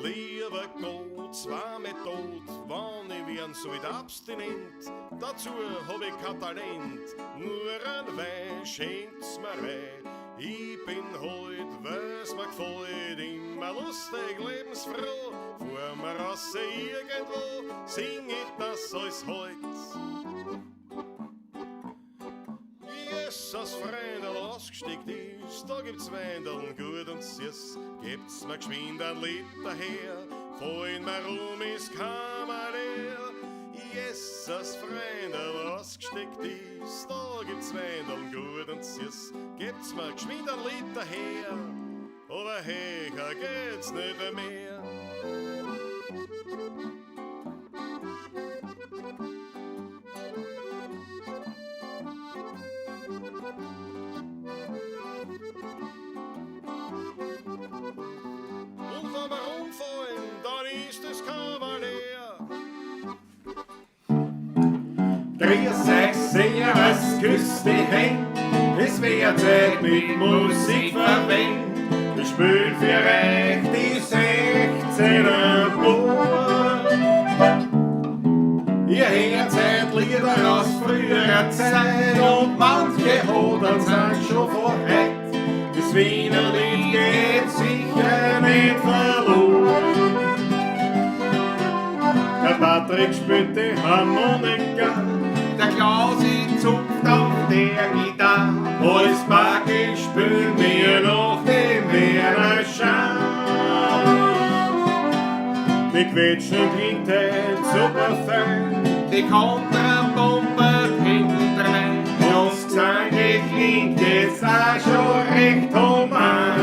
Lieber Gott, zwar mit Tod, wann ich werden sollt abstinent, dazu hab ich kein Talent, nur ein Wein schenkt's mir rein. Ich bin heut, weil's mir gefällt, immer lustig, lebensfroh, fuhr mir raus irgendwo, sing ich das alles heut. Jesus, Freundl, ausgesteckt ist, da gibt's Weindeln gut und süß. Gebt's mir geschwind ein Liter her, fallen mir rum ist Kammer leer. Jesus, Freundl, ausgesteckt ist, da gibt's Weindeln gut und süß. Gebt's mir geschwind ein Liter her, aber höher geht's nicht mehr. Und wenn wir umfallen, dann ist das Kavalier. Grüß euch, Servus, küss die Händ, es wär Zeit mit Musik verwendet. Wir spielen für euch die 16er Bur. Ihr hört heut Lieder aus früherer Zeit und manche Hodern sind schon von heut. Das Wiener Lied geht sicher nicht verloren. Der Patrick spielt die Harmonika, der Klausi zupft auf der Gitarre. Alles Backe spülen wir noch den Werner Schan. Die Quetschen klingt heut super fein, die Kontrabombe hintendrein. Und das Gesang klingt jetzt auch schon recht human.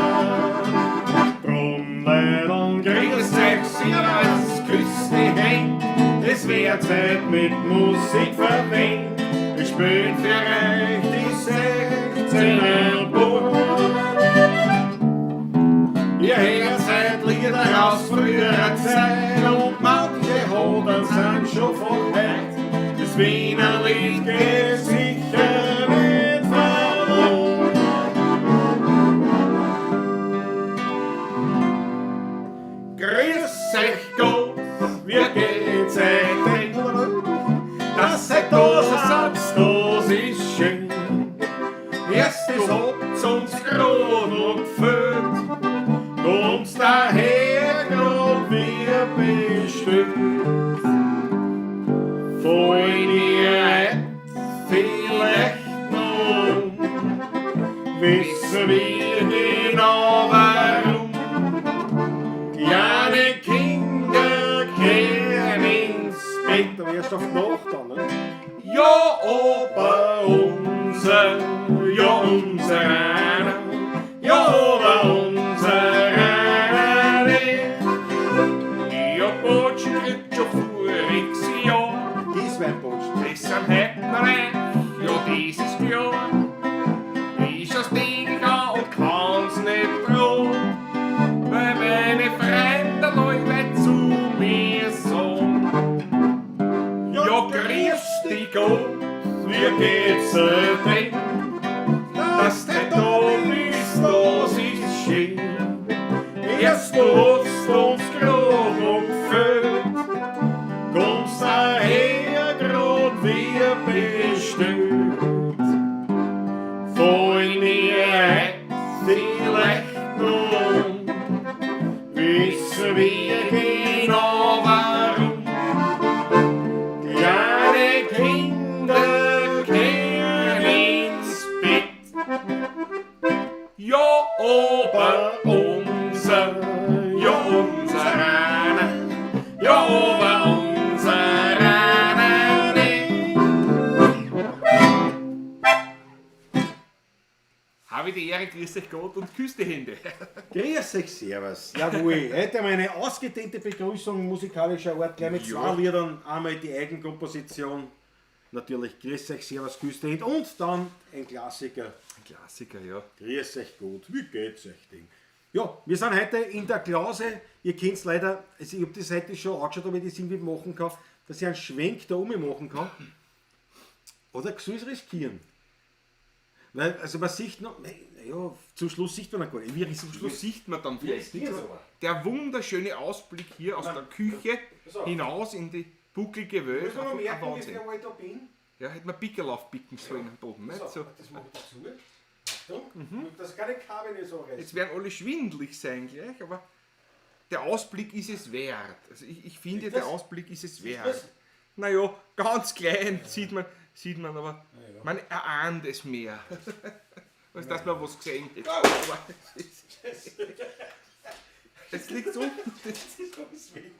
Drum Leideln, grüß euch, Servus, küss die Händ, es wär Zeit mit Musik verwendet. Wir spielen für euch die 16er Bur. Ihr hört heut Lieder aus früherer Zeit und manche Hodern sind schon von heut. Das Wiener Lied geht sicher nicht verloren. Grüß euch Gott, wie geht's euch denn? Dass ihr da so seid, das ist schön. Erst das habt's uns grad noch gefehlt, kommt's daher grad wie bestellt. Fallen ihr heut vielleicht noch um, wissen wir genau warum. Kleine Kinder kehren ins Bett. Da wärst du auf die Nacht dann, ne? Ja, aber unser, ja, unser einer, ja, aber unser einer nicht. Ja, Botschen kriegt schon voriges Jahr. Das wär ein Botschen. Das sind heut noch nicht, ja, das ist klar. Ist das Ding da und kann's nicht drohen, weil meine Freunde Leute zu mir sagen. Ja, grüß dich Gott, wie geht's dir denn? Dass du da bist, das ist schön. Erst du hast uns grad noch gefehlt, kommst daher grad wie bestellt. Fallen mir heut vielleicht noch um, wissen wir genau warum. Kleine Kinder kehren ins Bett. Ja, aber unser, ja, unser einer, ja, aber unser einer nicht. Habe die Ehre, grüß euch Gott und küss die Hände. Grüß euch, Servus. Jawohl, heute meine ausgedehnte Begrüßung musikalischer Art, gleich mit Ja. zwei Liedern. Einmal die Eigenkomposition, natürlich Grüß euch, Servus, küss die Hände und dann ein Klassiker. Ein Klassiker, ja. Grüß euch gut, wie geht's euch denn? Ja, wir sind heute in der Klause. Ihr kennt's leider, also ich hab das heute schon angeschaut, ob ich das irgendwie machen kann, dass ich einen Schwenk da oben machen kann. Oder soll ich's riskieren? Weil, also man sieht noch, ja, zum Schluss sieht man noch gar nicht. Wie Zum Schluss sieht man dann vielleicht nichts. nichts. Der wunderschöne Ausblick hier aus der Küche Pass auf. hinaus in die bucklige Welt. Muss man noch Ein merken, wie Wahnsinn. ich einmal da bin. Ja, hätte man Pickel aufpicken sollen am Boden. Nicht? So, So. das mache ich dazu. Achtung, dass keine Kabel nicht so reißen. Jetzt werden alle schwindelig sein gleich, aber der Ausblick ist es wert. Also ich finde, Sieht der das? Ausblick ist es wert. das? Naja, ganz klein sieht man, aber man erahnt es mehr. Als dass man was gesehen hätte. Aber es ist- Jetzt liegt es unten. Das ist alles weg.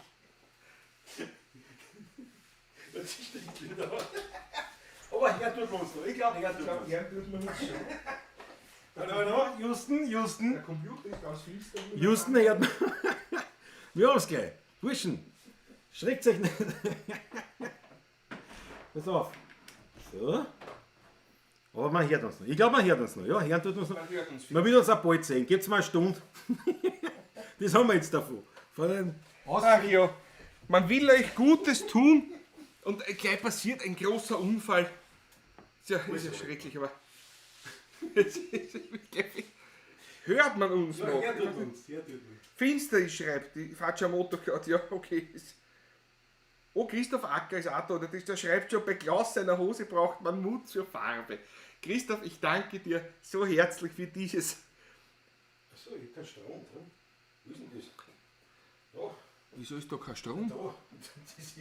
Das stinkt wieder. Aber her tut man uns noch. Ich glaube, her tut man uns. Her tut man uns schon. Hallo, hallo, Justen, Justen. Der Computer ist ganz finster. Justen hört man. Wir haben es gleich. Burschen, schreckt euch nicht. Pass auf. So. Aber man hört uns noch. Ich glaube, man hört uns noch. Ja, hören tut uns noch. Man hört uns. Man wird uns auch bald sehen. Gebt's mal eine Stunde. Das haben wir jetzt davon. Von den Ach ja, man will euch Gutes tun und gleich passiert ein großer Unfall. Ist ja schrecklich, aber es ist wirklich- hört man uns noch? Her tut uns. Her tut uns. Finster ist, schreibt die Fatscher-Moto gerade. Ja, okay. Oh, Christoph Acker ist auch da. Der schreibt schon, bei Klaus seiner Hose braucht man Mut zur Farbe. Christoph, ich danke dir so herzlich für dieses. Achso, ich hab keinen Strom drin. Wo ist denn das? Da, Wieso ist da kein Strom? da. Das ist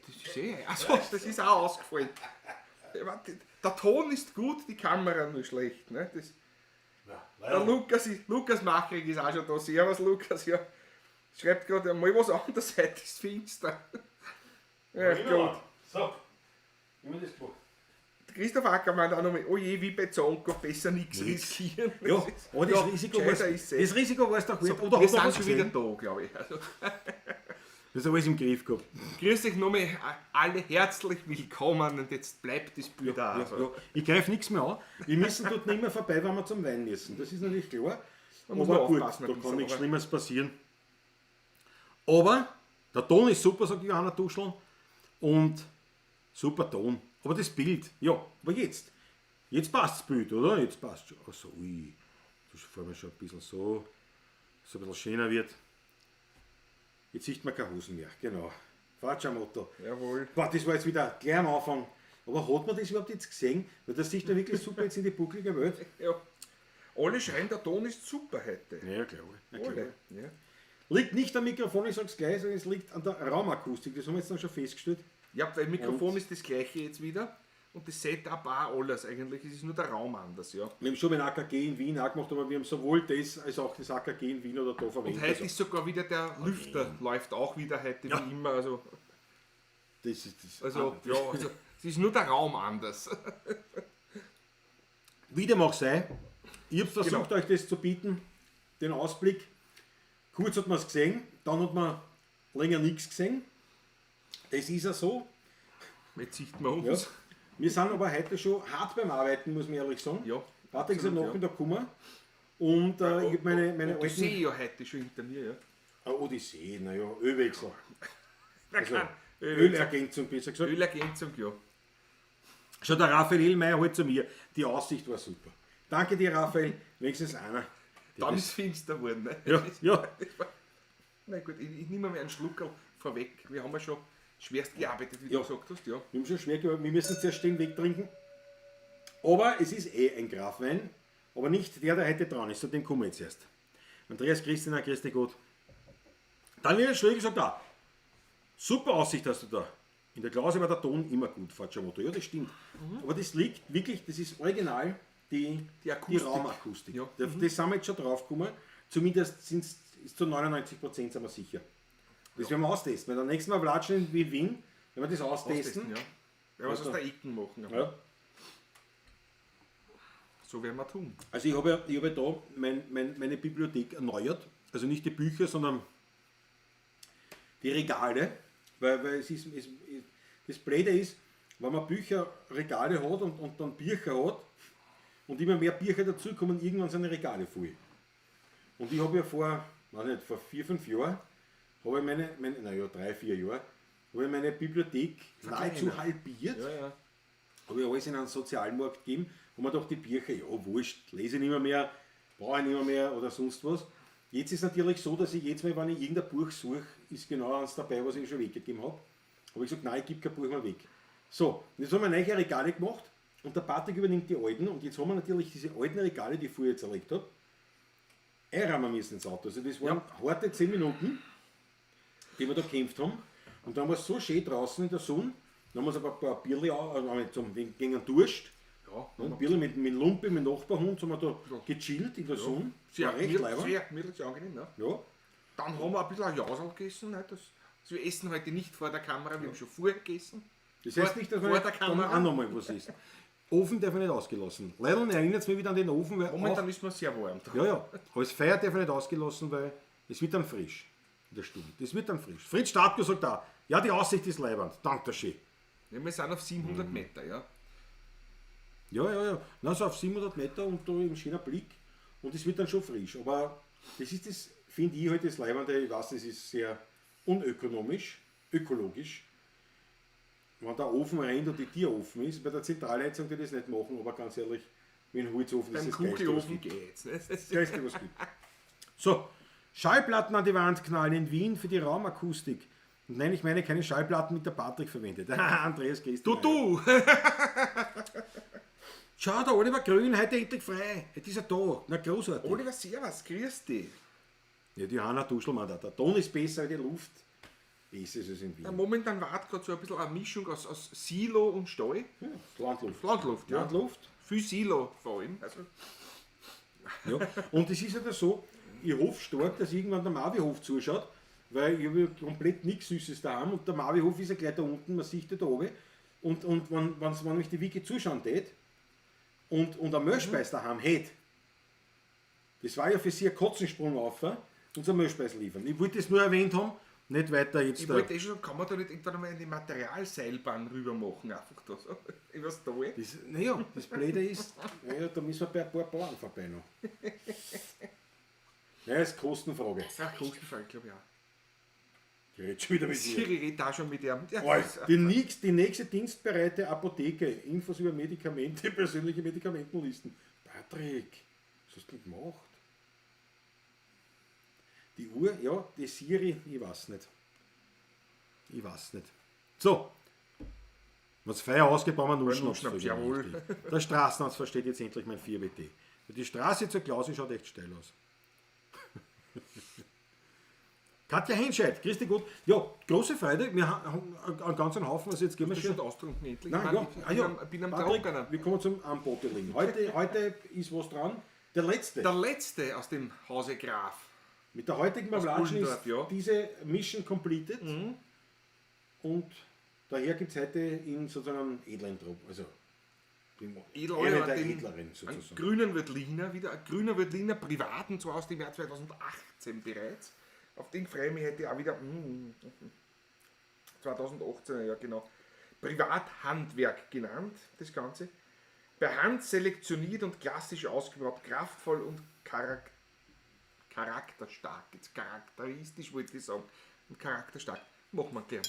Das ist eh. Achso, das ist auch ausgefallen. Ja, warte, der Ton ist gut, die Kamera nur schlecht. Ne? Das, Na, der leider. Lukas Machrig ist auch schon da. Servus, Lukas. Ja. Schreibt gerade einmal was anderes, heute ist finster. Ja, gut. So, wie haben wir das gemacht? Christoph Ackermann auch nochmal, oh je, wie bei Zonko, besser nichts riskieren. Ja, aber das Risiko gescheiter war's- ist eh. das Risiko war es doch wert. So, Oder wir hat er sind was schon wieder gesehen? da, glaube ich. Also, Das ist alles im Griff gehabt. grüß euch nochmal alle herzlich willkommen und jetzt bleibt das Bild da. Ja, Also. ja. Ich greife nichts mehr an. Wir müssen dort nicht mehr vorbei, wenn wir zum Wein müssen. Das ist natürlich klar. Man muss Aber nur gut, aufpassen da ein kann bisschen, nichts aber- Schlimmes passieren. Aber der Ton ist super, sagt Johanna Duschl. Und super Ton. Aber das Bild, ja, aber jetzt. Jetzt passt das Bild, oder? Jetzt passt schon. Achso, ui. Das fahren wir schon ein bisschen so, dass es ein bisschen schöner wird. Jetzt sieht man keine Hosen mehr, genau. Fatscher-Motto. Jawohl. Boah, das war jetzt wieder gleich am Anfang. Aber hat man das überhaupt jetzt gesehen? Weil das sieht ja wirklich super jetzt in die bucklige Welt. Ja. Alle schreien, der Ton ist super heute. Ja, klar. Ja, klar. Alle. Ja. Liegt nicht am Mikrofon, ich sag's gleich, sondern es liegt an der Raumakustik. Das haben wir jetzt dann schon festgestellt. Ja, weil Mikrofon ist das gleiche jetzt wieder und das Setup auch alles eigentlich. Es ist nur der Raum anders, ja. Wir haben schon mit AKG in Wien auch gemacht, aber wir haben sowohl das als auch das AKG in Wien oder da verwendet. Und heute Also, ist sogar wieder der Lüfter, läuft auch wieder heute wie immer. Also, das ist das. also, ja, also, es ist nur der Raum anders. Wie dem auch sei, ich habe versucht, Genau. euch das zu bieten, den Ausblick. Kurz hat man es gesehen, dann hat man länger nichts gesehen. Das ist ja so. Jetzt sieht man Ja. uns. Wir sind aber heute schon hart beim Arbeiten, muss man ehrlich sagen. Ja, Patrick ist am absolut, Nachmittag gekommen und ich habe meine Und das sehe alten. ich ja heute schon hinter mir, ja. Ah, Odyssee, naja, Ölwechsel. Also, kann. Ölergänzung, besser gesagt. Ölergänzung, ja. Schon der Raphael Hillmeier holt zu mir. Die Aussicht war super. Danke dir, Raphael. Wenigstens einer. der Dann das- ist finster geworden. Ne? Ja, ja. Na gut, ich nehme mir einen Schluckerl vorweg. Wir haben ja schon schwerst gearbeitet, wie Ja. du gesagt hast, ja. Wir haben schon schwer gearbeitet. Wir müssen zuerst den Weg trinken. Aber es ist eh ein Grafwein. Aber nicht der, der heute dran ist. Zu dem kommen wir jetzt erst. Andreas Christina, Christi Gott. Daniel Schlegel sagt da, super Aussicht hast du da. In der Klause war der Ton immer gut, Facciamoto. Ja, das stimmt. Aber das liegt wirklich, das ist original die, Die Akustik. Raumakustik. Ja. Das, das sind wir jetzt schon drauf gekommen. Zumindest sind es zu 99% sind wir sicher. Das werden wir austesten. Wenn wir nächsten Mal latschen in Wien, wenn wir das austesten. Austesten, ja. Ja, was aus der Ecken machen. aber Ja. So werden wir tun. Also ich habe ja, ich hab ja da meine Bibliothek erneuert. Also nicht die Bücher, sondern die Regale. Weil es ist, das Blöde ist, wenn man Bücherregale hat und dann Bücher hat und immer mehr Bücher dazukommen, irgendwann sind die Regale voll. Und ich habe ja vor, weiß nicht, vor 4, 5 Jahren, habe ich meine naja, 3, 4 Jahre, habe ich meine Bibliothek nahezu halbiert. Ja, ja. Habe ich alles in einen Sozialmarkt gegeben. Und man dachte, die Bücher, ja, wurscht, lese ich nicht mehr, brauche ich nicht mehr oder sonst was. Jetzt ist natürlich so, dass ich jedes Mal, wenn ich irgendein Buch suche, ist genau eins dabei, was ich schon weggegeben habe. Habe ich gesagt, nein, ich gebe kein Buch mehr weg. So, und jetzt haben wir neue Regale gemacht und der Patrick übernimmt die alten und jetzt haben wir natürlich diese alten Regale, die ich vorher jetzt erlegt habe, einräumen müssen ins Auto. Also das waren harte 10 Minuten, die wir da gekämpft haben. Und dann war es so schön draußen in der Sonne, dann haben wir uns ein paar Bierli, gegen den Durst, Ja, ne, ein Bierli mit Lumpi, mit dem Nachbarhund, sind wir da gechillt in der Sonne. Sehr, War recht gemütlich, leibend. sehr gemütlich, sehr angenehm, ja. Ja, Dann haben wir ein bisschen ein Jausel gegessen. Ne? Das, also wir essen heute nicht vor der Kamera, wir haben schon vorher gegessen. Das heißt Vor- nicht, dass man vor der dann Kamera. auch nochmal was isst. Ofen darf ich nicht ausgelassen. Leider erinnert es mich wieder an den Ofen, weil Momentan ist mir sehr warm. auch, ja, ja, aber das Feuer darf ich nicht ausgelassen, weil es wird dann frisch in der Stunde. Das wird dann frisch. Fritz Stadtko sagt da, ja, die Aussicht ist leibend. Dank der Schee. Ja, wir sind auf 700 Meter, ja. Ja, ja, ja. Na, so auf 700 Meter und da im schöner Blick. Und es wird dann schon frisch. Aber das ist das, finde ich halt das Leibende. Ich weiß, das ist sehr unökonomisch, ökologisch. Wenn der Ofen rennt und die Tür offen ist, bei der Zentralheizung die das nicht machen, aber ganz ehrlich, mit dem Holzofen Beim ist das Geilste, was Kugelofen gibt. geht's. Ne? Das ist Das Geilste, was gibt. So, Schallplatten an die Wand knallen in Wien für die Raumakustik. Und nein, ich meine keine Schallplatten mit der Patrick verwendet. Andreas Christ. Du! Schau, der Oliver Grün, heute endlich frei. Jetzt ist er da. Na, großartig. Oliver, servus, grüß dich. Ja, die Johanna Duschelmann da. Der Ton ist besser, die Luft ist es in Wien. Ja, momentan wart gerade so ein bisschen eine Mischung aus Silo und Stall. Ja, Landluft. Landluft, ja. Landluft. Viel Silo vor allem. Also, Ja. Und es ist ja so, ich hoffe stark, dass irgendwann der Marvihof zuschaut, weil ich habe ja komplett nichts Süßes daheim und der Marvihof ist ja gleich da unten, man sieht ja da oben. Und wenn mich die Wiki zuschauen tät und ein Mehlspeis daheim hätte, das war ja für sie ein Kotzensprung auf, und so Mehlspeis liefern. Ich wollte das nur erwähnt haben, nicht weiter jetzt. ich wollte eh schon sagen, kann man da nicht irgendwann einmal eine Materialseilbahn rüber machen? Einfach da so. Übers Tal. Das, naja, das Blöde ist, naja, da müssen wir bei ein paar Bauern vorbei noch. Naja, ist Kostenfrage. Ja, Kostenfrage, glaube ich auch. Ich rede schon wieder mit dir. Siri redet auch schon mit ihm. Ja, das- Die nächste dienstbereite Apotheke. Infos über Medikamente, persönliche Medikamentenlisten. Patrick, was hast du denn gemacht? Die Uhr, ja, die Siri, ich weiß nicht. Ich weiß nicht. So. Wenn's Feuer ausgeht, brauchen wir nur Nur Schnaps. Schnaps, jawohl. Der Straßenarzt versteht jetzt endlich mein 4WD. Die Straße zur Klause schaut echt steil aus. Katja Henscheid, grüß dich gut. Ja, große Freude. Wir haben einen ganzen Haufen, also jetzt gehen wir Bist du schon. schon austrunken endlich? Nein, ich ja, mein, ich ah, ja. bin am Patrick, Trockenen. wir kommen zum Unbottling. Heute ist was dran. Der letzte. Der letzte aus dem Hause Graf. Mit der heutigen Bavlatschen ist Bullendorf, ja. diese Mission completed. Und daher gibt es heute in sozusagen einen edlen Trupp. Also den, Edel, einen der den- edleren Einen sozusagen. grünen Veltliner wieder, ein grüner Veltliner privat und zwar aus dem Jahr 2018 bereits. Auf den freue ich mich heute auch wieder. 2018, ja genau. Privathandwerk genannt, das Ganze. Per Hand selektioniert und klassisch ausgebaut, kraftvoll und charakterstark. Jetzt charakteristisch wollte ich sagen. Und charakterstark. Machen wir gern.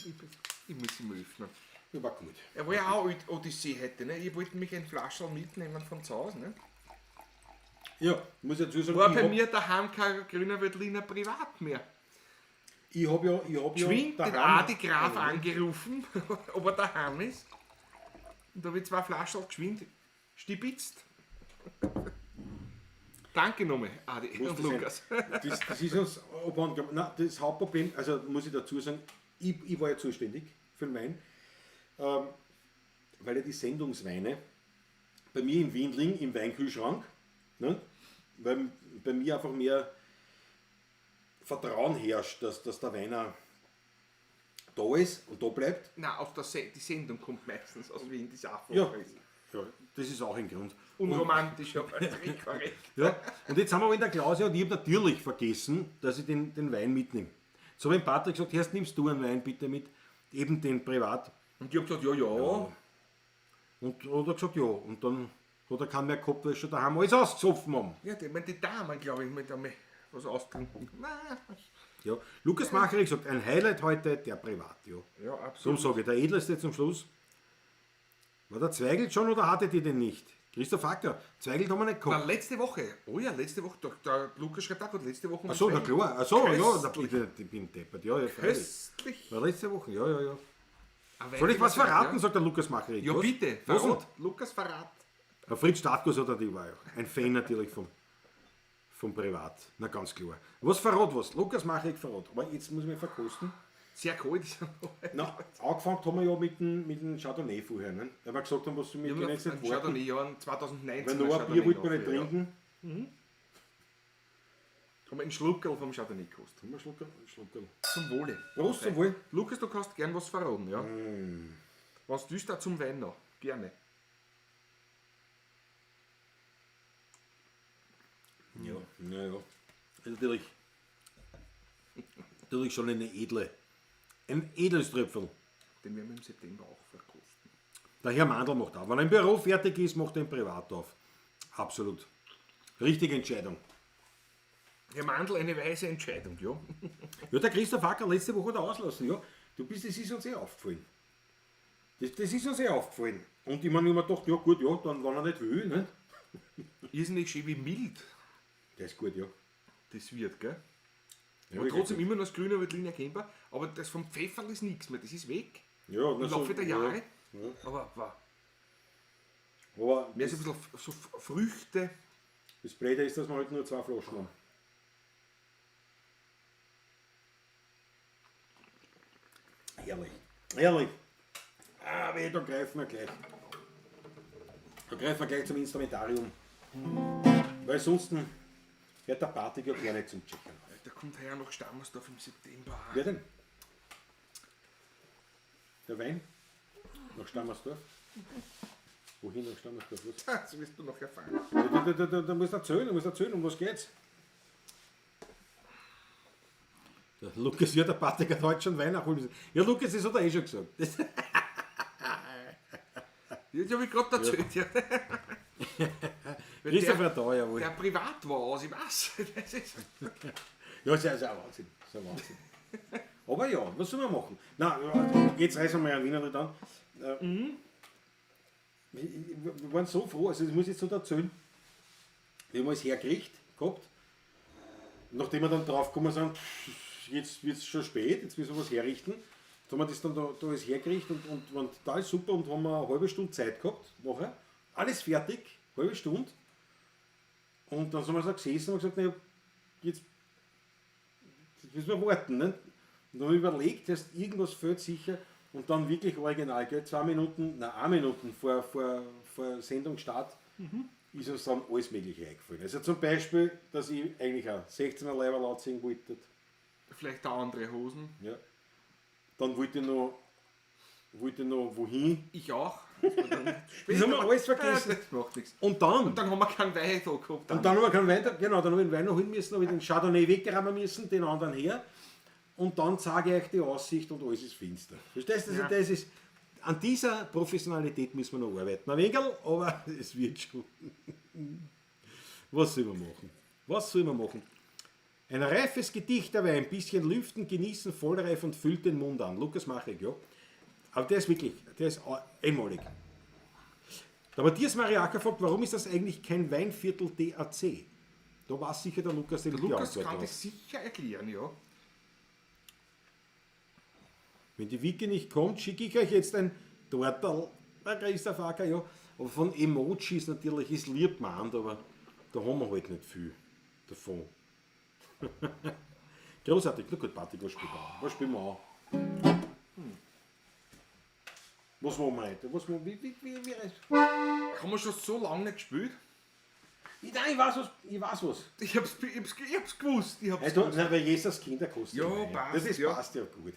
Ich muss ihn mal öffnen. Ja, war gut. Er war ja auch Odyssee heute, ne? Ich wollte mich ein Flascherl mitnehmen von zu Hause, ne? Ja, muss ich dazu sagen, War ich bei hab- mir daheim kein grüner Veltliner privat mehr. ich hab ja, ich hab ja Geschwind den daheim- Adi Graf angerufen, ob er daheim ist. Und da habe ich zwei Flascherl geschwind stibitzt. Danke nochmal, Adi Muss und das sein. Lukas. Das ist uns abhanden gekommen. Nein, das Hauptproblem, also muss ich dazu sagen, ich war ja zuständig für den Wein, weil ja die Sendungsweine bei mir in Wien liegen, im Weinkühlschrank, ne? Weil bei mir einfach mehr Vertrauen herrscht, dass der Weiner da ist und da bleibt. Nein, auf der Se die Sendung kommt meistens aus Wien, die ist auch Ja, voll. ja, das ist auch ein Grund. Unromantisch, aber korrekt. Ja, und jetzt haben wir aber in der Klause und ich habe natürlich vergessen, dass ich den Wein mitnehme. So habe ich dem Patrick gesagt, erst nimmst du einen Wein bitte mit, eben den privat. Und ich habe gesagt, ja, ja. Und hat er gesagt, ja. Und dann hat er keinen mehr gehabt, weil sie schon daheim alles ausgesoffen haben. Ja, die, ich meine, die Damen, glaube ich, mit einmal was austrinken. Nein. Ja. Lukas Macher hat gesagt, ein Highlight heute, der Privat. Ja. Ja, Darum absolut. sage ich, der edelste zum Schluss. War der Zweigelt schon oder hattet ihr den nicht? Christoph Acker, Zweigelt haben wir nicht Na, gehabt. letzte Woche. Oh ja, letzte Woche. Der Lukas schreibt auch gerade letzte Woche. Ach so, na klar. Ach so, ja, na, Köstlich. ich bin deppert. Ja, ja, freilich. Köstlich. War letzte Woche, ja, ja, ja. Ein Soll ich was Wein- verraten, Ja, sagt der Lukas Macherik. ja Was? bitte. Was Verrat. denn? Lukas, verrat. Der Fritz Stadtguss hat natürlich war ja auch ein Fan natürlich vom Privat. Na ganz klar. Was verrat was? Lukas Macherik verrat. Aber jetzt muss ich mich verkosten. Sehr kalt. Na, angefangen haben wir ja mit dem Chardonnay vorher. Ne? Weil wir gesagt haben, was du mit den jetzt nicht warten. Chardonnay, ja, 2019. Weil noch ein Bier wollten wir nicht trinken. Haben wir einen Schluckerl vom Chardonnay gekostet. Haben wir einen Schluckerl? Einen Schluckerl. Zum Wohle. Prost zum Wohl. Lukas, du kannst gern was verraten, ja? Was du da zum Wein noch? Gerne. Ja, ja, ja. Ist natürlich schon eine edle, ein edles Tröpfel. Den werden wir im September auch verkosten. Der Herr Mandl macht auf. Wenn er im Büro fertig ist, macht er im Privat auf. Absolut. Richtige Entscheidung. Herr Mandl, eine weise Entscheidung, ja? Ja, der Christoph Acker letzte Woche da auslassen, ja. Du bist, das ist uns eh aufgefallen. Das ist uns eh aufgefallen. Und ich meine, ich hab mir gedacht, ja gut, ja, dann, wenn er nicht will, ne? Irrsinnig schön, wie mild Der ist gut, ja. das wird, gell? Ja, Aber wirklich trotzdem gut. immer noch das grüne Veltlin erkennbar. Aber das vom Pfefferl ist nichts mehr, das ist weg. Ja, Im Laufe der Jahre. Ja. Aber wow. Aber Mehr so ein bisschen so Früchte. das Blöde ist, dass wir heute nur 2 Flaschen haben. Herrlich. Herrlich. Ah, weh, da greifen wir gleich. Da greifen wir gleich zum Instrumentarium. Weil sonst hört der Party ja gar nicht zum Checken. Da kommt heuer noch Stammersdorf im September. Wer denn? Der Wein? Nach Stammersdorf? Wohin nach Stammersdorf? Was? Das wirst du noch erfahren. Da musst du erzählen, da musst du erzählen, um was geht's? Der Lukas, ja, der Patrick hat heute schon Wein nachholen müssen. Ja, Lukas, das hat er eh schon gesagt. Das, Ja, das habe ich gerade erzählt. Ja. Weil Christopher da, jawohl. der privat war aus, ich weiß. Das ist Ja, ist ja ist ja ein Wahnsinn. Ist ja ein Wahnsinn. Aber ja, was soll man machen? Na, jetzt reißen wir ja Wiener nicht an. Wir waren so froh, also das muss ich jetzt so erzählen. Wir haben alles hergekriegt gehabt. Nachdem wir dann draufgekommen sind, pff, jetzt wird es schon spät, jetzt müssen wir was herrichten. Jetzt haben wir das dann da alles hergerichtet und waren total super und haben eine halbe Stunde Zeit gehabt nachher. Alles fertig, halbe Stunde. Und dann sind wir so gesessen und gesagt, naja, jetzt müssen wir warten. Ne? Und dann habe ich überlegt, erst irgendwas fehlt sicher und dann wirklich original, gell? 2 Minuten, nein, 1 Minute vor Sendungsstart ist uns dann alles Mögliche eingefallen. Also zum Beispiel, dass ich eigentlich ein 16er Leiberl anziehen wollte. Vielleicht auch andere Hosen. Ja. Dann wollte ich noch, wohin. Ich auch. Das haben wir alles vergessen. Das macht nichts. Und dann, Und dann haben wir keinen Wein da gehabt. Und dann haben wir keinen Wein, genau, dann habe ich den Wein noch holen müssen, habe ich den Chardonnay wegräumen müssen, den anderen her. Und dann zeige ich euch die Aussicht und alles ist finster. Verstehst du? Also Ja. Das ist, an dieser Professionalität müssen wir noch arbeiten. Ein wenig, aber es wird schon. Was soll man machen? Was soll man machen? Ein reifes Gedicht dabei, ein bisschen lüften, genießen, vollreif und füllt den Mund an. Lukas Machek, ja. Aber der ist wirklich, der ist einmalig. Der Matthias Mariaka fragt, warum ist das eigentlich kein Weinviertel DAC? Da war sicher der Lukas, der Der die Lukas Antwort kann drauf. das sicher erklären, ja. Wenn die Wiki nicht kommt, schicke ich euch jetzt ein Tortal. Der Christoph Acker, ja. Aber von Emojis natürlich ist lieb gemeint, aber da haben wir halt nicht viel davon. Großartig. Na gut, Patrick, was spielen wir an? Was spielen wir an? Was machen wir heute? Was machen wir? Wie Haben wir schon so lange nicht gespielt? Nein, ich weiß was. Ich weiß was. Ich hab's gewusst. Ich hab's Also, nein, weil Jesus Kinder kostet. Ja, Wein. passt, Das ist, ja. passt ja gut.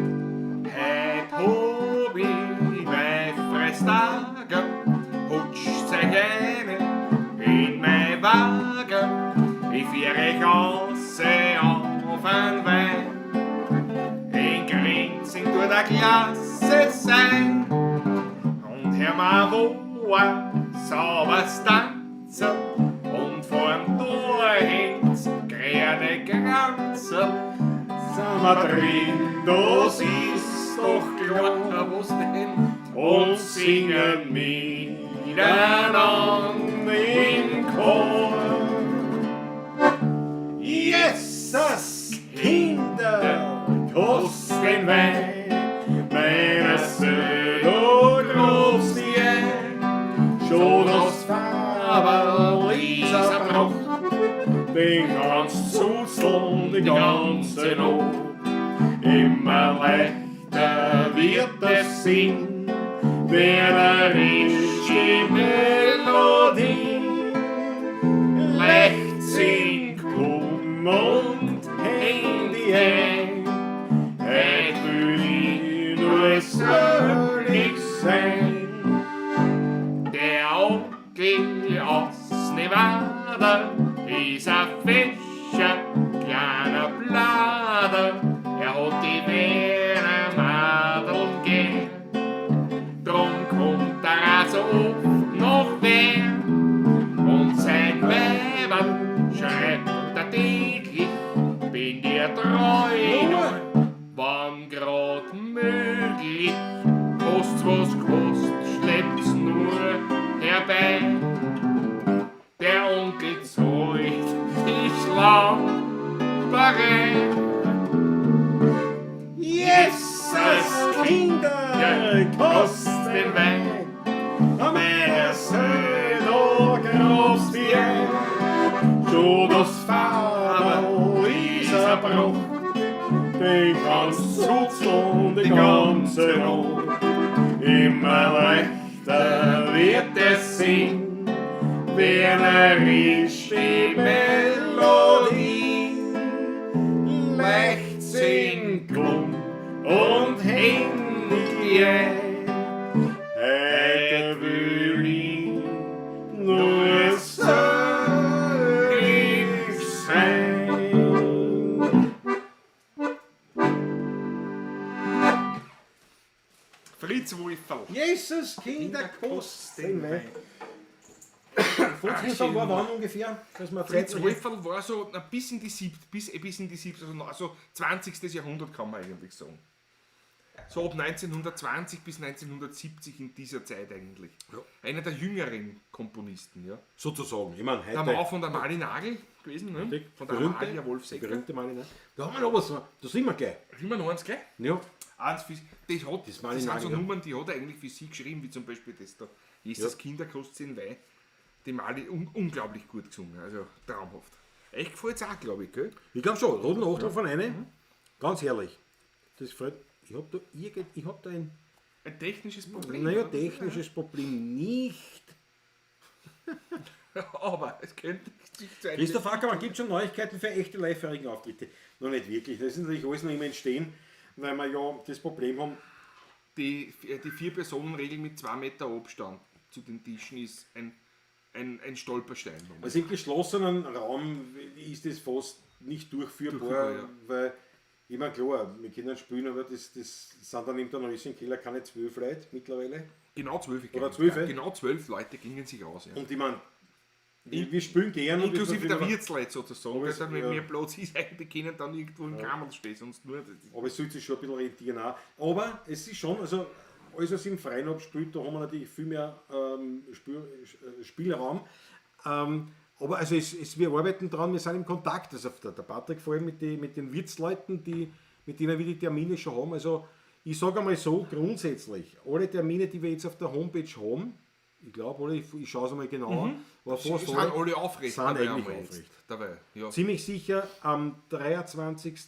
Heut hab ich mein Freistager, hutscht euch eine in mein Wagen. Ich führ euch aus auf ein Wein. In Grinzing tut a Klasse sein. Und hör mal wo a sauber's tanzen. Und vorm Tor hängt's grüne Kranze. Sind wir wir drin, das ist doch klar. Was denn? Und singen miteinander im Chor. Jesus, Kinder, kost den Wein, meine Söhne, grobst die ein, schon das Faberl ist erbrochen, den kannst zuzeln die ganze Nacht. Immer leichter wird es singen, wer ist die Melodie. Leicht komm und häng die ein, heut will ich nur selig sein. Der Onkel aus Nevada ist ein fescher kleiner Blader. Er hat die Wiener Madeln gern. Drum kommt er auch so oft nach Wien. Und sein Weiberl schreibt er täglich, bin dir treu nur, wann grad möglich. Kost's was kost, schleppt's nur herbei. Der Onkel zahlt die Schlamperei. Jesus, Kinder, kost den Wein, meine Söhne, grobst die ein, schon das Faberl ist erbrochen, den kannst zuzeln die ganze Nacht. Immer leichter wird es singen, wer ist die Melodie. Leicht sing, komm und häng die ein. Heute will ich nur selig sein. Fritz Wolferl. Jesus, Kinder, kost den Wein. Fritz Wolferl war wann ungefähr? Dass man Fritz Wolferl war so bis in die sieb, bis, bis in die sieb, also, also 20. Jahrhundert kann man eigentlich sagen. So ab 1920 bis 1970 in dieser Zeit eigentlich. Ja. Einer der jüngeren Komponisten, ja. Sozusagen. Ich meine, Der heute. Mann von der Mali Nagel gewesen, ne? Von der berühmte, Amalia Wolfsecker. berühmte Mali Nagel. Da haben wir noch was. Da sind wir gleich. Sind wir noch eins gleich? Ja. Eins für, das hat, Das das, Mali sind so Nagel, ja. Nummern, die hat er eigentlich für sie geschrieben, wie zum Beispiel das da. Jesus Kinder kostet den Wein. Die Mali unglaublich gut gesungen, also traumhaft. Echt gefällt's auch, glaube ich, gell? Ich glaube schon. Roten Achtel von eine. Ganz herrlich. Das gefällt. Ich habe da irgend, ich hab da ein, Ein technisches Problem. naja, technisches Problem nicht. Aber es könnte sich zeigen. Christoph Ackermann, gibt schon Neuigkeiten für echte live-hörigen Auftritte? Noch nicht wirklich. Das ist natürlich alles noch immer entstehen, weil wir ja das Problem haben. Die Vier-Personen-Regel mit 2 Meter Abstand zu den Tischen ist ein Stolperstein. Also im geschlossenen Raum ist das fast nicht durchführbar, Durchführbar, ja. weil, ich meine, klar, wir können spielen, aber das sind dann im im Keller keine 12 Leute mittlerweile. Genau 12. Oder 12, Ja, genau 12 Leute gingen sich aus. Ja. Und ich meine, wir spielen gern. und Inklusive das der Wirtsleute sozusagen, Aber weil es- dann, wenn ja. mehr Platz ist, eigentlich können dann irgendwo im Kammerl stehen, sonst nur. Aber es sollte sich schon ein bisschen rentieren auch. Aber es ist schon, also alles, was im Freien abspielt, da haben wir natürlich viel mehr Spielraum. Aber also wir arbeiten dran, wir sind im Kontakt. Also der Patrick vor allem mit den Wirtsleuten, mit denen wir die Termine schon haben. Also ich sage einmal so, grundsätzlich, alle Termine, die wir jetzt auf der Homepage haben, ich glaube, oder ich schaue es einmal genau an, aber fast Sind alle aufrecht. Sind dabei eigentlich einmal jetzt. aufrecht. Dabei, ja. Ziemlich sicher am 23.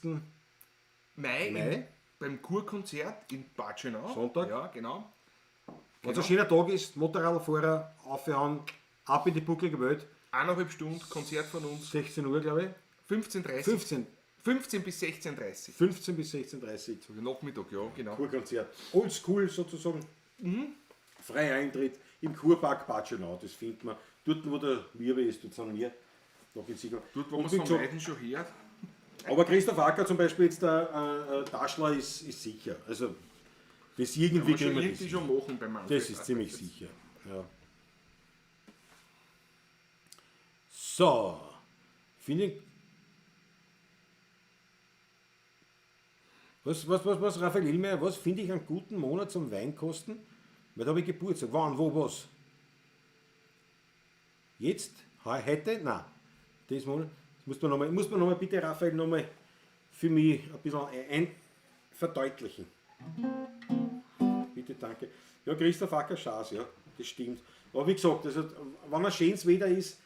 Mai, Mai. Beim Kurkonzert in Bad Schönau. Sonntag. Ja, genau. Wenn es ein schöner Tag ist, Motorradfahrer, aufhören, ab in die bucklige Welt. 1,5 Stunden Konzert von uns. 16 Uhr, glaube ich. 15.30 15. 15 bis 16.30. 15 bis 16.30. So Nachmittag, ja, genau. Kurkonzert. Oldschool sozusagen. Freier Eintritt im Kurpark Bad Schönau, das findet man. Dort, wo der Wirbe ist, dort sind wir. Da geht's sicher. Dort, wo Und man es wie von gesagt, Weiden schon hört. Aber Christoph Acker zum Beispiel, jetzt der Taschler ist sicher. Also, das irgendwie Kann man kriegen schon wir irgendwie das. schon machen beim Manfred. Das ist ziemlich sicher. Ja. So. Finde ich. Was, Raphael Illmeyer, was finde ich einen guten Monat zum Weinkosten? Weil da habe ich Geburtstag. Wann, wo, was? Jetzt? Heute? Nein. Das Monat. Das muss man noch mal bitte, Raphael, noch mal für mich ein bisschen verdeutlichen. Bitte, danke. Ja, Christoph Acker Schaas, ja, das stimmt. Aber wie gesagt, also, wenn ein schönes Wetter ist,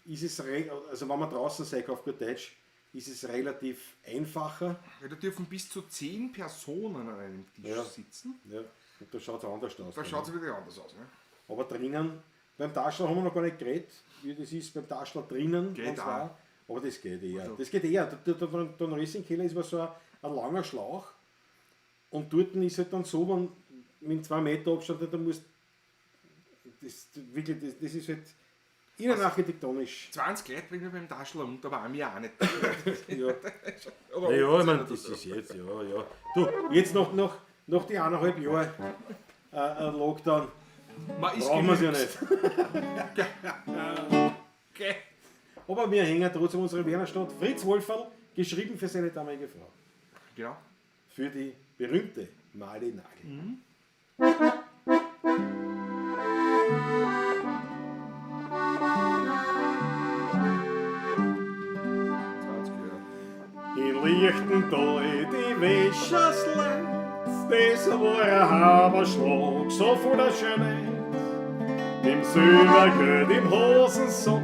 ist es, also wenn man draußen sein kann, auf gut Deutsch, ist es relativ einfacher. Ja, da dürfen bis zu 10 Personen an einem Tisch sitzen. Ja, und da schaut es anders aus. Da schaut es wieder anders aus. Ne? Aber drinnen, beim Taschler haben wir noch gar nicht geredet, wie das ist beim Taschler drinnen. Geht auch. War. Aber das geht eher. Also. Das geht eher. Der Ressingkeller ist so ein langer Schlauch. Und dort ist halt dann so, wenn mit 2 Meter Abstand, da musst das, wirklich, das ist halt innenarchitektonisch. 20 Leute bringen wir beim Taschler unter, aber mir auch nicht. Ja. Oder Ja, ich 18 meine, oder das so. ist jetzt, ja. Du, jetzt noch die 1,5 Jahre Lockdown, Man ist brauchen wir es ja genügt. nicht. Okay. Aber wir hängen trotzdem unsere Wernerstadt. Fritz Wolferl, geschrieben für seine damalige Frau. Genau. Für die berühmte Mali Nagel. Mhm. In Lichtental die Wäschersleid, das war ein Haberschlag, so voller Schönheit. Im Silbergeld im Hosensack,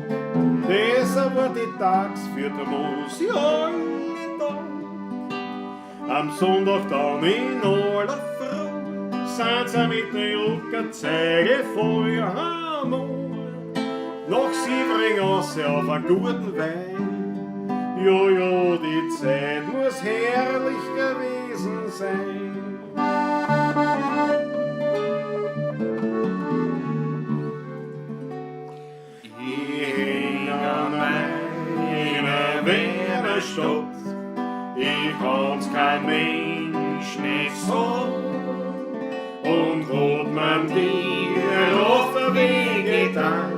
das war die Tags für die Mus, ja, alle Tag. Am Sonntag dann in aller Früh sind sie mit den Juckerzeige voll am Ohr. Noch sie bringen sie auf einen guten Wein. Jo, jo, die Zeit muss herrlich gewesen sein. Ich häng an meiner Wiener Stadt, ich kann's kein Mensch nicht sagen. Und hat man dir auf der Weg getan,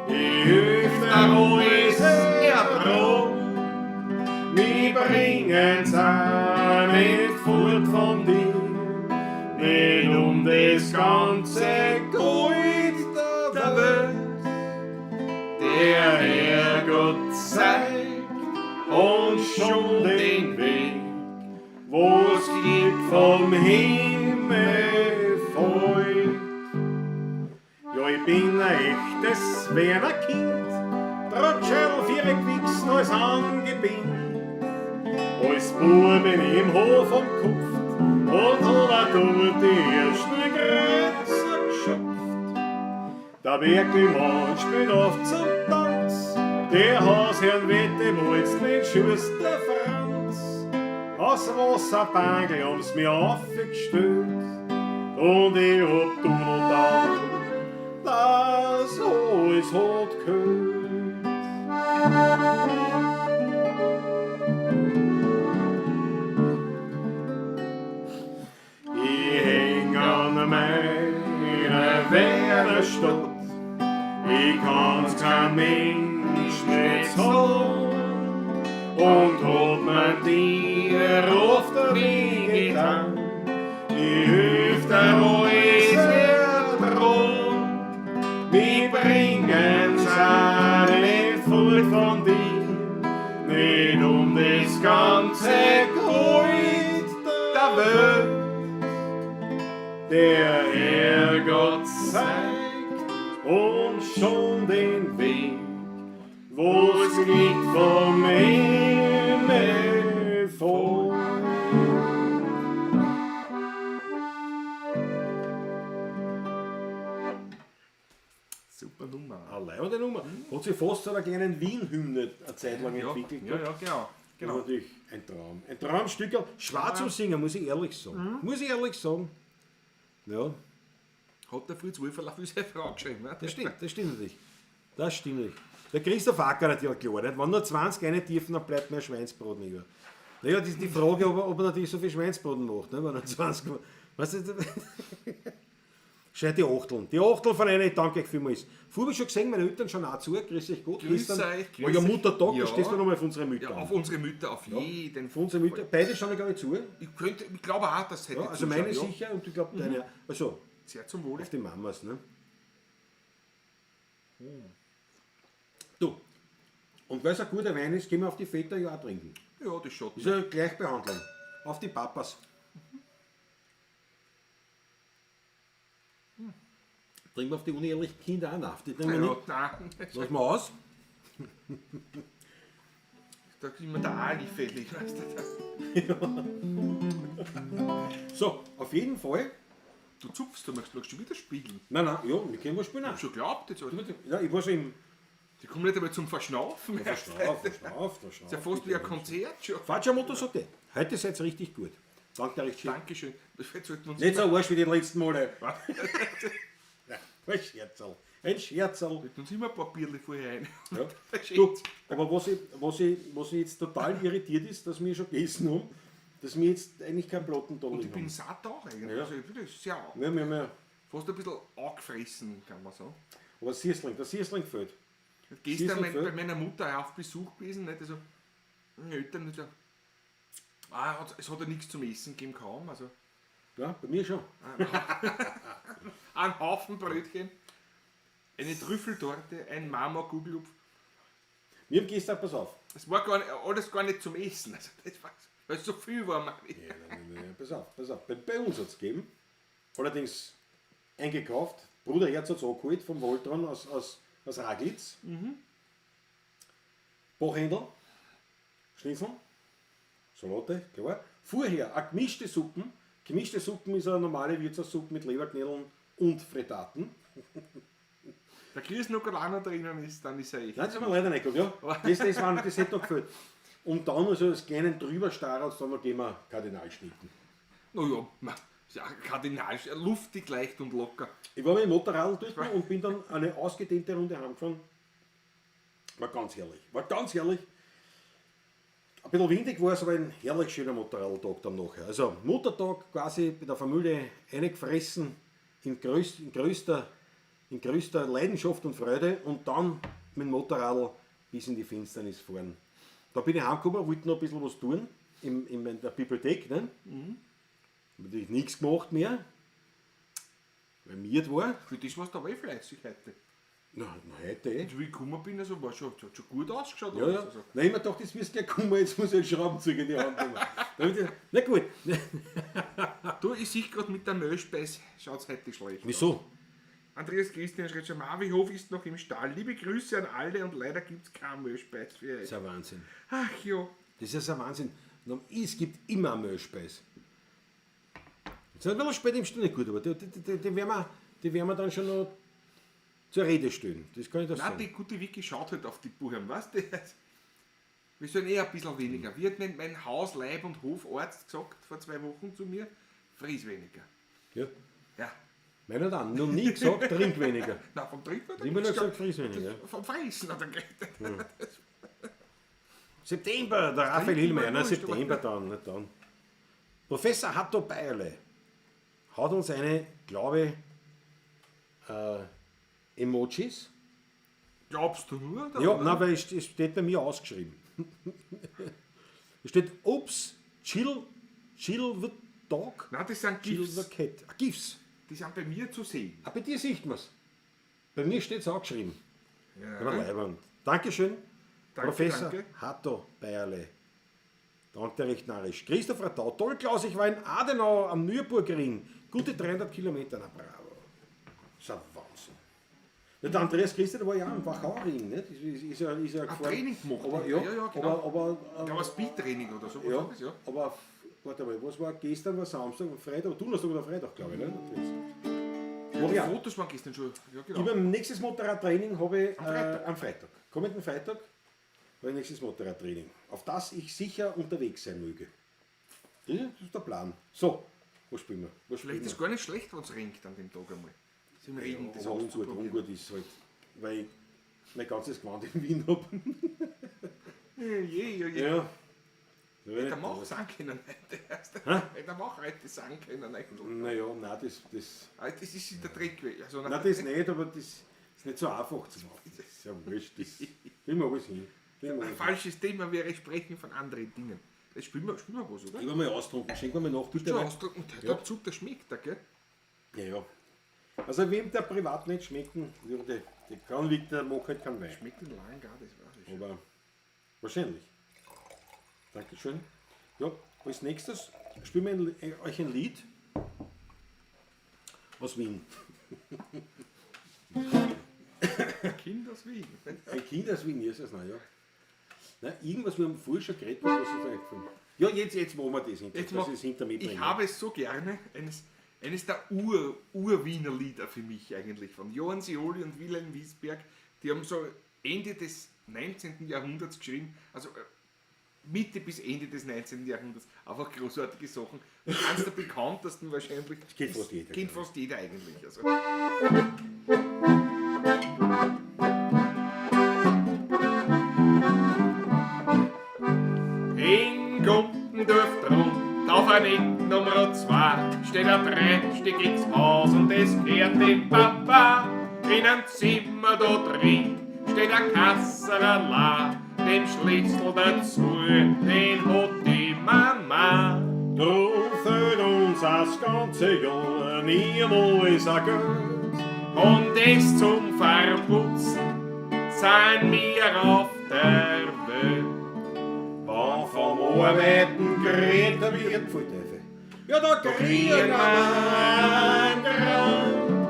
ich hilf dir alles ertragen. Mi bringen's auch nicht fort von dir, nicht um das ganze Gold der Welt. Der Herrgott zeigt uns schon den Weg, wo's Glück vom Himmel folgt. Ja, ich bin ein echtes Werner Kind, trotz Schädel vier gewichst als angebindt. Als Bub bin ich im Hof umkupft und hab auch dort die ersten Grenzen geschöpft. Der Berkelmann spielt oft zum Tanz, der Hausherrn wette wollt's mit Schuster Franz. Aus Wasserbangel haben's mir aufgestellt und ich hab Tunnel dann, dass alles hat gehört. Ich häng an meiner Wiener Stadt, ich kann's kein Mensch nicht sagen. Und hat man dir auf der Weg getan, ich hilf dir alles ertragen. Mi bringen's auch nicht fort von dir, nicht um das ganze Gold der Welt. Der Herrgott zeigt uns schon den Weg, wo's Glück vom Himmel folgt. Super Nummer. Eine leibende Nummer. Hat sich fast zu einer kleinen Wien-Hymne eine Zeit lang Ja, entwickelt. ja, ja, genau. Genau. Natürlich ein Traum. Ein Traumstück. Schwer zum Singen, muss ich ehrlich sagen. Muss ich ehrlich sagen. Ja, Hat der Fritz Wolferl auch für seine Frau geschrieben. Ne? das stimmt, das stimmt natürlich. Das stimmt natürlich. Der Christoph Acker natürlich klar, nicht? Wenn nur 20 eine dürfen, dann bleibt mehr Schweinsbraten über. Naja, das ist die Frage, ob er natürlich so viel Schweinsbraten macht, ne? Wenn er 20. Weißt du, Schau, die Achteln. Die Achteln von einer, ich danke euch vielmals. Vorher habe ich schon gesehen, meine Eltern schauen auch zu. Grüß euch Gott. Grüß Gestern euch, grüß war ja euch. Muttertag, da Ja. stehst du nochmal auf unsere Mütter. Ja, an. auf unsere Mütter, auf jeden Auf unsere Mütter. Beide schauen, glaube ich, zu. Ich, könnte, ich glaube auch, dass hätte Ja, also meine zuschauen, ja. sicher und ich glaube deine. Also, Sehr zum Wohle. auf die Mamas, ne? Du. Und weil es ein guter Wein ist, gehen wir auf die Väter ja auch trinken. Ja, das schaut Ist ja Gleichbehandlung. Auf die Papas. Trinken wir auf die unehelichen Kinder auch nach. Die trinken wir Ja, nicht. nein, Lass mal aus. da ist immer der Ali fällig, weißt du. So, auf jeden Fall. Du zupfst, du möchtest schon wieder spiegeln. Nein, nein, ja, wir können was spielen. Ich hab schon geglaubt, jetzt, Alter. Ja, ich war schon im. Die kommen nicht einmal zum Verschnaufen. Da schnauf, da schnauf, da Das ist ja schnauf. fast wie ein Konzert schon. Facciamoto Sote. Heute seid ihr richtig gut. Danke recht schön. Dankeschön. Das sollten wir uns Nicht so arsch wie die letzten Male. Ein Scherzerl. Ein Scherzerl. sollten uns immer ein paar Bierle vorher ein. Ja. Das Du, aber was ich jetzt total irritiert ist, dass wir schon gegessen haben, dass wir jetzt eigentlich keinen Platten da Und ich liegen bin haben. satt auch eigentlich. Ja. Also ich bin das sehr Ja, wir haben ja, fast ein bisschen angefressen, kann man sagen. aber Siesling, der Siesling fehlt. Gestern Siehst du, bei meiner Mutter auf Besuch gewesen, nicht? Also, meine Eltern, nicht so, es hat ja nichts zum Essen gegeben, kaum. Also, Ja, bei mir schon. ein Haufen Brötchen, eine Trüffeltorte, ein Marmorkugelhupf. Wir haben gestern, pass auf. Es war gar nicht, alles gar nicht zum Essen. Also, das war, weil es so viel war. Meine ich. Ja, nein, nein, nein, pass auf, pass auf. Bei uns hat es gegeben. Allerdings eingekauft. Bruder Herz hat es angeholt vom Voltron aus Raglitz. Mhm. Bachhändel, Schnitzel, Salate, klar. Vorher eine gemischte Suppen. Gemischte Suppen ist eine normale Wirtshaussuppe mit Leberknädeln und Frittaten. Der Grießnuckerl auch noch drinnen ist, dann ist er echt. Nein, das haben wir leider nicht gehabt, ja. Das hätte noch gefehlt. Und dann also das kleinen Drüberstarrer, und dann noch gehen wir Kardinalschnitten. Naja, ist ja Kardinal, luftig, leicht und locker. Ich war mit dem Motorrad dort und bin dann eine ausgedehnte Runde heimgefahren. War ganz herrlich. War ganz herrlich. Ein bisschen windig war es, aber ein herrlich schöner Motorradtag dann nachher. Also Muttertag quasi bei der Familie eingefressen in größter Leidenschaft und Freude und dann mit dem Motorrad bis in die Finsternis fahren. Da bin ich heimgekommen, wollte noch ein bisschen was tun in der Bibliothek. Ne? Mhm. Hab natürlich nichts gemacht mehr, weil mir war. Für das warst du aber eh fleißig heute. Na, heute eh. Also, wie ich gekommen bin, also war schon, hat schon gut ausgeschaut. Ja, alles, ja. Also. Nein, ich mir gedacht, jetzt wirst du gleich kommen, jetzt muss ich einen Schraubenzug in die Hand nehmen. Na gut. Du, ich sehe gerade mit der Mehlspeis, schaut es heute schlecht aus. Wieso? Andreas Christian schreibt schon, Marvi Hof ist noch im Stall. Liebe Grüße an alle und leider gibt es keine Mehlspeis für euch. Das ist ein Wahnsinn. Ach ja. Das ist ein Wahnsinn. Es gibt immer eine Mehlspeis. Jetzt sind wir spät im Stunde gut, aber die werden wir dann schon noch zur Rede stellen. Das kann ich doch Nein, sagen. die gute Vicky schaut halt auf die Buchen, weißt du? Wir sollen eh ein bisschen weniger. Wie hat mein Haus-, Leib- und Hofarzt gesagt vor 2 Wochen zu mir? Friss weniger. Ja. Ja. Meiner dann, noch nie gesagt, trink weniger. Nein, vom Trinken hat er Immer nur nichts gesagt, friss weniger. Das, vom Fressen hat er geredet. Ja. September, der Raphael Hillmeier, na, wurscht, aber- September dann, nicht dann. Professor Hatto Bayerle hat uns eine, glaube ich, Emojis. Glaubst du nur? Oder? Ja, nein, weil es steht bei mir ausgeschrieben. Es steht, ups, chill, chill the dog, Nein, das sind chill GIFs. the cat. Ah, GIFs. Die sind bei mir zu sehen. Ah, bei dir sieht man's. Bei mir steht es auch geschrieben. Ja. Aber leibend. Dankeschön, Danke, Professor danke. Hatto Bayerle. Danke, recht narrisch. Christoph Ratau, toll Klaus, ich war in Adenau am Nürburgring. Gute 300 Kilometer, na bravo. Das ist ein Wahnsinn. Ja, der Andreas Christian war ja am Wachau-Ring, nicht? Ist ja gefahren. Training gemacht. Aber, ja, Ja, ja, genau. aber, Ich glaube, ein Speed-Training oder so. ja, was das, ja. aber warte mal, was war gestern, war Samstag und Freitag, Donnerstag oder Freitag, glaube ich, ne? Die Ja. Fotos waren gestern schon. Ja, genau. Über nächstes Motorradtraining habe ich Am Freitag. am Freitag. Kommenden Freitag habe ich nächstes Motorradtraining, auf das ich sicher unterwegs sein möge. Das ist der Plan. So, was spielen wir? Was spielen Vielleicht ist wir? es gar nicht schlecht, wenn es regnet an dem Tag einmal. Das im Regen, das Aber auszuprobieren. ungut ist halt, weil ich mein ganzes Gewand in Wien habe. Je, je, je. Ja. Hätte man auch sagen können heute erst. Hätte man auch heute sagen können eigentlich. Naja, nein, das, Ah, das ist der Trick. Also, nein, das nicht, aber das ist nicht so einfach zu machen. Das ist ja wurscht, das kriegen wir alles hin. Kriegen wir Ein alles hin. falsches Thema wäre Sprechen von anderen Dingen. Das spielen wir was, oder? Ich war mal austrunken, schenk mir mal nach, bitte. Schon ausdrücken. Und der Zug, der schmeckt, da, gell? Ja, ja. Also wem der privat nicht schmecken würde, der kann liegt, der mag halt keinen Wein. Schmeckt den lang gar, das weiß ich schon. Aber wahrscheinlich. Dankeschön. Ja, als nächstes spielen wir euch ein Lied aus Wien. Kind aus Wien. Ein Kind aus Wien ist es noch, ja. Na, irgendwas, wir haben vorher schon geredet, was ist uns eingefallen? Ja, jetzt machen wir das hinter, Jetzt das mach- ist hinter mir Ich bringen. habe es so gerne, eines der Ur-Wiener Lieder für mich eigentlich, von Johann Sioli und Wilhelm Wiesberg. Die haben so Ende des 19. Jahrhunderts geschrieben, also Mitte bis Ende des 19. Jahrhunderts. Einfach großartige Sachen. Und eines der bekanntesten wahrscheinlich. Das kennt fast jeder, Kennt glaub fast jeder eigentlich. Also. In Gumpendorf drunter auf ein Eck Nummer 2 steht ein dreistöckiges Haus und es gehört dem Papa. In einem Zimmer da drin steht ein Kasserl, dem Schlüssel dazu, den hat die Mama. Drum fehlt uns das ganze Jahr niemals ein Geld. Und es zum Verputzen sind wir auf der Welt. Wann vom Arbeiten geredet wird, Pfui Teufel. Ja, da kriegen kriegen wir einen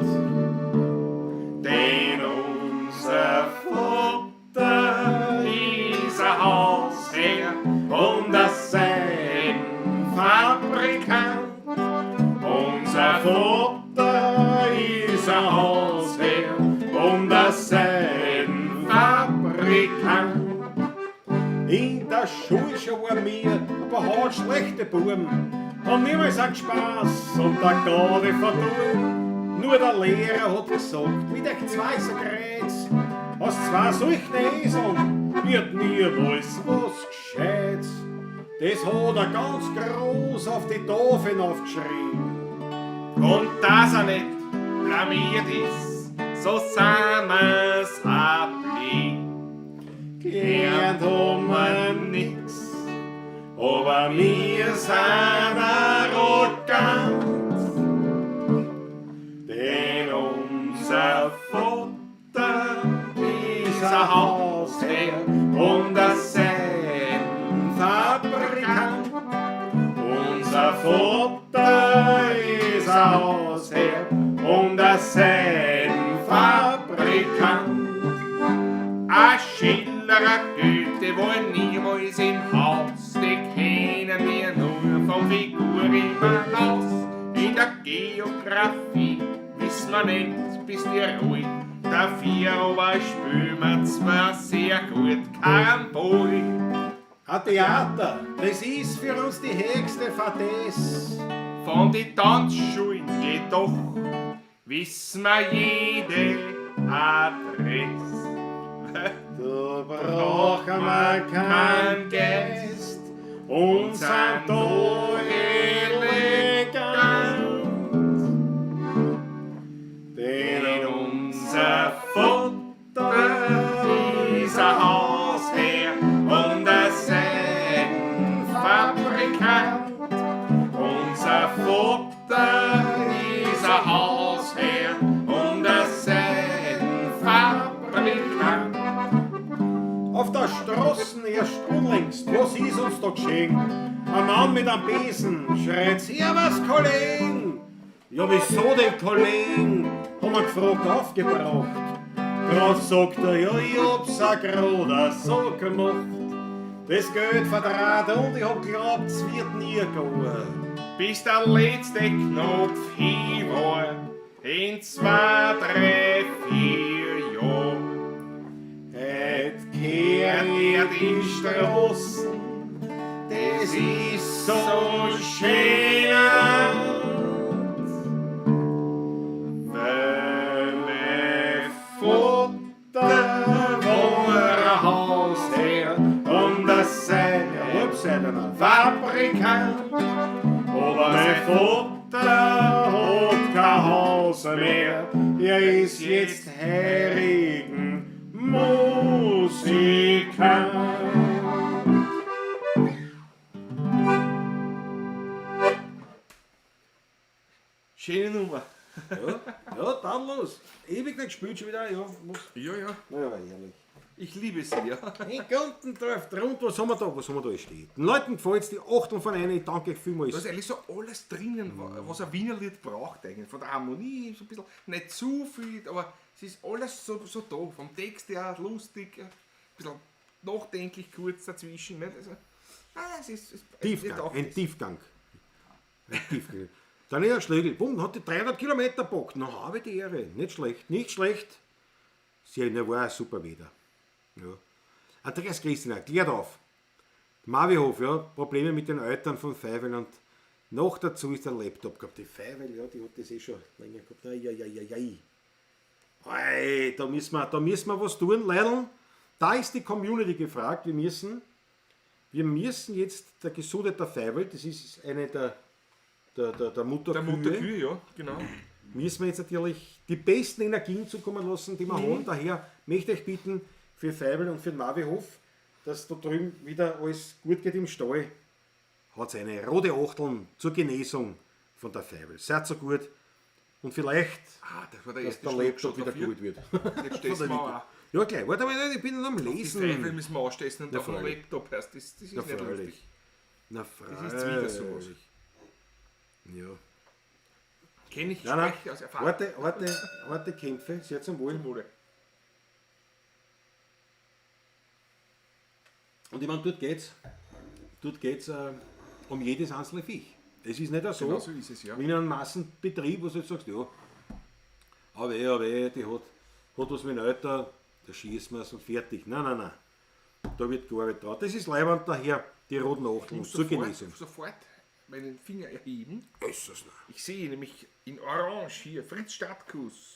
Grund. Denn unser Vater ist ein Hausherr und ein Seidenfabrikant. Unser Vater ist ein Hausherr und ein Seidenfabrikant. In der Schule schon waren wir ein paar hart schlechte Buben, haben niemals einen Spaß und der Gaudi vertun. Nur der Lehrer hat gesagt, mit euch zwei so Kreuz, aus zwei solchen Eseln wird niemals was Gescheites. Das hat er ganz groß auf die Tafeln aufgeschrieben. Und dass er nicht blamiert ist, so sind wir's auch blieb. Gelernt haben wir nix, aber wir sind arrogant. Denn unser Vater ist ein Hausherr und ein Seidenfabrikant. Unser Vater ist ein Hausherr und ein Seidenfabrikant. Ein Schillerer Goethe war niemals im Haus, die kennen wir nur vom Figur immer aus. In der Geografie wissen wir nicht, bis die Ruhe, dafür aber spülen wir zwar sehr gut Karambol. Ein Theater, das ist für uns die höchste Fadesse. Von die Tanzschulen jedoch wissen wir jede Adresse. Da brauchen wir kein Gäst und sind da elegant. Denn Unser Vater ist ein Hausherr und ein Seidenfabrikant. Unser Vater ist ein Hausherr und ein Seidenfabrikant. Auf der Straßen erst unlängst, was ist uns da geschehen? Ein Mann mit einem Besen schreit, Servus, Kollegen! Ja, wieso denn, Kollegen? Haben wir gefragt, aufgebraucht. Drauf sagt er, ja, ich hab's auch grad so gemacht. Das Geld verdraht und ich hab geglaubt, es wird nie gehen. Bis der letzte Knopf hin war, in 2, 3, 4 Jahren. Heut kehrt er die Straßen, das ist so schön. Weil mein Vater war ein Hausherr und ein Ja, halbseitener. Fabrikant. Aber mein Vater hat kein Haus mehr, er ist jetzt Heurigen Musikant. Schöne Nummer. Ja, ja, dann los. Ewig nicht gespielt, schon wieder. Ja, muss. Ja, ja. Naja, war herrlich. Ich liebe sie, ja. In Guntendorf, drunter, was haben wir da? Was haben wir da steht? Den Leuten gefällt die Achtung von einer, ich danke euch vielmals. Da ist eigentlich so alles drinnen, was ein Wiener Lied braucht eigentlich. Von der Harmonie, so ein bisschen, nicht zu viel, aber es ist alles so, so da. Vom Text her lustig, ein bisschen nachdenklich kurz dazwischen. Nicht? Also, es ist, es Tiefgang, taugt ein es. Tiefgang. Ein Tiefgang. Dann ist er Schlegel, bumm, hat die 300 Kilometer gepackt. Na, habe die Ehre. Nicht schlecht, nicht schlecht. Sehr, na, war ein super Wetter. Ja. Andreas Christina, klärt auf. Marvihof, ja, Probleme mit den Eltern von Feivel und noch dazu ist der Laptop gehabt. Die Feivel, ja, die hat das eh schon länger gehabt. Ei, ei, ei, ei, ei. Ei, da müssen wir was tun, Leidl. Da ist die Community gefragt. Wir müssen jetzt der Gesundheit der Feivel, das ist eine der Mutterkühe, Der Mutterkühe, ja, genau. müssen wir jetzt natürlich die besten Energien zukommen lassen, die wir haben. Daher möchte ich bitten, für Feivel und für den Marvihof, dass da drüben wieder alles gut geht im Stall, hat es eine rote Achteln zur Genesung von der Feivel. Seid so gut und vielleicht, Das war der dass erste der Schluck Laptop schon wieder dafür. gut wird. Jetzt stehst du mal auch. Ja, gleich. Warte mal, ich bin noch am Die Lesen. Feivel müssen wir anstessen und Na, auf dem freilich. Laptop erst. Das ist Na, nicht freilich. lustig. Na, Das ist wieder sowas. Ja. Kenn ich, Nein, nein. spreche aus Erfahrung. Warte, Kämpfe. Sehr zum Wohl. Wohle. Und ich meine, dort geht's um jedes einzelne Viech. Es ist nicht so, Genau so ist es, ja. wie in einem Massenbetrieb, wo du jetzt sagst, ja, aber die hat was mit dem Alter, da schießen wir es und fertig. Nein, nein, nein. Da wird gearbeitet drauf. Das ist leibend daher, die roten Achteln Ich muss zur Genesung. sofort meinen Finger erheben. Äußerst nah. Ich sehe nämlich in Orange hier Fritz Stadtkuss.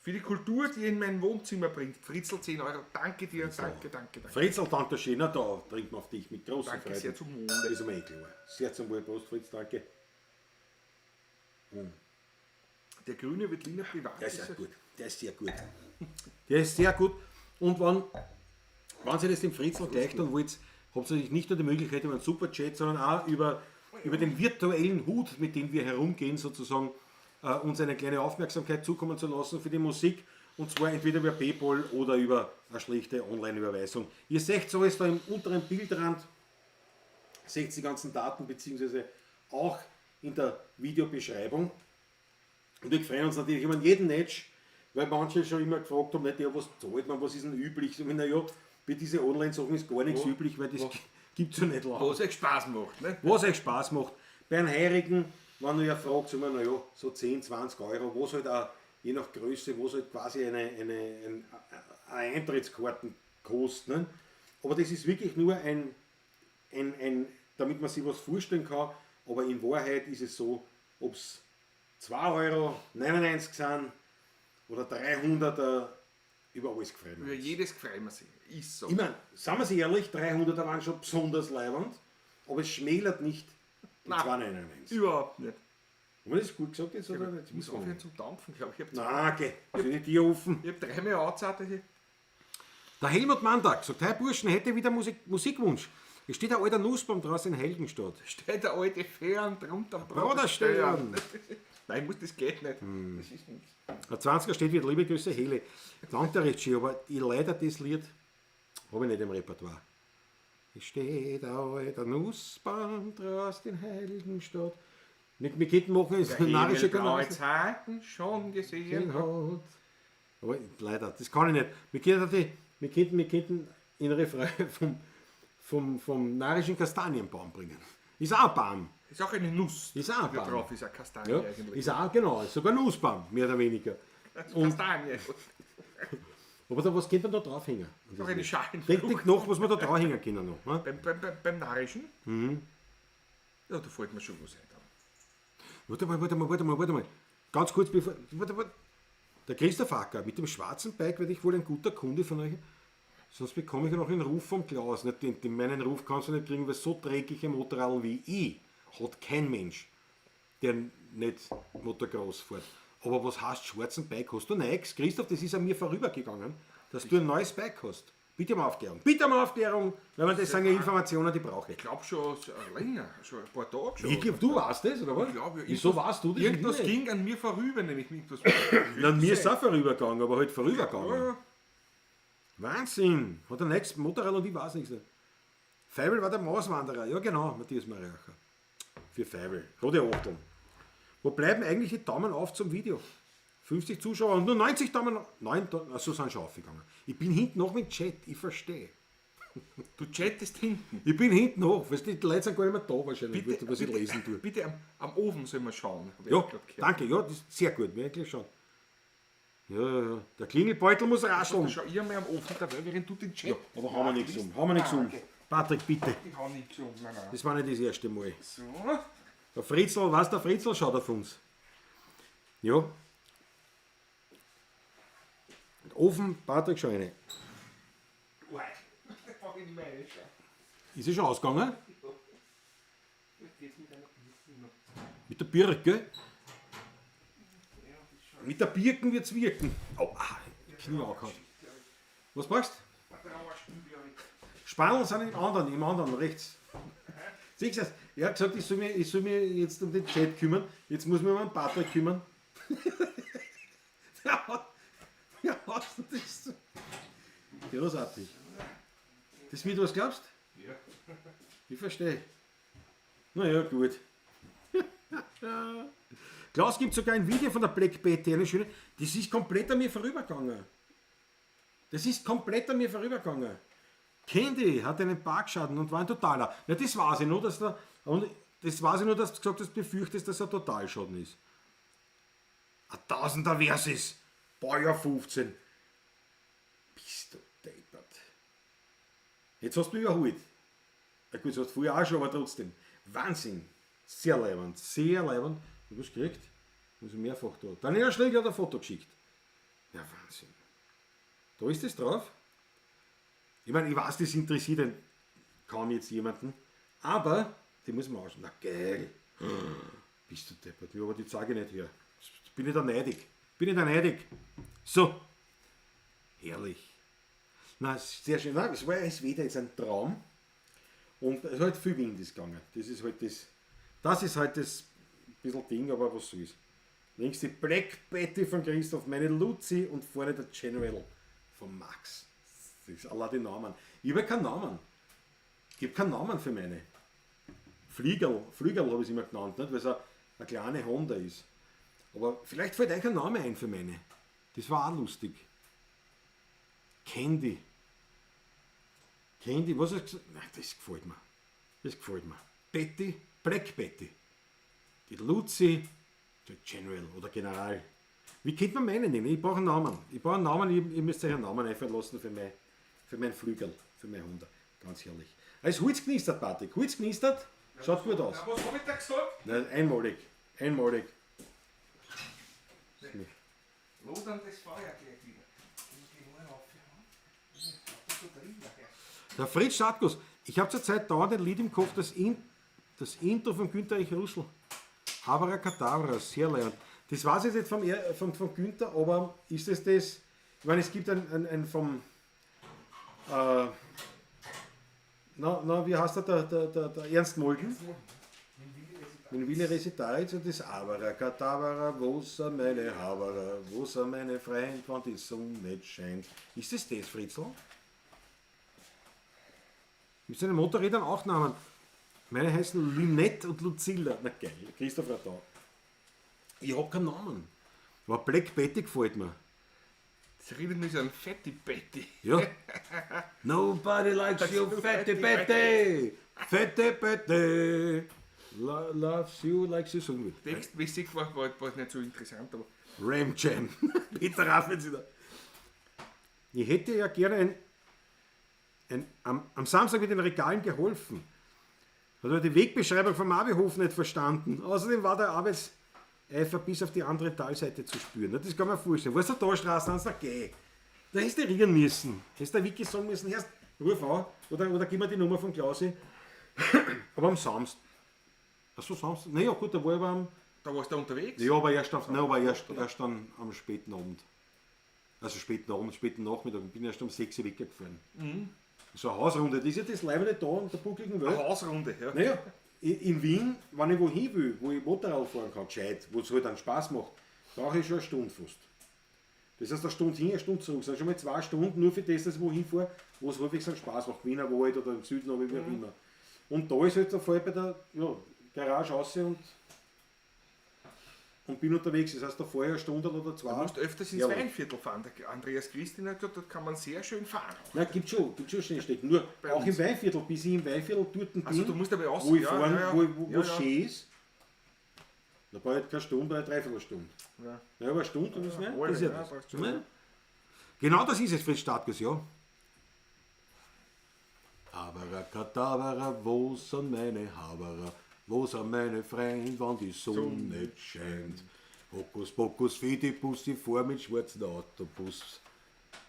Für die Kultur, die er in mein Wohnzimmer bringt. Fritzl, 10 Euro. Danke dir, danke, danke, danke. Fritzl, danke schön. Na, da trinkt man auf dich mit großer Danke, Freude. sehr zum Wohle. Das ist mir eh klar. Sehr zum Wohl. Prost, Fritz, danke. Der grüne Veltliner Privat. Der ist sehr gut. Der ist sehr gut. Der ist sehr gut. Und wenn Sie das dem Fritzl gleich tun wollt, habt ihr natürlich nicht nur die Möglichkeit über einen Superchat, sondern auch über den virtuellen Hut, mit dem wir herumgehen, sozusagen, uns eine kleine Aufmerksamkeit zukommen zu lassen für die Musik. Und zwar entweder über PayPal oder über eine schlichte Online-Überweisung. Ihr seht alles da im unteren Bildrand, seht die ganzen Daten, beziehungsweise auch in der Videobeschreibung. Und wir freuen uns natürlich über jeden Match, weil manche schon immer gefragt haben, nicht, ja, was zahlt man, was ist denn üblich? So, na ja, bei diesen Online-Sachen ist gar nichts üblich, weil das gibt es ja nicht lange. Was euch Spaß macht, ne? Was euch Spaß macht. Bei einem Heurigen, wenn du ja fragst, sagen wir, na ja, so 10, 20 Euro, was halt auch, je nach Größe, was halt quasi eine Eintrittskarte kostet. Ne? Aber das ist wirklich nur ein, damit man sich was vorstellen kann, aber in Wahrheit ist es so, ob es 2,99 € sind oder 300, über alles gefreut. Über jedes freuen wir sich. Ist so. Ich meine, sagen wir sich ehrlich, 300er waren schon besonders leibend, aber es schmälert nicht die 2,99. Überhaupt nicht. Haben wir das gut gesagt jetzt oder nicht? Ich muss aufhören zum Dampfen, glaube ich. Nein, okay. Soll ich die offen? Ich hab dreimal angezahlt. Der Helmut Mandag sagt, hey Burschen, hätte wieder Musikwunsch. Es steht ein alter Nussbaum draußen in Helgenstadt. Steht der alte Fern drunter am Broderstern. Nein, das geht nicht. Das ist nichts. Der 20er steht wieder, liebe Grüße, Hele. Danke recht schön, aber ich leider das Lied habe ich nicht im Repertoire. Es steht ein alter Nussbaum draußen in Heiligenstadt. Wir könnten machen, es ist narische Blaue Kanal. Zeiten schon gesehen. Hat. Aber leider, das kann ich nicht. Wir könnten in Refrain vom narischen Kastanienbaum bringen. Ist auch ein Baum. Ist auch eine Nuss. Ist auch ein die da Baum. drauf ist, eine Kastanie Ja, eigentlich. ist auch, genau, ist sogar ein Nussbaum, mehr oder weniger. Kastanie. Aber da, was könnte man da draufhängen? Ist auch eine Schalenfrucht. Denk nach, was wir da draufhängen können noch. Ne? Beim Narischen? Ja, da fällt mir schon was ein. Warte mal. Ganz kurz bevor. Warte mal. Der Christoph Acker, mit dem schwarzen Bike werde ich wohl ein guter Kunde von euch. Sonst bekomme ich ja noch einen Ruf vom Klaus. Nicht meinen Ruf kannst du nicht kriegen, weil so dreckige Motorradl wie ich hat kein Mensch, der nicht Motocross fährt. Aber was heißt schwarzen Bike? Hast du nichts? Christoph, das ist an mir vorübergegangen, dass du ein neues Bike hast. Bitte um Aufklärung. Bitte um Aufklärung, weil man das sind ja Informationen, die brauche ich. Ich glaube schon länger, schon ein paar Tage schon. Ich glaub, du weißt das, oder was? Ich glaub, ja, Wieso weißt du das? Irgendwas Ich nicht. ging an mir vorüber, nämlich irgendwas. Na, mir ist auch vorübergegangen, aber halt vorübergegangen. Ja, Wahnsinn! Hat der nächste Motorrad und ich weiß nichts. Feibel war der Mauswanderer. Ja, genau, Matthias Mariacher. Für Feibel. Rote Achteln. Wo bleiben eigentlich die Daumen auf zum Video? 50 Zuschauer und nur 90 Daumen. 9, achso, sind schon aufgegangen. Ich bin hinten noch mit Chat, ich verstehe. Du chattest hinten. Ich bin hinten hoch. Weißt du, die Leute sind gar nicht mehr da wahrscheinlich, Bitte, was ich bitte, lesen tue. Bitte am Ofen sollen wir schauen. Hab ich Ja, grad gehört. danke, ja, das ist sehr gut, wirklich schon. Ja, ja, ja. Der Klingelbeutel muss rascheln. Schau ich einmal am Ofen dabei, während du den Chat. Ja, aber haben wir nichts um. Haben wir nichts um. Okay. Patrick, bitte. Ich hau nichts um. Nein, nein. Das war nicht das erste Mal. So. Der Fritzl, was der Fritzl schaut auf uns. Ja. Und Ofen, Patrick, schau rein. Ui. Da brauch ich nicht mehr reinschauen. Ist er schon ausgegangen? Vielleicht geht's mit einer Birke noch. Mit der Birke? Mit der Birken wird's wirken. Oh, ah, Knie angehauen. Was brauchst du? Ein Trauerspiel, glaub ich. Spandeln sind im anderen, rechts. Siehst du das? Er hat gesagt, ich soll mich jetzt um den Chat kümmern. Jetzt muss ich mich um den Patrick kümmern. Der hat das. Großartig. Das wird, was glaubst? Ja. Ich verstehe. Naja, gut. Klaus gibt sogar ein Video von der Black Betty, eine schöne. Das ist komplett an mir vorübergegangen. Das ist komplett an mir vorübergegangen. Candy hat einen Parkschaden und war ein totaler. Ja, das weiß ich nur, dass da, und das weiß ich nur, dass du gesagt hast, befürchtest, dass er Totalschaden ist. Ein Tausender Versys. Baujahr 15. Bist du deppert. Jetzt hast du mich überholt. Ja gut, das hast du vorher auch schon, aber trotzdem. Wahnsinn. Sehr leibend, sehr leibend. Ich hab's gekriegt. Muss ich mehrfach da. Daniela Schläger hat ein Foto geschickt. Ja, Wahnsinn. Da ist das drauf. Ich meine, ich weiß, das interessiert kaum jetzt jemanden. Aber, die muss man ausschauen. Na geil. Bist du deppert. Ja, aber die zeige ich nicht her. Bin ich da neidig. Bin ich da neidig. So. Herrlich. Na, sehr schön. Nein, es war das Wetter jetzt ein Traum. Und es ist halt viel Wind ist gegangen. Das ist halt das, das ist halt das bisschen Ding, aber was soll's. Links die Black Betty von Christoph, meine Luzi und vorne der General von Max. Das ist alle die Namen. Ich habe keinen Namen. Ich habe keinen Namen für meine. Fliegerl, Flügerl habe ich es immer genannt, nicht? Weil es eine kleine Honda ist. Aber vielleicht fällt euch ein Name ein für meine. Das war auch lustig. Candy. Candy, was hast du gesagt? Nein, das gefällt mir. Das gefällt mir. Betty, Black Betty. Die Luzi, der General oder General. Wie könnte man meine nennen? Ich brauche einen Namen. Ich brauche einen Namen, ihr müsst euch einen Namen einfallen lassen für mein Flügel, für meine Hunde. Ganz herrlich. Es Holz knistert, Patrick. Holz knistert, schaut gut aus. Na, was hab ich da gesagt? Nein, einmalig. Einmalig. Lodern das Feuer gleich wieder. Ich muss die Ohren aufhauen. Ich hab da drin nachher. Der Fritz Schatkus, ich habe zurzeit dauernd ein Lied im Kopf, das Intro von Günter Erich Russell. Abracadabra, sehr leibend. Das weiß ich jetzt vom Günther, aber ist es das? Ich meine, es gibt ein vom. Na, na, wie heißt der, der Ernst Molden? Mit Willi Resitaritz und das Abracadabra, wo sind meine Haberer, wo sind meine Freund, wenn die Sonne nicht scheint. Ist das das, Fritzl? Gibt es einen Motorrädern auch Namen? Meine heißen Lynette und Lucilla. Na geil, Christoph Radau. Ich hab keinen Namen. Aber Black Betty gefällt mir. Das erinnert mich an Fetti Betty. Ja. Nobody likes you, Fetty Betty. Fetty Betty. Loves you, likes you so gut. Textmäßig war nicht so interessant, aber Ram Jam. Peter Raffens wieder. Ich hätte ja gerne am Samstag mit den Regalen geholfen. Hat aber die Wegbeschreibung vom Abihof nicht verstanden. Außerdem war der Arbeitseifer bis auf die andere Talseite zu spüren. Na, das kann man vorstellen. Wo ist der Talstraße? Dann sagt, geh. Da hättest du reden müssen. Hättest du wirklich sagen müssen, erst ruf an oder gib mir die Nummer von Klausi. Aber am Samstag. Achso, Samstag. Naja, gut, da war ich aber am. Da warst du unterwegs? Ja, aber erst, auf, nein, aber erst dann am späten Abend. Also späten Abend, späten Nachmittag. Ich bin erst um 6 Uhr weggefahren. So eine Hausrunde, das ist ja das Leibende da in der buckligen Welt. Eine Hausrunde, ja. Naja, in Wien, wenn ich wohin will, wo ich Motorrad fahren kann, gescheit, wo es halt einen Spaß macht, brauche ich schon eine Stunde fast. Das heißt, eine Stunde hin, eine Stunde zurück. Das sind schon mal 2 Stunden nur für das, dass ich wohin fahre, wo es halbwegs einen Spaß macht. Wiener Wald oder im Süden oder wie auch immer. Und da ist halt der Fall bei der Garage raus und bin unterwegs. Das heißt, da fahre ich eine Stunde oder 2. Du musst öfters ins Jawohl. Weinviertel fahren. Der Andreas Christin hat gesagt, dort kann man sehr schön fahren. Nein, gibt schon schöne Städte. Nur Bei auch uns. im Weinviertel, bis ich im Weinviertel dort bin, Also du musst aber raus, wo ich ja, fahren, ja, ja. wo Ja, es ja. schön ist, da brauche ich halt keine Stunde, eine Dreiviertelstunde. Ja. Ja, aber eine Stunde, das, ne? halbe, Das ist ja ja, das. brauchst du schon. Ne? Genau das ist es, Fritz Startges, ja. Abracadabra, wo sind meine Haberer? Wo sind meine Freunde, wenn die Sonne nicht scheint? Hokus pokus, Fidibus, ich fahr mit schwarzen Autobus.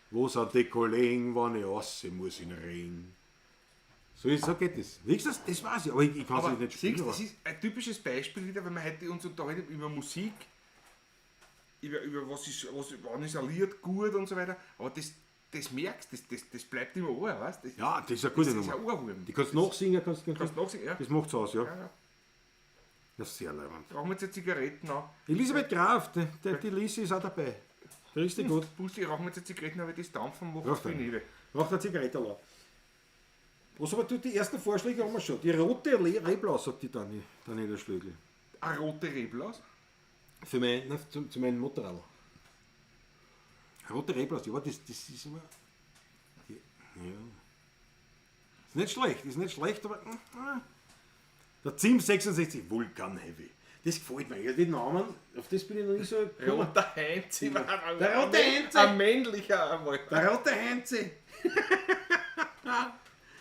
Wo sind die Kollegen, wenn ich raus muss in den Regen? So, so geht das. Wie gesagt, das weiß ich, aber ich kann es nicht spielen. Siehst, aber das ist ein typisches Beispiel wieder, wenn man heute uns unterhalten über Musik, über was ist, was, wann ist ein Lied gut und so weiter, aber das merkst du, das bleibt im Ohr, weißt du? Ja, das ist eine gute Das ist Nummer. ein Ohrwurm. Die kannst du nachsingen, Kannst nachsingen, ja. Das macht's aus, ja. Ja, ja. Das ist sehr leibend. Brauchen wir jetzt eine Zigaretten an? Elisabeth Graf, die Lisi ist auch dabei. Richtig gut. Bussi, rauchen wir jetzt eine Zigaretten, aber das Dampfen macht Raucht viel eine. Nebel. Raucht eine Zigarette an. Was aber du, die ersten Vorschläge haben wir schon. Die rote Reblaus, sagt die Daniela Schlögl. Eine rote Reblaus? Für mein, nein, zu meinem Motorrad. Rote Reblaus, ja, das ist immer. Die, ja. Ist nicht schlecht, ist nicht schlecht, aber. Der Zim 66, Vulkan Heavy. Das gefällt mir. Ja, die Namen, auf das bin ich noch nicht so gekommen. Roter Heinzi war ein, Der rote Heinzi. Ein männlicher einmal. Der rote Heinzi.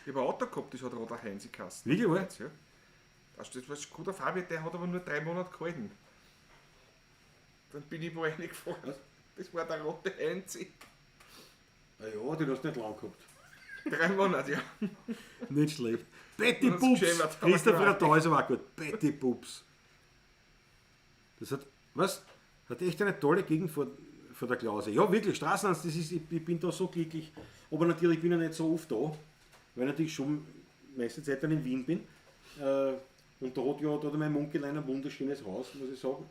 Ich habe ein Auto gehabt, das hat Roter Heinzi geheißen. Wirklich, wahr? Ja. Das war Skoda Fabia, der hat aber nur 3 Monate gehalten. Dann bin ich wo reingefahren. Was? Das war der rote Heinzi. Ah ja, den hast du nicht lang gehabt. 3 Monate, ja. Nicht schlecht. Betty Das Pups. geschämert, aber Christopher genau. Radau ist aber auch gut. Betty Pups. Das hat, was? Hat echt eine tolle Gegend vor der Klause. Ja, wirklich, Straßenhans, das ist, ich bin da so glücklich. Aber natürlich bin ich nicht so oft da, weil ich natürlich schon meiste Zeit dann in Wien bin. Und da hat ja da hat mein Munkelein ein wunderschönes Haus, muss ich sagen.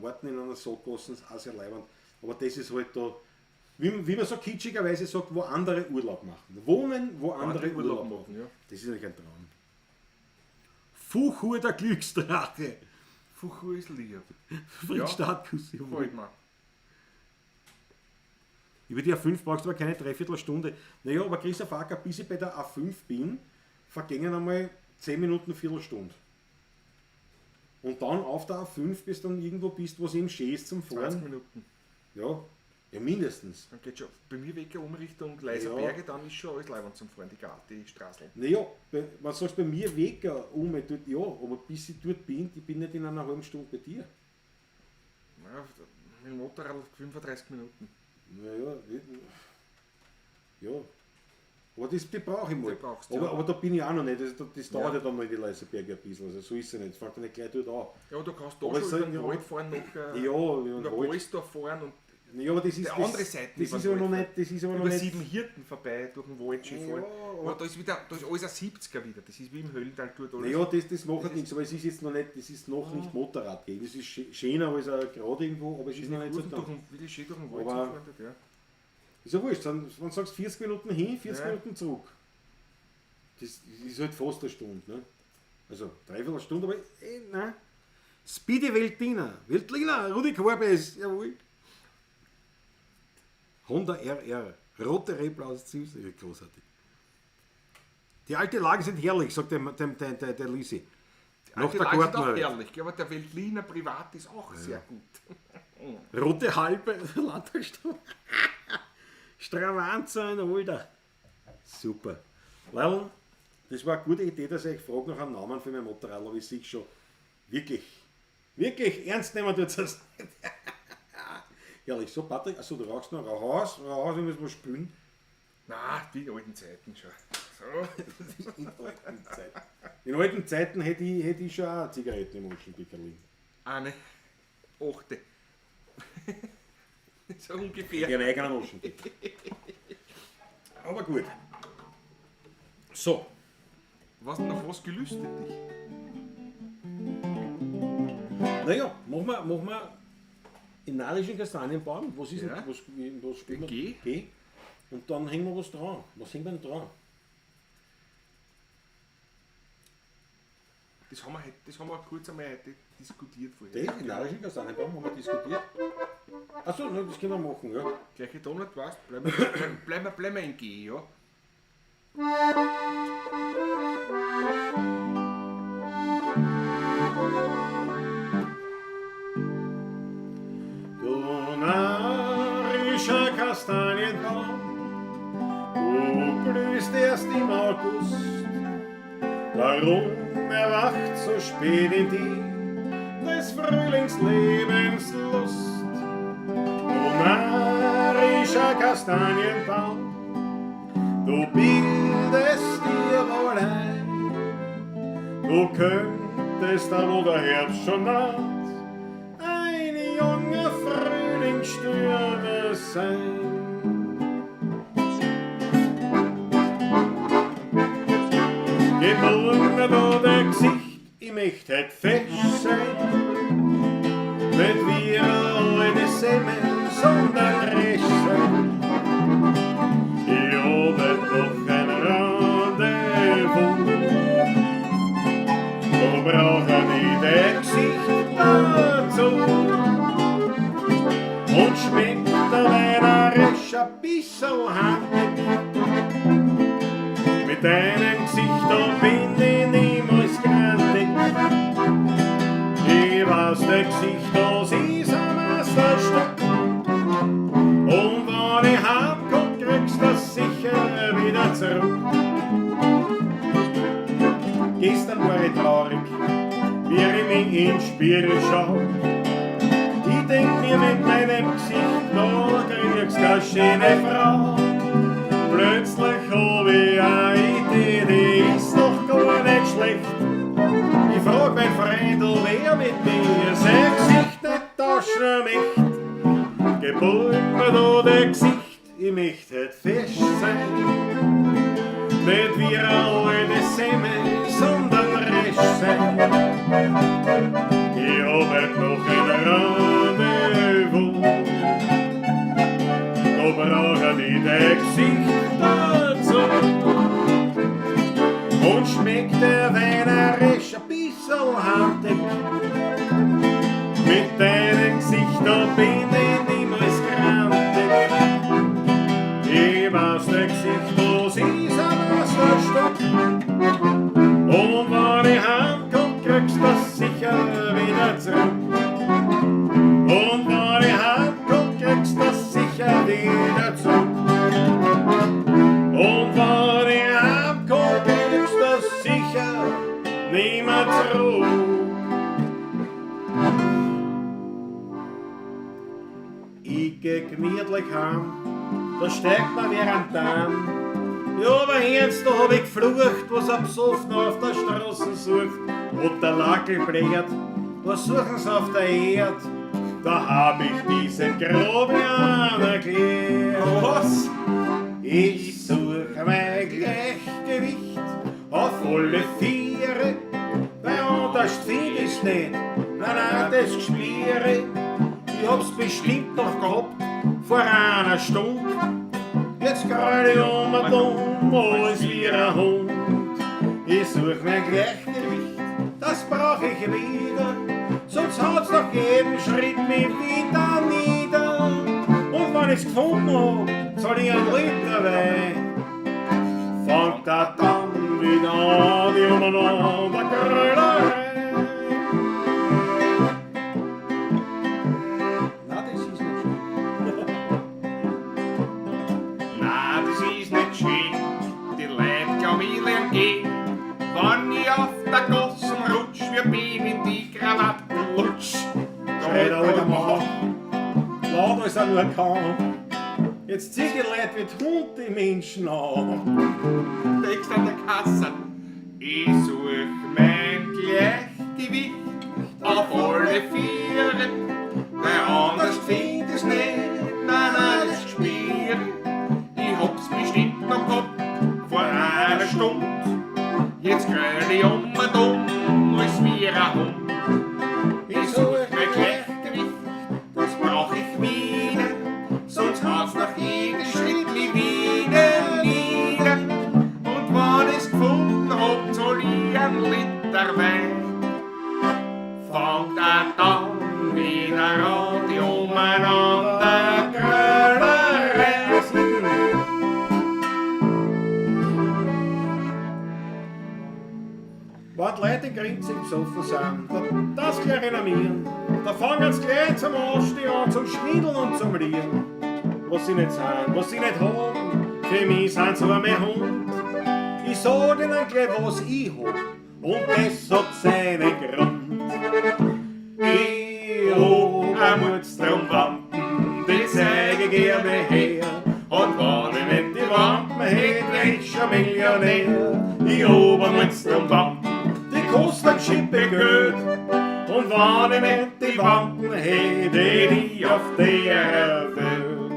Garten in einer Sackgasse ist auch sehr leibend. Aber das ist halt da, wie man so kitschigerweise sagt, wo andere Urlaub machen. Wohnen, wo andere Urlaub machen. ja. Das ist natürlich ein Traum. Fuchur der Glücksdrache. Fuchur ist lieb. Fritz Ja. Startkuss, jawohl. Gefällt mir. Über die A5 brauchst du aber keine Dreiviertelstunde. Naja, aber Christoph Acker, bis ich bei der A5 bin, vergingen einmal 10 Minuten, Viertelstunde. Und dann auf der A5 bis dann irgendwo bist, wo es eben schön ist zum 20 Fahren. Minuten. Ja, ja, mindestens. Dann geht schon bei mir weg um Richtung Leiserberge, dann ist schon alles leibend zum Fahren, die Straße. Naja, wenn du sagst, bei mir weg um, dort, ja, aber bis ich dort bin, ich bin nicht in einer halben Stunde bei dir. Ja, mit dem Motorrad 35 Minuten. Naja, ja. Aber die brauche ich mal. Die brauchst du, aber, ja. aber da bin ich auch noch nicht. Das dauert Ja. ja dann mal in die Leiserberge ein bisschen. Also so ist es ja nicht. Es fängt ja nicht gleich dort an. Ja, aber du kannst da Aber schon es soll- über den ja. Wald fahren, noch, Ja, über über den Wald. Polsdorf fahren und Ja, aber das ist, Die das, andere Seite Das über ist den aber noch Wald nicht. Das ist aber noch über nicht. Sieben Hirten vorbei durch den Wald schön Ja, fahren. aber- Aber da ist wieder, da ist alles ein 70er wieder. Das ist wie im Höllental dort alles. Naja, das macht halt nichts, aber es ist jetzt noch nicht, das ist noch nicht Motorradgegend. Das ist schöner als auch gerade irgendwo, aber es ist noch nicht so Kurven da. durch den, wirklich schön durch den Wald Aber- zu fahren dort, ja. Ist ja wurscht, dann, wenn du sagst 40 Minuten hin, 40 Ja. Minuten zurück. Das ist halt fast eine Stunde, ne? Also dreiviertel Stunde, aber nein. Speedy Veltliner, Veltliner, Rudi Korbes, jawohl. Honda RR, rote Reblaus, süß, ja, großartig. Die alte Lagen sind herrlich, sagt der Lisi. Die Nach alte der Lage sind auch Gartenarbeit. herrlich, gell, aber der Veltliner privat ist auch sehr gut. Rote Halbe, Landtagsstraße. Stravanzer in Alter. Super. Weil, das war eine gute Idee, dass ich frage nach einem Namen für mein Motorrad, aber ich sehe schon wirklich, wirklich ernst nehmen tut das nicht. Herrlich. So, Patrick, achso, du rauchst noch. Rauch aus, rauch aus, wir müssen was spülen. Na, die alten Zeiten schon. So. In alten Zeiten. In alten Zeiten hätte ich schon auch Zigaretten im Aschenbecher liegen. Eine. Achte. So ungefähr. Ihren eigenen Aschenbecher. Aber gut. So. Was, nach was gelüstet dich? Naja, machen wir in narischen Kastanienbaum. Was ist Ja. denn, was spielen wir? G. G. Und dann hängen wir was dran. Was hängt denn dran? Das haben wir, das haben wir kurz einmal heute diskutiert vorher. Den narischen Kastanienbaum haben wir diskutiert. Achso, das können wir machen, ja. Gleiche Tonart, weißt, bleiben wir in G, ja. Du narischer Kastanienbaum, du blühst erst im August, darum erwacht so spät in dir des Frühlingslebens Lust. Du narischer Kastanienbaum, du bildest dir wohl ein, du könntest dann, wo der Herbst schon naht, ein junger Frühlingsstürmer sein. Geboren wo der Gesicht, ich möcht heut fesch sein, nicht wie eine alte Semmel, sondern resch sein. Ich hab heut noch ein Rendezvous, da brauch ich nicht dein Gesicht dazu. Und schmeckt der Wein resch ein bissl handig, mit deinem Gesicht, da bin ich niemals grantig. Ich weiß, dein Gesicht, das ist ein Meisterstück. Und wenn ich heimkomm, kriegst du das sicher wieder zurück. Gestern war ich traurig, wie ich mich in den Spiegel schau. Ich denk mir mit meinem Gesicht, da kriegst keine schöne Frau. Plötzlich hab ich eine Idee, die ist noch gar nicht schlecht. Ich frag mein Freund, ob er mit mir sein Gesicht nicht tauschen möcht. Geburt mir da dein Gesicht, ich möcht heut fesch sein. Nicht wie eine alte Semmel, sondern resch sein. Ich hab heut noch ein Rendezvous, da brauch ich nicht dein Gesicht dazu. Und schmeckt der Wein resch ein bissl handig, mit deinem Gesicht, da bin ich niemals grantig. Ich weiß, dein Gesicht, das ist ein Meisterstück. Und wenn ich heimkomm, kriegst du das sicher wieder zurück. Und wenn ich heimkomm, kriegst du das sicher wieder zurück. Und wenn ich heimkomm, kriegst du das sicher nimmer zurück. Ich geh gemütlich heim, da steigt mir wer am Darm. Ja, aber hören's, da hab ich geflucht, was ein Besoffener auf der Straße sucht. Und der Lackel blärt, was suchen sie auf der Erd? Da hab ich diesen Grobian erklärt. Was? Ich such mein Gleichgewicht auf alle Viere, weil anders find ich's nicht, nein, nein, das Geschmiere. Ich hab's bestimmt noch gehabt vor einer Stunde. Jetzt kraul ich um und um, alles wie ein Hund. Ich such mein Gleichgewicht, das brauch ich wieder, sonst haut's nach jedem Schritt mich wieder nieder. Und wenn ich's gefunden hab, soll ich einen Liter Wein. Fangt er dann wieder an, die umeinander Grölerei. Nein, das ist nicht schön. Na, das ist nicht schön. Die Leute glauben, ich lern gehen. Wenn ich auf der Gossen rutsch, wie ein Baby in die Krawatten lutsch. Schreit der alte Mann. Laut als ein nur kann. Jetzt zieh die Leute wie Hund die Menschen an. Text an der Kasse. Ich such mein Gleichgewicht auf alle Viere, weil anders find ich's nicht, nein, nein, das ist Spiel. Ich hab's bestimmt noch gehabt vor einer Stunde. Jetzt gröl ich um und um, als wie ein Hund. Ich such mein Gleichgewicht, das brauch ich wieder, sonst haut's nach jedem Schritt mich wieder nieder. Und wenn ich's gefunden hab, zahl ich einen Liter Wein. Fangt er dann wieder an, die umeinander Grölerei. Wenn die Leute in Grinzing besoffen sind, da, das gleich renommieren. Da fangen sie gleich zum Anstehen an, zum Schwindeln und zum Lieren. Was sie nicht sind, was sie nicht haben, für mich sind sie aber mein Hund. Ich sag ihnen gleich, was ich hab, und das hat seinen Grund. Ich hab ein Mutstraumwampen, die zeig ich gerne her. Und wenn ich nicht die Wampen hätt, wär ich schon Millionär. Ich hab ein Mutstraumwampen, die kostet Schippe Geld. Und wenn ich nicht die Wampen hätt, hätt ich auf der Welt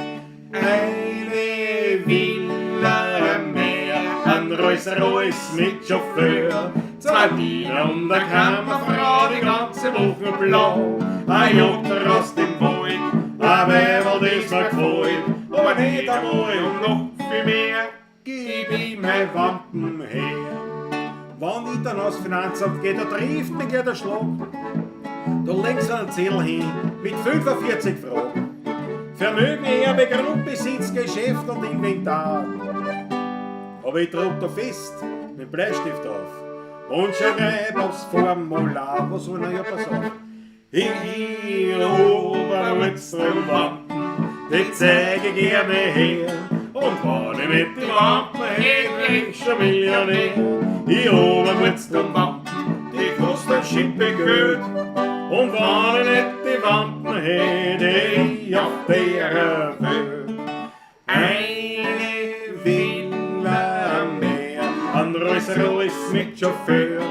eine Villa mehr, ein Rolls Royce mit Chauffeur, zwei Diener und eine Kammerfrau, die ganze Woche blau, ein Jotter aus dem Wald, ein Weiberl, das mir gefällt, aber nicht einmal und noch viel mehr, gib ich mein Wampen her. Wenn ich dann aufs Finanzamt geh, da trifft mich gleich der Schlag. Da legen sie einen Zettel hin mit 45 Fragen. Vermögen, Erbe, Grundbesitz, Geschäft und Inventar. Aber ich druck da fest mit Bleistift auf und schreib aufs Formular, was soll na ja, pass auf. Ich hab ein Wampen, die zeig ich gerne her. Und wenn ich mit die Wampen hätt, wär ich schon Millionär. Ich hab ein Wampen, die kostet Schippe Geld. Und wenn ich nicht die Wampen hätt, hätt ich auf der Welt eine Villa mehr, ein Rolls Royce mit Chauffeur,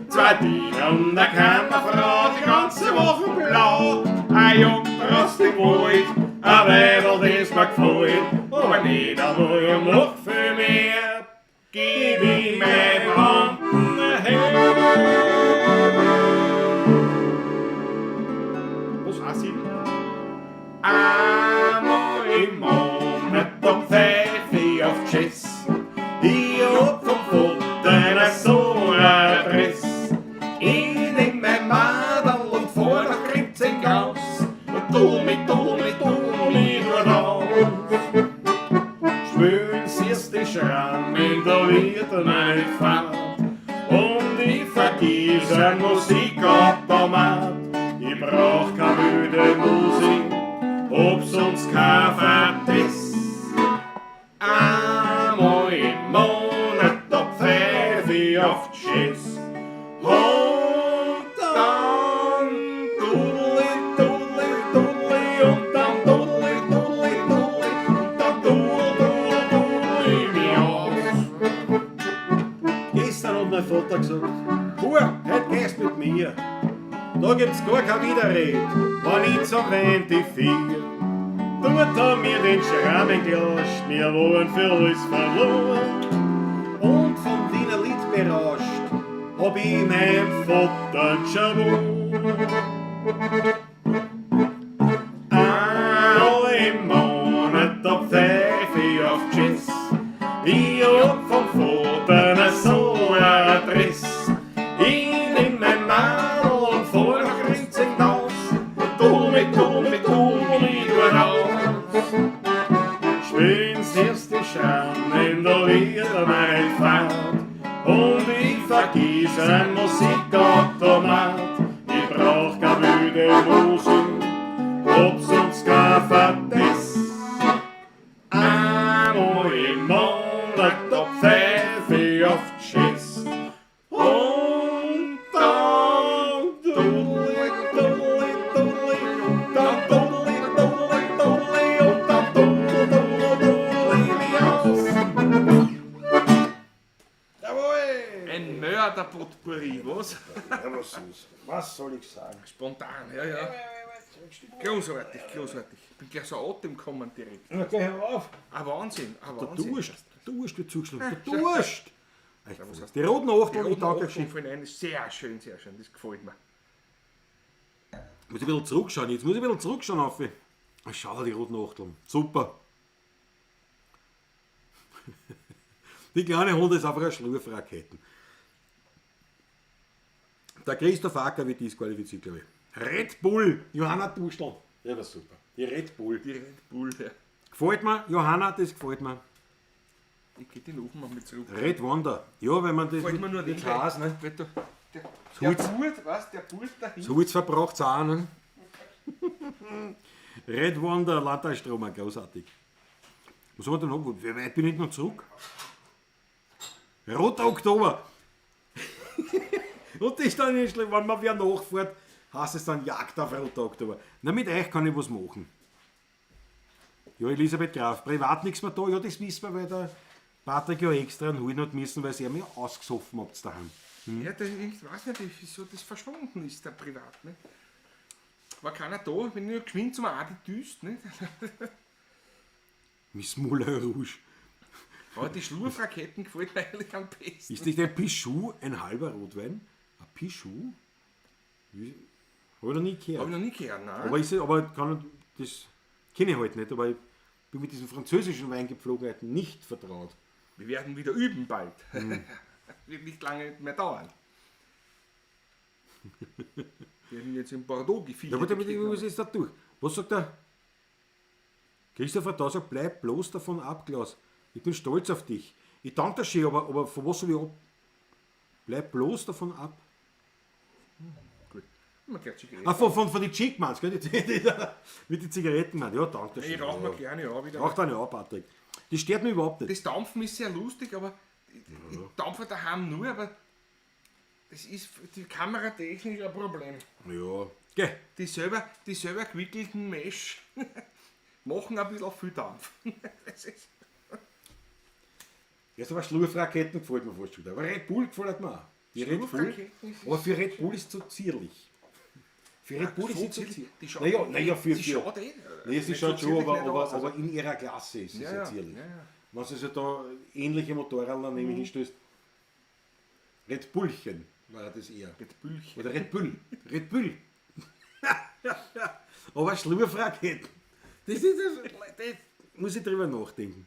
zwei Diener und eine Kammerfrau, die ganze Woche blau, ein Junker aus dem Wald, ein Weiberl, das mir gefällt, aber nicht einmal und noch viel mehr, gib ich mein Wampen her. Was? A7? Einmal im Monat, da pfeif ich auf Tschüss. Ich hab vom Vater eine so Adresse. Ich nehm mein Madel und fahr nach Grinzing raus. Und tu mich, tu mich, tu mich nur raus. Spülen siehst die Schrammen, da wird meine Fahrt. Und ich vergiss ein Musikautomat. Ich brauch keine wilde Musik, ob sonst kein Verdiss. Einmal im Monat, da pfeif ich auf Tschüss. Und dann dudeli, dudeli, dudeli, und dann dudeli, dudeli, dudeli, und dann dudel, dudel, dudel ich mich aus. Gestern hat mein Vater gesagt, Bub, heut gehst mit mir. Da gibt's gar kein Widerred, wenn ich zum 24. Dort haben wir den Schrammen gelascht, wir waren für alles verloren. Und vom Wiener Lied berauscht, hab ich mein Vater schon Einmal im Monat, da pfeif ich auf Tschüss. Ich hab vom Vater eine so Adresse. Ich nehm mein Madel und fahr nach Grinzing raus. Und tu mich, tu mich, tu mich nur raus. Spielen erst die Schrammen, da wird mein Fahrt. Und ich vergiss ein Musikautomat. Ich brauch keine müde Musik, ob sonst kein Verdiss. Einmal im Monat, da pfeif ich auf Tschüss. Und dann dudeli, dudeli, dudeli, und dann dudeli, dudeli, dudeli, und Ein Mörderpotpourri, was? Ja, was ist? Was soll ich sagen? Spontan, ja, ja. Großartig, großartig. Bin gleich so Atem gekommen direkt. Na, geh hör auf. Ein Wahnsinn, ein Der Wahnsinn. Durst, der Durst wird zugeschlagen. Der Durst! Echt, was heißt die roten Achteln, Die ich roten danke Achteln euch. fallen ein, ist sehr schön, sehr schön, das gefällt mir. Muss ich ein bisschen zurückschauen, jetzt muss ich ein bisschen zurückschauen, auf. Schau, die roten Achteln. Super. Die kleine Hunde ist einfach eine Schlurfraketen. Der Christoph Acker wird disqualifiziert, glaube ich. Red Bull, Johanna Duschl. Ja, war super. Die Red Bull. Die Red Bull, ja. Gefällt mir, Johanna, das gefällt mir. Ich gehe den Ofen mal mit zurück. Red Wonder. Ja, wenn man das Gefällt mir nur mit nicht. Haas, ne? Weil du, der Holz. Burt, was? Der Burt dahin. Das Holz verbraucht's auch, ne? Red Wonder, Landtagstromer, großartig. Was haben wir denn noch? Wie weit bin ich noch zurück? Roter Oktober. Und das dann nicht schlimm, wenn man wer nachfährt, heißt es dann Jagd auf Roter Oktober. Na, mit euch kann ich was machen. Ja, Elisabeth Graf, privat nichts mehr da. Ja, das wissen wir, weil der Patrick ja extra einen holen hat müssen, weil ihr mir ausgesoffen habt daheim. Ja, das, ich weiß nicht, wieso das verschwunden ist, der Privat. Ne? War keiner da, bin ich nur geschwind zum Adi düst. Ne? Miss Moulin Rouge. Aber die Schlurfraketen gefällt mir eigentlich am besten. Ist nicht ein Pichou ein halber Rotwein? Ein Pichou? Wie- Hab ich noch nie gehört. Hab ich noch nie gehört, nein. Aber, ist, aber kann, das kenne ich halt nicht, aber ich bin mit diesen französischen Weingepflogenheiten nicht vertraut. Wir werden wieder üben bald. Wird nicht lange mehr dauern. Wir werden jetzt in Bordeaux gefiedert. Ja, aber damit, was ist da durch? Was sagt der? Christopher da sagt, bleib bloß davon ab, Klaus. Ich bin stolz auf dich. Ich danke dir schön, aber von was soll ich ab? Bleib bloß davon ab. Gut. Man gleich Zigaretten. Ah, von den Chick meinst du, gell? Mit den Zigaretten, meinst du? Ja, danke dir Ich rauche mir gerne auch wieder. Raucht eine auch, Patrick. Das stört mich überhaupt nicht. Das Dampfen ist sehr lustig, aber ich dampfe daheim nur, aber das ist für die kameratechnisch ein Problem. Ja. Geh. Die selber gewickelten Mesh machen ein bisschen viel Dampf. Das ist, Erst aber Schlurfraketen gefällt mir fast schon wieder. Aber Red Bull gefällt mir auch. Die Red Bull. Schlurfraketen ist- Aber für Red Bull ist zu zierlich. Für Red Bull ist so sie zu zierlich. zierlich. Die schaut, Naja, naja, für, sie für, schaut eh. Nee, sie nicht schaut so schon, zierlich aber, nicht aber, aus, also. aber in ihrer Klasse ist sie Ja, sehr ja, zierlich. ja, ja. Wenn du also da ähnliche Motorräder daneben hinstößt, Red Bullchen war das eher. Red Bullchen. Oder Red Bull. Red Bull. aber Schlurfraketen. Das ist das, das muss ich drüber nachdenken.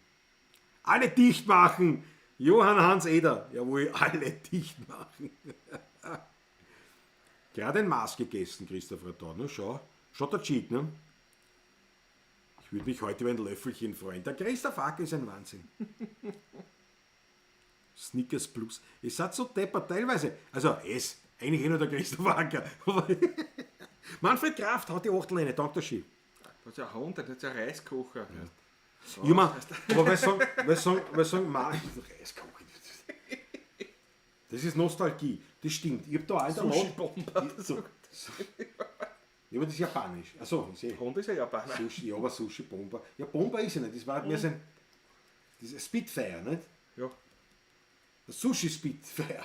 Alle dicht machen. Johann Hans Eder. Jawohl, alle dicht machen. Gerade ein Maß gegessen, Christopher da. Ne? Schau. Schaut der Cheek, ne? Ich würde mich heute über ein Löffelchen freuen. Der Christoph Acker ist ein Wahnsinn. Snickers Plus. Es hat so deppert teilweise. Also es, eigentlich eh nur der Christoph Acker. Aber Manfred Kraft hat die Achtel rein, danke der Ski. Da hat ja ein Hund, da hat ja ein Reiskocher. Ja, man, aber weil sagen, weil sagen, weil sagen, ma, Reiskocher. Das ist Nostalgie. Das stimmt. Ich hab da auch in der Not. Sushi-Bomber. So, so. Ja, aber das ist japanisch. Achso, ich sehe. Hund ist ja Japaner. Sushi, ja, aber Sushi Bomber. Ja, Bomber ist ja nicht. Das war mehr so ein das ist Spitfire, nicht? Ja. Das Sushi Spitfire.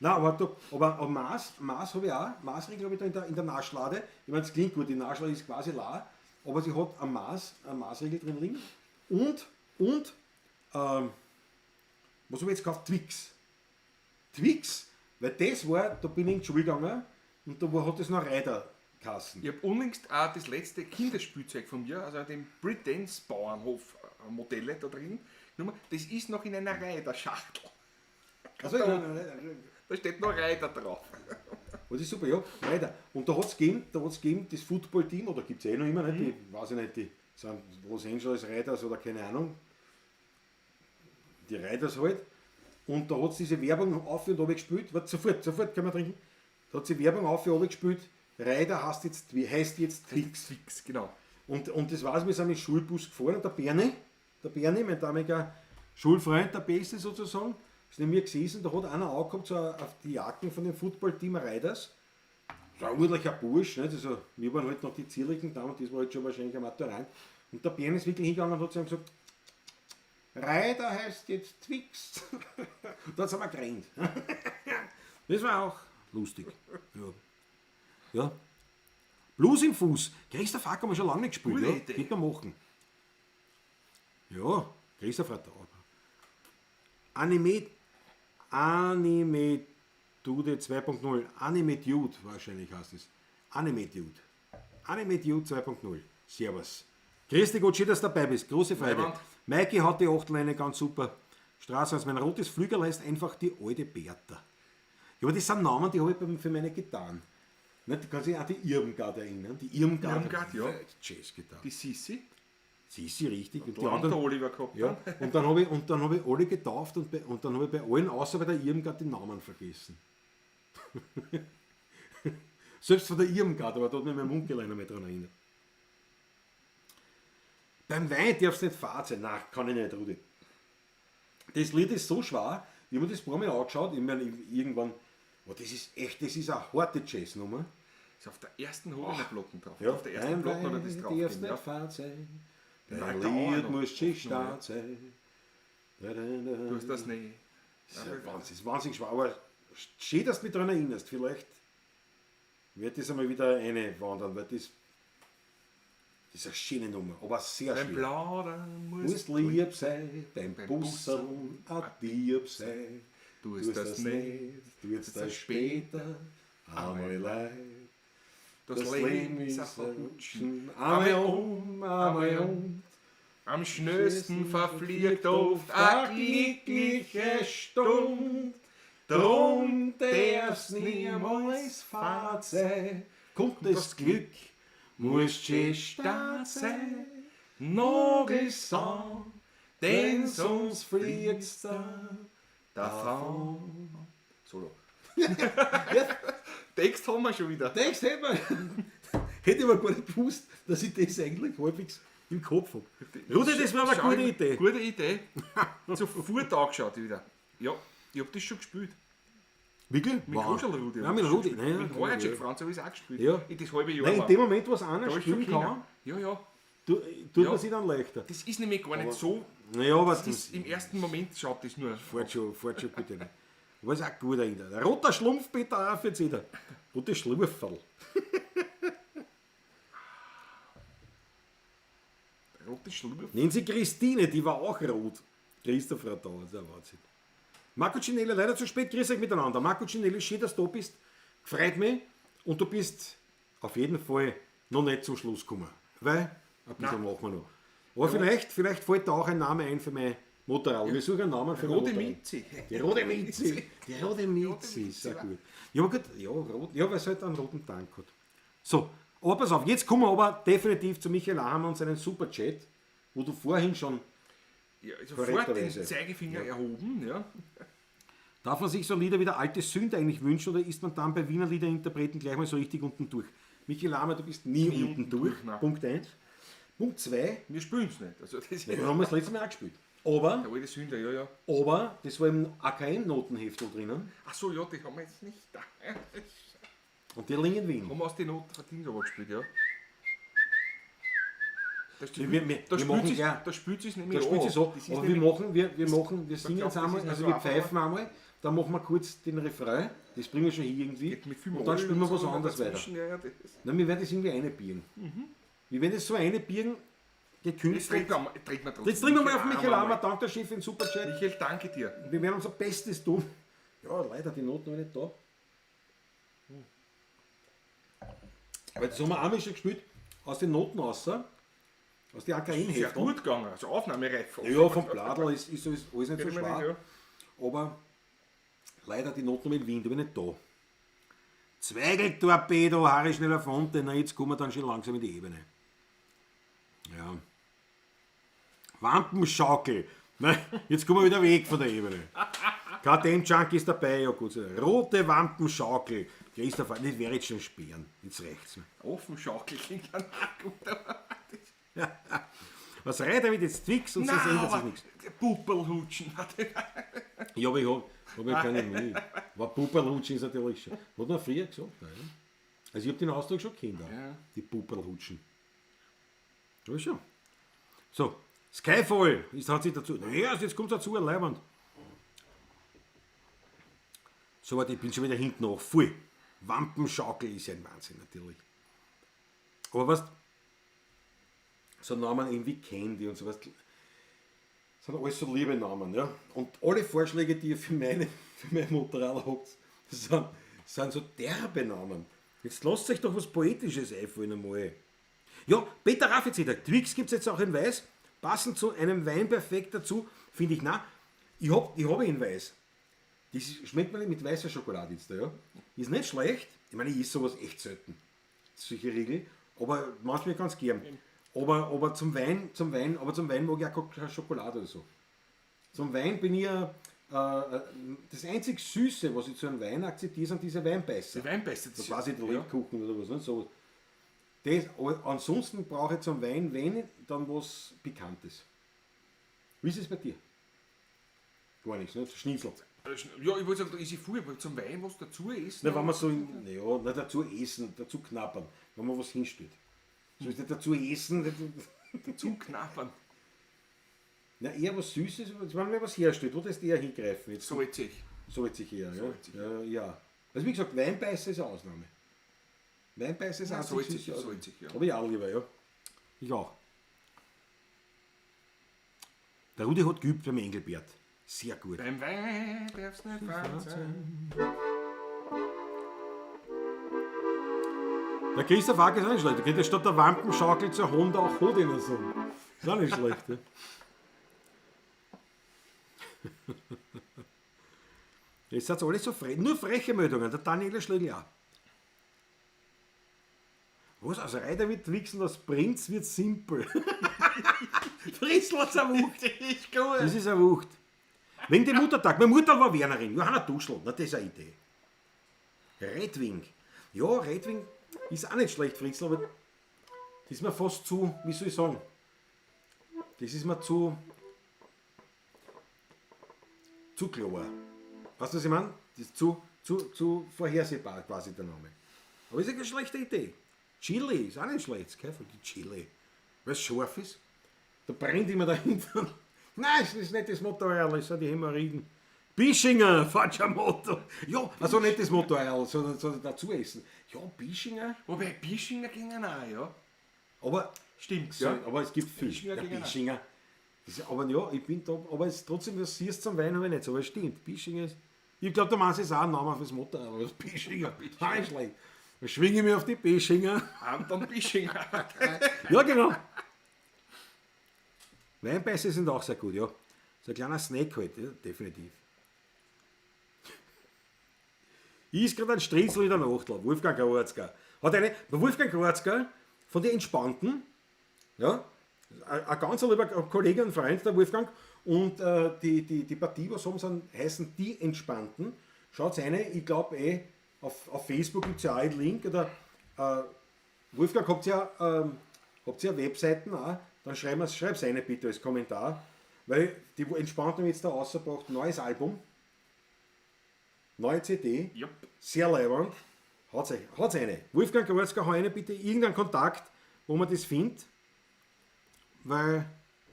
Nein, aber, da, aber Maß habe ich auch. Maßregel habe ich da in der Naschlade. Ich meine, es klingt gut, die Naschlade ist quasi la, aber sie hat ein Maß, eine Maßregel drin liegen. Und, was habe ich jetzt gekauft? Twix. Twix, weil das war, da bin ich in die Schule gegangen und da hat das noch Reiterkassen. Ich habe unlängst auch das letzte Kinderspielzeug von mir, also den Britains Bauernhof Modelle da drin, genommen. Das ist noch in einer Reiterschachtel. Also, Da steht noch Reiter drauf. Das ist super, ja, weiter. Und da hat es gegeben, das Football-Team, oder gibt es eh noch immer, nicht? Die, weiß ich nicht, die sind Los Angeles Raiders oder keine Ahnung. Die Raiders halt. Und da hat es diese Werbung auf und runter gespielt. Warte, sofort können wir trinken. Da hat die Werbung auf und runter gespielt. Raider heißt jetzt Twix. Twix, genau. Und das war's, wir sind mit dem Schulbus gefahren und der Bernie, mein damaliger Schulfreund, der Beste sozusagen, ist neben mir gesessen, da hat einer angehabt, so auf die Jacken von dem Footballteam Raiders. So ein urlicher Bursch, nicht? Also, wir waren halt noch die Zierlichen da und das war halt schon wahrscheinlich ein Maturant. Und der Bernie ist wirklich hingegangen und hat zu ihm gesagt, Raider heißt jetzt Twix. Dann sind wir gerannt. Das war auch lustig. Ja. Ja. Blues im Fuß. Christoph Hack haben wir schon lange nicht gespielt. Gute Ja. Idee. Könnte man machen. Ja, Christoph hat da. Anime, Anime Dude 2.0. Anime Dude wahrscheinlich heißt es. Anime Dude. Anime Dude 2.0. Servus. Grüß dich Gott, schön, dass du dabei bist. Große Freude. Leiband. Maiki hat die Achtleine ganz super. Straße, mein rotes Flügel heißt einfach die alte Bertha. Ja, aber das sind Namen, die habe ich für meine Gitarren. Nicht? Du kannst dich auch an die Irmgard erinnern. Die Irmgard. Irmgard, ja. Jazzgitarre. Die Sissi. Sissi, richtig. Und Die anderen der Oliver gehabt. ja, und dann habe ich, und dann hab ich alle getauft und dann habe ich bei allen, außer bei der Irmgard, den Namen vergessen. Selbst von der Irmgard, aber da hat mich mein Munkel einer mehr dran erinnert. Beim Wein darfst du nicht fad sein. Nein, kann ich nicht, Rudi. Das Lied ist so schwer, ich habe mir das paar Mal angeschaut, ich meine, irgendwann, oh, das ist echt, das ist eine harte Jazznummer. Ist auf der ersten Hobener-Platten drauf. Ja. Auf der ersten Platte hat er das drauf. Darfst gegeben, nicht ja. fad sein. Den Dein Walter Auer Lied noch. muss schön Oft noch, ja. stark sein. Da, da, da. Du hast das nicht. Das ist ja Wahnsinn, das ist wahnsinnig schwer. Aber schön, dass du mich daran erinnerst. Vielleicht wird das einmal wieder eine wandern, weil das ist eine schöne Nummer, aber sehr Beim schwer. Plaudern musst Musst lieb sein, beim Beim Busserl ein Dieb sein. Du hast das nicht, du jetzt das später, einmal leid. Das, Das Leben Leben ist ist ein ein Rutschen. Rutschen, einmal um, einmal um. Am schnellsten verfliegt oft a glückliche Stund. Drum darf's niemals fad sein. Kommt das Glück, muss schön stark sein. Nagels an, Denn sonst fliegst du davon. Solo. Text haben wir schon wieder. Text hätte man. Hätte ich aber gar nicht gewusst, dass ich das eigentlich halbwegs im Kopf habe. Rudi, das war aber eine Schau gute ich- Idee. Gute Idee. Sofort angeschaut wieder. Ja, ich hab das schon gespielt. Wirklich? Mit Wow. Kruschel Rudi. Ja, mit Rudi. Nein, Mit ja, Horacek ja. Franz habe ich es auch gespielt. Ja. Ich das halbe Jahr Nein, in lang. dem Moment, wo es einer Da ist schon spielen keiner. kann, Ja, ja. tut Ja. man sich dann leichter. Das ist nämlich gar nicht so. Naja, aber Das ist, im ersten Moment schaut das nur. Fährt schon bitte nicht. Aber ist auch gut dahinter. Der roter Schlumpf, Peter auch jetzt jeder. Rote Schlupferl. Rote Schlurf. Nennen Sie Christine, die war auch rot. Christopher da, das ist ein Wahnsinn. Marco Cinelli, leider zu spät, grüß euch miteinander. Marco Cinelli, schön, dass du da bist. Freut mich. Und du bist auf jeden Fall noch nicht zum Schluss gekommen. Weil, ein bisschen machen wir noch. Aber vielleicht fällt da auch ein Name ein für mein Motorrad. Wir suchen einen Namen für mein Rote Motorrad. Mizi. Die rote Mizi. Die rote Mizi, ist sehr gut. Ja, aber gut, ja, rot, ja, weil es halt einen roten Tank hat. So, aber pass auf, jetzt kommen wir aber definitiv zu Michael Ahammer und seinem Superchat, wo du vorhin schon, Ja, sofort den Korrekterweise. Zeigefinger erhoben. Ja. darf man sich so Lieder wie der alte Sünd eigentlich wünschen oder ist man dann bei Wiener Liederinterpreten gleich mal so richtig unten durch? Michael Ahammer, du bist nie, unten unten durch. durch, nein. Punkt 1. Punkt 2, Wir spielen es nicht. Also das ist wir haben das letzte Mal auch gespielt. Aber, der alte Sünder, ja, ja. aber, das war im AKM-Notenheftel drinnen Ach so, ja, die haben wir jetzt nicht da. und die liegen in Wien. Haben wir aus den Noten verdient aber gespielt, ja. Da spielt, Wir- wir- da wir spielt machen sich, gleich- da spielt sich's nämlich Da spielt an. sie so, Das ist aber wir nämlich- machen, wir machen, wir singen glaub, jetzt das einmal, ist nicht also so wir einfach, pfeifen einmal, dann machen wir kurz den Refrain, das bringen wir schon hier irgendwie, geht mit viel und dann Moll spielen wir so was anderes weiter. dazwischen, Ja, ja, das ist- Nein, wir werden das irgendwie einbieren. Wir werden das so einbieren, Jetzt gekünstelt. trinken wir, trinken wir trotzdem. Jetzt trinken wir mal auf Michael Amer. Amer, danke der Chef in Superchat. Michael, danke dir. Wir werden unser Bestes tun. Ja, leider, die Noten noch nicht da. Weil das haben wir einmal schon gespielt, aus den Noten raus, aus den Sehr AKN-Heften. gut gegangen, also aufnahmereif. Ja, vom Bladel ist alles nicht so Hätte man schwer. nicht, ja. Aber leider die Noten in Wien, die bin ich nicht da. Zweigeltorpedo, Harry schneller Fonte, na jetzt kommen wir dann schon langsam in die Ebene. Ja. Wampenschaukel. Na, jetzt kommen wir wieder weg von der Ebene. KTM Junkie ist dabei, ja gut. Rote Wampenschaukel. Christopher, das wäre jetzt schon sperren. Jetzt reicht's mir. Offenschaukel klingt dann auch gut. aber das- Was reiht damit jetzt Twix und sonst Nein, ändert sich aber nichts. Puppelhutschen. Ja, aber ich habe hab ja keine Mühe. Aber Pupperlhutschen ist natürlich schon. Hat man früher gesagt. Ja. Also ich habe den Ausdruck schon kennt. auch. Ja. Die Pupperlhutschen. Ja, schon. So, Skyfall ist, hat sich dazu. Naja, also jetzt kommt dazu, ein Leiband. So, warte, ich bin schon wieder hinten nach. Voll. Wampenschaukel ist ja ein Wahnsinn, natürlich. Aber was, so Namen eben wie Candy und sowas, sind alles so liebe Namen, ja. Und alle Vorschläge, die ihr für mein Motorrad habt, sind so derbe Namen. Jetzt lasst euch doch was Poetisches einfallen einmal. Ja, Peter Raffizeder, Twix gibt es jetzt auch in Weiß, passend zu einem Wein perfekt dazu, finde ich, na, ich hab in Weiß. Das schmeckt mir mit weißer Schokolade jetzt da, ja. Ist nicht schlecht, ich meine, ich esse sowas echt selten, solche Riegel, aber manchmal ganz gern. Aber zum Wein mag ich auch keine Schokolade oder so. Zum Wein bin ich ja, das einzig Süße, was ich zu einem Wein akzeptiere, sind diese Weinbeißer. Die Weinbeißer, das so quasi der Lebkuchen oder was, ne? So. Das, aber ansonsten brauche ich zum Wein, wenn, dann was Pikantes. Wie ist es bei dir? Gar nichts, ne? Schnitzel. Ja, ich wollte sagen, da ist ich viel, aber zum Wein was dazu essen. Na, wenn man so, naja, nicht dazu essen, dazu knabbern, wenn man was hinstellt. So ist nicht dazu essen. Dazu knabbern. Na, eher was Süßes, wenn man was herstellt, wo das eher hingreifen? Jetzt salzig. Salzig eher, ja. Salzig. Ja, ja. Also wie gesagt, Weinbeißer ist eine Ausnahme. Weinbeißer ist auch salzig, salzig, ja. Aber ich auch lieber, ja. Ich auch. Der Rudi hat geübt beim Engelbert. Sehr gut. Beim Wein darf's nicht wahr sein. Der Christoph Hack ist auch nicht schlecht. Der könnte statt der Wampenschaukel zur Honda auch Hodiner sagen. Ist auch nicht schlecht, ja. Jetzt sind alle so frech. Nur freche Meldungen. Der Daniele Schlegel auch. Was? Also Reiter wird wichsen, das Prinz wird simpel. Fritzl ist eine Wucht. Ist gut. Das ist eine Wucht. Wegen dem Muttertag. Meine Mutter war Wernerin. Johanna Duschl. Na, das ist eine Idee. Redwing. Ja, Redwing ist auch nicht schlecht, Fritzl, aber das ist mir fast zu, wie soll ich sagen, das ist mir zu klar. Weißt du, was ich meine? Das ist zu vorhersehbar quasi der Name. Aber ist ja keine schlechte Idee. Chili ist auch nicht schlecht, gell? Die Chili. Weil es scharf ist. Da brennt immer dahinter. Nein, es ist nicht das Motorrad, es sind die Hämorrhoiden. Bischinger, falscher Motto. Ja, also nicht das Motorrad, sondern dazu essen. Ja, Bischinger. Wobei, Bischinger gingen auch, ja. Aber, stimmt, so, ja. Aber es gibt viel. Bischinger, ja, Bischinger. Das ist, aber ja, ich bin da, aber es ist trotzdem, was siehst zum Wein, habe ich nicht so, aber es stimmt. Bischinger ist, ich glaube, der Mann ist auch ein Name fürs Motorrad, aber das Bischinger. Bischinger. Schlecht. Da schwinge ich mich auf die Bischinger. Anton Bischinger. Ja, genau. Weinbeiße sind auch sehr gut, ja. So ein kleiner Snack halt, ja, definitiv. Ist gerade ein Stritzel in der Nachtl, Wolfgang Kroatzka. Hat eine, Wolfgang Kroatzka von den Entspannten, ja, ein ganz lieber Kollege und Freund, der Wolfgang, und die Partie, was haben sie, heißen die Entspannten. Schaut eine, ich glaube auf Facebook gibt es ja auch einen Link, oder Wolfgang, habt ihr ja Webseiten auch, dann schreib's eine bitte als Kommentar, weil die Entspannten haben jetzt da rausgebracht, neues Album, neue CD, yep. Sehr leibend, haut's eine. Wolfgang Kroatzka, hau eine bitte, irgendeinen Kontakt, wo man das findet, weil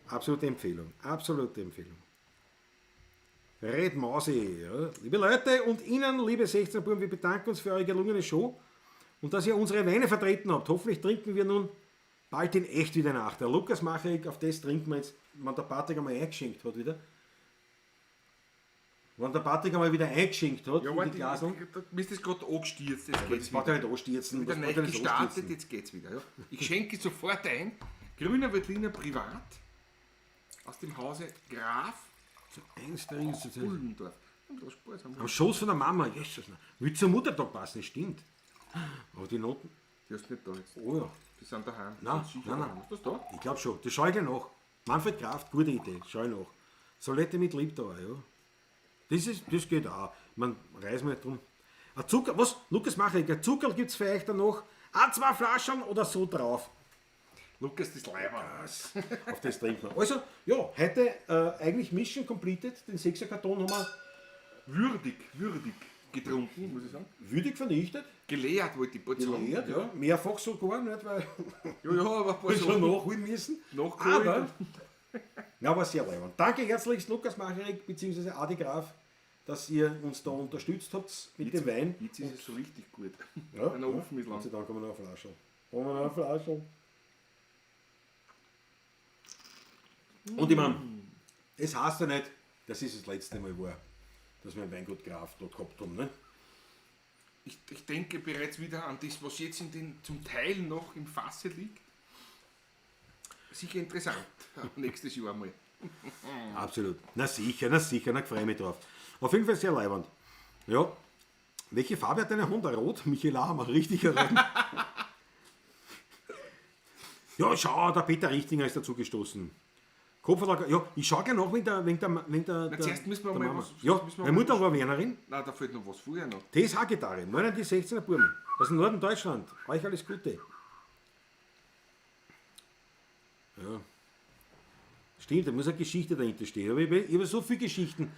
absolute Empfehlung, absolute Empfehlung. Red Mausi, ja. Liebe Leute und Ihnen, liebe 16 Buben, wir bedanken uns für eure gelungene Show und dass ihr unsere Weine vertreten habt. Hoffentlich trinken wir nun bald in echt wieder nach. Der Lukas Macherek, auf das trinken wir jetzt, wenn der Patrick einmal eingeschenkt hat wieder. Wenn der Patrick einmal wieder eingeschenkt hat, ja, in die Glaseln. Mir ist das gerade angestürzt, jetzt geht's wieder. Das nicht anstürzen. Wieder neu gestartet, jetzt geht's wieder. Ja. Ich schenke sofort ein. Grüner Veltliner Privat aus dem Hause Graf aus Ullendorf. Am Schoß von der Mama, Jesus. Will zum Muttertag passen, das stimmt. Aber die Noten. Die hast du nicht da jetzt. Oh ja. Die sind daheim. Nein, nein, nein. Ist das da? Ich glaube schon. Das schaue ich gleich nach. Manfred Kraft, gute Idee. Schau ich nach. Solette mit Liebtauer, ja. Das geht auch. Man reißt mir nicht drum. Ein Zucker, was? Lukas Macherek, ein Zuckerl gibt es vielleicht dann noch. Ein, zwei Flaschen oder so drauf. Lukas, das Leiber. Auf das trinken wir. Also, ja, heute eigentlich Mission completed. Den 6er Karton haben wir würdig getrunken, muss ich sagen. Würdig vernichtet. Geleert wollte ich bald sagen. Geleert, ja. Mehrfach sogar, nicht, weil ja, aber ein paar wir schon nachholen müssen. Nachgeholt. Aber, na, war sehr leibend. Danke herzlichst, Lukas Macherek bzw. Adi Graf dass ihr uns da unterstützt habt mit dem Wein. Jetzt ist es so richtig gut. Ja, Wenn er offen ist Gott lang. sei Dank haben wir noch eine Flasche. Haben wir noch eine Flasche. Und ich meine, es heißt ja nicht, dass es das letzte Mal war, dass wir ein Weingut Graf da gehabt haben. Ne? Ich denke bereits wieder an das, was jetzt in den, zum Teil noch im Fasse liegt. Sicher interessant. Nächstes Jahr mal. Absolut. Na sicher, na sicher, na freue ich mich drauf. Auf jeden Fall sehr leiwand. Ja. Welche Farbe hat deine Honda? Rot? Michael Ahmer, richtig erraten. Ja, schau, der Peter Richtinger ist dazu gestoßen. Kopfverlag, ja, ich schaue gerne nach, wenn der, wenn der, wenn der, Na, zuerst müssen wir der mal Mama. was- Ja, müssen wir meine mal Mutter was- war Wernerin. Na, da fehlt noch was vorher noch. TSH-Gitarre, 69 16er Buben. Aus dem Norden Deutschland. Euch alles Gute. Ja. Stimmt, da muss eine Geschichte dahinter stehen. Aber ich habe so viele Geschichten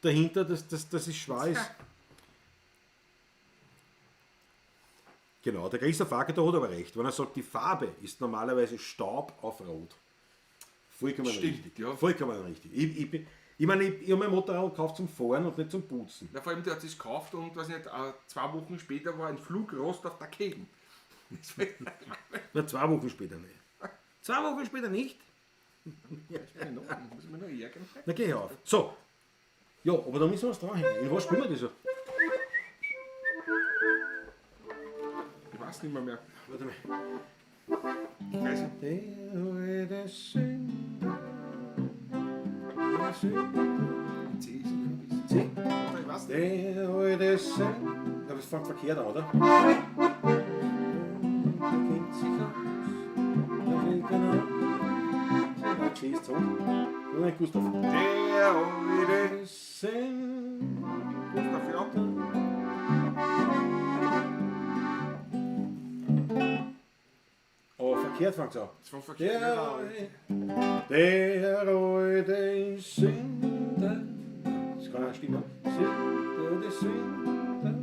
dahinter, dass es schwer ist. Genau, der Christoph Acker, der hat aber recht, wenn er sagt, die Farbe ist normalerweise Staub auf Rot. Vollkommen Stimmt, richtig. ja. Vollkommen richtig. Ich meine, ich habe mein Motorrad gekauft zum Fahren und nicht zum Putzen. Na, vor allem, der hat es gekauft und weiß nicht, 2 Wochen später war ein Flugrost auf der Kegen. Na, 2 Wochen später nicht. 2 Wochen später nicht? Muss ich mich noch ärgern? Na, geh auf. So. Ja, aber da müssen wir was dranhängen. In was spielen wir das? Ich weiß nicht mehr. Warte mal. Ich weiß nicht. Der alte Sünder, der Sünder. C ist ein bisschen. C? Oder ich weiß nicht. Der alte Sünder. Aber es fängt verkehrt an, oder? Der kennt sich aus. Der will genau. Der C ist so. Nur nicht Gustav. Der alte Sünder. Gustav, ja. Aber verkehrt fängt's an. Das war verkehrt. Der alte Sünder, das kann auch stimmen, Sünder, der Sünder,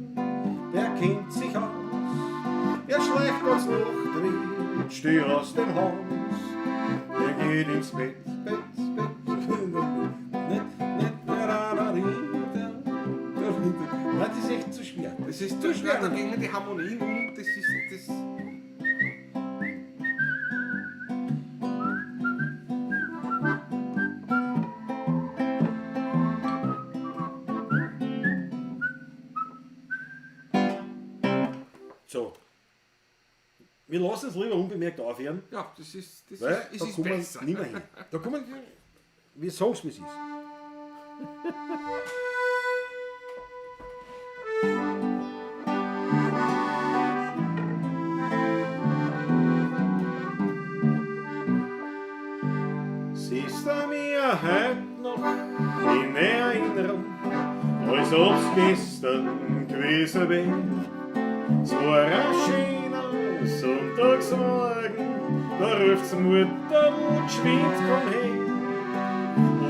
der kennt sich aus, er schleicht uns noch damit, steh aus dem Haus, der geht ins Bett, Bett, Bett, nicht, nicht, nein, das ist echt zu schwer. Das ist zu schwer, da gingen die Harmonien um, das ist das. So. Wir lassen es lieber unbemerkt aufhören. Ja, das ist, das Weil ist, es da ist kommen wir besser. nicht mehr hin. Da kommen wir sagen es, wie es ist. Siehst du mir heut noch in Erinnerung, als ob's gestern gewesen wär. Es war ein schöner Sonntagsmorgen, da ruft's Mutter, geschwind komm her.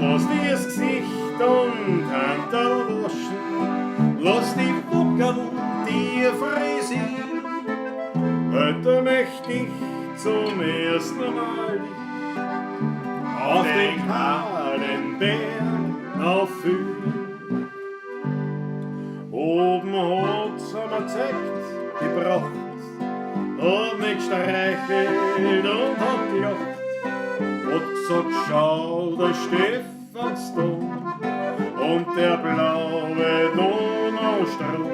Lass dir das Gesicht und Handel waschen, lass die Buckel dir frisieren. Heute möcht ich zum ersten Mal dich auf den kahlen Berg aufführen. Oben hat's mir gezeigt, die Pracht, hat mich gestreichelt und hat gelacht. Hat gesagt, schau, der Stephansdom und der blaue Donaustrom.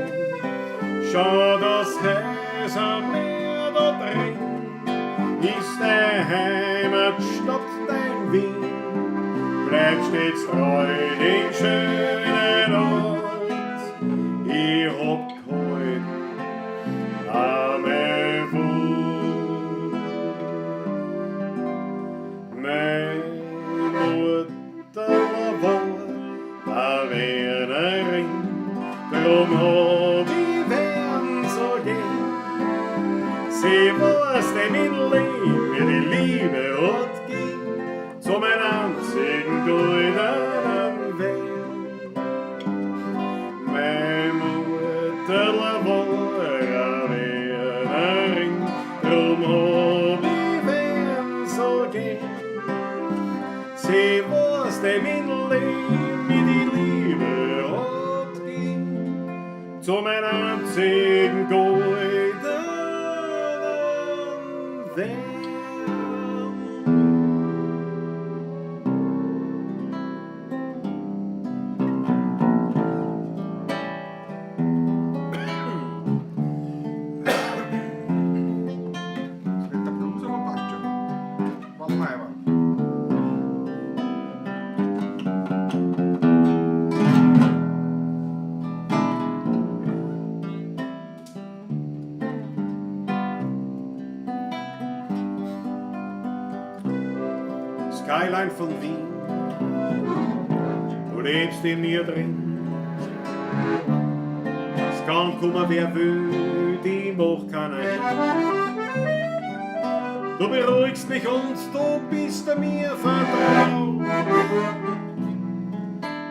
Schau, das heiße Meer da drin ist deine Heimatstadt, dein Wien. Bleib stets treu dem schönen Ort, ich hab gehalten an mein Wort. Meine Mutter war a Wernerin, drum hab ich Wern so gern. Sie weiß dem in Leben, mir die Liebe hat gegeben, zu mein einzigen goldenen Wern. Meine Mutter war a Wernerin, drum hab ich Wern so gern. Sie weiß dem in Leben, mir die Liebe hat Zu meinem einzigen goldenen Wern. Das mit der Blues aber passt schon. Warten wir einmal. Skyline von Wien, du lebst in mir drin. Es kann kommen, wer will, die macht keiner hin. Du beruhigst mich und du bist mir vertraut.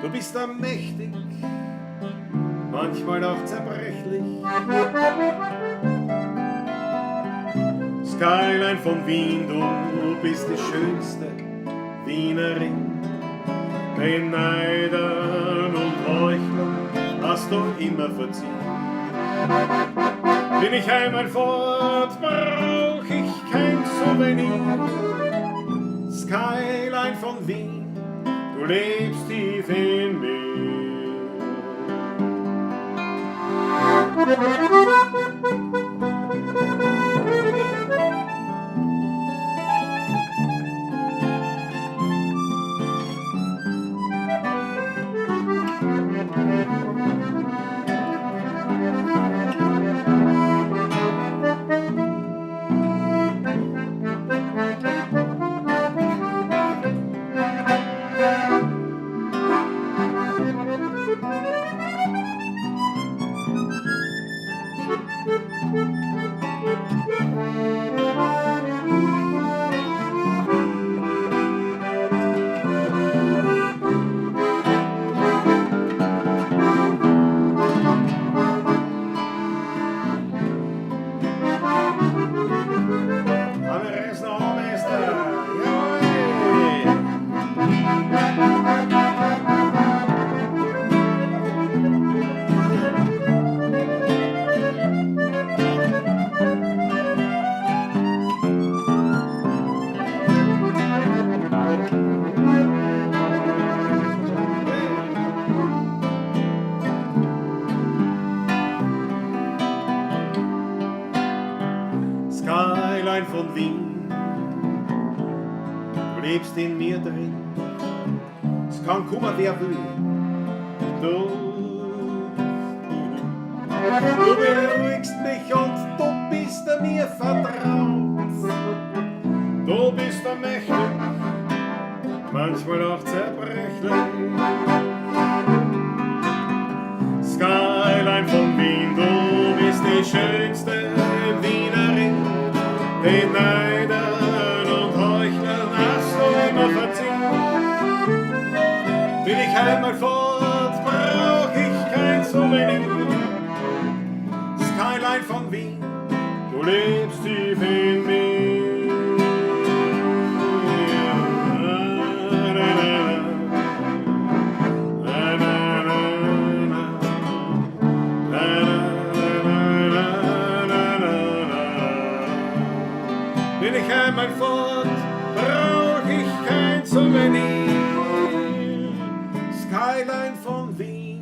Du bist da mächtig, manchmal auch zerbrechlich. Skyline von Wien, du bist die schönste Wienerin. Den Neidern und Heuchlern hast du immer verziehen. Bin ich einmal fort, brauch ich kein Souvenir. Skyline von Wien, du lebst tief in mir. Aber er ist noch Meister. Jawohl. Skyline von Wien, du lebst in mir drin. Es kann kommen, wer will. Du beruhigst mich und du bist mir vertraut. Du bist der mächtig, manchmal auch zerbrechlich. Skyline von Wien, du bist die schönste Wienerin. Den Neidern und Heuchlern hast du immer verziehen. Bin ich einmal fort, brauch ich kein Souvenir. Skyline von Wien, du lebst tief in mir. Na, na, na, na. Na, na, na, na, na, na. Bin ich einmal fort, brauch ich kein Souvenir. Skyline von Wien,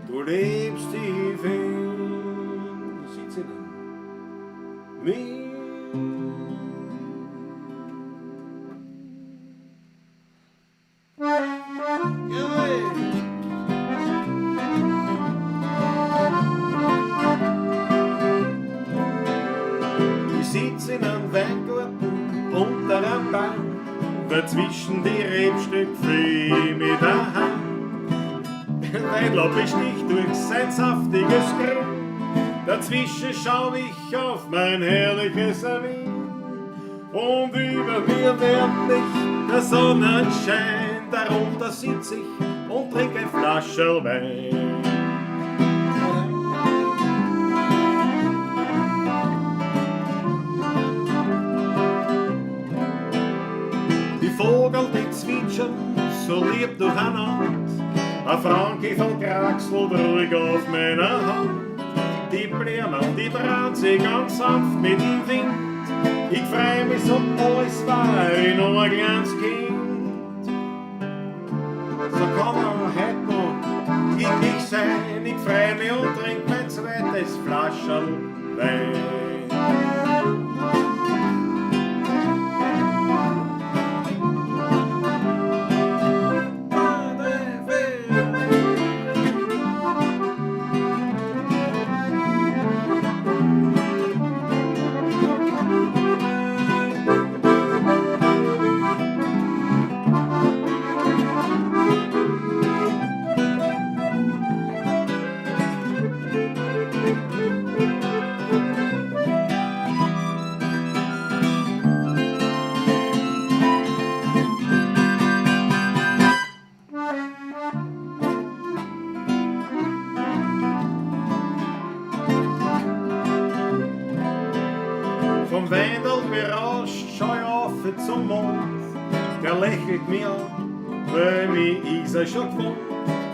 du lebst tief in, sieht sie denn? Mir. Jawohl. Ich sitz in einem Weingarten unter einem Baum, dazwischen die Rebstöcke fühl ich mich daheim. Der Weidler besticht durch sein saftiges Grün, dazwischen schau ich auf mein herrliches Wien. Und über mir wärmt mich der Sonnenschein, darunter sitz ich und trink ein Flascherl Wein. Die Vogel, die zwitschern so lieb durcheinander, Ein Franki von Kraxel trug auf meiner Hand. Die Blärmerl, die drehen sich ganz sanft mit dem Wind. Ich freu mich so, alles war ich noch ein kleines Kind. So kann man heut noch glücklich sein. Ich freu mich und trink mein zweites Flascherl Wein. Vom Wendel berauscht schau ich auf zum Mond, der lächelt mir an, weil mich ist er schon gewohnt.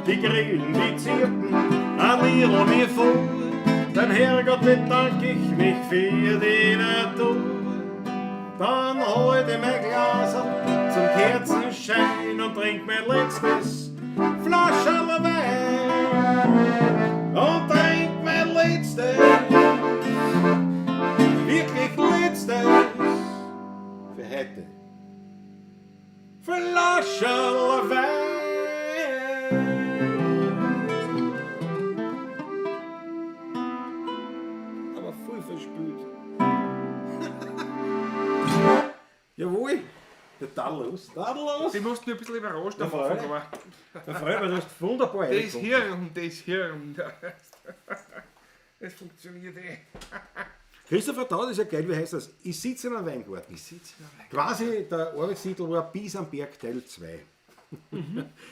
Die Grillen, die zirpen, ein Liedl mir vor, beim Herrgott bedank ich mich für die Natur. Dann hol ich mein Glas zum Kerzenschein und trink mein letztes Flascherl Wein. Und trink mein letztes, wirklich letztes für heute Flascherl Wein. Aber voll verspült. Jawohl. Der Tadel los. Tadel los. Die mussten ein bisschen überrascht am Ja, Anfang, freilich. aber Da freut mich, du hast wunderbar das eingefunden. Hirn, das Hirn. Das funktioniert eh. Christopher Tau, das ist ja geil, wie heißt das? Ich sitze in einem Weingarten. Ich sitze in einem Weingarten. Quasi der Arbeitstitel war Bis am Berg Teil 2.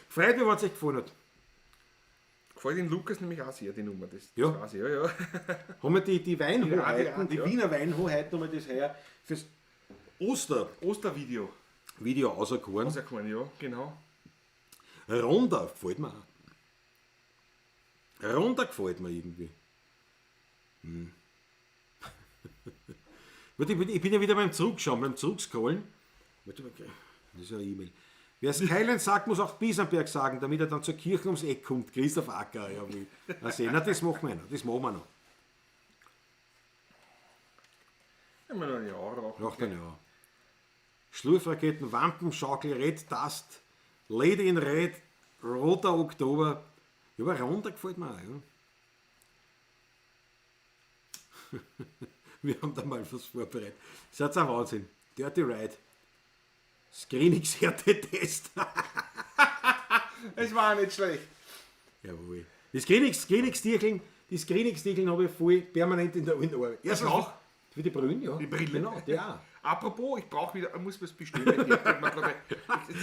Freut mich, wenn es euch gefallen hat. Gefällt den Lukas nämlich auch sehr, die Nummer. Das, Ja. das weiß ich, ja, ja. Haben wir die Weinhoheiten, Ja, die Wiener Weinhoheiten, haben wir das heuer fürs Ostervideo Ostervideo. auserkoren. Auserkoren, ja, genau. Ronda gefällt mir auch. Ronda gefällt mir irgendwie. Hm. Warte, ich bin ja wieder beim Zurückschauen, beim Zurückscrollen. Warte, okay. Das ist ja eine E-Mail. Wer es Keilen sagt, muss auch Biesenberg sagen, damit er dann zur Kirche ums Eck kommt. Christoph Acker, ja. Also, na, das machen wir noch. Das machen wir noch. Immer noch ein Jahr rauchen. Nach den Jahr. Schlurfraketen, Wampen, Schaukel, Red, Dust, Lady in Red, Roter Oktober. Ja, aber Ronda gefällt mir auch, ja. Wir haben da mal was vorbereitet. Das ist ein Wahnsinn. Dirty Ride. Screenix Härtetest. Es war nicht schlecht. Jawohl. Die Screenix-Tierchen, die Screenix-Tierchen habe ich voll permanent in der Arbeit. Erstens auch? Für die Brühen, ja. Die Brille. Genau, die auch. Apropos, ich brauche wieder, ich muss was bestellen.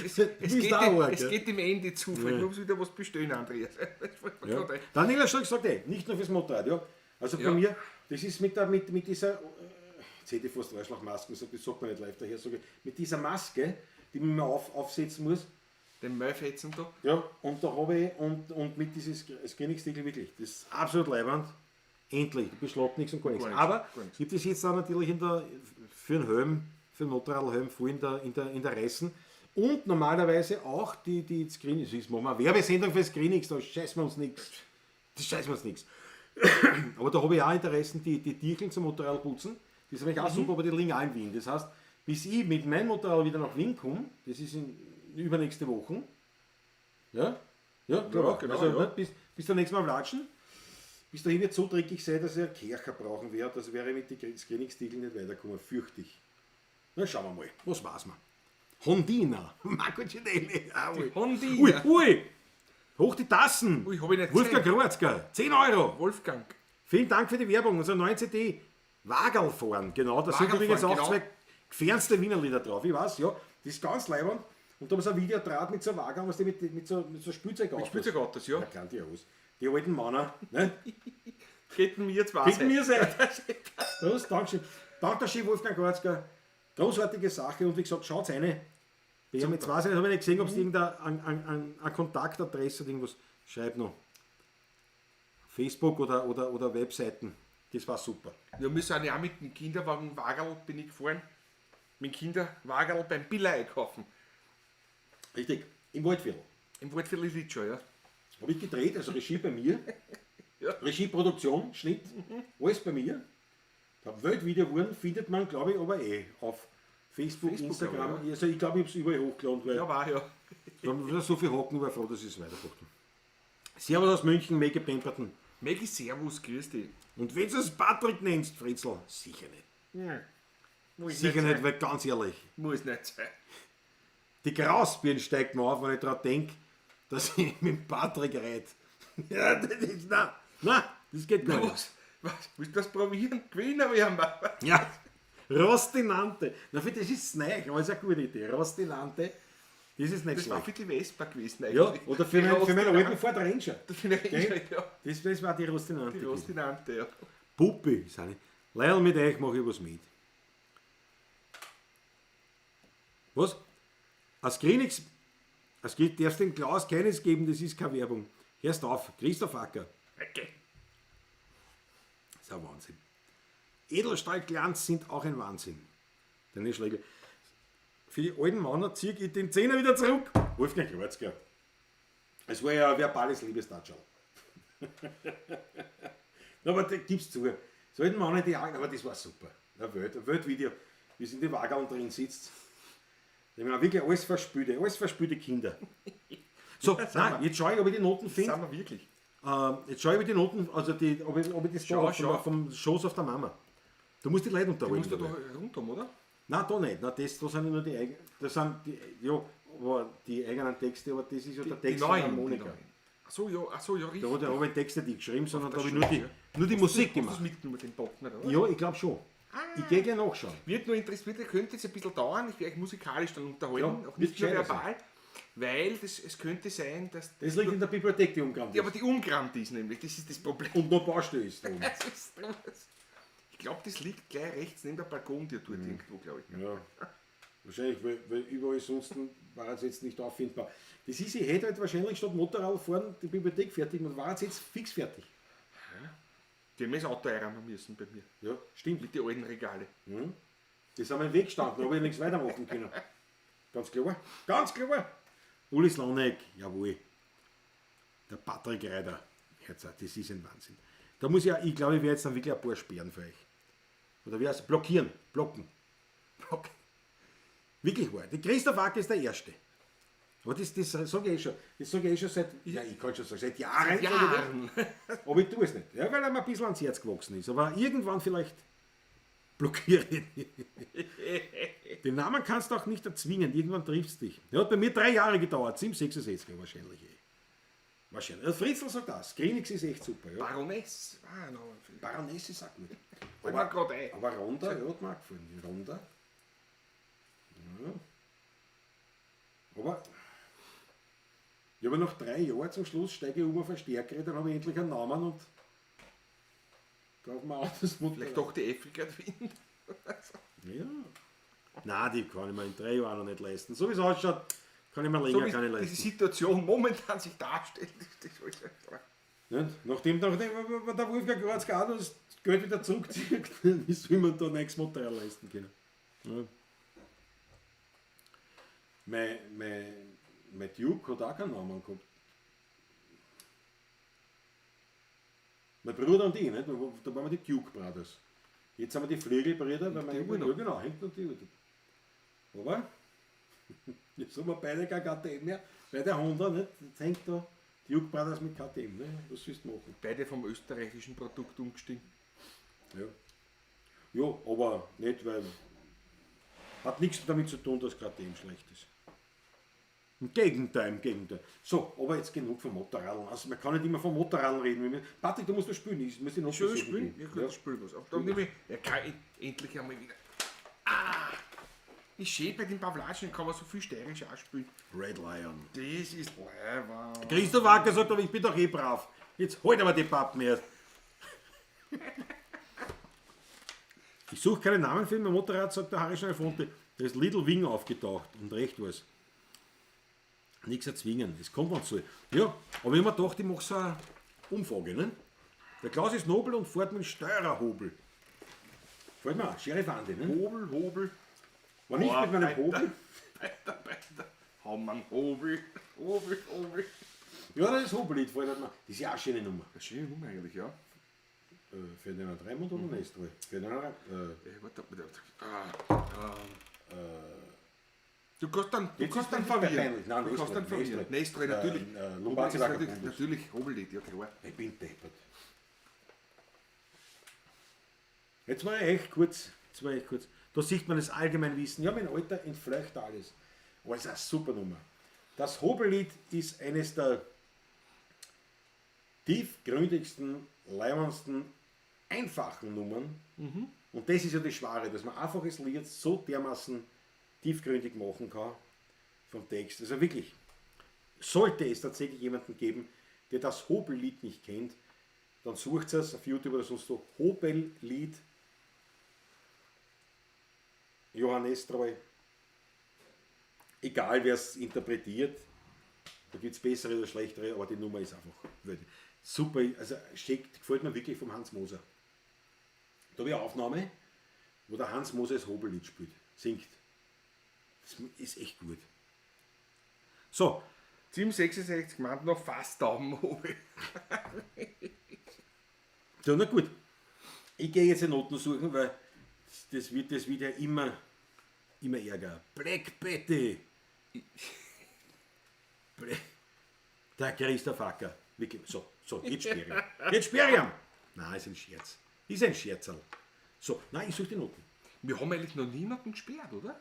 Es, bist auch arg, es ja. geht dem Ende zu. Ich muss wieder was bestellen, Andreas. Das fällt mir Ja. gerade ein. Daniela Stock sagt, ey, nicht nur fürs Motorrad, ja. Also bei Ja. mir, das ist mit dieser, jetzt hätte ich fast Arschlochmasken gesagt, das sagt man nicht live daher, sage ich, mit dieser Maske, die man mir aufsetzen muss, Den Maifetzen da. ja, und da habe ich, und mit dieses Screening-Stiegel wirklich, das ist absolut leibend, endlich, du beschlagt nichts und gar nichts. Gar nichts, Aber gar nichts. ich habe das jetzt auch natürlich für den Helm, für den Motorradhelm voll in der Reißen. Und normalerweise auch die Screenings, das machen wir eine Werbesendung für Screenings, da scheißen wir uns nichts. Das scheißen wir uns nichts. Aber da habe ich auch Interessen, die Tierchen zum Motorrad putzen. Die sind nämlich auch super, aber die liegen auch in Wien. Das heißt, bis ich mit meinem Motorrad wieder nach Wien komme, das ist in übernächste Woche. Ja, ja, klar. Ja, genau, also, ja. ne, bis zum nächsten Mal latschen. Bis dahin wird so dreckig sein, dass ich einen Kercher brauchen werde. Das wäre mit den Screening-Stiegeln nicht weiterkommen, fürchte ich. Na, schauen wir mal. Was war's mal? Hondina. Marco Cinelli. Ah, ui. Hondina. Ui, ui. Hoch die Tassen. Ui, hab ich nicht Wolfgang gesehen. Kroatzker, 10 Euro. Wolfgang. Vielen Dank für die Werbung. Unsere neuen CD. Wagerl fahren, genau. Da sind Wagerl übrigens fahren, auch genau. zwei gefährendste Wiener Lieder drauf. Ich weiß, ja. Das ist ganz leibend. Und da haben sie ein Video draht mit so einem Wagen, was die mit so Spielzeugautos. Mit Spielzeugautos, ja. Ja, grandios. Die alten Männer, ne? Hätten wir zwei Hätten wir sein. Prost, Dankeschön. Dankeschön, Wolfgang Kroatzker. Großartige Sache und wie gesagt, schaut rein. Bei ihm, jetzt weiß ich nicht, habe ich nicht gesehen, ob es irgendeine an Kontaktadresse oder irgendwas. Schreib noch. Facebook oder Webseiten. Das war super. Ja, wir sind ja auch mit dem Kinderwagen Wagerl bin ich gefahren. Mit dem Kinderwagerl beim Billa einkaufen. Richtig, im Waldviertel. Im Waldviertel ist es schon, ja. Habe ich gedreht, also Regie bei mir. Ja. Regie, Produktion, Schnitt, alles bei mir. Der Weltvideo geworden, findet man, glaube ich, aber eh auf Facebook, Facebook, Instagram. aber, ja. Also ich glaube, ich habe es überall hochgeladen, weil Ja, war ja. da haben wir so viel Hocken, war froh, dass ich es weitergebracht habe. Servus aus München, Maggie Pemberton. Maggie, servus, grüß dich. Und wenn du es Patrick nennst, Fritzl, sicher nicht. Muss Sicher nicht, sein. weil ganz ehrlich, Muss nicht sein. die Grausbirn steigt mir auf, wenn ich daran denke, dass ich mit Patrick rede. Ja, das ist, nein, nein, das geht gar nicht. Was? Was? Willst du das probieren? Gewinner werden wir. Ja, Rostinante. Na, für das ist neu, aber ist eine gute Idee. Rostinante, das ist nicht Das war schlecht. für die Vespa gewesen eigentlich. Ja, oder für, Die mein, für meinen alten Rostinante. Ford Ranger. Für den Ranger, Gell? ja. Das war die Rostinante. Die gewesen. Rostinante, ja. Puppi, ist auch nicht. Leil, mit euch mache ich was mit. Was? Ein Skrillex, es gibt, darfst dem Klaus keines geben, das ist keine Werbung. Hörst auf, Christoph Acker. Okay. Das ist ein Wahnsinn. Edelstahlglanz sind auch ein Wahnsinn. Deine Schläge. Für die alten Männer ziehe ich den Zehner wieder zurück. Wolfgang Kreuzger. Es war ja ein verbales Liebestatscherl. Aber da gib's zu. Sollten wir auch nicht die Augen, aber das war super. Ein Weltvideo, wie sie in die Wagen drin sitzt. Ich meine, wirklich alles verspülte Kinder. So, nein, jetzt schaue ich, ob ich die Noten finde. Sind wir wirklich? Jetzt schaue ich, ob ich die Noten, also die, ob ich das Schau, da hab schau. vom Schoß auf der Mama. Du musst die Leute Du unterhalten. musst da dabei. doch rundum, oder? Nein, da nicht. Nein, das, da sind nur die eigenen, das sind die, ja, aber die eigenen Texte, aber das ist ja der Text die von der neuen, die Monika. neuen. Ach so, ja, ach so, ja, richtig. Da hat er aber Texte nicht geschrieben, sondern da der habe ich nur die, Schule, nur die Musik Hast du gemacht. es mitgenommen, den Bock nicht, oder? Ja, ich glaube schon. Ich gehe gleich nachschauen. Wird nur interessiert, könnte jetzt ein bisschen dauern, ich werde euch musikalisch dann unterhalten, Ja, auch wird nicht nur gescheiter verbal, weil das, es könnte sein, dass... Das liegt in der Bibliothek, die umgerannt Ja, aber ist. die umgerammt ist nämlich, das ist das Problem. Und noch Baustelle ist da oben. Das ist, ich glaube, das liegt gleich rechts neben der Balkontür dort irgendwo, glaube ich. Ja. Wahrscheinlich, weil überall sonst war es jetzt nicht auffindbar. Das ist, ich hätte halt wahrscheinlich statt Motorrad fahren die Bibliothek fertig und war es jetzt fix fertig. Die haben das Auto einräumen müssen bei mir. Ja, stimmt. Mit den alten Regale. Das sind wir im Weg gestanden, da habe ich nichts weitermachen können. Ganz klar. Ganz klar. Uli Slonek, jawohl. Der Patrick Reiter. Jetzt, das ist ein Wahnsinn. Da muss ich, auch, ich glaube, ich werde jetzt dann wirklich ein paar sperren für euch. Oder wie heißt es? Blockieren. Blocken. Blocken. Wirklich wahr. Der Christoph Acker ist der Erste. Aber das sage ich eh schon. Das sage ich eh schon seit, ja, ich kann schon sagen, seit Jahren. Seit Jahren. sag ich das. Aber ich tue es nicht. Ja, weil er mir ein bisschen ans Herz gewachsen ist. Aber irgendwann vielleicht blockiere ich ihn. Den Namen kannst du auch nicht erzwingen. Irgendwann triffst du dich. Der hat bei mir 3 Jahre gedauert. 766 wahrscheinlich. Wahrscheinlich. Der Fritzl sagt das. Skrillex ist echt super. Ja. Baroness. Ah, no. Baroness ist auch gut. Fällt mir grad ein. Aber Ronda, ja, hat mir auch gefallen. Die Ronda. Ja. Aber ich habe noch 3 Jahre zum Schluss, steige ich um auf eine stärkere, dann habe ich endlich einen Namen und kaufe mir auch das Motorrad. Vielleicht doch die Afrika Twin. Ja. Nein, die kann ich mir in 3 Jahren noch nicht leisten. So wie es ausschaut, kann ich mir länger So wie keine diese leisten. Situation momentan sich darstellt, ist das alles klar. Nicht? Nachdem der Wolfgang Kreuzger auch noch das Geld wieder zurückzieht, wie soll man da nichts Motorrad leisten können? Ja. Mein Duke hat auch keinen Namen gehabt. Mein Bruder und ich, nicht? Da waren wir die Duke Brothers. Jetzt haben wir die Flügelbrüder, weil die wir Uhr noch. ja, genau, hängt noch die Uhr. Aber jetzt haben wir beide kein KTM mehr. Beide Honda, nicht? Jetzt hängt da Duke Brothers mit KTM. Ne? Was willst du machen? Beide vom österreichischen Produkt umgestiegen. Ja. Ja, aber nicht, weil. Hat nichts damit zu tun, dass KTM schlecht ist. Im Gegenteil, im Gegenteil. So, aber jetzt genug vom Motorradl. Also man kann nicht immer vom Motorradl reden. Patrick, du musst das spielen. Ich muss die noch Schön besuchen spielen? gehen. Ja, gut, Ja. spiel was. Aber dann nehme ich, ja, kann ich endlich einmal wieder. Ah! Ist schön, bei den Pavlatschen kann man so viel steirisch auch spielen. Red Lion. Das ist leiwand. Christoph Acker sagt aber, ich bin doch eh brav. Jetzt halt aber die Pappen erst. Ich suche keinen Namen für mein Motorrad, sagt der Harry Schnellfonte. Da ist Little Wing aufgetaucht und recht war's. Nichts erzwingen, es kommt man so. Ja, aber ich hab mir gedacht, ich mache so eine Umfrage. Ne? Der Klaus ist nobel und fährt mit dem Steuererhobel. Fällt mir auch, Sheriff Andi, ne? Hobel, Hobel. War nicht mit meinem Hobel. Weiter, weiter. Haben wir einen Hobel, Hobel, Hobel. Ja, das ist Hobellied, fällt mir. Das ist ja auch eine schöne Nummer. Eine schöne Nummer eigentlich, ja. Ferdinand Raimund oder Nestroy? Ferdinand Raimund. Warte, warte, Du kannst dann, du Jetzt kannst ist dann mir nicht mehr verwirren. peinlich. Nein, Du kannst dann Nestroy, verwirren. Nestroy. Nestroy, natürlich. Lombardi Hobel ist natürlich, Vagabundus. natürlich Hobellied, ja klar. Ich bin deppert. Jetzt war ich echt kurz. Jetzt war ich echt kurz. Da sieht man das Allgemeinwissen. Ja, mein Alter entfleucht alles. Aber es ist eine super Nummer. Das Hobellied ist eines der tiefgründigsten, leibendsten, einfachen Nummern. Und das ist ja das Schwere, dass man einfaches Lied so dermaßen tiefgründig machen kann vom Text. Also wirklich, sollte es tatsächlich jemanden geben, der das Hobellied nicht kennt, dann sucht es auf YouTube oder sonst so Hobellied Johann Nestroy. Egal wer es interpretiert, da gibt es bessere oder schlechtere, aber die Nummer ist einfach wirklich super. Also steckt, gefällt mir wirklich vom Hans Moser. Da habe ich eine Aufnahme, wo der Hans Moser das Hobellied spielt, singt. Das ist echt gut. So, 766 meint noch fast Daumen Hobel. Ja, na gut. Ich gehe jetzt die Noten suchen, weil das wird ja immer, immer ärger. Black Betty. Der Christoph Acker. Wirklich. So, jetzt sperre ich. Jetzt sperre ich ihn. Nein, ist ein Scherz. Ist ein Scherzerl. So, nein, ich suche die Noten. Wir haben eigentlich noch niemanden gesperrt, oder?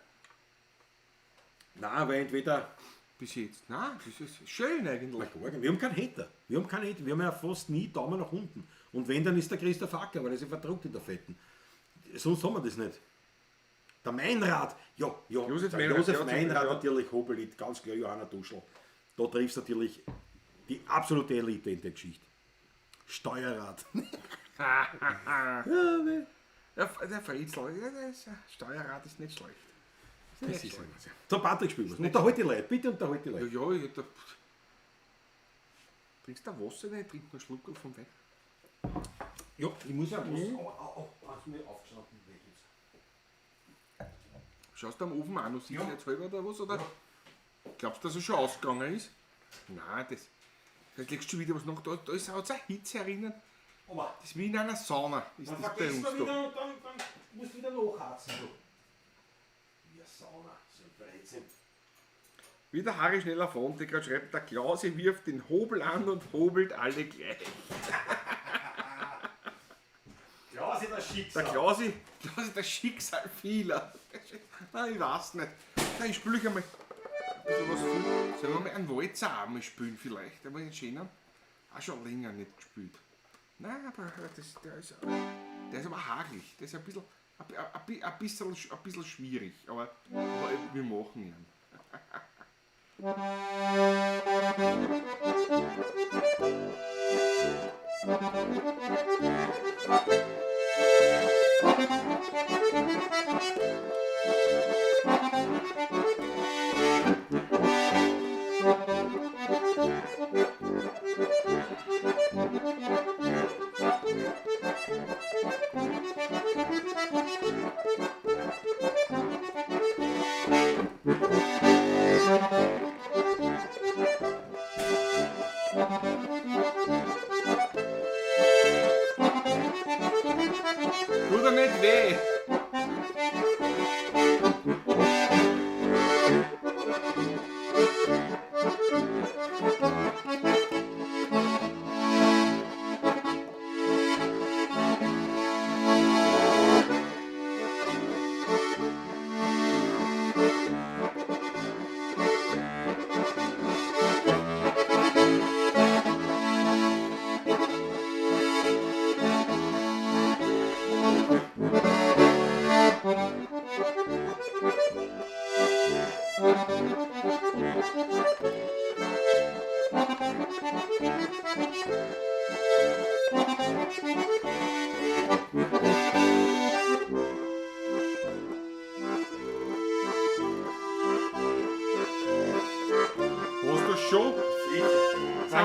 Nein, weil entweder. Bis jetzt. Nein, das ist schön eigentlich. Wir haben keinen Hater. Wir haben keinen Hater. Wir haben ja fast nie Daumen nach unten. Und wenn, dann ist der Christoph Acker, weil er sich verdruckt in der Fetten. Sonst haben wir das nicht. Der Meinrad, ja, Josef der Meinrad, Josef ja, Meinrad ja. natürlich, Hobellied, ganz klar, Johanna Duschl. Da triffst du natürlich die absolute Elite in der Geschichte. Steuerrad. Ja, der Fritzl, ja, der ist, Steuerrad ist nicht schlecht. Das ist ein So, Patrick, spiel was. Unterhalt die Leute, bitte unterhalt die Leute. Ja, ja, ich, da, trinkst du Wasser nicht? Trink einen Schluck vom Wein. Ja, ich muss ja was. Au, au, hast du mir aufgestanden? Weg jetzt. Schaust du am Ofen auch noch sicherheitshalber oder was? Oder? Glaubst du, dass er schon ausgegangen ist? Nein, das. Da legst du schon wieder was nach. Da ist auch eine Hitze herinnen. Aber Das ist wie in einer Sauna. Ist dann das bei vergisst uns man da. wieder und dann musst du wieder nachharzen. Du. Ja, Sauna, so ein Blödsinn. Wie der Harry Schneller von, der gerade schreibt, der Klausi wirft den Hobel an und hobelt alle gleich. Klausi, der Schicksal. Der Klausi, Klausi, der Schicksal vieler. Nein, ich weiß nicht. Nein, ich spiele ich einmal ein bisschen was vor. Sollen wir mal einen Walzer auch mal spielen vielleicht? Einmal einen schönen. Auch schon länger nicht gespielt. Nein, aber das, der ist aber haarig. Der ist ein bisschen, ein bisschen schwierig. Aber wir machen ihn. Tut er nicht weh.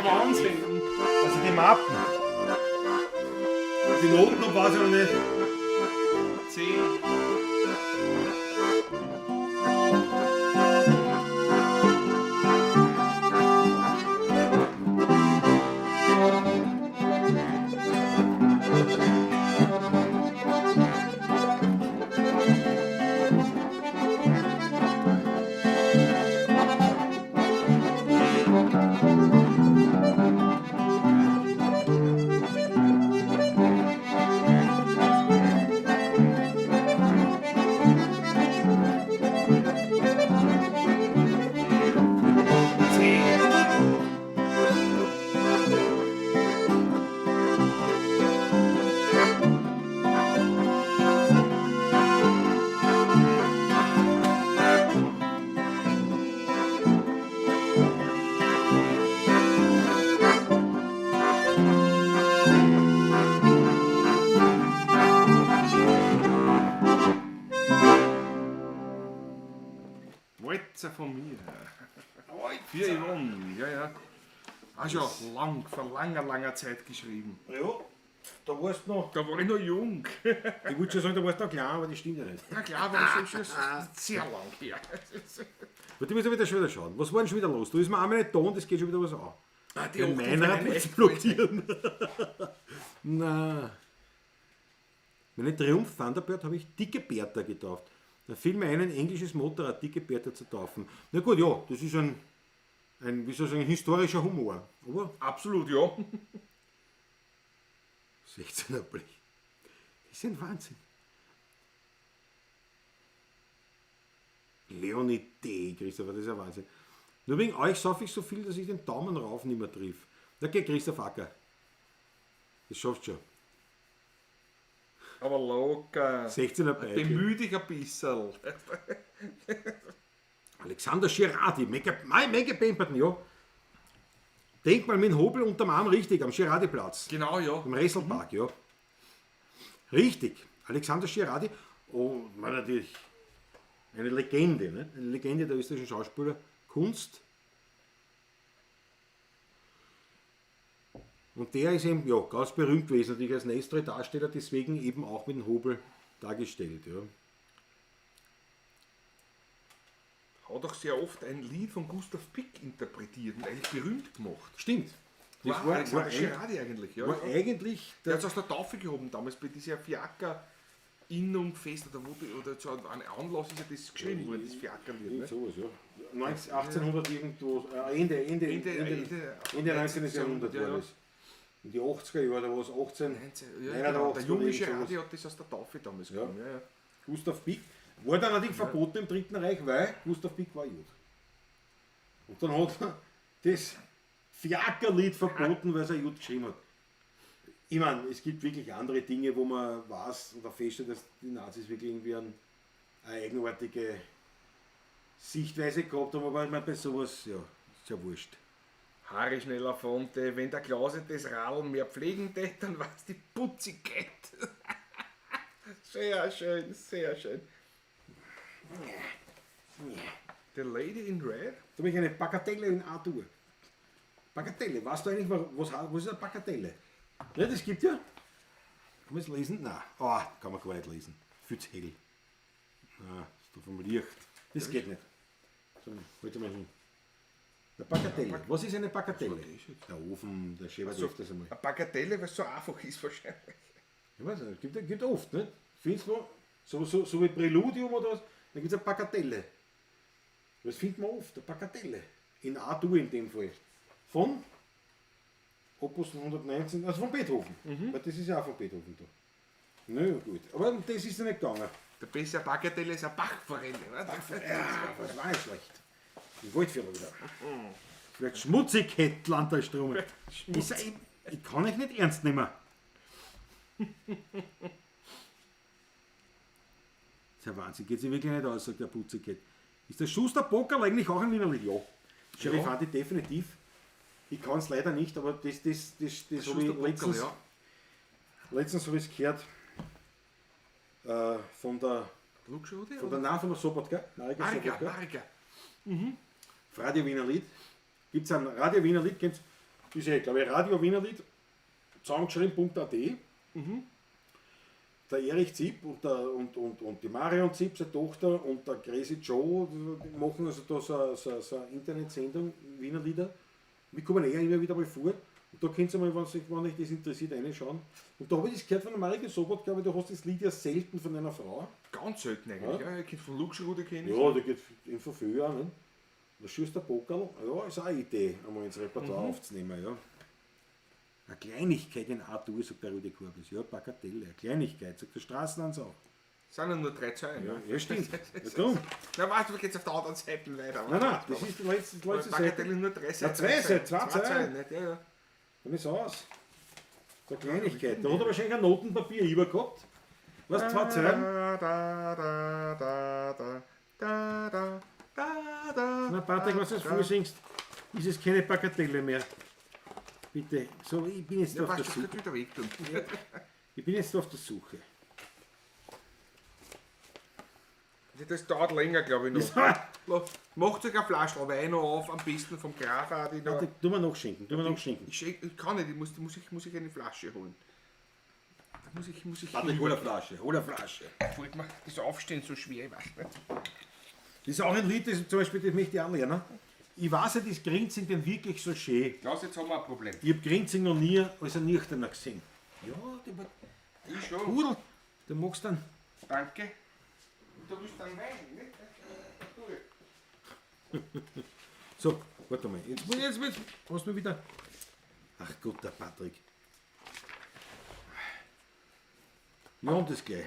Ja, Wahnsinn. Also die Mappen. Die Noten noch weiß ich noch nicht. C. C. Walzer von mir. Für Yvonne, ja, ja. Auch schon lang, vor langer, langer Zeit geschrieben. Ja, da warst du noch. Da war ich noch jung. Ich wollte schon sagen, da warst du noch klein, aber das stimmt ja nicht. Na klar, war schon, schon sehr lang her. Aber du musst ja wieder schon wieder schauen. Was war denn schon wieder los? Da ist mir einmal nicht da und es geht schon wieder was an. Ah, die Den Achtung Meinrad für wird's eine blockieren. Na. Meine Triumph Thunderbird habe ich Dicke Bertha getauft. Da fiel mir ein, ein englisches Motorrad Dicke Bertha zu taufen. Na gut, ja, das ist ein wie soll ich sagen, historischer Humor. Aber Absolut, ja. 16er Blech. Das ist ein Wahnsinn. Leonie D., Christopher, das ist ein Wahnsinn. Nur wegen euch sauf ich so viel, dass ich den Daumen rauf nicht mehr triff. Na geh, Christoph Acker. Das schaffst du schon. Aber locker. 16er Bike. Bemühe dich ein bisschen. Alexander Girardi, Mega Pemperton, ja. Denk mal mit dem Hobel unterm Arm richtig, am Girardi-Platz. Genau, ja. Im Resselpark, ja. Richtig. Alexander Girardi, oh, war natürlich eine Legende, ne? Eine Legende der österreichischen Schauspielerkunst. Und der ist eben, ja, ganz berühmt gewesen, natürlich als Nestroy-Darsteller, deswegen eben auch mit dem Hobel dargestellt, ja. Hat auch sehr oft ein Lied von Gustav Pick interpretiert und eigentlich berühmt gemacht. Stimmt. Das War, war, Alexander war, Girardi eigentlich, ja. war ja. eigentlich Der der, hat es aus der Taufe gehoben damals bei dieser Fiaker-Innung-Fest oder wo die, oder zu einem Anlass ist ja das geschrieben worden, das Fiakerlied. Ne? sowas, ja. 19, 1800 irgendwo, Ende, Ende, Ende- Ende, Ende- Ende 19. Jahrhundert ja, war ja. das. In die 80er Jahre, da war es 18, Ja, genau. Der 89 junge oder irgend Girardi sowas. hat das aus der Taufe damals Ja. gehoben. Ja, ja. Gustav Pick war dann natürlich verboten im Dritten Reich, weil Gustav Pick war Jude. Und dann hat er das Fiakerlied verboten, weil es ein Jude geschrieben hat. Ich meine, es gibt wirklich andere Dinge, wo man weiß oder feststellt, dass die Nazis wirklich irgendwie eine eigenartige Sichtweise gehabt haben, aber ich meine, bei sowas, ja, ist ja wurscht. Haare schneller Fonte, wenn der Klause das Radl mehr pflegen tät, dann war's die Putzigkeit. Sehr schön, sehr schön. The Lady in Red? Da habe ich eine Bagatelle in A-Dur. Bagatelle, weißt du eigentlich, was ist eine Bagatelle? Ja, das gibt ja. Kann man es lesen? Nein, oh, kann man gar nicht lesen. Viel zu hell. Nein, ist da vom Licht. Das geht nicht. So, halt mal hin. Eine Bagatelle. Was ist eine Bagatelle? Der Ofen, der schäbert So, öfters einmal. eine Bagatelle, weil es so einfach ist wahrscheinlich. Ich weiß nicht, gibt oft, nicht? Findest du, so wie Präludium oder was, dann gibt es eine Bagatelle. Das findet man oft, eine Bagatelle. In A-Dur in dem Fall. Von Opus 119, also von Beethoven. Weil das ist ja auch von Beethoven da. Na ja, gut. Aber um das ist ja nicht gegangen. Der beste Bagatelle ist eine Bachforelle. oder? Ja, das war nicht schlecht. Die Waldviertel wieder. Vielleicht schmutzig hätte Landalstrom. Ich kann euch nicht ernst nehmen. Das ist ja Wahnsinn, geht sich wirklich nicht aus, sagt der Putzigkeit. Ist der Schuster Pockerl eigentlich auch ein Wiener Lied? Ja. Sheriff Andy, definitiv. Ich kann es leider nicht, aber das habe ich Schuster Pockerl, letztens, ja. letztens habe ich es gehört von der Luxury, von der, nein, von der Sobotka. Marika Marika, Sobotka. Marika. Radio Wiener Lied. Gibt es ein Radio Wiener Lied, kennst Ist ja, glaube ich, Radio Wienerlied, zusammengeschrieben.at. Der Erich Zipp und, der, und die Marion Zipp, seine Tochter, und der Crazy Joe, die machen also da so eine Internetsendung, Wiener Lieder. Wir kommen eh immer wieder mal vor. Und da könnt ihr mal, wenn euch das interessiert, reinschauen. Und da habe ich das gehört von der Marike Sobot, glaube ich, du hast das Lied ja selten von einer Frau. Ganz selten eigentlich. Ja, ich kenn von Luxrude kenne ich. Ja, da geht in Verführ auch, ne? Da schießt der Pokerl, ja, ist auch eine Idee, einmal ins Repertoire aufzunehmen, ja. Eine Kleinigkeit in A-Dur, sagt der Rudi Korbis. Ja, Bagatelle, eine Kleinigkeit, sagt der Straßenhans auch. Sind ja nur drei Zeilen. Ja, ja, stimmt. Ja, drum. Na, warte, wir geht's auf der anderen Seite weiter. Nein, nein, das ist die letzte Seite. Bagatelle nur drei Seiten. zwei Seiten, zwei Zeilen. Nicht? Ja, ja. Dann ist aus. So eine Kleinigkeit. Da hat er wahrscheinlich ein Notenpapier über gehabt. Was, zwei Zeilen? Da, da, da, da, da, da, da, da. Na, Patrick, was du jetzt vorsingst, ist es keine Bagatelle mehr. Bitte. So, ich bin jetzt Ja, auf der passt schon, Suche. könnte wieder weg tun. Ich bin jetzt auf der Suche. Das dauert länger, glaube ich, noch. Macht euch eine Flasche Wein noch auf, am besten vom Graf auch. Die noch. Warte, tu mir noch schenken, tu mir noch schenken. Ich kann nicht, ich muss ich eine Flasche holen. Da muss ich Patrick, hol eine Flasche, hol eine Flasche. Fällt mir das Aufstehen so schwer, ich weiß nicht. Das ist auch ein Lied, das zum Beispiel, das möchte ich auch lernen. Ich weiß nicht, ist Grinzing denn wirklich so schön? Klaus, jetzt haben wir ein Problem. Ich hab Grinzing noch nie als ein Nüchterner gesehen. Ja, der war Ich schon. Pudel, du magst dann. Danke. Du willst dann Wein, nicht? So, warte mal. Jetzt, hast du wieder. Ach Gott, der Patrick. Wir haben das gleich.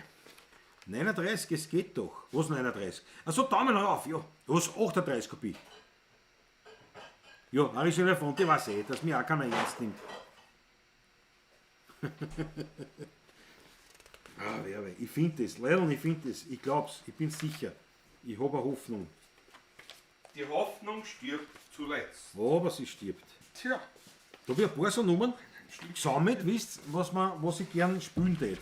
39, es geht doch. Was 39? Achso, Daumen rauf, ja. Was 38 Kopie. Ja, Harry Belafonte weiß eh, dass mich auch keiner ernst nimmt. Ah, wer, ich finde das, leider, ich finde das, ich glaub's, ich bin sicher. Ich habe eine Hoffnung. Die Hoffnung stirbt zuletzt. Aber sie stirbt. Tja. Da habe ich ein paar so Nummern gesammelt, wisst was, was ich gern spielen tät.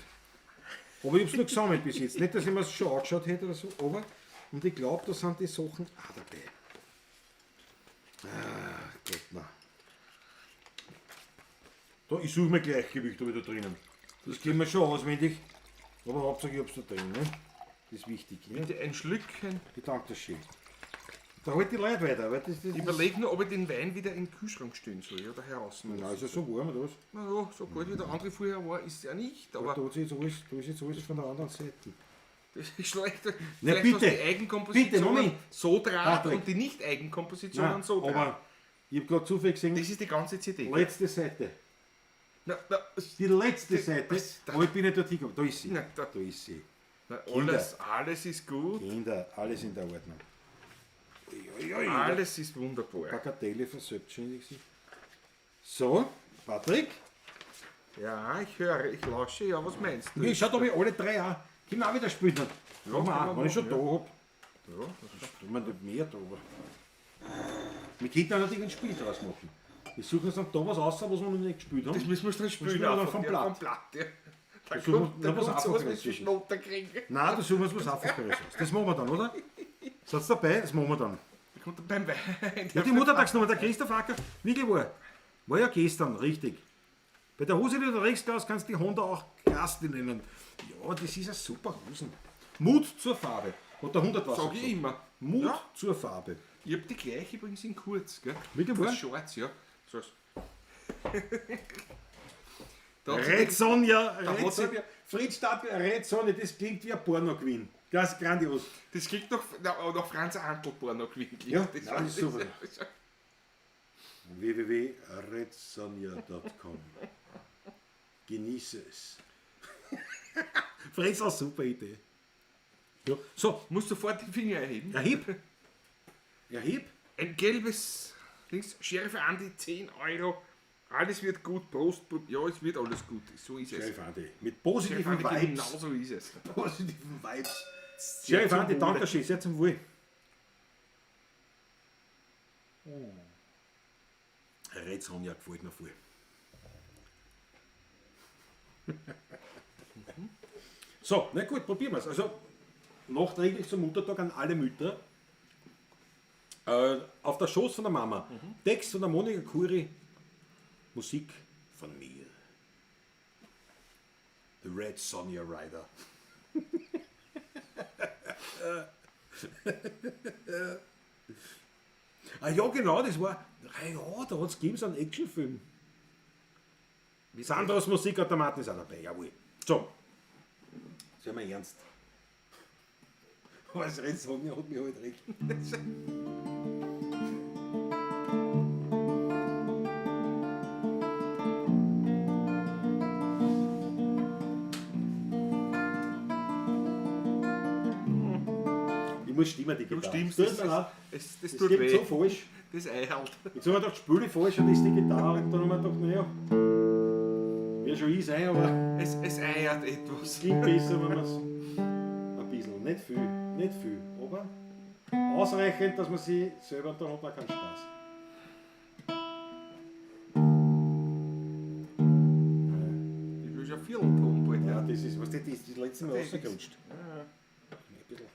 Aber ich habe es nur gesammelt bis jetzt. Nicht, dass ich mir es schon angeschaut hätte oder so, aber und ich glaube, da sind die Sachen auch dabei. Ach Gott, nein. Da, ich suche mir Gleichgewicht da wieder drinnen. Das kennen wir schon auswendig. Aber Hauptsache ich hab's da drin. Ne? Das ist wichtig. Ne? Bitte ein Schlückchen. Ich danke dir schön. Da halt die Leute weiter. Weil das Ich überlege nur, ob ich den Wein wieder in den Kühlschrank stellen soll oder heraus muss. Nein, ist ja so warm oder was? Na ja, so kalt wie der andere vorher war, ist es ja nicht. Aber Da, hat sich jetzt alles, da ist jetzt alles von der anderen Seite. das ist schlecht. Na, Vielleicht bitte. hast du die Eigenkompositionen Bitte, Moment. so draht Patrick. und die Nicht-Eigenkompositionen Nein, so draht. aber ich habe gerade zufällig gesehen, Das ist die ganze CD. letzte Seite. Na, na, Die letzte Seite. was? Aber ich bin nicht dort hingekommen. Da ist sie. Na, da. Da ist sie. na, alles ist gut. Kinder, alles in der Ordnung. Ui, ui, ui. Alles ist wunderbar. Bagatelle verselbstständigt sich. So, Patrick. Ja, ich höre, ich lausche. Ja, was meinst du? Ich schau, da hab ich alle drei auch. Können wir auch wieder spielen. Dann. Ja, wir auch, wenn ich schon da hab. Ja, Ich meine, nicht mehr da, aber. Wir könnten auch natürlich ein Spiel draus machen. Wir suchen uns dann da was raus, was wir noch nicht gespielt haben. Das müssen wir dann spielen. spielen wir dann einfach. vom Ja, Blatt. vom Blatt, ja. Da suchen wir- kommt, da na, was kommt sowas Einfacheres mit suchen. Schnotter kriegen. Nein, da suchen wir uns was Einfacheres aus. Das machen wir dann, oder? Seid ihr dabei? Das machen wir dann. Da kommt dann beim Wein. Ja, die Muttertagsnummer, der Christoph Acker, wirklich war. War ja gestern, richtig. Bei der Hose, die du trägst, Klaus, kannst du die Honda auch Krasti nennen. Ja, das ist eine super Hosen. Mut zur Farbe. Hat der 100 was Sag ich immer. Mut Ja. zur Farbe. Ich hab die gleich übrigens in kurz, gell? Wirklich Das wahr? Schwarz, ja. So. Da hat sich Red Sonja, Da Red hat sich- Sonja, Fritz Stadler, Red Sonja, das klingt wie ein Porno-Queen. Das ist grandios. Das klingt nach Franz Antl Porno gewesen. Ja, nein, das ist super. www.redsonja.com. Genieße es. Fritz, eine super Idee. Ja, so, Musst sofort den Finger erheben. erheb. Erheb. Ein gelbes Dings, Sheriff Andi, 10 Euro. Alles wird gut, Prost, ja, es wird alles gut. So ist es. Sheriff Andi, mit Sheriff positiven Andi, Vibes. genau so ist es. Positiven Vibes. Sheriff zum Andi, Wohle. danke schön, sehr zum Wohl. Red Sonja gefällt mir voll. So, na gut, probieren wir es. Also, nachträglich zum Muttertag an alle Mütter. Auf der Schoß von der Mama. Text von der Monika Kuri. Musik von mir. The Red Sonja Rider. Ah ja, genau, das war. Ah ja, da hat es gegeben so einen Actionfilm. Sandros Musikautomaten ist auch dabei, jawohl. So. Sei mal ernst. Was Red Sonja hat mich halt recht. Ich muss stimmen, die Du Gitarre. stimmst, Tut das, mir leid. das Das tut klingt weh. so falsch. Das Ei halt. Jetzt haben wir gedacht, spiele ich falsch und ist die Gitarre. Und dann haben wir gedacht, naja, wird schon ich sein, aber Es eiert etwas. klingt besser, wenn man es ein bisschen, nicht viel, nicht viel, aber ausreichend, dass man sich selber, und dann hat man keinen Spaß. Das ist ja Viertelton bald. Ja, das ist, was das ist das letzte Mal Das ist- rausgerutscht. Ein bisschen.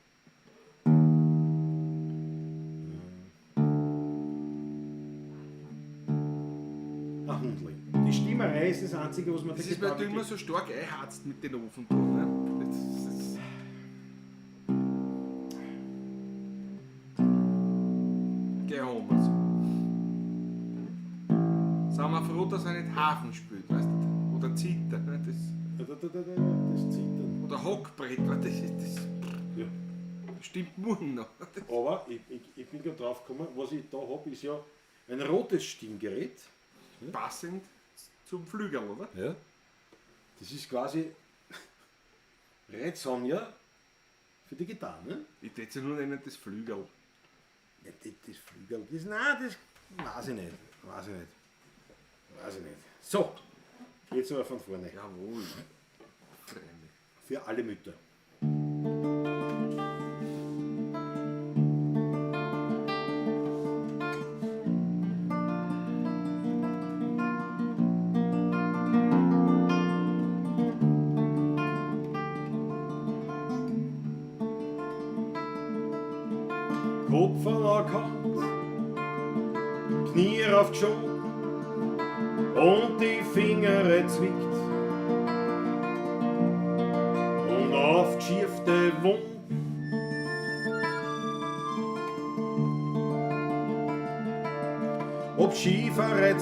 Ein Hundling. Die Stimmerei ist das Einzige, was man Das der ist, weil du Gitarre immer so stark einharzt mit den Ofen da. Ne? Das Geh haben wir's. Sind wir froh, dass er nicht Hafen spielt, weißt du? Oder Zither. Ne? Das, Das Zittern. oder Hockbrett, weil das, ist- das Ja. stimmt morgen noch. Aber ich bin gerade drauf gekommen, was ich da habe, ist ja ein rotes Stimmgerät. Passend zum Flügel, oder? Ja. Das ist quasi Red Sonja für die Gitarre, ne? Ich würde es ja nur nennen, das Flügel. Ja, das Flügel, das, nein, das weiß ich nicht. Weiß ich nicht. Weiß ich nicht. So, jetzt aber von vorne. Jawohl. Freunde. Für alle Mütter. Kopf angehauen, Knie raufgeschoben und die Finger zwickt und aufgeschiefte Wunden. Ob Skifahrer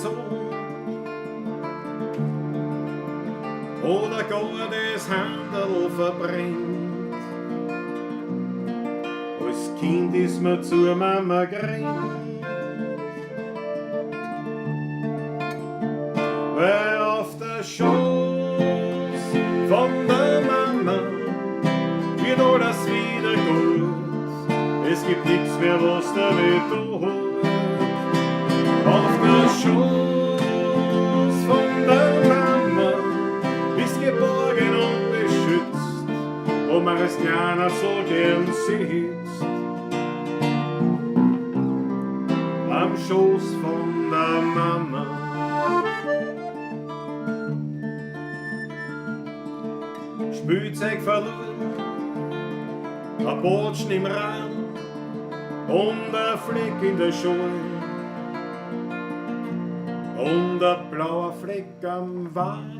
oder gar das Handel verbrennt. Als Kind ist man zur Mama gerannt. Weil auf der Schoß von der Mama wird alles wieder gut. Es gibt nichts mehr, was der weh tut. Auf der Schoß von der Mama bist geborgen und beschützt, wo man es kleiner so gern sitzt. Am Schoß von der Mama. Spielzeug verloren, ein Botschen im Rad und ein Fleck in der Schuhe und ein blauer Fleck am Wadel.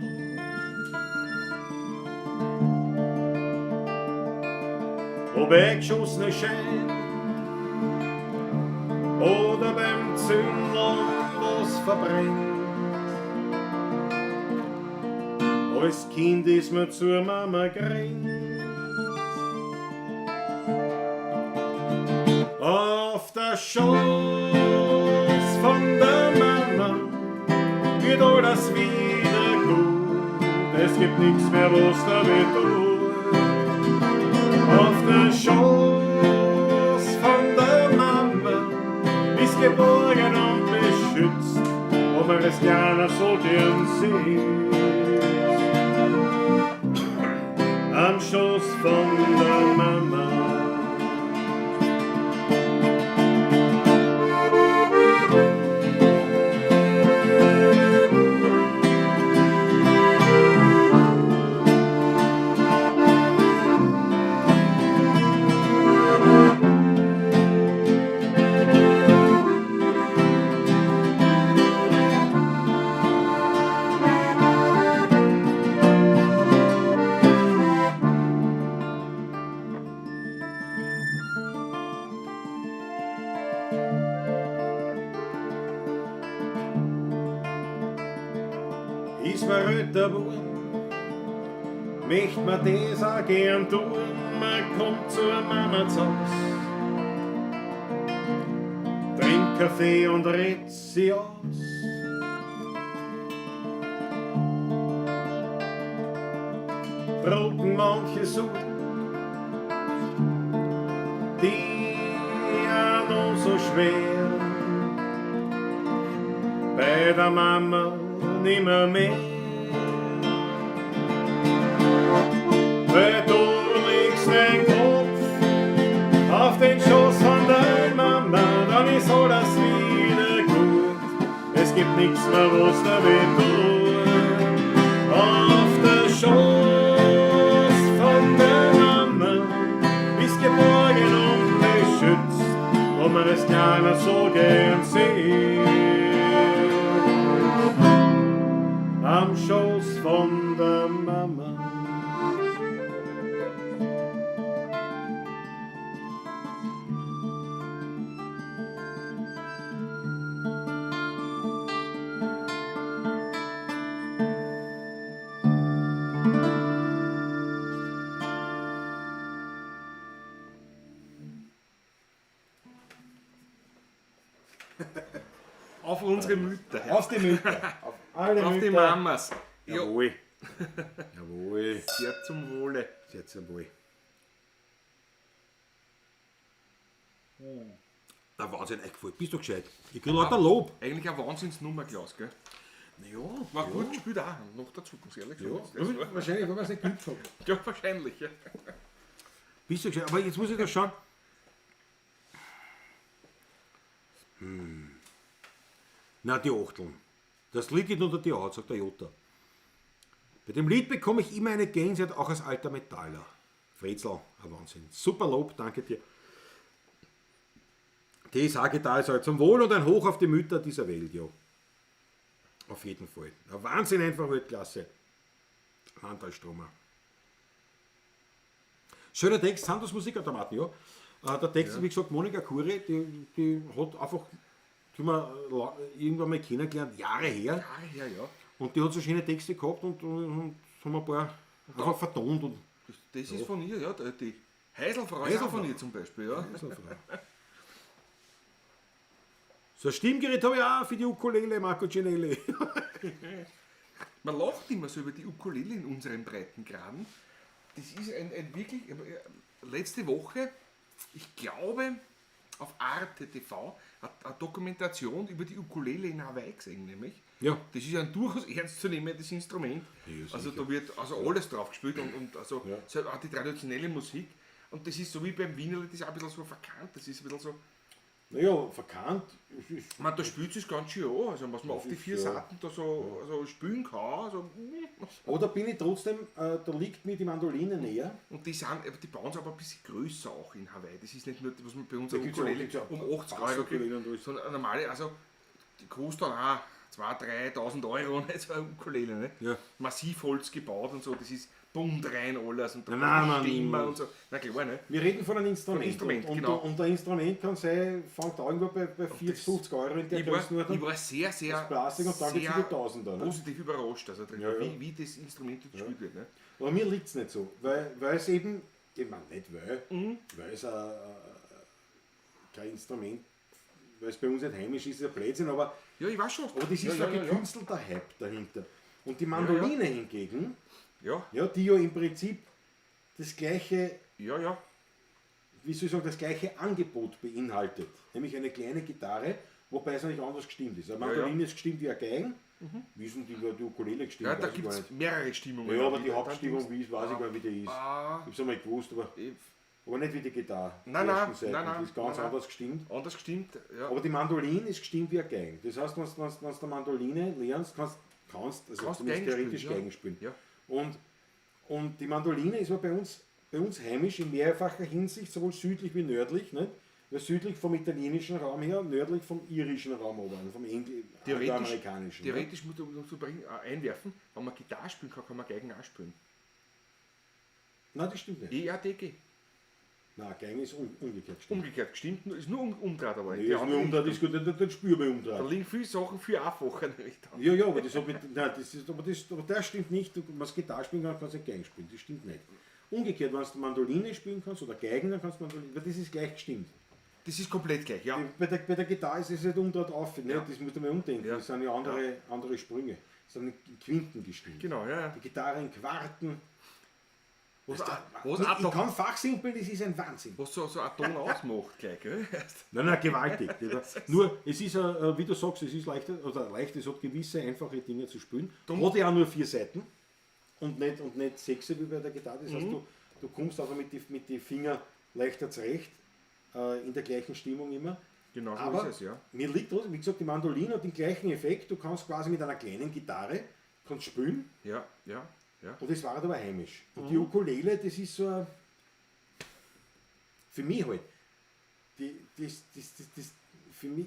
Ob eingeschossene Schein oder beim Zündeln was verbrennt. Als Kind ist man zur Mama gerannt. Auf der Schoß von der Mama wird alles wieder gut. Es gibt nichts mehr, was da weh tut. Auf der Schoß von der Mama ist geborgen und beschützt, ob man es gerne so gern sieht. Am Schoß von der Mama. geboren, möcht man das auch gern tun, man kommt zur Mama zu Haus, trinkt Kaffee und redet sie aus. Drucken manche Suchen, die an uns so schwer, bei der Mama nimmer mehr. Weil du legst dein Kopf auf den Schoß von deiner Mama, dann ist alles wieder gut. Es gibt nichts mehr, was da weh tut. Auf der Schoß von der Mama bist geborgen und beschützt, wo man es kleiner so gern sieht. Am Schoß von der Mama. Auf unsere Mütter. Auf die Mütter. Auf alle Auf Mütter. die Mamas. Ja, Jawohl. Jawohl. sehr zum Wohle. Sehr zum Wohl. Der Wahnsinn, eingefallen. Bist du gescheit? Ich krieg lauter Lob. Eigentlich eine Wahnsinnsnummer, Klaus, gell? Naja. War gut gespielt auch, noch dazu, muss ich ehrlich Ja. sagen. Das war- Wahrscheinlich, weil wir es nicht geübt haben. Ja, wahrscheinlich, ja. Bist du gescheit? Aber jetzt muss ich da schauen. Na, die Achteln. Das Lied geht unter die Haut, sagt der Jutta. Bei dem Lied bekomme ich immer eine Gänsehaut, auch als alter Metaller. Fretzel, ein Wahnsinn. Super Lob, danke dir. Die sage da ist halt zum Wohl und ein Hoch auf die Mütter dieser Welt, ja. Auf jeden Fall. Ein Wahnsinn, einfach Weltklasse. Handelstromer. Schöner Text, Santos Musikautomaten, ja. Der Text ist, wie gesagt, Monika Kuri, die hat einfach, die haben wir irgendwann mal kennengelernt, Jahre her. Jahre her, ja. Und die hat so schöne Texte gehabt und haben ein paar einfach vertont. Und Das ist von ihr, ja. Die Heiselfrau ist auch von ihr zum Beispiel, ja. So ein Stimmgerät habe ich auch für die Ukulele, Marco Cinelli. Man lacht immer so über die Ukulele in unseren Breitengraden. Das ist ein wirklich, letzte Woche, ich glaube, auf Arte TV, eine Dokumentation über die Ukulele in Hawaii gesehen, nämlich. Ja. Das ist ein durchaus ernstzunehmendes Instrument. Ja, also da wird also alles drauf gespielt und also Ja. so auch die traditionelle Musik. Und das ist so wie beim Wienerl, das ist auch ein bisschen so verkannt. Das ist ein bisschen so, Naja, verkannt. ich meine, da spielt es ganz schön an. Also was man auf die vier ja. Seiten da so also spielen kann. Also, Aber da bin ich trotzdem, da liegt mir die Mandoline näher. Und die, sind, die bauen es aber ein bisschen größer auch in Hawaii. Das ist nicht nur, was man bei uns Da eine gibt's ja Ukulele gibt's ja um 80 Euro Bass-Ukulele und kriegt, alles. sondern eine normale, also die kostet dann auch 2.000, 3.000 Euro, nicht so eine Ukulele. Ne? Ja. Massivholz gebaut und so, das ist bunt rein alles und da Nein, nein, Stimmen nein. und so. Na klar, ne? Wir reden von einem Instrument. Von Instrument, und, genau. Und ein Instrument kann sein, fängt an irgendwo bei 40, 50 Euro in der Ich war, Größenordnung. ich war sehr, sehr, Das Plastik und dann geht's sehr in die Tausender, ne? positiv überrascht, also Ja, ja. Wie das Instrument jetzt gespielt wird. Ne? Aber mir liegt es nicht so, weil es eben, ich meine nicht weil, weil es kein Instrument, weil es bei uns nicht heimisch ist, ist ja Blödsinn, aber, Ja, ich weiß schon. aber das ist ja, so ein ja, ja, gekünstelter Hype dahinter. Und die Mandoline hingegen, Ja, ja, die ja im Prinzip das gleiche, ja, ja. wie soll ich sagen, das gleiche Angebot beinhaltet, nämlich eine kleine Gitarre, wobei es natürlich anders gestimmt ist. Eine Mandoline ist gestimmt wie eine Geigen, wie ist denn die, die Ukulele gestimmt? Ja, da Weiß ich gibt gar es nicht. mehrere Stimmungen. Ja, aber die Dann Hauptstimmung, gibt's- wie ist, weiß ich gar nicht, wie die ist. Ah. Ich hab's einmal gewusst, aber, Ich- aber nicht wie die Gitarre. Nein, Die nein, ersten Seiten, nein, nein, Die ist ganz nein, nein. anders gestimmt. Anders gestimmt, ja. Aber die Mandoline ist gestimmt wie eine Geige. Das heißt, wenn du die Mandoline lernst, kannst also Kannst zumindest Geigen theoretisch spielen, ja. Geigen spielen. Ja. Und die Mandoline ist aber bei uns heimisch in mehrfacher Hinsicht, sowohl südlich wie nördlich. Nicht? Weil südlich vom italienischen Raum her, nördlich vom irischen Raum oben, also vom Theoretisch, angloamerikanischen. ne? theoretisch muss ich einwerfen, wenn man Gitarre spielen kann, kann man Geigen auch spielen. Nein, das stimmt nicht. EADG. Nein, Geigen ist umgekehrt gestimmt. Umgekehrt gestimmt, ist nur umgedreht, aber Nee, ist nur umgedreht, ist gut, dann spür ich umgedreht. Da liegen viele Sachen viel einfacher. Nämlich dann. Ja, ja, aber das hat mit, nein, das ist, aber das, aber das stimmt nicht. Du, wenn du Gitarre spielen kannst, kannst du nicht Geigen spielen. Das stimmt nicht. Umgekehrt, wenn du Mandoline spielen kannst oder Geigen, dann kannst du Mandoline, weil das ist gleich gestimmt. Das ist komplett gleich, ja. Bei der Gitarre ist es nicht umgedreht auf, ne? Ja. Das musst du mal umdenken. Ja. Das sind ja andere Sprünge. Das sind in Quinten gestimmt. Genau, ja. ja. Die Gitarre in Quarten. Was, Das- was, ich auch noch, kann fachsimpeln, das ist ein Wahnsinn. was so ein Ton ausmacht gleich, gell? Nein, nein, gewaltig. Nur, es ist, wie du sagst, es ist leichter, oder leicht, es hat gewisse einfache Dinge zu spielen. Hat ja auch nur 4 Seiten und nicht 6 wie bei der Gitarre. Das heißt, du kommst einfach mit die Finger leichter zurecht, in der gleichen Stimmung immer. Genau so Aber ist es, ja. Mir liegt trotzdem, wie gesagt, die Mandoline hat den gleichen Effekt. Du kannst quasi mit einer kleinen Gitarre kannst spielen. Ja, ja, ja. Und das war halt aber heimisch. Und die Ukulele, das ist so ein, für mich halt, die, das, das, das, das, für mich,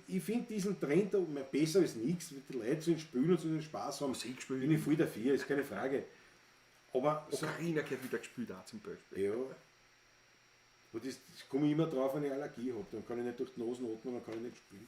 ich finde diesen Trend da besser als nichts, mit den Leuten sollen spielen und sollen Spaß haben. Musik spielen. Bin ich voll dafür, ist keine Frage. Aber so, Ocarina gehört wieder gespielt auch zum Beispiel. ja. Und das komme ich immer drauf, wenn ich Allergie habe. Dann kann ich nicht durch die Nase atmen, dann kann ich nicht spielen.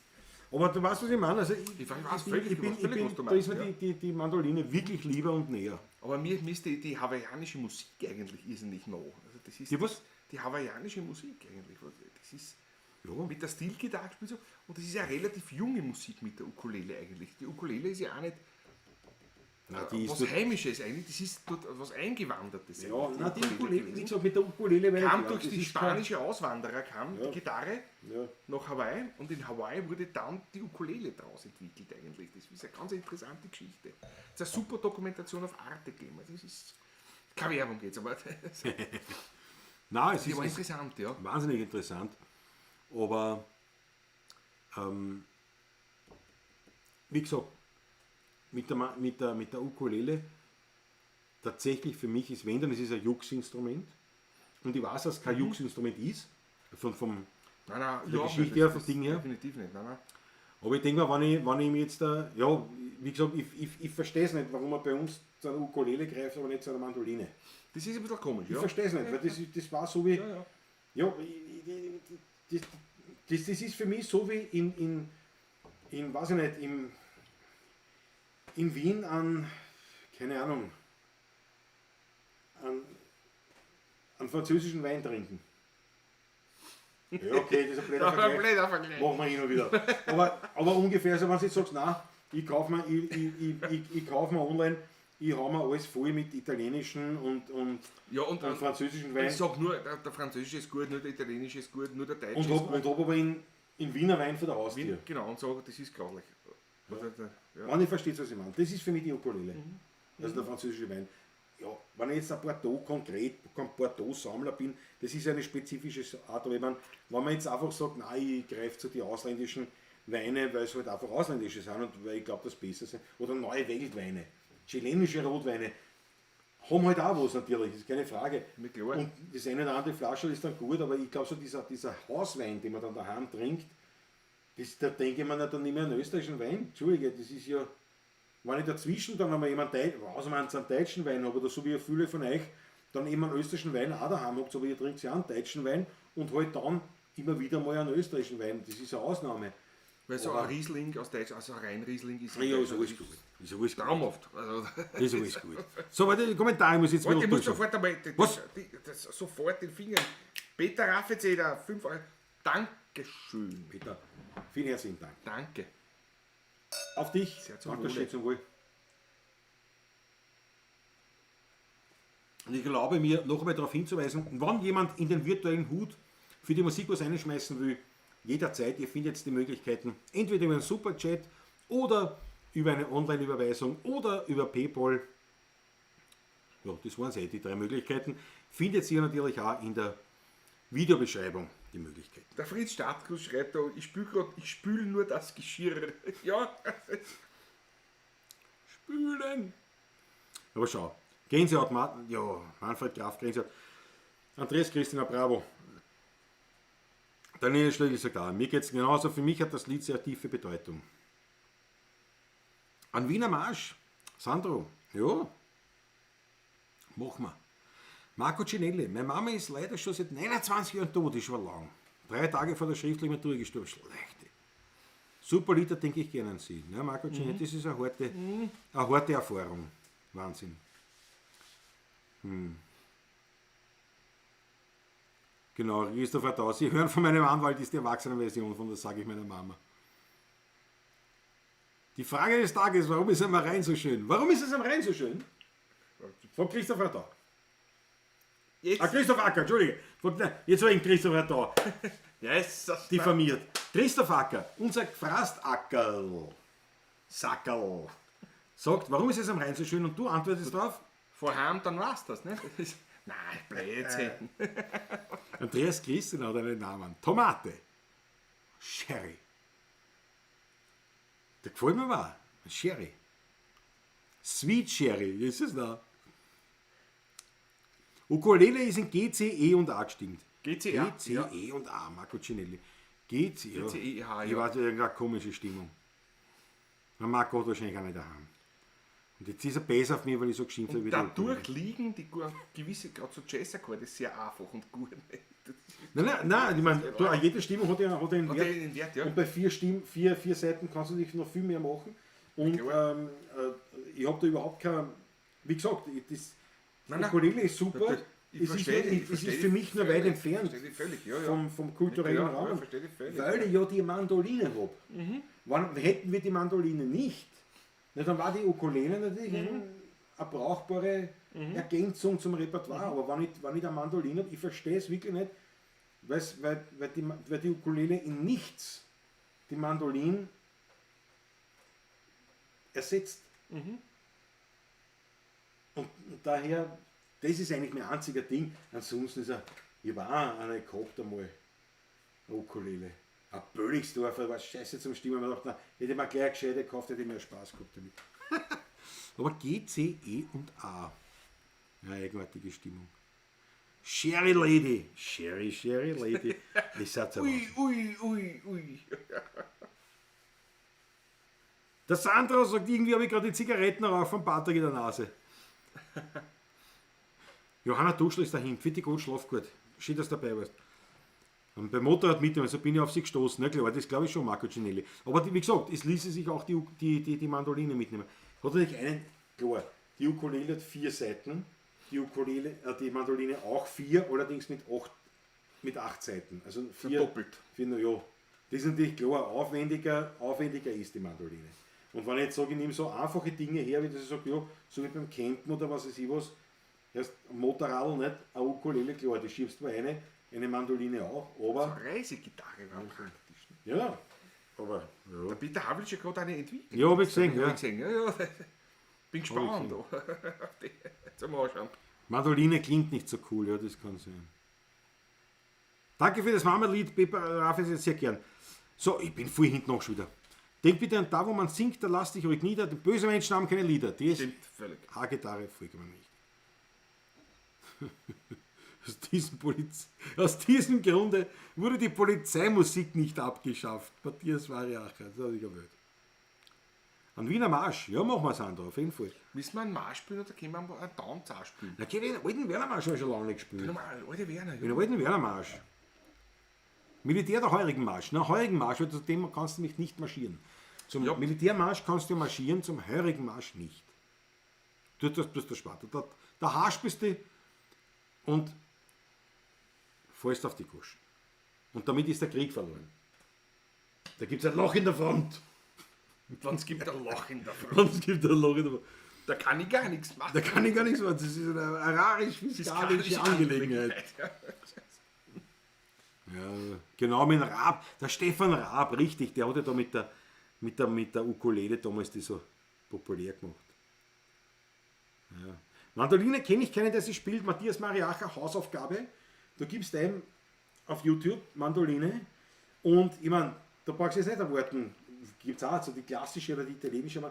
Aber du weißt, was ich meine. Also ich, Ich weiß völlig, ich bin, was du da ist meinst, mir ja. die Mandoline wirklich lieber und näher. Aber mir ist die hawaiianische Musik eigentlich irrsinnig nah. Also das ist Die was? Die hawaiianische Musik eigentlich. Das ist Ja. mit der Stilgitarre gespielt so. Und das ist ja relativ junge Musik mit der Ukulele eigentlich. Die Ukulele ist ja auch nicht Nein, die ist was dort- Heimisches eigentlich, das ist dort was Eingewandertes. Ja, eigentlich, nein, die Ukulele, wie gewesen. gesagt, mit der Ukulele werde ich Kam klar, durch das die ist kein- spanische Auswanderer, kam Ja. die Gitarre Ja. nach Hawaii und in Hawaii wurde dann die Ukulele daraus entwickelt eigentlich. Das ist eine ganz interessante Geschichte. Das ist eine super Dokumentation auf Arte gegeben. Also das ist keine Werbung jetzt, aber das Nein, es ist, war es ist interessant, ja. wahnsinnig interessant. Aber wie gesagt, mit der Ukulele tatsächlich für mich ist, wenn dann, es ist ein Jux-Instrument. Und ich weiß, dass es kein Jux-Instrument ist, vom Nein, nein, der überhaupt Geschichte nicht. her, Das- vom Ding her. Definitiv nicht, nein, nein. Aber ich denke mal, wenn ich mir jetzt da, ja, wie gesagt, ich verstehe es nicht, warum man bei uns zu einer Ukulele greift, aber nicht zu einer Mandoline. Das ist ein bisschen komisch, Ich ja. verstehe es nicht, weil das war so wie, Ja, ja. ja, das ist für mich so wie in weiß ich nicht, in Wien an, keine Ahnung, an französischen Wein trinken. Ja, okay, das ist ein blöder Das war ein Vergleich. blöder Vergleich. Machen wir hin und wieder. Aber ungefähr so, wenn du jetzt sagst, nein, ich kaufe mir, ich kauf mir online, ich hau mir alles voll mit italienischen und, Ja, und, und französischen Wein. ich sag nur, der französische ist gut, nur der italienische ist gut, nur der deutsche Und ist hab, gut. und hab aber in Wiener Wein vor der Haustür. Genau, und sag, das ist grauslich. Oder der, ja. Wenn ich verstehe, was ich meine. Das ist für mich die Ukulele. Also der französische Wein. Ja, wenn ich jetzt ein Bordeaux konkret, kein Bordeaux-Sammler bin, das ist eine spezifische Art. Aber ich meine, wenn man jetzt einfach sagt, nein, ich greife zu den ausländischen Weine, weil es halt einfach ausländische sind und weil ich glaube, dass besser sind. Oder neue Weltweine, chilenische Rotweine, haben halt auch was natürlich, ist keine Frage. Mir klar. Und das eine oder andere Flasche ist dann gut, aber ich glaube so dieser Hauswein, den man dann daheim trinkt, das, da denke ich mir dann nicht mehr an österreichischen Wein. Entschuldige, das ist ja, wenn ich dazwischen dann einmal jemand, außer man einen deutschen Wein habe oder so wie viele von euch, dann eben einen österreichischen Wein auch daheim habt, aber ihr trinkt ja auch einen deutschen Wein und halt dann immer wieder mal einen österreichischen Wein. Das ist eine Ausnahme. Weil so Aber- ein Riesling aus Deutschland, also ein Rheinriesling ist Ja, ist alles gut. Ist alles gut. Traumhaft. Also, Ist alles gut. So, warte, die Kommentare muss ich jetzt Warte, wieder ich muss durchschauen. sofort einmal Was? sofort den Finger. Peter Raffezeder, 5 Euro. Dankeschön. Peter, vielen herzlichen Dank. Danke. Auf dich. Sehr zum Dankeschön Wohle. zum Wohl. Und ich erlaube mir, noch einmal darauf hinzuweisen, wenn jemand in den virtuellen Hut für die Musik was einschmeißen will, jederzeit, ihr findet jetzt die Möglichkeiten, entweder über einen Superchat oder über eine Online-Überweisung oder über PayPal. Ja, das waren eh die drei Möglichkeiten. Findet ihr natürlich auch in der Videobeschreibung die Möglichkeiten. Der Fritz Stadtkuss schreibt da, ich spül grad, ich spül nur das Geschirr. Ja, Spülen. Aber schau, Gänsehaut, ja, Manfred Graf, Gänsehaut. Andreas Christina, bravo. Daniel Schlegel sagt auch, mir geht's genauso, für mich hat das Lied sehr tiefe Bedeutung. An Wiener Marsch, Sandro, ja, machen wir. Marco Cinelli, meine Mama ist leider schon seit 29 Jahren tot, ist schon lang. 3 Tage vor der schriftlichen Matura gestorben, schlechte. Super Lieder, denke ich gerne an sie. Ne, Marco Cinelli, das ist eine harte Erfahrung. Wahnsinn. Genau, Christopher Tau. Sie hören von meinem Anwalt, ist die Erwachsenenversion von das sage ich meiner Mama. Die Frage des Tages, warum ist es am Rhein so schön? Warum ist es am Rhein so schön? Von Christopher Tau. Jetzt. Ah, Christoph Acker, Entschuldige. Jetzt habe ich Christopher Tau. Yes, diffamiert. Christoph Acker, unser Gfrastackerl, Sackerl, sagt, warum ist es am Rhein so schön? Und du antwortest drauf? Vorheim, dann war's das, ne? Das ist, nein, Blödsinn. Andreas Christen hat einen Namen. Tomate. Sherry. Der gefällt mir auch. Sherry. Sweet Sherry, ist es noch. Ukulele ist in G, C, E und A gestimmt. G, C, A, G, C, ja. E und A, Marco Cinelli. G, C, ja. G, C, E, H, Ich ja. weiß, irgendeine komische Stimmung. Na, Marco hat wahrscheinlich auch nicht daheim. Und jetzt ist er besser auf mich, weil ich so geschimpft habe. Und wie der dadurch Ukulele. liegen die gewisse, gerade so Jazz-Akkorde, sehr einfach und gut. Nein, nein, nein, ich meine, du, jede Stimmung hat ja, hat einen Hat Wert. ja einen Wert, ja. Und bei vier Seiten kannst du dich noch viel mehr machen. Und ich hab da überhaupt kein, wie gesagt, ich, das Nein, nein. Ukulele ist super. Natürlich. Ich Es ist, verstehe nur, dich, ich es ist verstehe für dich mich nur völlig, weit entfernt verstehe dich völlig, ja, ja. vom kulturellen Ja, ja, Raum, verstehe dich völlig, weil ja. ich ja die Mandoline hab. Hätten wir die Mandoline nicht, na, dann war die Ukulele natürlich eine brauchbare Ergänzung zum Repertoire. Aber wenn ich eine Mandoline hab, ich verstehe es wirklich nicht, weil die Ukulele in nichts die Mandoline ersetzt. Und daher, das ist eigentlich mein einziger Ding. Ansonsten ist er, ich war auch eine gehabt einmal, eine Ukulele. Ein Bölligsdorfer, war scheiße zum Stimmen. Man dachte, na, hätte ich mir gleich eine gescheite gekauft, hätte ich mehr Spaß gehabt damit. Aber G, C, E und A. Ja, eigenartige Stimmung. Sherry Lady. Sherry, Sherry Lady. Ich sag's aber. Ui, ui, ui, ui. Der Sandro sagt, irgendwie habe ich gerade die Zigarettenrauch vom Patrick in der Nase. Johanna Duschl ist dahin. Fitti gut, schlaf gut. Schön, dass du dabei warst. Und beim Motorrad mitnehmen, so bin ich auf sie gestoßen. Na klar, das glaube ich schon, Marco Cinelli. Aber die, wie gesagt, es ließe sich auch die Mandoline mitnehmen. Hat natürlich einen, klar, die Ukulele hat 4 Seiten, die Mandoline auch 4, allerdings mit 8 Seiten. Also 4, Doppelt. 4, na ja. Das ist natürlich klar, aufwendiger ist die Mandoline. Und wenn ich jetzt sage, ich nehme so einfache Dinge her, wie dass ich sage, ja, so wie beim Campen oder was weiß ich was, erst Motorradl nicht, eine Ukulele, klar, die schiebst du eine Mandoline auch, aber... Eine Reisegitarre war praktisch. Ne? Ja, aber... Ja. Der Peter Havlicek hat eine entwickelt. Ja, hab ich gesehen, Hab ja. ich gesehen, ja, ja. Bin gespannt. Zum Anschauen. Mandoline klingt nicht so cool, ja, das kann sein. Danke für das Mama-Lied, Pepe Raf ist jetzt sehr gern. So, ich bin voll hinten auch schon wieder. Denk bitte an da, wo man singt, da lass dich ruhig nieder. Die bösen Menschen haben keine Lieder. Die ist Stimmt, völlig. H-Gitarre, vollkommen nicht. Aus diesem Grunde wurde die Polizeimusik nicht abgeschafft. Matthias Variacher, das hab ich gewählt. An Wiener Marsch, ja, machen wir Sandro, auf jeden Fall. Müssen wir einen Marsch spielen oder können wir einen Tanz auch spielen? Na, den alten Werner Marsch habe ich schon lange nicht gespielt. Normal, alte Werner. Ja. Den alten Werner Marsch. Militär der Heurigen Marsch. Na, Heurigen Marsch, weil zu dem kannst du mich nicht marschieren. Zum Ja. Militärmarsch kannst du marschieren, zum Heurigen Marsch nicht. Du das bist der Schwarze. Da haspelst du und fällst auf die Goschen. Und damit ist der Krieg verloren. Da gibt's ein Loch in der Front. Wenn's gibt ein Loch in der Front. Wenn's gibt ein Loch in der Front. Da kann ich gar nichts machen. Da kann ich gar nichts machen. Das ist eine agrarisch-fiskalische Angelegenheit. Ja. Ja, genau, mit dem Raab. Der Stefan Raab, richtig, der hat ja da mit der Ukulele damals die so populär gemacht. Ja. Mandoline kenne ich keinen, der sie spielt. Matthias Mariacher, Hausaufgabe. Du gibst ein auf YouTube Mandoline und ich mein, da brauchst du jetzt nicht erwarten. Gibt's auch so die klassische oder die italienische,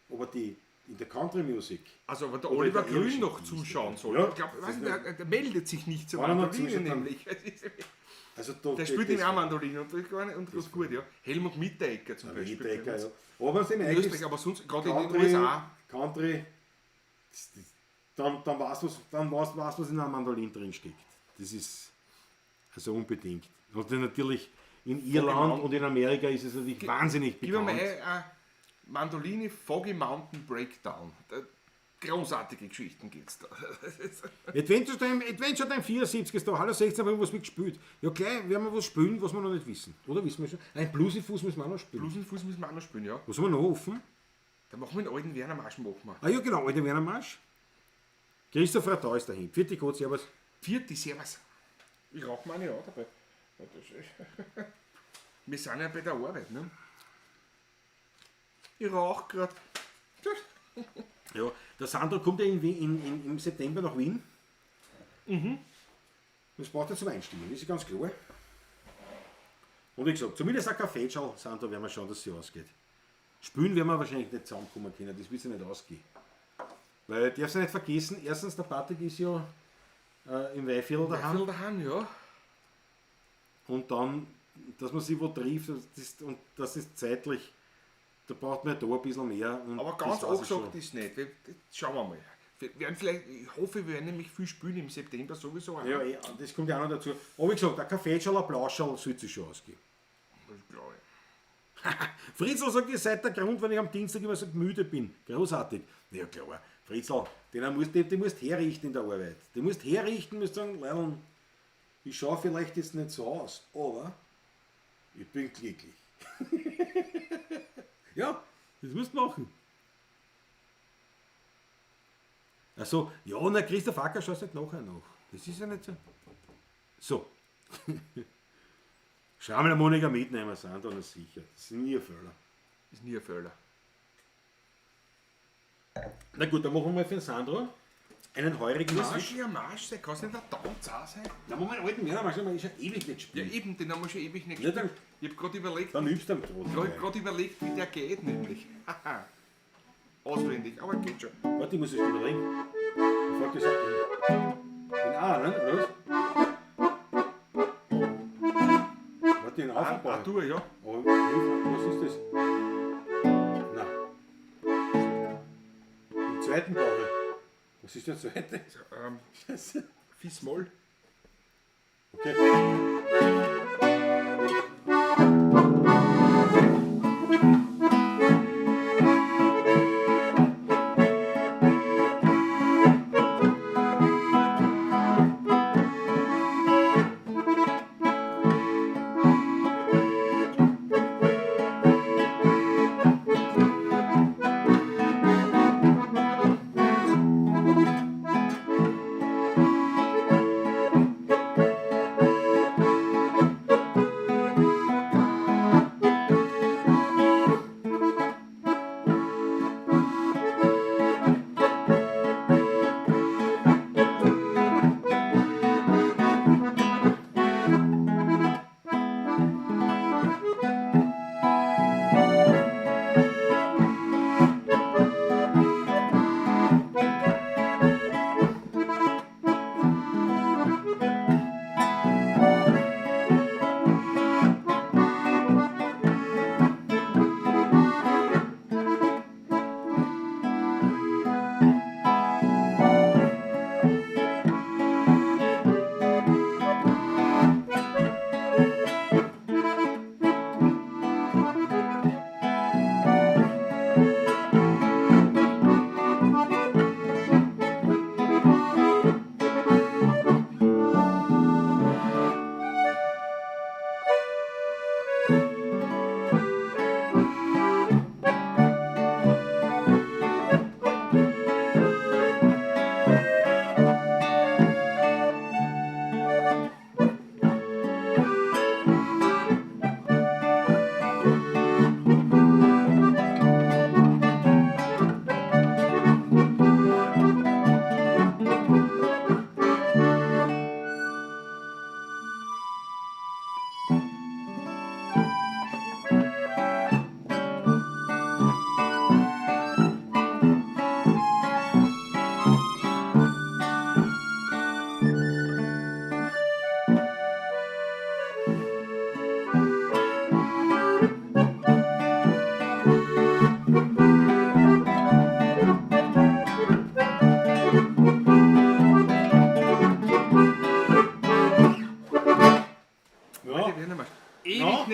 aber die in der Country Music. Also, wenn der Oder Oliver der Grün irischen noch Musik. zuschauen soll. Ja, ich glaub, das weiß ist nicht, der meldet sich nicht zur Wenn er noch Mandoline zuschaut, dann nämlich. Also da, Der das spielt nämlich das auch Mandoline und das gar nicht, und das ist gut, ja. Helmut Mitteregger zum Beispiel. Mitteregger, ja. Aber was im In eigentlich Österreich, aber sonst, gerade in den Country, USA. Country, das, das, Dann weißt du, was in einer Mandolin drin steckt. Das ist also unbedingt. Und dann natürlich in Irland und in Amerika ist es natürlich wahnsinnig Gib mir mal bekannt. eine Mandoline Foggy Mountain Breakdown. Da, großartige Geschichten gibt's da. Adventure Time 74 ist da, hallo 16, haben wir was mitgespielt. Ja, gleich werden wir was spielen, was wir noch nicht wissen. Oder wissen wir schon? Nein, Bluesifuß müssen wir auch noch spielen. Blusenfuß müssen wir auch noch spielen, ja. Was haben wir noch offen? Da machen wir den alten Werner Marsch, machen wir. Ah ja, genau, alte Werner Marsch. Christoph Radau ist dahin. Vierte Gott, servus. Vierte, servus. Ich rauche meine auch dabei. Ja, wir sind ja bei der Arbeit, ne? Ich rauche gerade. Ja, der Sandro kommt ja im September nach Wien. Mhm. Das braucht er zum Einstimmen, das ist ganz klar. Und wie gesagt, zumindest ein Kaffee, Sandro, werden wir schauen, dass es sich ausgeht. Spülen werden wir wahrscheinlich nicht zusammenkommen können, das wird sich nicht ausgehen. Weil, darfst du nicht vergessen, erstens, der Patrick ist ja im Weihviertel daheim. Daheim. Daheim, ja. Und dann, dass man sich wo trifft, und das ist zeitlich, da braucht man ja da ein bisschen mehr. Und Aber ganz das weiß ich angesagt schon. ist nicht. Schauen wir mal. Wir werden vielleicht, ich hoffe, wir werden nämlich viel spielen im September sowieso. Ja, das kommt ja auch noch dazu. Aber wie gesagt, ein Kaffeeschal, ein Blauschal sollte sich schon ausgehen. Das glaube ich. Fritzl sagt, ihr seid der Grund, wenn ich am Dienstag immer so müde bin. Großartig. Ja klar, Fritzl, den musst herrichten in der Arbeit. Den musst herrichten, musst sagen, Leilon, ich schaue vielleicht jetzt nicht so aus, aber ich bin glücklich. Ja, das musst du machen. Also, ja, na, Christoph Acker schaut nicht nachher nach. Das ist ja nicht so. So. Schrammelharmonika mitnehmen, sind dann sicher. Das ist nie ein Fehler. Ist nie ein Fehler. Na gut, dann machen wir mal für den Sandro einen heurigen Muss Marsch. wirklich ein Marsch sein? Kann es nicht ein Tanz auch sein? Na, Moment, alten Werner Marsch, haben wir schon ewig nicht Ja, gespielt. eben, den haben wir schon ewig nicht Ja, dann- gespielt. Ich habe gerade überlegt, Dann übst du am Trottel. ich hab grad überlegt, wie der geht nämlich. Haha. Auswendig, aber geht schon. Warte, ich muss es überlegen. Ich frag das auch in A, ne? Oder was? Warte, in A Ah, vorbei. du, ja. Aber was ist das? Nein. Im zweiten brauche ich. Was ist der zweite? Fis-Moll. Okay.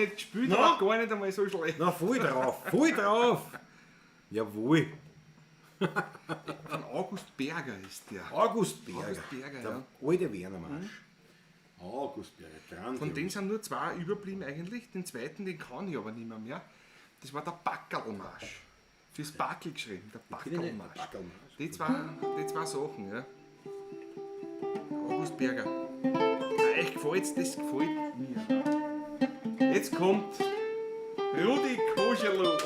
nicht gespielt, Na? aber gar nicht einmal so schlecht. Na, voll drauf, voll drauf. Jawohl. Von August Berger ist der. August Berger. August Berger, der ja. alte Werner Marsch. August Berger, grandios. Von denen sind nur zwei überblieben eigentlich. Den zweiten, den kann ich aber nicht mehr. Das war der Backerlmarsch. Fürs Backel geschrieben, der Backerlmarsch. Backerlmarsch. Die zwei Sachen, ja. August Berger. Na, euch gefällt's, das gefällt mir. Jetzt kommt Rudi Koschelo.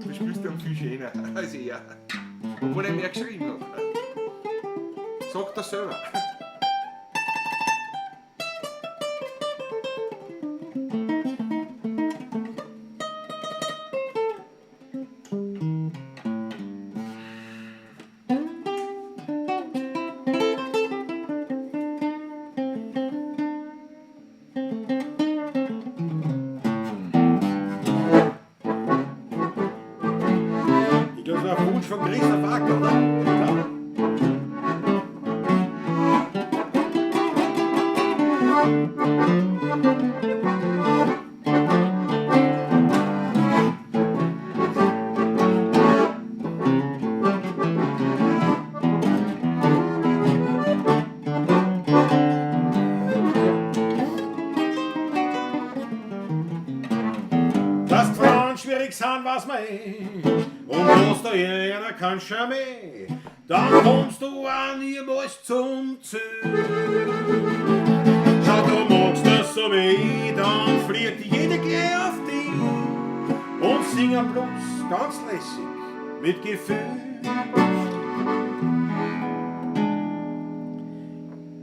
Du spielst ja viel schöner als er. Obwohl er mehr geschrieben hat. Sagt er selber. Ich glaube, das war ein Wunsch von Christoph Acker, oder? Ja. Dass die Frauen schwierig sind, weiß man eh. Und was da einer kann schon mehr. Dann kommst du auch niemals zum Ziel. Schau, du magst das so wie ich, dann fliegt jeder gleich auf dich. Und singen bloß ganz lässig mit Gefühl.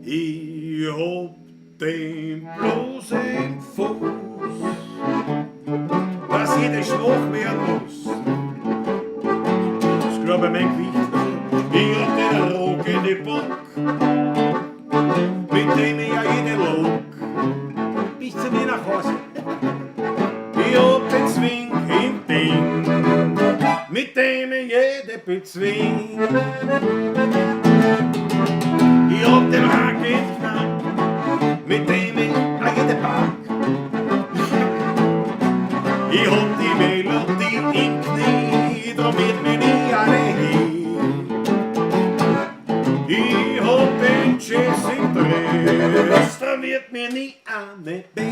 Ich hab den bloß im Fuß, dass jeder schwach werden muss. Das glaube ich mein Gewicht, ich hab den Rock in die Bock, mit dem ich ja jede lock, bis zu mir nach Hause. Ich hab den Swing im Ding, mit dem ich jede bezwing. Ich hab den Hack im Knack, mit dem ich auch jede pack. Ich hab die Melodie im Knie, drum wird mir nie eine hin. Ich hab den Jazz im Dress, drum wird mir nie eine Bass.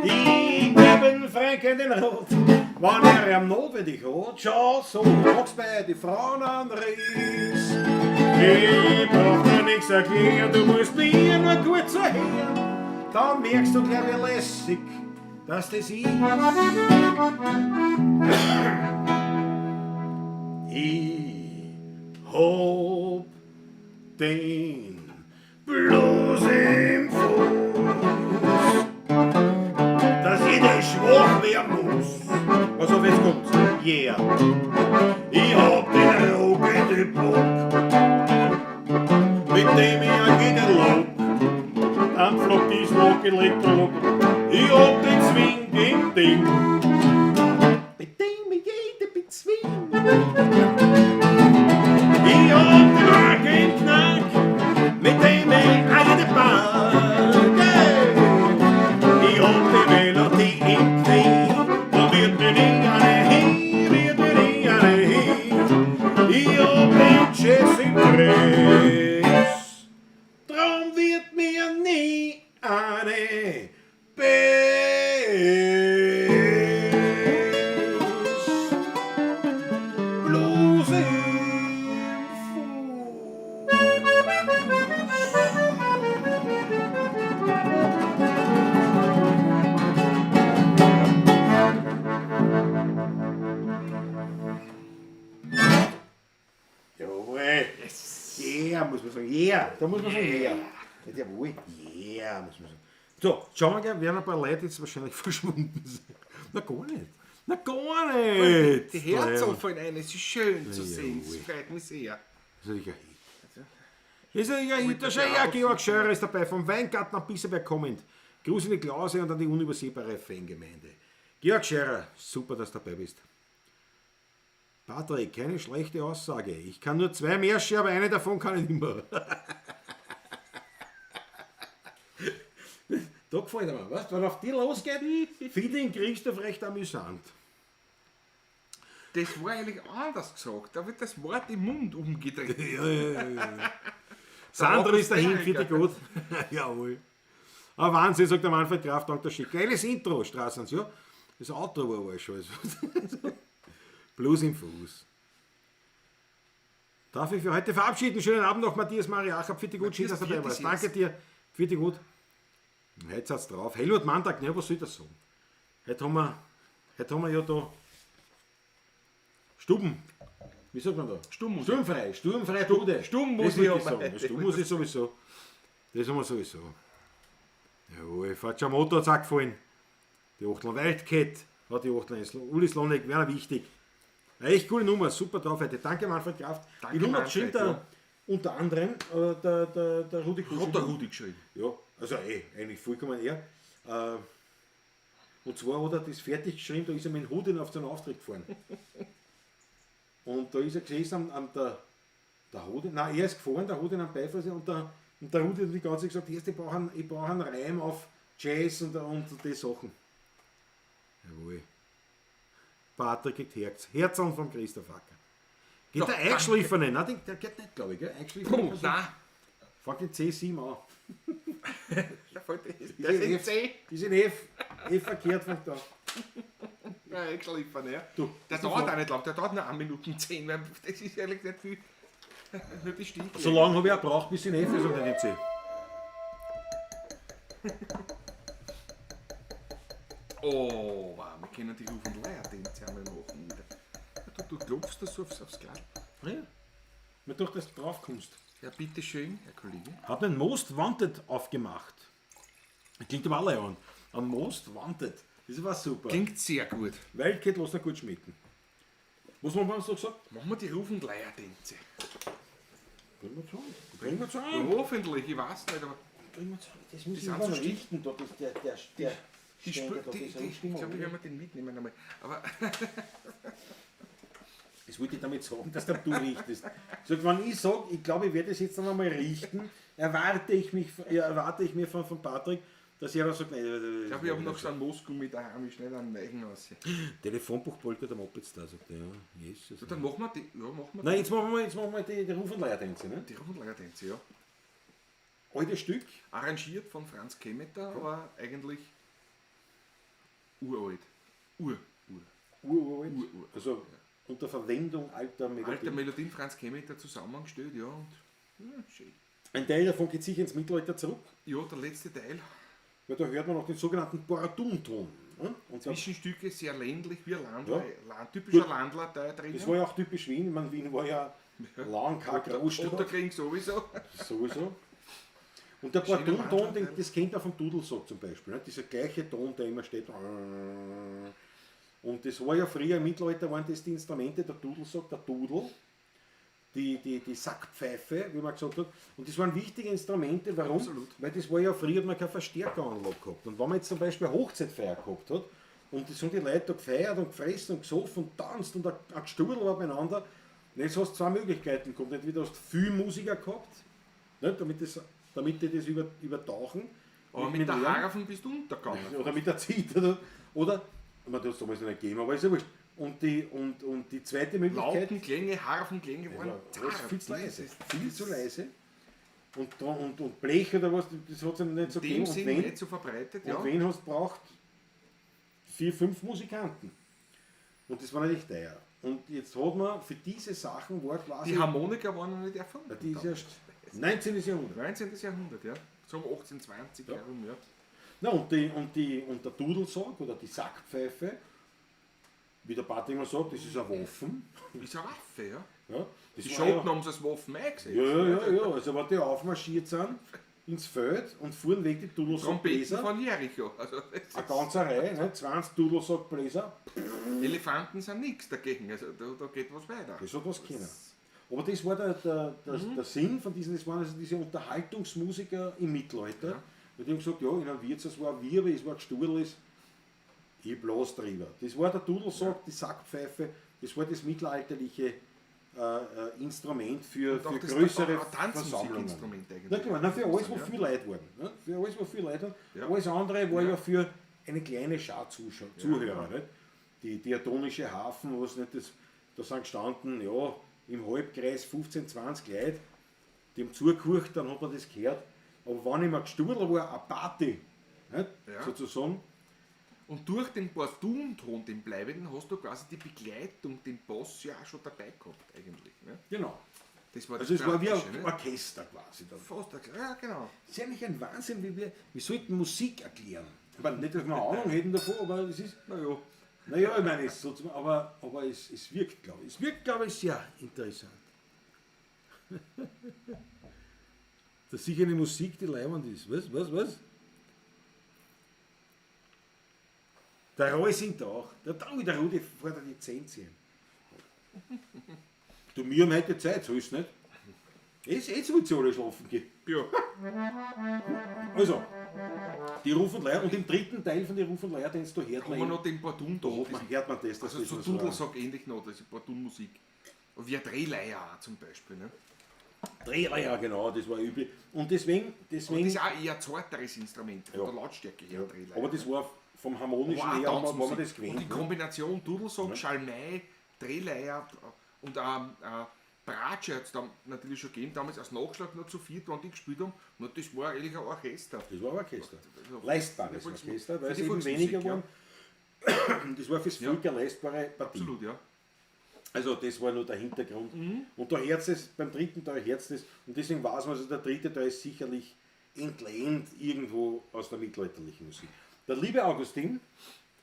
Ich geb den Franken den Rot, wann er ihm notwendig hat. Schau, so magst bei die Frauen an Riss. Ich brauch dir nix erklären, du musst mir nur gut zuhören. Dann merkst du gleich, wie lässig, dass das ist. Ich hab den bloß im Fuß, dass jeder schwach werden muss. Pass auf, jetzt kommt's. Yeah. Ich hab den Rock in den Bock, mit dem ich auch jeden lock. Dampflok, Diesellok, Elektrolok. Ich hab den Swing im Ding, mit dem ich jeden bezwing. Ich hab den Rock im Knack, mit dem ich auch jeden pack. Yeah. Ich hab die Melodie im Knie, da wird mir nie eine hin, wird mir nie eine hin. Ich hab den Jazz im Dress, drum wird mir nie eine Bass. Bloß im Fuß. Jawohl. Yes. Yeah, muss man sagen. Yeah, da muss man sagen, yeah. Jawohl, yeah, muss man sagen. So, schauen wir gleich, werden ein paar Leute jetzt wahrscheinlich verschwunden sind. Na, gar nicht. Na gar nicht! Die Herzen fallen ein, es ist schön zu sehen, es freut mich sehr. Das ist natürlich ein Hit. Das ist natürlich ein Hit. Da schau her, Georg Scheurer ist dabei, vom Weingarten am Pisserberg kommend. Gruß in die Klause und an die unübersehbare Fangemeinde. Georg Scherer, super, dass du dabei bist. Patrick, keine schlechte Aussage. Ich kann nur zwei Märsche, aber eine davon kann ich nicht mehr. Da gefällt er mir, weißt du, wenn auf die losgeht, finde ich den Christoph recht amüsant. Das war eigentlich anders gesagt, da wird das Wort im Mund umgedreht. Ja. Sandro ist dahin, finde ich gut. Jawohl. Ah, Wahnsinn, sagt der Manfred Graf, dank der Schick. Geiles Intro, Straßens, ja. Das Outro war aber schon. Blues im Fuß. Darf ich für heute verabschieden? Schönen Abend noch, Matthias Mariacher. Pfitti gut, schön, dass du dabei warst. Danke dir. Pfitti gut. Heute sat's drauf. Helmut Manntag, ne, was soll ich das sagen? Heute haben wir ja da Stuben. Wie sagt man da? Sturmmusik. Sturmfrei. Sturmfrei Bude. Sturmmuseum. Das wollte ich sagen. Sturmmusik sowieso. Das haben wir sowieso. Jawohl, Faccia Motor hat's auch gefallen. Die Achtel Wildcat hat die Achtel Uli Slonek, wäre wichtig. Eine echt coole Nummer, super drauf heute. Danke Manfred Kraft. Danke, die Nummer hat Manfred, geschrieben, der, unter anderem der Rudi Kuschel. Hat der Rudi geschrieben. Ja, also eigentlich vollkommen er. Und zwar hat er das fertig geschrieben, da ist er mit dem Hudin auf seinen Auftritt gefahren. Und da ist er gesessen am der Hudin, nein, er ist gefahren, der Hudin am Beifahrersitz und der Rudi hat die ganze Zeit gesagt, ich brauch einen Reim auf Jazz und die Sachen. Jawohl. Patrick kriegt Herz. Herzern vom Christoph Acker. Geht Ja, der Eingeschliffene? Nein, der geht nicht, glaube ich. Gell? Eingeschliffene. Puh, nein. Fängt in C7 an. Der ist in C. Die sind F verkehrt von da. Ja, eingeschliffen, ja. Du, Der dauert auch nicht lang, der dauert nur 1 Minute 10, weil das ist eigentlich nicht viel. Nur die Stimme. So lange habe ich auch gebraucht, bis in F ist und nicht in C. Oh, wow, wir können die Ruf- und Leiertänze einmal machen wieder. Ja, du klopfst das so aufs Glas. Ja. Wenn du durch das drauf kommst. Ja, bitteschön, Herr Kollege. Hab einen Most Wanted aufgemacht. Klingt aber alle an. Ein Most Wanted. Das war super. Klingt sehr gut. Wildcat lass noch gut schmecken. Was haben wir so gesagt? Machen wir die Ruf- und Leiertänze. Bringen wir zusammen. Bringen wir zusammen. Hoffentlich, ich weiß nicht, aber Bringen wir zusammen. Das muss ich sind mal so still. richten. Da, das, der die Ständer Spür, da, die, das die, richten ich wir glaube, ich an. werde mir den mitnehmen einmal. Aber Das wollte ich damit sagen, dass du richtest. Sag, wenn ich sage, ich glaube, ich werde es jetzt dann einmal richten, erwarte ich mir von Patrick, dass er dann sagt, nein, ich glaube, ich habe noch so einen Moosgummi daheim, ich schnell einen Neigen raus. Telefonbuch polkert am Mopeds da, sagt er, ja, Jesus. Ja, dann machen wir die, ja, machen wir Nein, jetzt machen wir die Ruf- und Leiertänze, ne? die Ruf- und Leiertänze, ja. Altes Stück. Arrangiert von Franz Kemmeter, aber eigentlich uralt. Ur. Uralt. Ur. Also unter Verwendung alter Melodien. Alte Melodien Franz Kemmeter zusammengestellt, ja, und ja, schön. Ein Teil davon geht sicher ins Mittelalter zurück, Ja, der letzte Teil. weil da hört man noch den sogenannten Bordunton. Ne? Und da, Zwischenstücke sehr ländlich, wie ein Landler, Ja. typischer Gut. Landler-Teil drin. das war ja auch typisch Wien. Ich meine, Wien war ja lang keine Großstadt. Otterkring sowieso. Sowieso. Und der Schöner Bordunton, Landler-Teil. das kennt man vom Dudelsack zum Beispiel. Ne? Dieser gleiche Ton, der immer steht. Und das war ja früher im Mittelalter, waren das die Instrumente, der Dudelsack, der Dudel, die Sackpfeife, wie man gesagt hat. Und das waren wichtige Instrumente. Warum? Absolut. Weil das war ja früher, hat man keine Verstärkeranlage gehabt. Und wenn man jetzt zum Beispiel eine Hochzeitfeier gehabt hat, und das haben die Leute da gefeiert und gefressen und gesoffen und tanzt und ein Gestudel war beieinander. Und jetzt hast du zwei Möglichkeiten gehabt. Entweder hast du viel Musiker gehabt, ne, damit die das übertauchen. Aber mit der Lärm. Harfen bist du untergegangen. Oder mit der Zeit. Oder man hat es damals nicht gegeben, aber ist ja wurscht. Und die zweite Möglichkeit. Lautenklänge, Harfenklänge waren Ja, das ist viel zu leise. Das ist Viel zu leise. Und Blech oder was, das hat es nicht so In dem gegeben. Und Sinn wenn, nicht so verbreitet, ja. und wen hast du braucht? 4, 5 Musikanten. Und das war natürlich teuer. Und jetzt hat man für diese Sachen war quasi. Die Harmonika waren noch nicht erfunden. Ja, die ist erst 19. Jahrhundert. 19. Jahrhundert, ja. So um 1820 Ja. herum, ja. Na, und der Dudelsack oder die Sackpfeife, wie der Patrick immer sagt, das ist eine Waffe. Ist eine Waffe, ja. Ja, das Die war Schotten ja, haben sie als Waffen eingesetzt. ja, ja, ja, ja. Also wenn die aufmarschiert sind, ins Feld und fuhren weg die Trompeten Dudelsackbläser. von Jericho. Also, das Eine ganze Reihe, ne? 20 Dudelsackbläser. Elefanten sind nichts dagegen. Also da geht was weiter. Das hat was können. Aber das war der Sinn von diesen, das waren also diese Unterhaltungsmusiker im Mittelalter. Ja. Und die haben gesagt, ja, in einem Wirtshaus war ein Wirbel, es war Gesturl, es, ich blas drüber. Das war der Dudelsack, die Sackpfeife, das war das mittelalterliche Instrument Und auch für das größere auch ein Versammlungen. Tanzmusikinstrument eigentlich. Na klar, na, für alles, wo Ja. viel Leute waren. Ne? Für alles, wo viel Leute waren. Ja. Alles andere war ja, Ja. für eine kleine Schar Zuhörer. Ja. Nicht? Die diatonische Hafen, was nicht, das, da sind gestanden, ja, im Halbkreis 15, 20 Leute, die haben zugehört, dann hat man das gehört. Aber wenn immer Gesturl war, eine Party, nicht? Ja. Sozusagen, Und durch den Bordunton, den bleibenden, hast du quasi die Begleitung, den Bass ja auch schon dabei gehabt eigentlich. Ne? genau. Das war Also das es war wie Praktische, ein ne? Orchester quasi. Dann. Fast, ja genau. Es ist eigentlich ein Wahnsinn, wie wir sollten Musik erklären. Ich meine, nicht, dass wir eine Ahnung hätten davon, aber es ist, Naja, naja, ich meine, es sozusagen, aber es wirkt, glaube ich. Es wirkt, glaube ich, sehr interessant. Das ist sicher eine Musik, die leibend ist. Was, was, was? Der Roy singt auch. Der Danke, der Rudi fordert die Zehn ziehen. Du, wir haben heute Zeit, so ist es nicht. Jetzt wollt ihr alle schlafen gehen. ja. Also, die Ruf und Leier. Und im dritten Teil von die Ruf und Leier, den da hört Haben man, wir noch den Bordun da da. hat man, hört man das. Dass Also das so noch so ein- Dudelsack ähnlich noch, das ist Bordunmusik. Und wie ein Drehleier auch zum Beispiel. Ne? Drehleier, genau, das war üblich. Und deswegen, Aber deswegen das ist auch eher ein zarteres Instrument, von Ja. der Lautstärke her, ja, Drehleier. aber das war vom harmonischen Aber auch her, war man Tanzmusik. das gewöhnt. Und die ne? Kombination Dudelsack, Schalmei, Drehleier und auch Bratsche hat es dann natürlich schon gegeben, damals als Nachschlag noch zu viert, wenn die gespielt haben. Und das war eigentlich ein Orchester. Das war ein Orchester. Also, Leistbares für die Volksmusik. Orchester, weil Für es die eben Volksmusik, weniger ja. waren. Das war fürs Volk eine leistbare Partie. Absolut, ja. Also das war nur der Hintergrund. Und da hört es, beim dritten Teil hört es, und deswegen weiß man, also der dritte Teil ist sicherlich entlehnt irgendwo aus der mittelalterlichen Musik. Der liebe Augustin,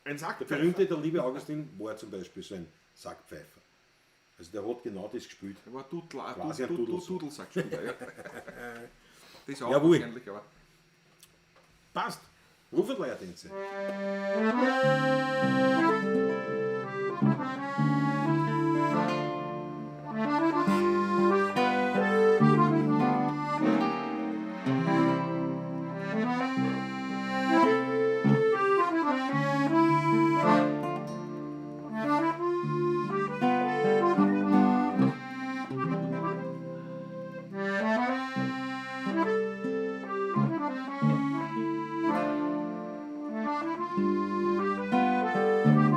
Ein der Sackpfeifer. berühmte, der liebe Augustin, war zum Beispiel so ein Sackpfeifer. Also der hat genau das gespielt. Der war Dudler, Quasi ein Dudelsack. Dudelsackspieler, ja. Das auch Jawohl. wahrscheinlich, aber Passt. Ruf und Leiertänze. Thank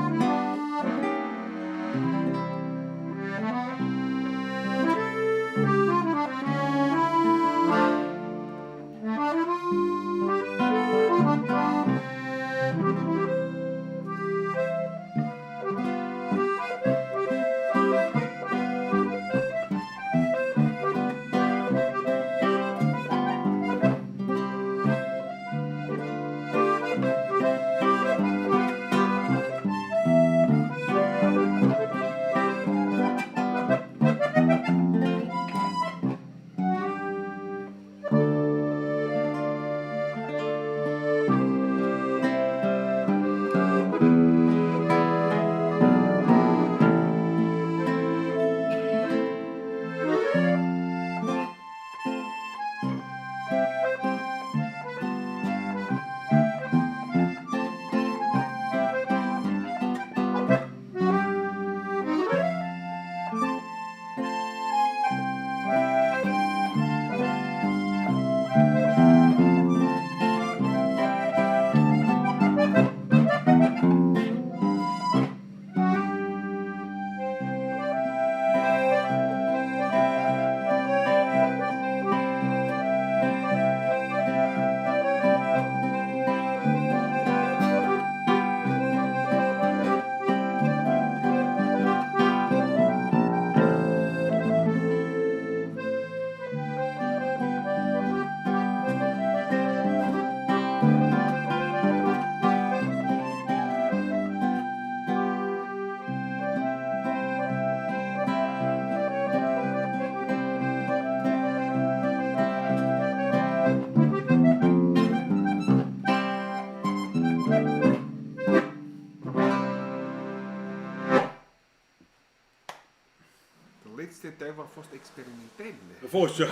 letzte Teil war fast experimentell. Fast schon.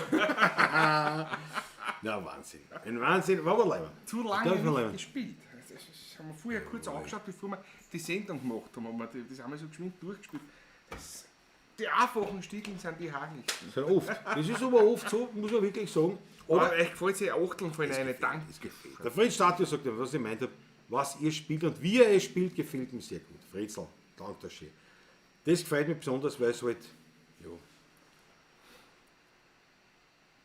Na, Wahnsinn. Ein Wahnsinn, war aber leiwand. Zu Das lange war nicht leiwand. gespielt. Das haben wir vorher kurz angeschaut, bevor wir die Sendung gemacht haben. Haben wir das einmal so geschwind durchgespielt. Die einfachen Stiegeln sind die haarlichsten. Das sind oft. Das ist aber oft so, muss man wirklich sagen. Aber euch gefällt sich Achteln von einer Dank. Es gefällt. Der Fritz Statio sagt, was ich meint habe, was ihr spielt und wie ihr es spielt, gefällt mir sehr gut. Fritzl, danke dir schön. Das gefällt mir besonders, weil es halt, ja.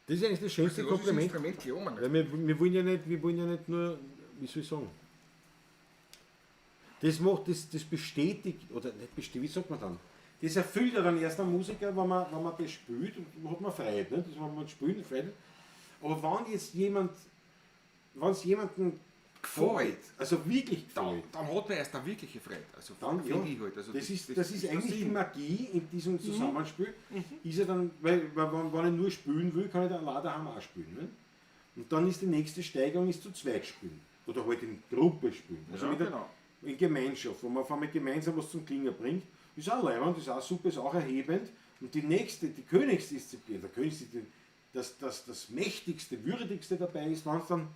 Das ist eigentlich das schönste Was ist das Kompliment. Instrument genommen? Weil wir wollen ja nicht nur, wie soll ich sagen, das macht, das bestätigt, oder nicht bestätigt, wie sagt man dann? Das erfüllt ja dann erst einen Musiker, wenn man das spielt, und hat man Freude, ne? Das, wenn man spielt, Freude. Aber wenn jetzt jemand, wenn es jemandem gefällt, also wirklich gefällt, Dann hat man erst eine wirkliche Freude. Also dann, finde ja, ich halt. Also das, ist eigentlich die der Sinn. Magie in diesem Zusammenspiel. Ist ja dann, weil wenn ich nur spielen will, kann ich dann allein daheim auch spielen. Ne? Und dann ist die nächste Steigerung ist zu zweit spielen. Oder halt in Gruppe spielen. Also Ja, mit der, genau. in Gemeinschaft, wo man auf einmal gemeinsam was zum Klingen bringt. Ist auch leibend, ist auch super, ist auch erhebend. Und die nächste, die Königsdisziplin, der Königsdisziplin, das mächtigste, würdigste dabei ist, wenn es dann,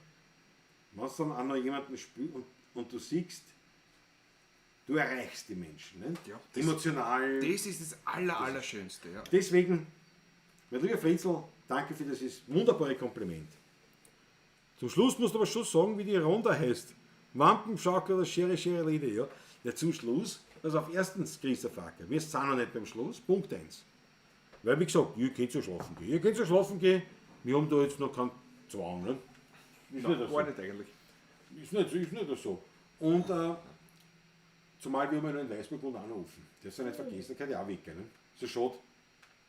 wenn's dann auch noch jemanden spielt und du siehst, du erreichst die Menschen. Ne? Ja, Emotional. Das ist das Allerschönste. Ja. Deswegen, mein lieber Fritzl, danke für dieses wunderbare Kompliment. Zum Schluss musst du aber schon sagen, wie die Runde heißt. Wampenschaukel oder Schere, Schere, Lady. Ja? Ja, zum Schluss, also auf erstens, Christoph Acker, wir sind noch nicht beim Schluss, Punkt 1. Weil, wie gesagt, ihr könnt ja schlafen gehen. Ihr könnt ja schlafen gehen, wir haben da jetzt noch keinen Zwang. Ne? Ist nicht so. Gar nicht eigentlich. Ist nicht so. Und zumal wir haben ja noch in Weißburg und auch noch offen. Das ist ja nicht vergessen, der kann ja auch weg. Ne? So schade.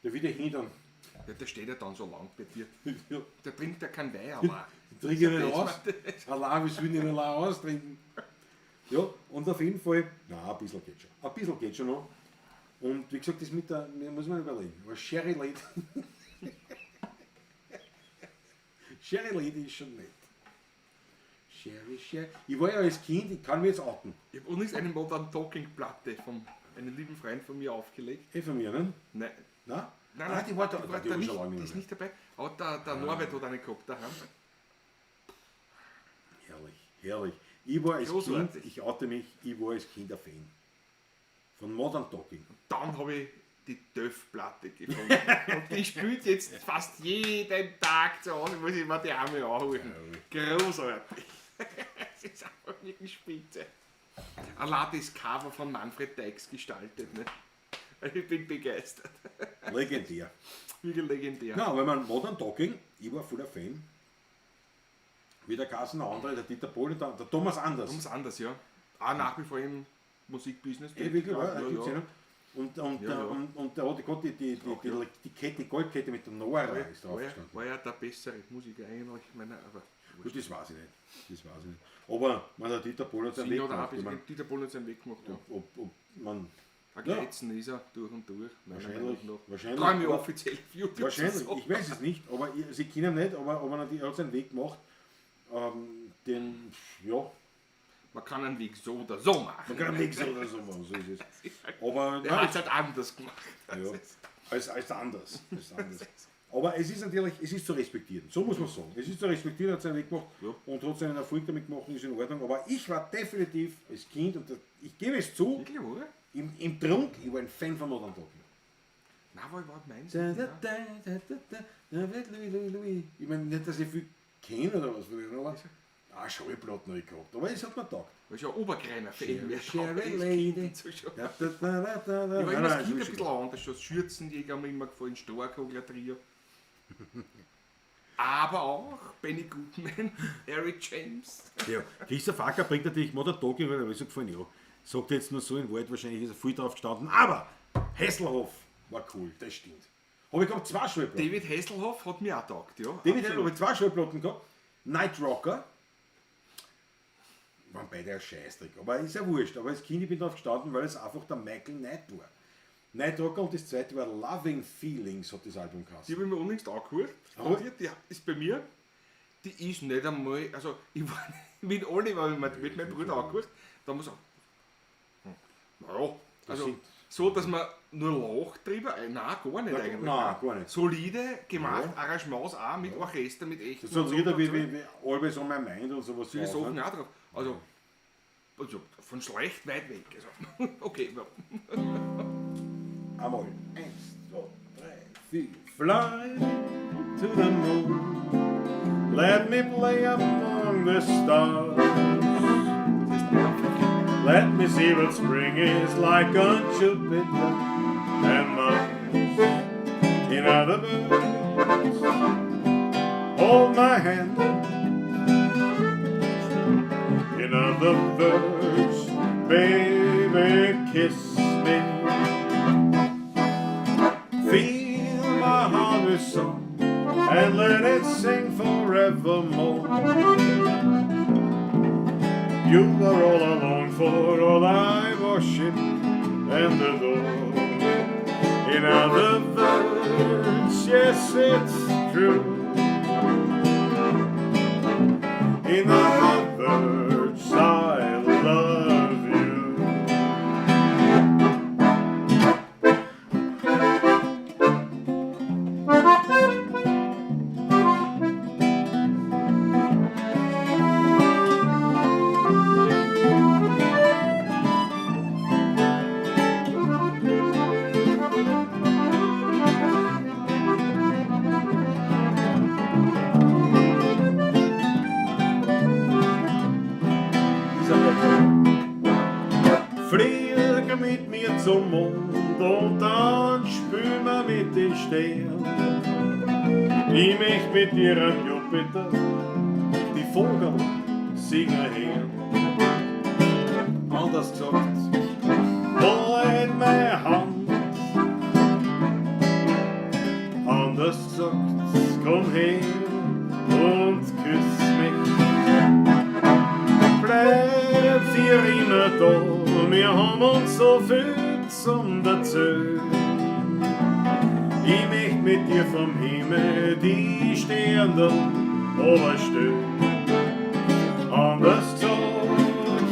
Der wieder hin dann. Ja, der steht ja dann so lang bei dir. Ja. Der trinkt ja keinen Wein, aber. Trinke ich nicht aus. Allein, wie soll ich denn allein austrinken? Ja, und auf jeden Fall, na, ein bisschen geht schon. Ein bisschen geht schon noch. Und wie gesagt, das mit der, muss man überlegen. Aber Sherry Lady. Sherry Lady ist schon nett. Sherry, Sherry. Ich war ja als Kind, ich kann mich jetzt outen. Ich habe übrigens eine Modern Talking Platte von einem lieben Freund von mir aufgelegt. Eh von mir, ne? Nein. Nein? Nein, ah, die war da, die war die da war nicht, schon lange die nicht ist mehr. nicht dabei. Aber der Norbert hat eine gehabt daheim. Herrlich, herrlich. Ich war als Großartig. Kind, ich oute mich, ich war als Kind ein Fan. Von Modern Talking. Dann habe ich die Döff-Platte gefunden. Und die spielt jetzt fast jeden Tag zu Hause, muss ich mir die einmal anholen. Großartig. Das ist einfach wirklich spitze. Allein das Cover von Manfred Deix gestaltet. Ne? Ich bin begeistert. Legendär. Wirklich legendär. Na, weil man Modern Talking, ich war voller Fan. Wie der Carsten, der andere, der Dieter Bohlen, der Thomas Anders. Thomas Anders, ja. Auch nach wie vor im Musikbusiness. Wirklich, ja, ja, gibt's ja. ja noch. Und, Ja, ja. und der hat gerade die Kette, die Goldkette mit der Nora ist drauf War ja, gestanden. war ja der bessere Musiker eigentlich, ich meine, aber Gut, das weiß ich nicht. Das weiß ich nicht. Aber man, der Dieter Bohlen hat seinen Sinn Weg hat auch gemacht. ein Ich mein, bisschen, Dieter Bohlen hat seinen Weg gemacht. Ja. ob man, Ein Ja. Gleitzen ist er durch und durch. meiner Wahrscheinlich, Meinung nach. wahrscheinlich. Trau ich mir Aber- offiziell auf YouTube wahrscheinlich, zu sagen. ich weiß es nicht, aber sie kennen ihn nicht, aber natürlich, er hat seinen Weg gemacht. Den, ja, Man kann einen Weg so oder so machen. man kann einen Weg so oder so machen, so ist es. Aber Der nein, hat es halt anders gemacht. ja, als anders. Als anders. Aber es ist natürlich, es ist zu respektieren, so muss man sagen. Es ist zu respektieren, hat seinen Weg gemacht Ja. und hat seinen Erfolg damit gemacht, ist in Ordnung. Aber ich war definitiv als Kind, und das, ich gebe es zu, Wirklich, oder? im Trunk, ich war ein Fan von Modern Talking. Nein, war überhaupt meins. Da, nicht, da, nein. da, da, da, da, da, Louis, Louis, Louis. Ich meine, nicht, dass ich viel kenne oder was von denen, aber ah, Schallplatten habe ich gehabt. Aber es hat mir getaugt. War schon ein Oberkreiner Fan. Sherry, wer Sherry da ist, Lady. so schon. Da, da, da, da, da, da. Ich war Nein, immer als nein, Kind ein ist bisschen anders. Schon Schürzenjäger haben mir immer gefallen, Storkogler Trio. Aber auch Benny Goodman, Eric James. Ja, Christoph Acker bringt natürlich Modern Talking, weil er mir so gefallen, ja. Sagt jetzt nur so in Wald, wahrscheinlich ist er viel drauf gestanden. Aber Hasselhoff war cool, das stimmt. Habe ich gehabt, zwei Schallplatten. David Hasselhoff hat mir auch getaugt, ja. David Absolut. habe ich zwei Schallplatten gehabt. Night Rocker. Waren beide ein Scheißdreck, aber ist ja wurscht. Aber als Kind ich bin drauf gestanden, weil es einfach der Michael Knight war. Night Rocker und das zweite war Loving Feelings, hat das Album Die geheißen. habe ich mir unlängst angehört. Aber- Von dir, die ist bei mir, die ist nicht einmal, also ich war mit Oliver, mit meinem Bruder angehört, da muss ich sagen, naja, Das also sind so, dass man nur lacht drüber. Nein, gar nicht Nein, eigentlich. nein, gar nicht. Solide gemacht, Arrangements auch mit Orchester, mit echten. Das sind und so Lieder wie, dazu. wie Always on My Mind und sowas. Solche drauf, Sachen ne? auch drauf. Also von schlecht weit weg. Also, okay, ja. Einmal. Eins, zwei, drei, vier. Fly to the moon. Let me play among the stars. Das ist einfach. Let me see what spring is like on Jupiter and Mars. In other words, hold my hand. In other words, baby, kiss me. Fill my heart with song and let it sing forevermore. You are all I long for, all I worship and adore. In other words, yes, it's true. In other words, I love you. Flieg mit mir zum Mond und dann spül wir mit den Sternen. Ich möcht mit dir am Jupiter die Vogel singen hören. Anders gesagt, halt meine Hand. Anders gesagt, komm her und küss mich. Bleib für immer da, wir haben uns so viel zum Erzählen. Ich möcht mit dir vom Himmel die Sterne oberstellen. Anders gesagt,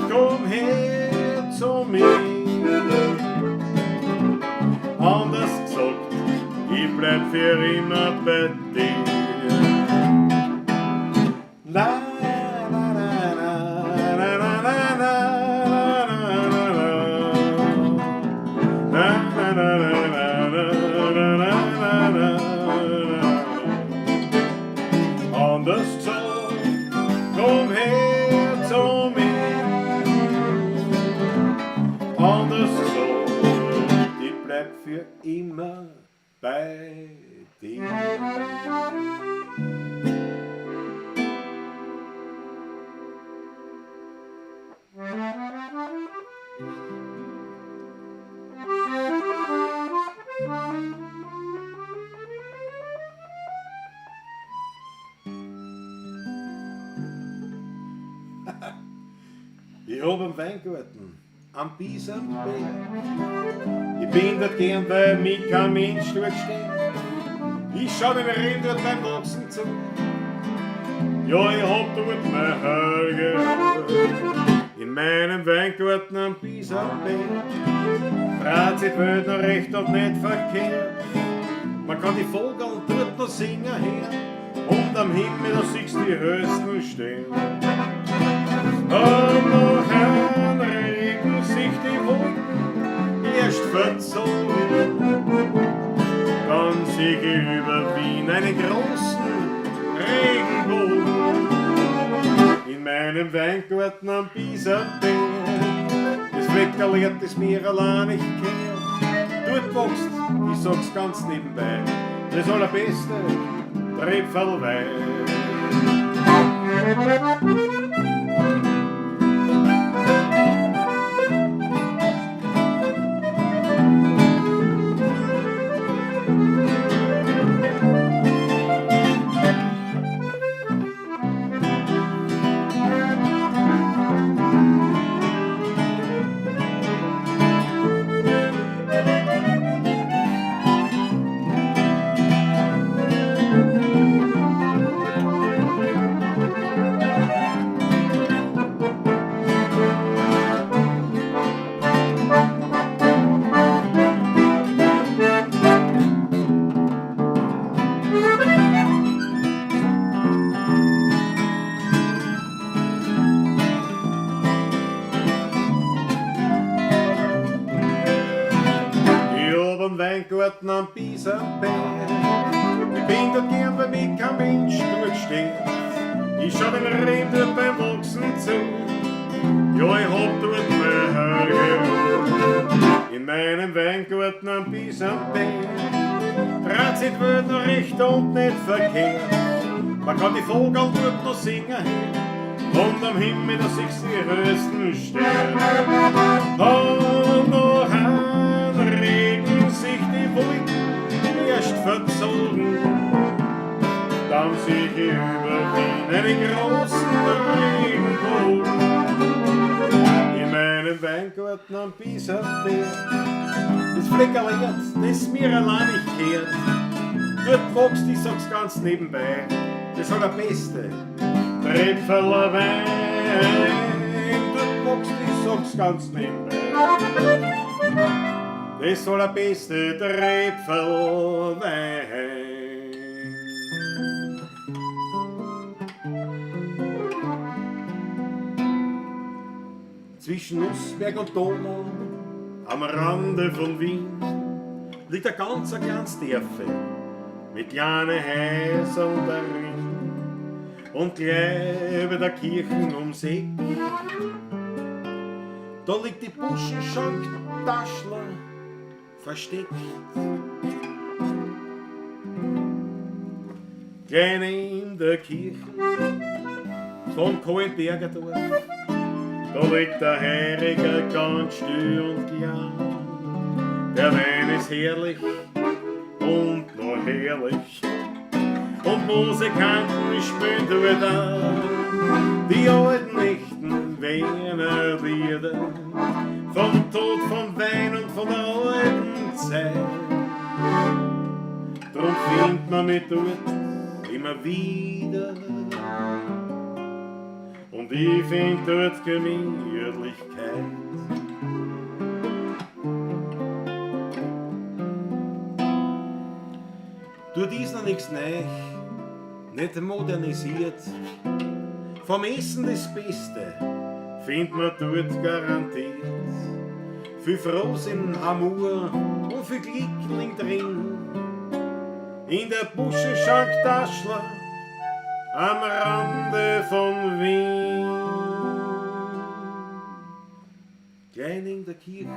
komm her zu mir. Anders gesagt, ich bleib für immer bei dir. La, la, la, la, la, la, la, la, la, la, la. La, la, la, la, la, la, la, la, la, la. Anders gesagt, komm her zu mir. Anders gesagt, ich bleib für immer bei dir. Ich hab einen Weingarten am Bisamberg. Ich bin dort gern, weil mich kein Mensch dort steht. Ich schau den Rind dort beim Wachsen zu. Ja, ich hab dort mein Heil. In meinem Weingarten am Bisamberg dreht sich die Welt noch recht und nicht verkehrt. Man kann die Vogel dort noch singen hören und am Himmel da siehst du die höchsten Sterne. Und nachher regen sich die Wolken erst verzogen. Dann sieh ich über Wien einen großen Regenbogen. In meinem Weingarten am Bisamberg, das Fleckerl, das mir allein nicht gehört. Dort wächst, ich sag's ganz nebenbei, das allerbeste Tröpfelwein. Weingarten am Bisamberg. Ich bin dort gern, weil mich kein Mensch dort steht. Ich schau den Reben dort beim Wachsen zu. Ja, ich hab dort meine heilige Ruhe. In meinem Weingarten am Bisamberg dreht sich die Welt noch recht und nicht verkehrt. Man kann die Vogel dort noch singen hören. Und am Himmel, da siehst du die höchsten Sterne. Und noch regen sich die Wolken erst verzogen. Dann sehe ich über Wien einen großen Regenbogen. In meinem Weingarten am Bisamberg, das Fleckerl Erd, das mir allein nicht gehört. Dort wächst, ich sag's ganz nebenbei, das allerbeste Tröpferl Wein. Dort wächst, ich sag's ganz nebenbei, das allerbeste Tröpferl Wein. Zwischen Nussberg und Donau, am Rande von Wien, liegt ein ganz kleines Dörfel mit kleinen Häusern darin und gleich bei der Kirche ums Eck. Da liegt die Buschenschank Taschler versteckt. Klein in der Kirche von Kohlenbergerdorf, da liegt der Heiriger ganz still und klein. Der Wein ist herrlich und noch herrlich, und Musikanten spielen dort auch die alten echten Wiener Lieder vom Tod, vom Wein und von der alten Zeit. Drum findet man mich dort immer wieder, und ich find dort Gemütlichkeit. Dort ist noch nichts neu, nicht modernisiert. Vom Essen das Beste findet man dort garantiert. Viel Frohsinn, Amour und viel Glück liegt drin. In der Buschenschank Taschler am Rande von Wien. Klein in der Kirche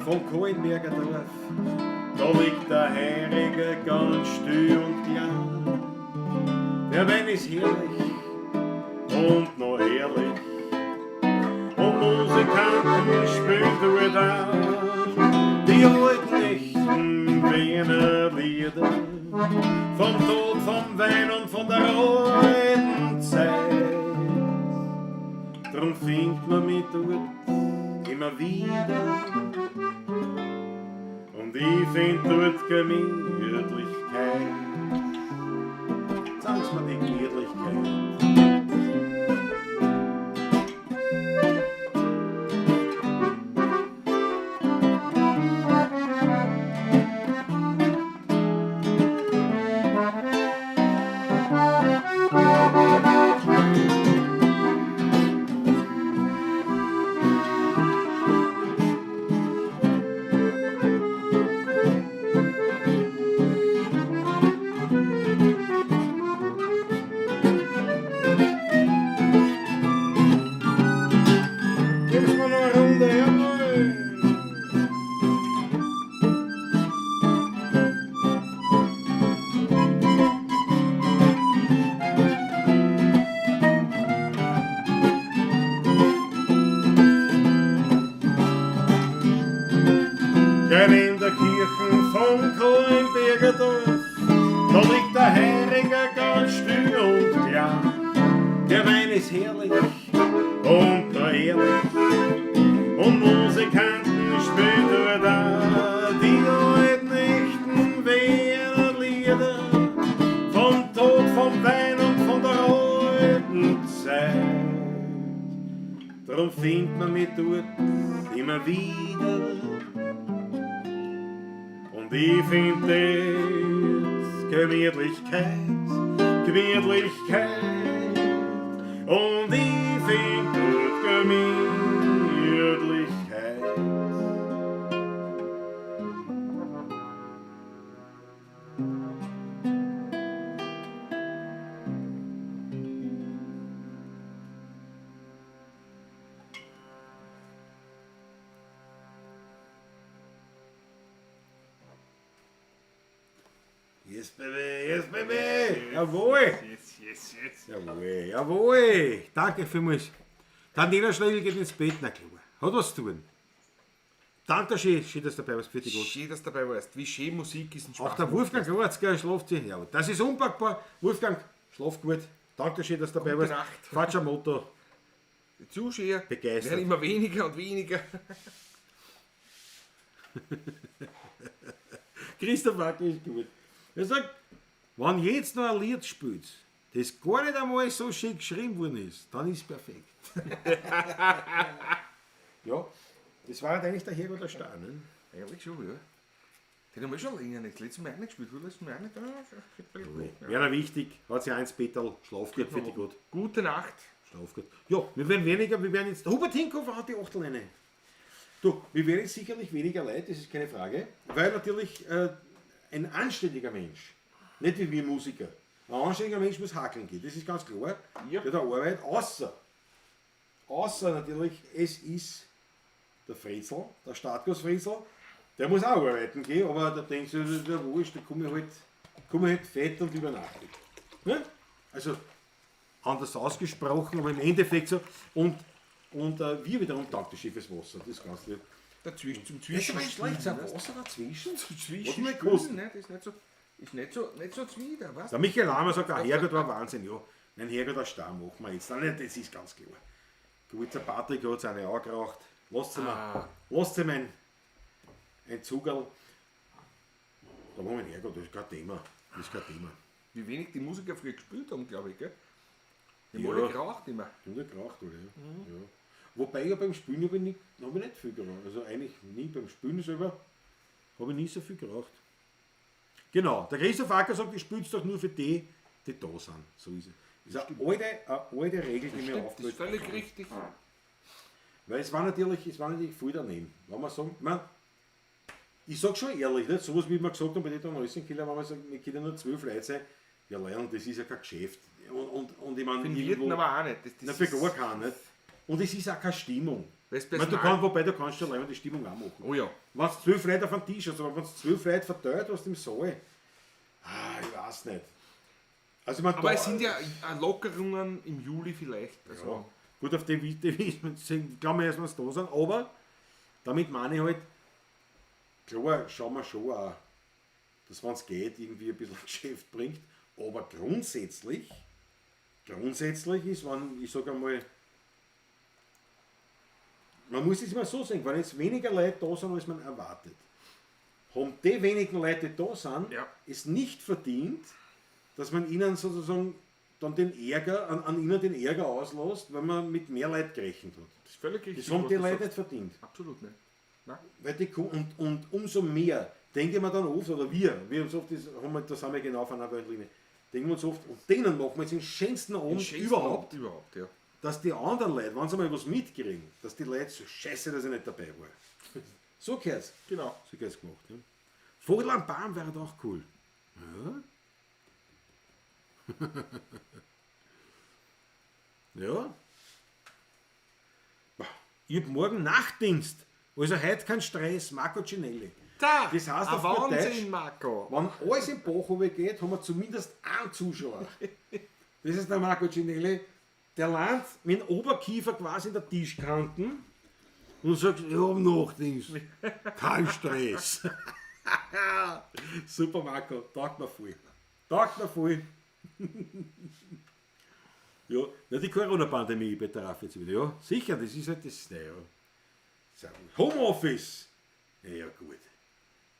von Kohlenbergerdorf, da liegt der Heiriger ganz still und klein. Der Wein ist herrlich und noch herrlich, und Musikanten spielen dort auch die alten echten Wiener Lieder vom Tod, vom Wein und von der alten Zeit. Drum findet man mich dort immer wieder, und ich find dort Gemütlichkeit. Sagen's mir die Gemütlichkeit. Gib's mir noch eine Runde, jawohl! Klein in der Kirche von Kohlenbergerdorf, da liegt der Heiriger ganz still und klar. Der Wein ist herrlich und der ehrlich, und Musikanten spielen dort auch die alten echten Wiener Lieder vom Tod, vom Wein und von der alten Zeit. Drum findet man mich dort immer wieder, und ich find dort Gemütlichkeit, Gemütlichkeit, und ich find dort Gemütlichkeit. Yes, baby, yes, baby! Jawohl! Yes, yes, yes. Jawohl, jawohl! Danke vielmals. Daniela Schlegel geht ins Bett, na klar. Hat was zu tun. Danke schön, schön, dass du dabei warst. Für die Gott. Schön, dass du dabei warst. Wie schön Musik ist ein Spaß. Auch der Wolfgang Gratzger schlaft sich. Ja, das ist unpackbar. Wolfgang, schlaf gut. Danke schön, dass du dabei Gute warst. Nacht. Fatscher Motor. Die Zuschauer Begeistert. werden immer weniger und weniger. Christoph Wackel ist gut. Er sagt, wenn jetzt noch ein Lied spielt, das gar nicht einmal so schön geschrieben worden ist, dann ist es perfekt. Ja, das war halt eigentlich der Herrgott der Star, ne? Eigentlich schon, ja. Den haben wir schon länger nicht. Letztes Mal auch nicht gespielt. Letztes Mal auch nicht. Ah, Wäre wichtig, hat sich eins Peterl, schlaf gut, für die gut. Gute Nacht. Schlaf gut. Ja, wir werden weniger, wir werden jetzt. Hubert Hinkofer hat die Achtel eine. Du, wir werden jetzt sicherlich weniger Leid, das ist keine Frage, weil natürlich ein anständiger Mensch, nicht wie wir Musiker, ein anständiger Mensch muss hakeln gehen, das ist ganz klar. Ja. Der Arbeit, außer natürlich, es ist der Fritzel, der Startguss-Fritzel, der muss auch arbeiten gehen, aber da denkst du, das ist ja wurscht, da komme ich halt fett und übernachte. Ne? Also anders ausgesprochen, aber im Endeffekt so. Und wir wiederum, danke schiffes Wasser, das ist ganz lieb. Dazwischen, zum Das ist aber Zwischen. schlecht, so ein Wasser dazwischen. Zum Hat Zwischen. mir gekostet. Ne? Das ist nicht so, ist nicht so zwider, weißt Der Michael Lahmer sagt, der Herrgott war Wahnsinn. Ja, nein, Herrgott, der Star machen wir jetzt. Nein, das ist ganz klar. Gut, der Patrick hat seine angeraucht. Lasst ihm Ah. lasst ihm ein Zugerl. Da machen wir einen Herrgott, das ist kein Thema. Das ist kein Thema. Wie wenig die Musiker früher gespielt haben, glaube ich, gell? Die haben Ja. alle geraucht immer. Die haben ja geraucht, oder? Ja. Ja. Wobei ja beim Spielen habe ich, nicht, hab ich nicht viel geraucht. Also eigentlich nie beim Spielen selber habe ich nie so viel geraucht. Genau, der Christoph Acker sagt, ich spiele doch nur für die, die da sind. So ist es. Das ist eine alte Regel, die mir Stimmt, das aufgehört ist völlig richtig. Weil es war natürlich voll daneben. Wenn man sagen, man, ich sag schon ehrlich, nicht? Sowas wie wir gesagt haben bei den Donaueschenkiller, wenn man sagt, wir können nur 12 Leute sein, ja lernen, das ist ja kein Geschäft. Und ich meine, Für den Wirten aber auch nicht. Das na, für ist- gar keinen, nicht? Und es ist auch keine Stimmung. Weil das Ich meine, du Personal- kannst, wobei, du kannst schon allein die Stimmung auch machen. Oh ja. Wenn es 12 Leute auf dem Tisch hast, aber wenn es 12 Leute verteilt hast im Saal, ich weiß nicht. Also, ich meine, Aber da- es sind ja Lockerungen im Juli vielleicht. Also, Ja. Gut, auf die die glauben wir erst, wenn sie da sind, aber damit meine ich halt, klar, schauen wir schon auch, dass wenn es geht, irgendwie ein bisschen Geschäft bringt, aber grundsätzlich ist, wenn, ich sag einmal, man muss es immer so sehen, wenn jetzt weniger Leute da sind, als man erwartet, haben die wenigen Leute, die da sind, Ja. es nicht verdient, dass man ihnen sozusagen dann den Ärger, an ihnen den Ärger auslässt, wenn man mit mehr Leuten gerechnet hat. Das ist völlig richtig. Das haben was die du Leute sagst. nicht verdient. Absolut nicht. Nein. Weil die, und umso mehr denke ich mir dann oft, oder wir haben so oft, das, haben wir, da sind wir genau auf einer Wellenlinie, denken wir uns oft, und denen machen wir jetzt den schönsten Abend Den schönsten überhaupt, Abend überhaupt, ja. dass die anderen Leute, wenn sie mal was mitkriegen, dass die Leute so scheiße, dass ich nicht dabei war. So gehört's. Genau. So gehört's gemacht. Ja. Vogel am Baum wäre doch cool. Ja. Ja. Ich hab morgen Nachtdienst. Also heute kein Stress, Marco Cinelli. Da, Das heißt ein auf gut Wahnsinn, Deutsch, Marco. Wenn alles im Bach runtergeht, haben wir zumindest einen Zuschauer. Das ist der Marco Cinelli. Der landet mit dem Oberkiefer quasi in der Tischkante und sagt, ich hab Nachtdienst. Kein Stress. Super, Marco. Taugt mir voll. Taugt mir voll. Ja, na, die Corona-Pandemie betraf jetzt wieder. Ja, sicher, das ist halt das. Naja. Homeoffice. Ja, gut.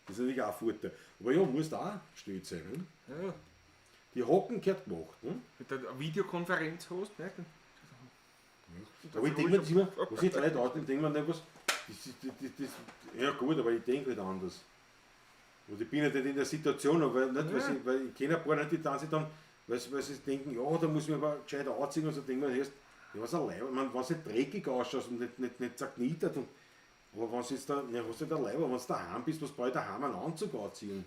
Das ist natürlich auch ein Vorteil. Aber ja, muss da auch gestellt sein. Ne? Ja. Die Hocken gehört gemacht. Ne? Mit der Videokonferenz hast, ne? Aber ich denke mir das immer, was ich die Leute ausnehmen, denke mir nicht, was. Das, ja gut, aber ich denke halt anders. Und ich bin ja nicht in der Situation, aber nicht, weil, ich, weil ich kenne ein paar Leute, die dann sich dann, weil sie denken, ja, da muss ich mir aber gescheit anziehen und so denken wir, erst, ja, was ein Leib, ich meine, wenn es nicht dreckig ausschaut und nicht zerknittert und, aber wenn du jetzt da, ja, hast du nicht ein Leib, aber wenn du daheim bist, was brauche ich daheim einen Anzug anziehen?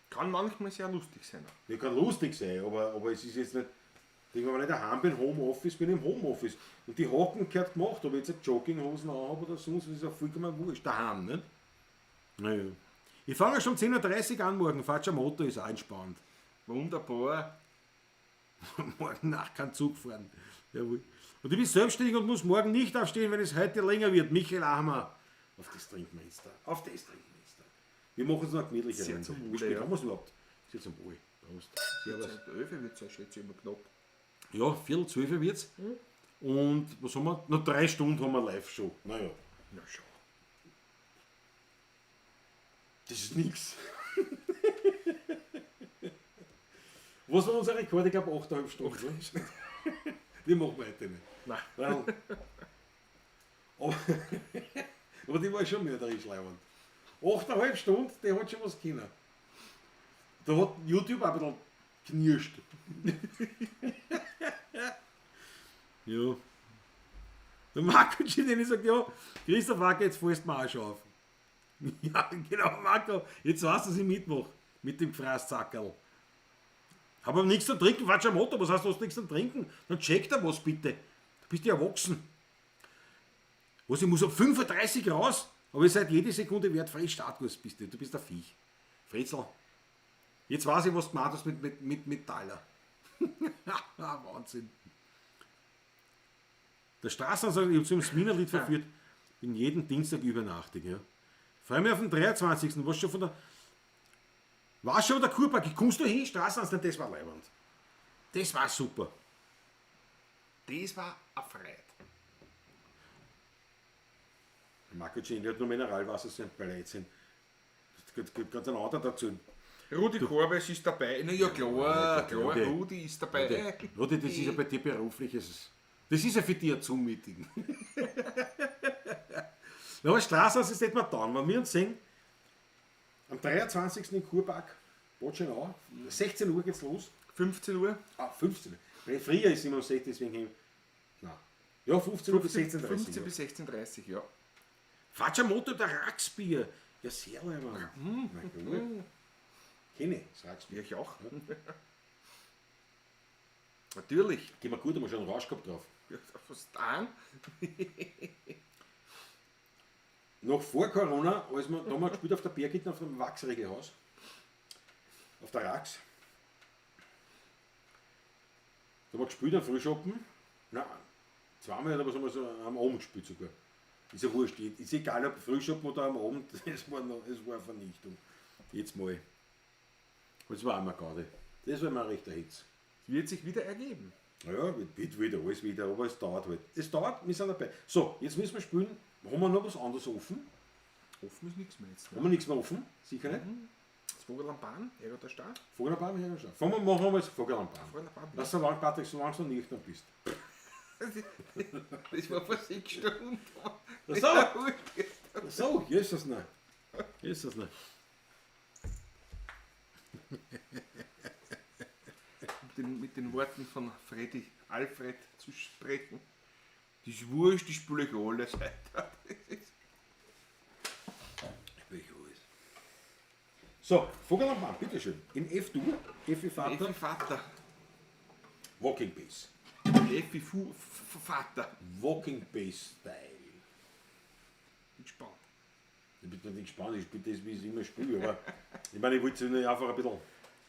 Kann manchmal sehr lustig sein. Ja, kann lustig sein, aber es ist jetzt nicht, ich denke, wenn ich daheim bin, Homeoffice, bin ich im Homeoffice. Und die Haken gehört gemacht, ob ich jetzt Jogginghosen anhabe oder sonst, das ist ja vollkommen wurscht. Daheim, nicht? Naja. Ich fange schon um 10:30 Uhr an morgen. Fahrt schon Motor, ist auch entspannt. Wunderbar. Morgen Nacht kein Zug fahren. Jawohl. Und ich bin selbstständig und muss morgen nicht aufstehen, wenn es heute länger wird. Michael Ahmer. Auf das trinken wir jetzt da. Auf das trinken wir jetzt da. Wir machen es noch gemütlicher. Sehr zum Wie Wohle, spät ja. haben wir es überhaupt? Sehr zum Wohl. Prost. Servus. 11 wird es ja, schätze ich, immer knapp. Ja, 11:45 wird es. Und was haben wir? Noch 3 Stunden haben wir Live-Show. Naja. Na schau. Das ist nix. Was war unser Rekord? Ich glaube 8,5 Stunden. Ne? Die machen wir heute nicht. Nein. Weil, aber die war schon mörderisch leibend. 8,5 Stunden, die hat schon was können. Da hat YouTube auch ein bisschen knirscht. Ja. Der Marco Cinelli sagt, ja, Christoph Wacker, jetzt fällst du mir auch schon auf. Ja, genau, Marco, jetzt weißt du, dass ich mitmache. Mit dem Fraßzackerl. Hab aber nichts zu trinken, warte schon am Motto, was heißt, du hast nichts zu trinken? Dann check da was bitte. Du bist ja erwachsen. Was, ich muss ab 35 raus, aber ihr seid jede Sekunde wert, frei Startkurs bist du. Du bist ein Viech. Fritzel. Jetzt weiß ich, was du gemacht hast mit Metaller. Wahnsinn. Der Straßenansager, ich hab zu einem Sminerlied verführt, bin jeden Dienstag übernachtig. Ja. Freue mich auf den 23. Was schon von der. War schon der Kurpark, kommst du hin, Straßenansager, das war leibend. Das war super. Das war eine Freude. Marco Cinelli hat nur Mineralwasser, so ein Blödsinn. Das gibt ganz einen anderen dazu. Rudi Korbes ist dabei. Na ja, klar, klar, Rudi. Rudi ist dabei. Rudi, das ist ja bei dir berufliches. Das ist ja für dich ein Zoom-Meeting. Na, aber Straßenhaus ist nicht mehr da. Wenn wir uns sehen, am 23. im Kurpark, Bad 16 Uhr geht's los. 15 Uhr. Ah, 15 Uhr. Weil früher ist immer um 16, deswegen. Nein. Ja, 15 Uhr bis 16.30 Uhr. 15 bis 16.30 Uhr, ja. Fatscher Motor, der Raxbier. Ja, sehr leibend. Na gut. Kenne ich, das Raxbier. Ja, ich auch. Natürlich. Gehen wir gut, haben wir schon einen Rausch gehabt drauf. Ja, was dann? Noch vor Corona, als wir, da haben wir gespielt auf der Bergitten auf dem Wachsregelhaus. Auf der Rax. Da haben wir gespielt am Frühschoppen. Nein, zweimal oder was haben wir so am Abend gespielt sogar. Ist ja wurscht, ist egal ob Frühschoppen oder am Abend, es war, noch, es war eine Vernichtung. Jetzt mal. Das war auch mal Gaudi. Das war mal ein rechter Hitz. Wird sich wieder ergeben. Ja, wird wieder, alles wieder, aber es dauert halt. Es dauert, wir sind dabei. So, jetzt müssen wir spielen. Haben wir noch was anderes offen? Offen ist nichts mehr jetzt. Haben wir nichts mehr offen? Sicher nicht? Das Vogel am Bahn, Ärger der Stadt. Vogel am Baum, ja, schon. Fangen wir, machen wir jetzt Vogel am Baum. Vogel am Baum. Lass so lange, Patrick, solange du noch nüchtern bist. Das war vor 6 Stunden. So. So, hier ist das noch. Hier ist das noch. Mit den Worten von Freddy Alfred zu sprechen. Das ist wurscht, ich spiele euch alles weiter. So, Vogel am Baum, bitteschön. In F-Dur, F wie Vater, Effi Vater. Walking Bass. Effi Fu F- Vater. Walking Bass Style. Bin gespannt. Ich bin nicht gespannt, ich spiele das, wie ich es immer spiele, aber ich meine, ich wollte es nur einfach ein bisschen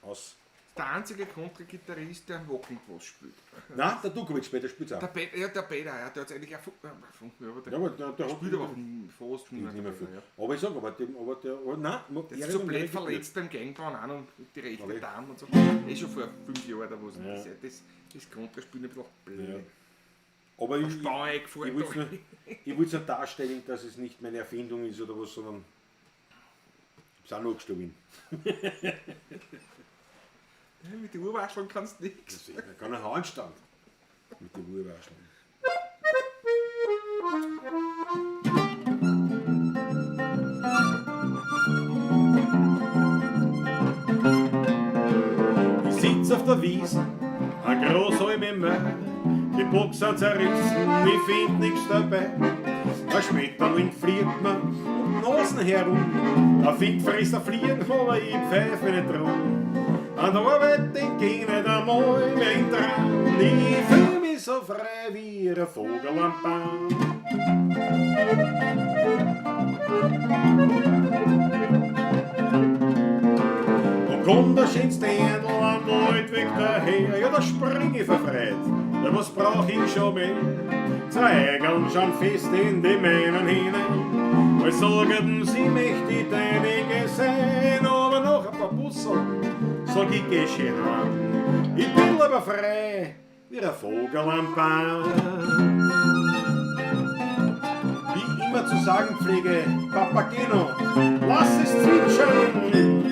aus. Der einzige Kontragitarrist, der einen Walking Bass spielt. Nein, der Dukovic später spielt es Der auch. Peter, ja, der Peter, ja, der hat eigentlich auch ja, aber der, Ja, aber der hat spielt aber fast nicht nicht mehr viel. mehr. Ja. Aber ich sag, aber der, aber nein, Der ist so blöd verletzt beim Gangbang auch noch mit die rechte Aber- Darm und so. Eh schon vor 5 Jahren, da wo Ja. das Kontraspielen ein bisschen blöd. Ja. Aber ich Spau eingefahren. wollte es nur darstellen, dass es nicht meine Erfindung ist oder was, sondern ich hab's auch nur gestohlen. Ja, mit den Urwascheln kannst du nichts. Da kann ein Handstand mit dem Urwascheln. Ich sitz auf der Wiese, ein Großhalm im Meer, die Boxen zerrissen, ich find nix dabei. Ein Schmetterling fliegt mir um die Nasen herum, ein Fickfresser fliegt, aber ich pfeif mich nicht drum. An der Arbeit denk ich nicht einmal mehr in Traum, ich fühl mich so frei wie ein Vogel am Baum. Kommt der schönste Erdl am Waldweg daher, ja, da spring ich vor Freude, ja, was brauch ich schon mehr? Zwei Eigeln schon fest in die meinen hinein, als sagen sie, möchte ich deinige sein, aber noch ein paar Bussel, sag ich, geh schön heim. Ich bin lieber frei, wie ein Vogel am Baum. Wie immer zu sagen pflege, Papageno, lass es zwitschern.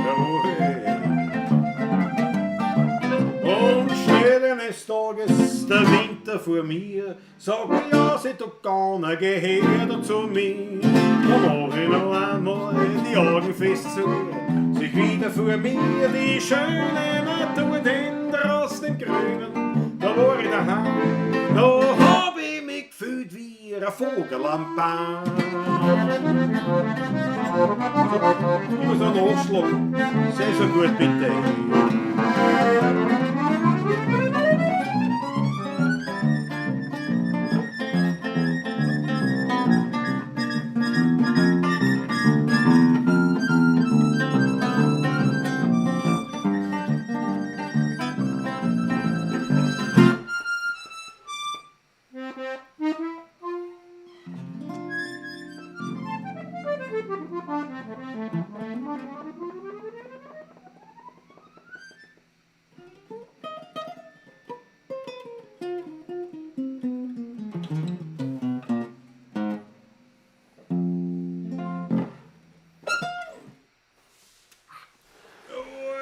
Jawohl. Und steht eines Tages der Winter vor mir, sagt ja, sie du gar geh her da zu mir. Da mach ich noch einmal die Augen fest zu, sich wieder vor mir die schöne Natur, denn draußen im Grünen, da war ich daheim, da hab ich mich gefühlt wie ein Vogel am Baum. Ich muss noch nachschlagen. Sei so gut, bitte.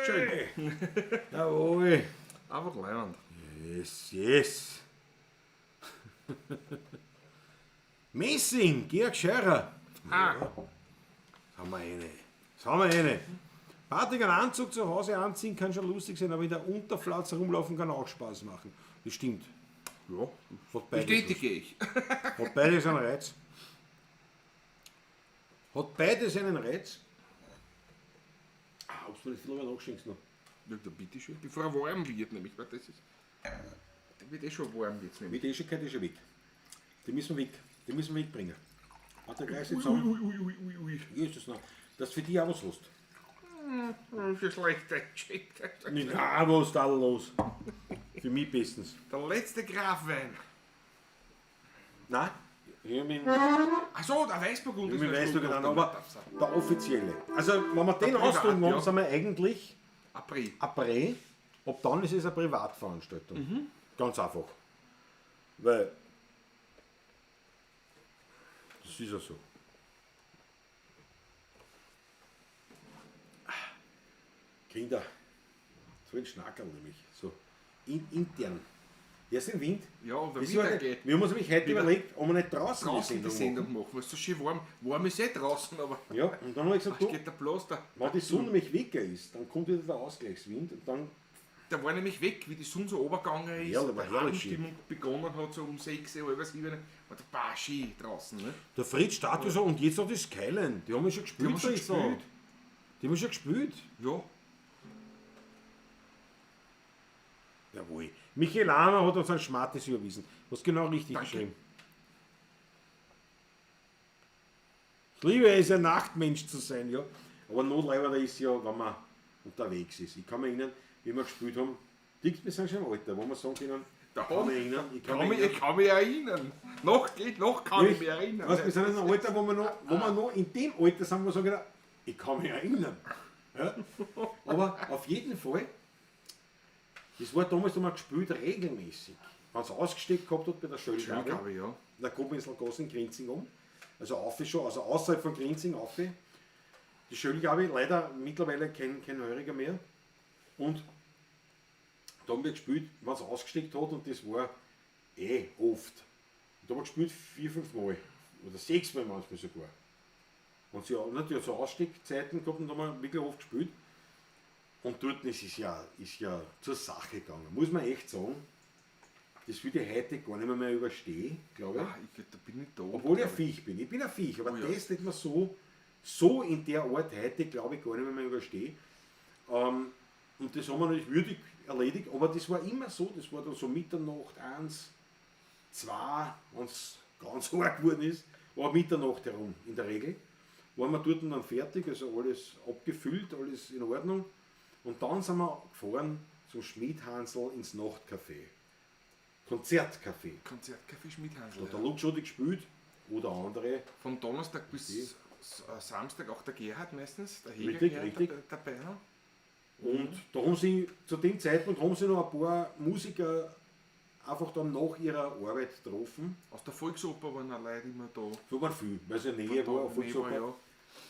Schön. Jawohl. Einfach leibend. Yes, yes. Messing, Georg Scheurer. Ah, Haben wir eine. Das haben wir eine. Patrick, einen Anzug zu Hause anziehen kann schon lustig sein, aber in der Unterflatz herumlaufen kann auch Spaß machen. Das stimmt. ja. Hat beides, Bestätige ich. was. Hat beides einen Reiz. Hat beides einen Reiz. Ah, ob's du nicht viel nachschenkst noch. Ja, da bitte schön. Bevor er warm wird, nämlich, weil das ist. Der wird eh schon warm jetzt, nämlich. Mit der Eschigkeit ist er weg. Die müssen wir weg. Die müssen wir wegbringen. Hat er gleich zusammen. Ui, ui, ui, ui, ui. Hier ist das noch. Dass für dich auch was hast. Das ist schlecht eingeschickt. Na, was ist da los? Für mich bestens. Der letzte Grafwein. Nein, ich bin Ach so, der Weißburgunder ich noch weiß ein noch Schluck aber der offizielle. Also, wenn wir den Der austrunken Privat, haben, ja. sind wir eigentlich April. Après. Ab dann ist es eine Privatveranstaltung. Ganz einfach. Weil das ist ja so. Kinder, so ein Schnackerl nämlich. So intern. Erst im Wind. Ja, und der Das war Winter nicht- geht. Wir haben uns nämlich heute Wieder überlegt, ob wir nicht draußen, Draußen die Sendung Sendung machen, weil es so schön warm, warm ist eh draußen, aber machen. Ja, und dann habe ich gesagt, es du, geht der bloß da. wenn die Sonne nämlich weg ist, dann kommt wieder der Ausgleichswind und dann Der war nämlich weg, wie die Sonne so runtergegangen ist, Ja, der war die herrlich schön. Abendstimmung begonnen hat, so um 6, halb 7, war der paar schön draußen. Ne? Der Fritz startet so und jetzt noch die Skyline. Die haben wir schon gespielt. Die haben schon Fritz, da. gespielt. Die haben wir schon gespielt. Ja, Jawohl. Michael Ahner hat uns einen Schmattes überwiesen. Was genau richtig Danke. geschrieben. Ich liebe es, ein Nachtmensch zu sein, ja. Aber notleiber ist ja, wenn man unterwegs ist. Ich kann mich erinnern, wie wir gespielt haben, Dick, wir sind schon im Alter, wo wir sagen können, Da ich kann mich erinnern, ich kann kann mich mich, erinnern. ich kann mich erinnern. Noch geht, noch kann ich mich erinnern. Weißt, wir sind in einem Alter, wo wir noch in dem Alter sind, wo wir sagen, ich kann mich erinnern. Ja? Aber auf jeden Fall, das war damals noch mal gespielt regelmäßig. Wenn es ausgesteckt gehabt hat bei der Schöngabe, Schöngabe, ja. in der Kobenzl-Gasse in Grinzing um. Also auf schon, also außerhalb von Grinzing auf. Die Schöngabe, leider mittlerweile kein Heuriger mehr. Und da haben wir gespielt, wenn es ausgesteckt hat und das war eh oft. Da haben wir gespielt vier, fünf Mal. Oder sechs Mal manchmal sogar. Und sie haben natürlich so Ausstiegzeiten gehabt und da haben wir wirklich oft gespielt. Und dort ist es ja, ist ja zur Sache gegangen. Muss man echt sagen. Das würde ich heute gar nicht mehr überstehen, glaube ich. Ah, ich, da bin ich da. Obwohl ich ein Viech bin. Ich bin ein Viech, aber Oh ja. das nicht mehr so in der Art heute, glaube ich, gar nicht mehr überstehen. Und das haben wir natürlich würdig erledigt, aber das war immer so, das war dann so Mitternacht, 1, 2, wenn es ganz arg geworden ist, war Mitternacht herum in der Regel. Waren wir dort dann fertig, also alles abgefüllt, alles in Ordnung. Und dann sind wir gefahren zum Schmiedhansl ins Nachtcafé. Konzertcafé. Konzertcafé Schmidhansl. Da hat der Ja. Luke schon gespielt oder andere. Von Donnerstag bis Samstag auch der Gerhard meistens, der Heger Richtig, Gerhard richtig. dabei. Ne? Und da haben sie, zu dem Zeitpunkt haben sie noch ein paar Musiker einfach dann nach ihrer Arbeit getroffen. Aus der Volksoper waren auch Leute immer da. So waren viel, weil es ja Nähe Da, war, Nähe Volksoper. war,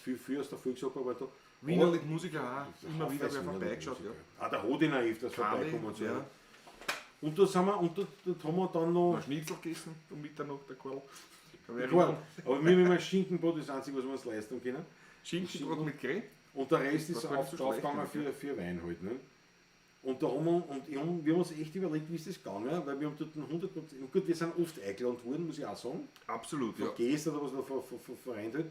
ja. Viel aus der Volksoper war da. Wiener Aber- Liedmusiker auch, immer wieder wer vorbeigeschaut. Ja. Ah, der Hodiner öfters Kali, vorbeikommen und so. ja. Und da sind wir, und da haben wir dann noch. Ein Schnitzel gegessen um Mitternacht, der Karl. Kann ich Klar, erinnern. aber wir haben immer Schinkenbrot, das Einzige, was wir uns leisten können. Schinkenbrot mit Creme. Und der Rest ist War gar nicht auf, so schlecht, draufgegangen eigentlich, für Wein halt. Ne? Und da haben wir, und ich haben, wir haben uns echt überlegt, wie ist das gegangen, weil wir haben dort 100%, gut, wir sind oft eingeladen worden, muss ich auch sagen. Absolut, Von ja. Gästen oder was noch von Verein halt.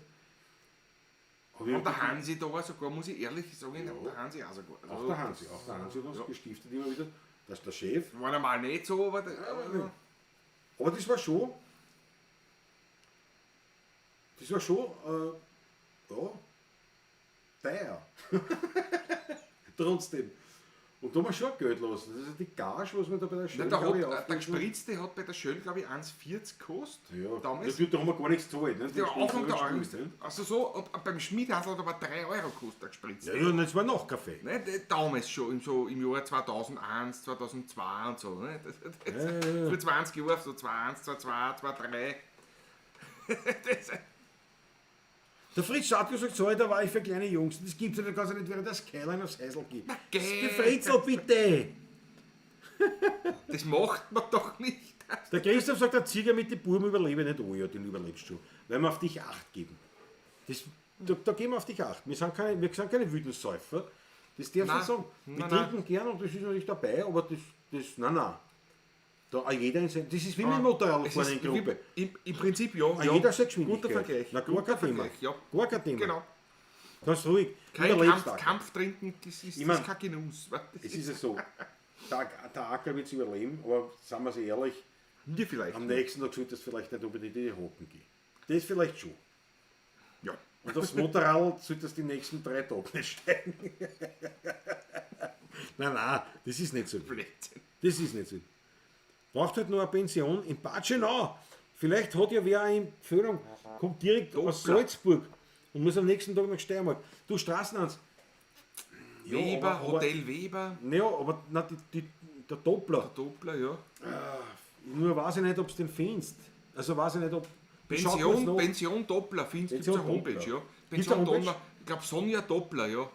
Aber wir Und der haben dort- Hansi da war sogar, muss ich ehrlich sagen, der Hansi auch sogar. Also, Auch der Hansi, auch der Hansi hat uns Ja. gestiftet immer wieder. Das ist der Chef. War normal nicht so, aber, der, aber Aber das war schon, ja, teuer. Trotzdem. Und da haben wir schon Geld lassen. Das ist die Gage, was wir da bei der Schule Nein, der, glaub ich, hat, der aufgerufen haben. Gespritzte hat bei der Schön, glaube ich, 1,40 gekostet. Ja, Damals. Natürlich, da haben wir gar nichts gezahlt. Ne? Der Anfang der Euro. Euro. Also so, und beim Schmidhansl hat aber 3 Euro gekostet, der Gespritzte. Ja, ja, und das war noch Kaffee. Ne, damals schon, im Jahr 2001, 2002 und so. Ne? Das, Ja, ja, ja. Vor 20 Jahren, so 2001, 2002, 2003. Das, Der Fritz Schatko sagt, so, da war ich für kleine Jungs. Das gibt's ja nicht, kannst du nicht während der Skyline aufs Häusl gehen. geh. Der Fritzl, bitte! das macht man doch nicht. Der Christoph sagt, der Zieger mit den Buben überlebe nicht. Oh ja, den überlebst du schon. Weil wir auf dich Acht geben. Das, da geben wir auf dich Acht. Wir sind keine wütenden Säufer. Das darfst du Nein. nicht sagen. Wir Nein, trinken gern und das ist natürlich dabei, aber das, nein, nein. Da auch jeder in sein, das ist wie mit dem Motorrad Es fahren ist in Gruppe. Im Prinzip ja. Auch ja. jeder seine Geschwindigkeit. Guter Vergleich. Na, gar Guter kein Thema. Vergleich, ja. Gar kein Thema. Genau. Ganz ruhig. Kein Überlebst Kampf, auch. Kampf trinken, das ist, Ich das mein, ist kein Genuss. weißt du. Es ist ja so, der Acker wird es überleben, aber sagen wir es ehrlich, Mir vielleicht. am nächsten Tag solltest du vielleicht nicht unbedingt in die Hocken gehen. Das vielleicht schon. Ja. Und aufs Motorrad solltest du die nächsten 3 Tage nicht steigen. Nein, nein, das ist nicht so. Blödsinn. Das ist nicht so. Braucht halt nur eine Pension in Batschenau. Vielleicht hat ja wer eine Empfehlung, kommt direkt aus Doppler. Salzburg und muss am nächsten Tag nach Steiermark. Du, Straßenhans. Ja, Weber, aber- Hotel Weber, Naja, aber na, der Doppler. Doppler, ja. Nur weiß ich nicht, ob du den findest. Also weiß ich nicht, ob. Schau kurz Pension, nach. Pension Doppler, findest du, gibt's Pension eine Homepage, Doppler. ja. Gibt's Pension eine Homepage? Doppler, ich glaube Sonja Doppler, ja.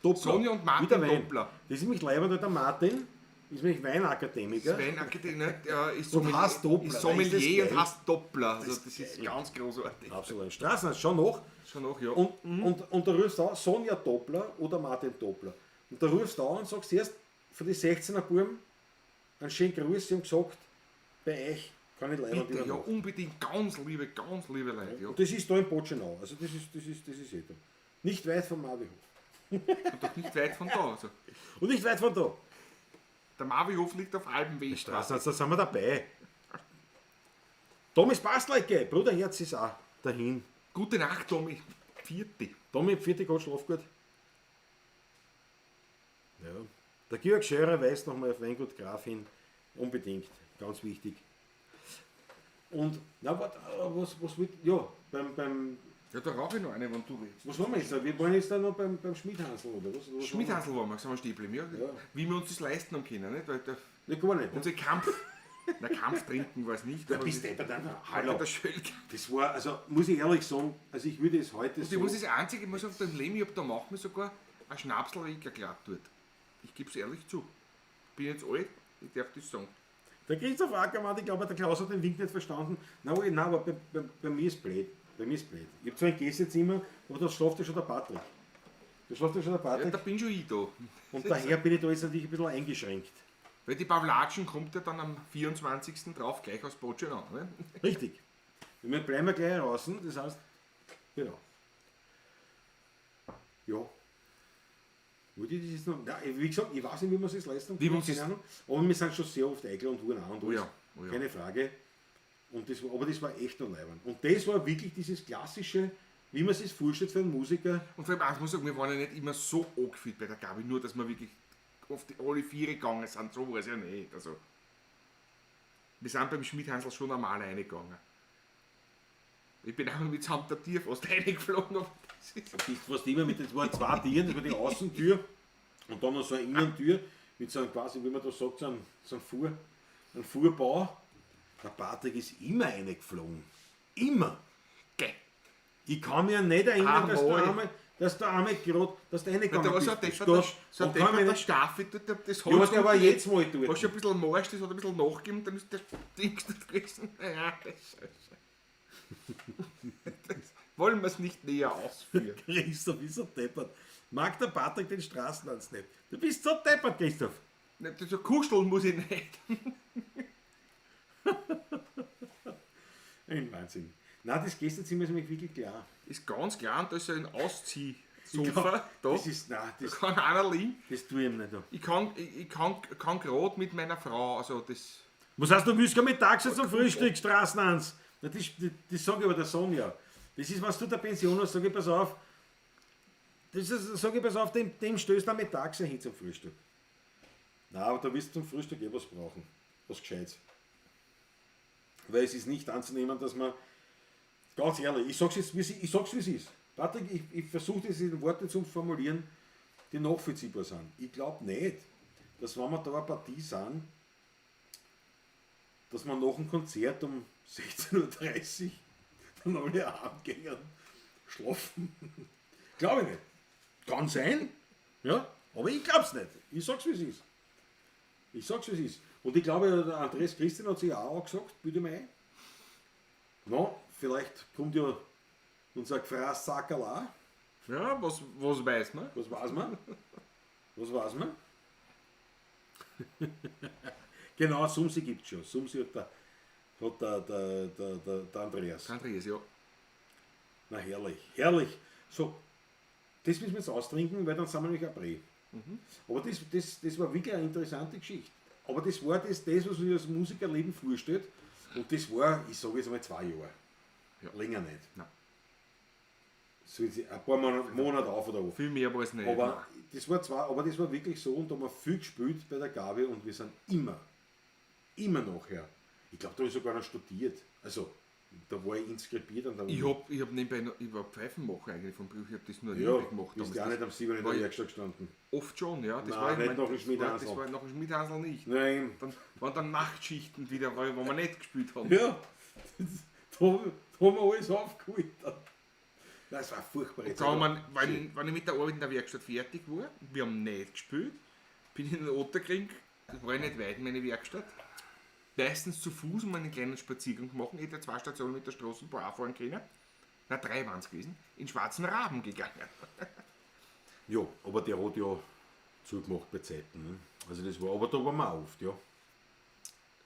Doppler. Sonja und Martin Wieder Wein. Doppler. Das ist nämlich leibend, der Martin ist nämlich Weinakademiker. Sven Akademie, ne, der ist Und heißt Doppler, ist ist das Sommelier geil? und heißt Doppler. Also das ist ganz großartig. Absolut. Straßen, schon noch. Schon noch, ja. Und da rufst du an, Sonja Doppler oder Martin Doppler. Und da rufst du an und sagst erst für die 16er Buben einen schönen Gruß. Sie haben gesagt, bei euch kann ich leider Bitte, ja, unbedingt ganz liebe Leute. Ja. Und das ist da in Botschenau. Also das ist eh da. Nicht weit vom Mavihof. Und doch nicht weit von da. Also. Und nicht weit von da. Der Mavihof liegt auf halbem Weg. Straßen, da sind wir dabei. Thomas Bastlecke, Bruderherz ist auch dahin. Gute Nacht, Tommy. Vierte. Tommy, vierte Gott, schlaf gut. Ja. Der Georg Scherer weist nochmal auf Weingut Graf hin. Unbedingt, ganz wichtig. Und, na, warte, was wird, ja, beim, Ja, da rauche ich noch eine, wenn du willst. was wollen wir jetzt da? Wir wollen jetzt da noch beim Schmidhansl, oder was? Was Schmidhansl waren wir, sind wir stehen geblieben, ja. Ja. Wie wir uns das leisten haben können, nicht? Weil der, Ne, gar nicht. Ne? unser Kampf, na, Kampf trinken war es nicht. Da aber bist du wir- deppert einfach. Hallo. Hallo. Der Schölk. Das war, also muss ich ehrlich sagen, also ich würde es heute Und so. ich muss das Einzige, ich muss auf dem Leben, ich hab da machen wir sogar ein Schnapsl, weil ich geglaubt dort. Ich gebe es ehrlich zu. Bin jetzt alt, ich darf das sagen. Der Christoph Ackermann, ich glaube, der Klaus hat den Wink nicht verstanden. Nein, nein, aber bei mir ist blöd. Bei mir ist blöd. Ich habe zwar ein Gästezimmer, aber da schläft ja schon der Patrick. Da schläft ja schon der Ja, Patrick. da bin schon ich da. Und daher bin ich da jetzt natürlich ein bisschen eingeschränkt. Weil die Pavlatschen kommt ja dann am 24. drauf gleich aus Botschenau. Ne? Richtig. Wir bleiben ja gleich draußen, das heißt, genau. Ja. Wollte ich das jetzt noch? Nein, wie gesagt, ich weiß nicht, wie man es sich leisten Wie kann, man sich's- keine Ahnung. Aber wir sind schon sehr oft eingeladen worden auch und Oh alles. ja, oh ja. Keine Frage. Und das war, aber das war echt noch leibend. Und das war wirklich dieses klassische, wie man sich vorstellt für einen Musiker. Und vor allem, eins muss ich sagen, wir waren ja nicht immer so angefühlt bei der Gabi, nur dass wir wirklich auf die, alle Viere gegangen sind, so war es ja nicht. Also, wir sind beim Schmidhansl schon normal reingegangen. Ich bin einmal mitsamt der Tier fast reingeflogen, aber das ist Bist fast immer mit, das waren zwei Tieren, das war die Außentür und dann noch so eine Innentür mit so einem quasi, wie man da sagt, so einem, einem Fuhrbau. Der Patrick ist immer reingeflogen. Immer. geil. Ich kann mich ja nicht erinnern, dass Einmal. da einmal, dass da einmal gerade, dass du reingegangen Da war so ein bist. depperter, Das- so ein und kann mich depperter nicht- Staffi, das Ja, aber der war jetzt mal dort. War schon ein bisschen morsch, das hat ein bisschen nachgegeben, dann ist der Ding das gewesen. Ja, das ist scheiße. Das wollen wir es nicht näher ausführen. Christoph ist so deppert. Mag der Patrick den Straßentanz nicht? Du bist so deppert, Christoph. Ne, das so kuscheln muss ich nicht. Ein Wahnsinn. Nein, das Gästezimmer ist mir wirklich klar. Ist ganz klar, und da ist so ein Ausziehsofa. Da Das ist, nein, das, kann einer liegen. das tue ich ihm nicht an. Ich kann gerade mit meiner Frau, also das. Was heißt, du willst gar mit Taxi zum Frühstück, Straßenhans? Na, das sage ich aber der Sonja. Das ist, was du der Pension hast, sage ich, pass auf. Das ist, sag ich, pass auf, dem stößt du mit Taxi hin zum Frühstück. Na, aber da wirst du zum Frühstück eh was brauchen. Was Gescheites. Weil es ist nicht anzunehmen, dass man, ganz ehrlich, ich sag's jetzt, ich sag's, wie es ist. Patrick, ich versuche das in Worte zu formulieren, die nachvollziehbar sind. Ich glaube nicht, dass wenn wir da eine Partie sind, dass wir nach dem Konzert um 16:30 Uhr dann alle heimgehen, schlafen. Glaube ich nicht. Kann sein, ja, aber ich glaub's nicht. Ich sag's, wie es ist. Ich sag's, wie es ist. Und ich glaube, der Andreas Christian hat sich auch gesagt, bitte mal ein. Na, vielleicht kommt ja unser Gefraßsackerl auch. Ja, was weiß man? Was weiß man? Was weiß man? Genau, Sumsi gibt's schon. Sumsi hat der Andreas. Andreas, ja. Na herrlich, herrlich. So, das müssen wir jetzt austrinken, weil dann sind wir nämlich auch Brei. Aber das war wirklich eine interessante Geschichte. Aber das war das, was man sich als Musikerleben vorstellt. Und das war, ich sage jetzt mal, 2 Jahre. Ja. Länger nicht. Nein. So jetzt ein paar Monate auf oder ab. Viel mehr war es nicht. Aber nein. das war zwar, aber das war wirklich so, und da haben wir viel gespielt bei der Gabi und wir sind immer, immer nachher. Ich glaube, da habe ich sogar noch studiert. Also, da war ich inskribiert an der Uni. Ich hab nebenbei noch, ich war Pfeifenmacher eigentlich vom Beruf, ich hab das nur ja, nebenbei gemacht. bist damals. ja auch nicht am 7 in war der ich Werkstatt gestanden. Oft schon, ja. Das Nein, war, ich nicht mein, nach dem das war, Schmidhansl. das war nach dem Schmidhansl nicht. Nein. Dann waren dann Nachtschichten wieder, wo wir nicht gespielt haben. Ja, da haben wir alles aufgeholt. Das war furchtbar. Da haben wir, wenn ich mit der Arbeit in der Werkstatt fertig war, wir haben nicht gespielt, bin ich in den Otterkring, das war ja nicht weit, meine Werkstatt, meistens zu Fuß, um einen kleinen Spaziergang machen, ich hätte 2 Stationen mit der Straßenbahn auch fahren können, na 3 waren's gewesen, in Schwarzen Raben gegangen. Ja, aber der hat ja zugemacht bei Zeiten. Ne? Also das war, aber da waren wir auch oft, ja.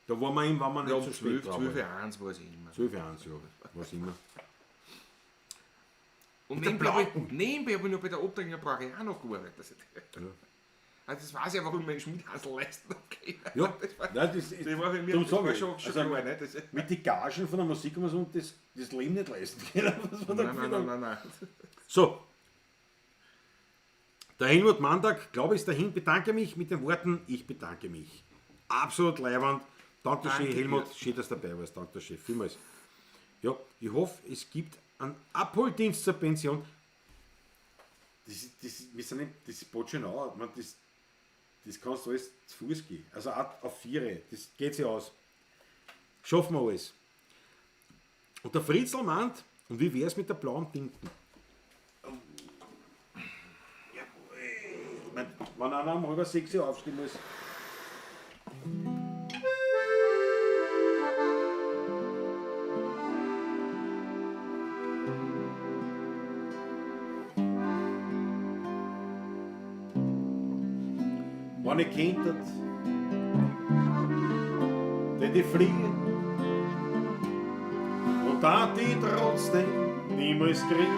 Da waren wir eben, wenn wir nicht Ja, um zu spät dran 12 waren. Uhr eins war es immer. 12:01, ja, was immer. Und der nebenbei habe ich noch bei der Otteringer Brauerei auch noch gearbeitet. Also, Ja. also das weiß ich ja, warum ich meinen Schmidhansl leisten okay. Ja, das war, nein, das, das war für mich darum das sag war ich, schon also klar. Ne? Das, mit den Gagen von der Musik kann man so das Leben nicht leisten können. Was man da nein, nein, gefühlt nein, nein, nein. So. Der Helmut Mandak, glaube ich, ist dahin. Bedanke mich mit den Worten, ich bedanke mich. Absolut leiwand. Dankeschön, Danke Helmut. dir. Schön, dass du dabei warst. Dankeschön, vielmals. Ja, ich hoffe, es gibt einen Abholdienst zur Pension. Wir sind nicht, das ist Botschenau. Ich meine, das kannst du alles zu Fuß gehen. Also auch auf Viere. Das geht sich aus. Schaffen wir alles. Und der Fritzl meint, und wie wär's mit der blauen Tinten? Ich mein, wenn einer um 5:30 aufstehen muss. Wenn ich könntet, denn die fliegen und da die trotzdem niemals kriegen.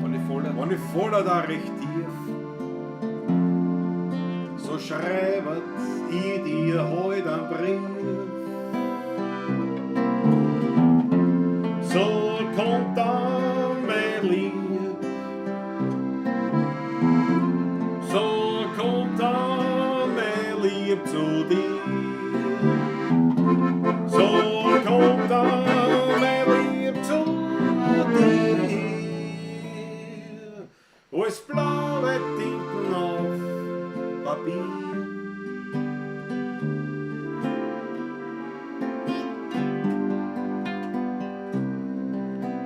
Wenn ich voller. Wenn ich voller da recht tief, so schreibet ich dir heut einen Brief. So kommt dann mein Lieb, so kommt dann mein Lieb zu dir. So kommt dann mein Lieb zu dir. Als blaue Tinten auf Papier.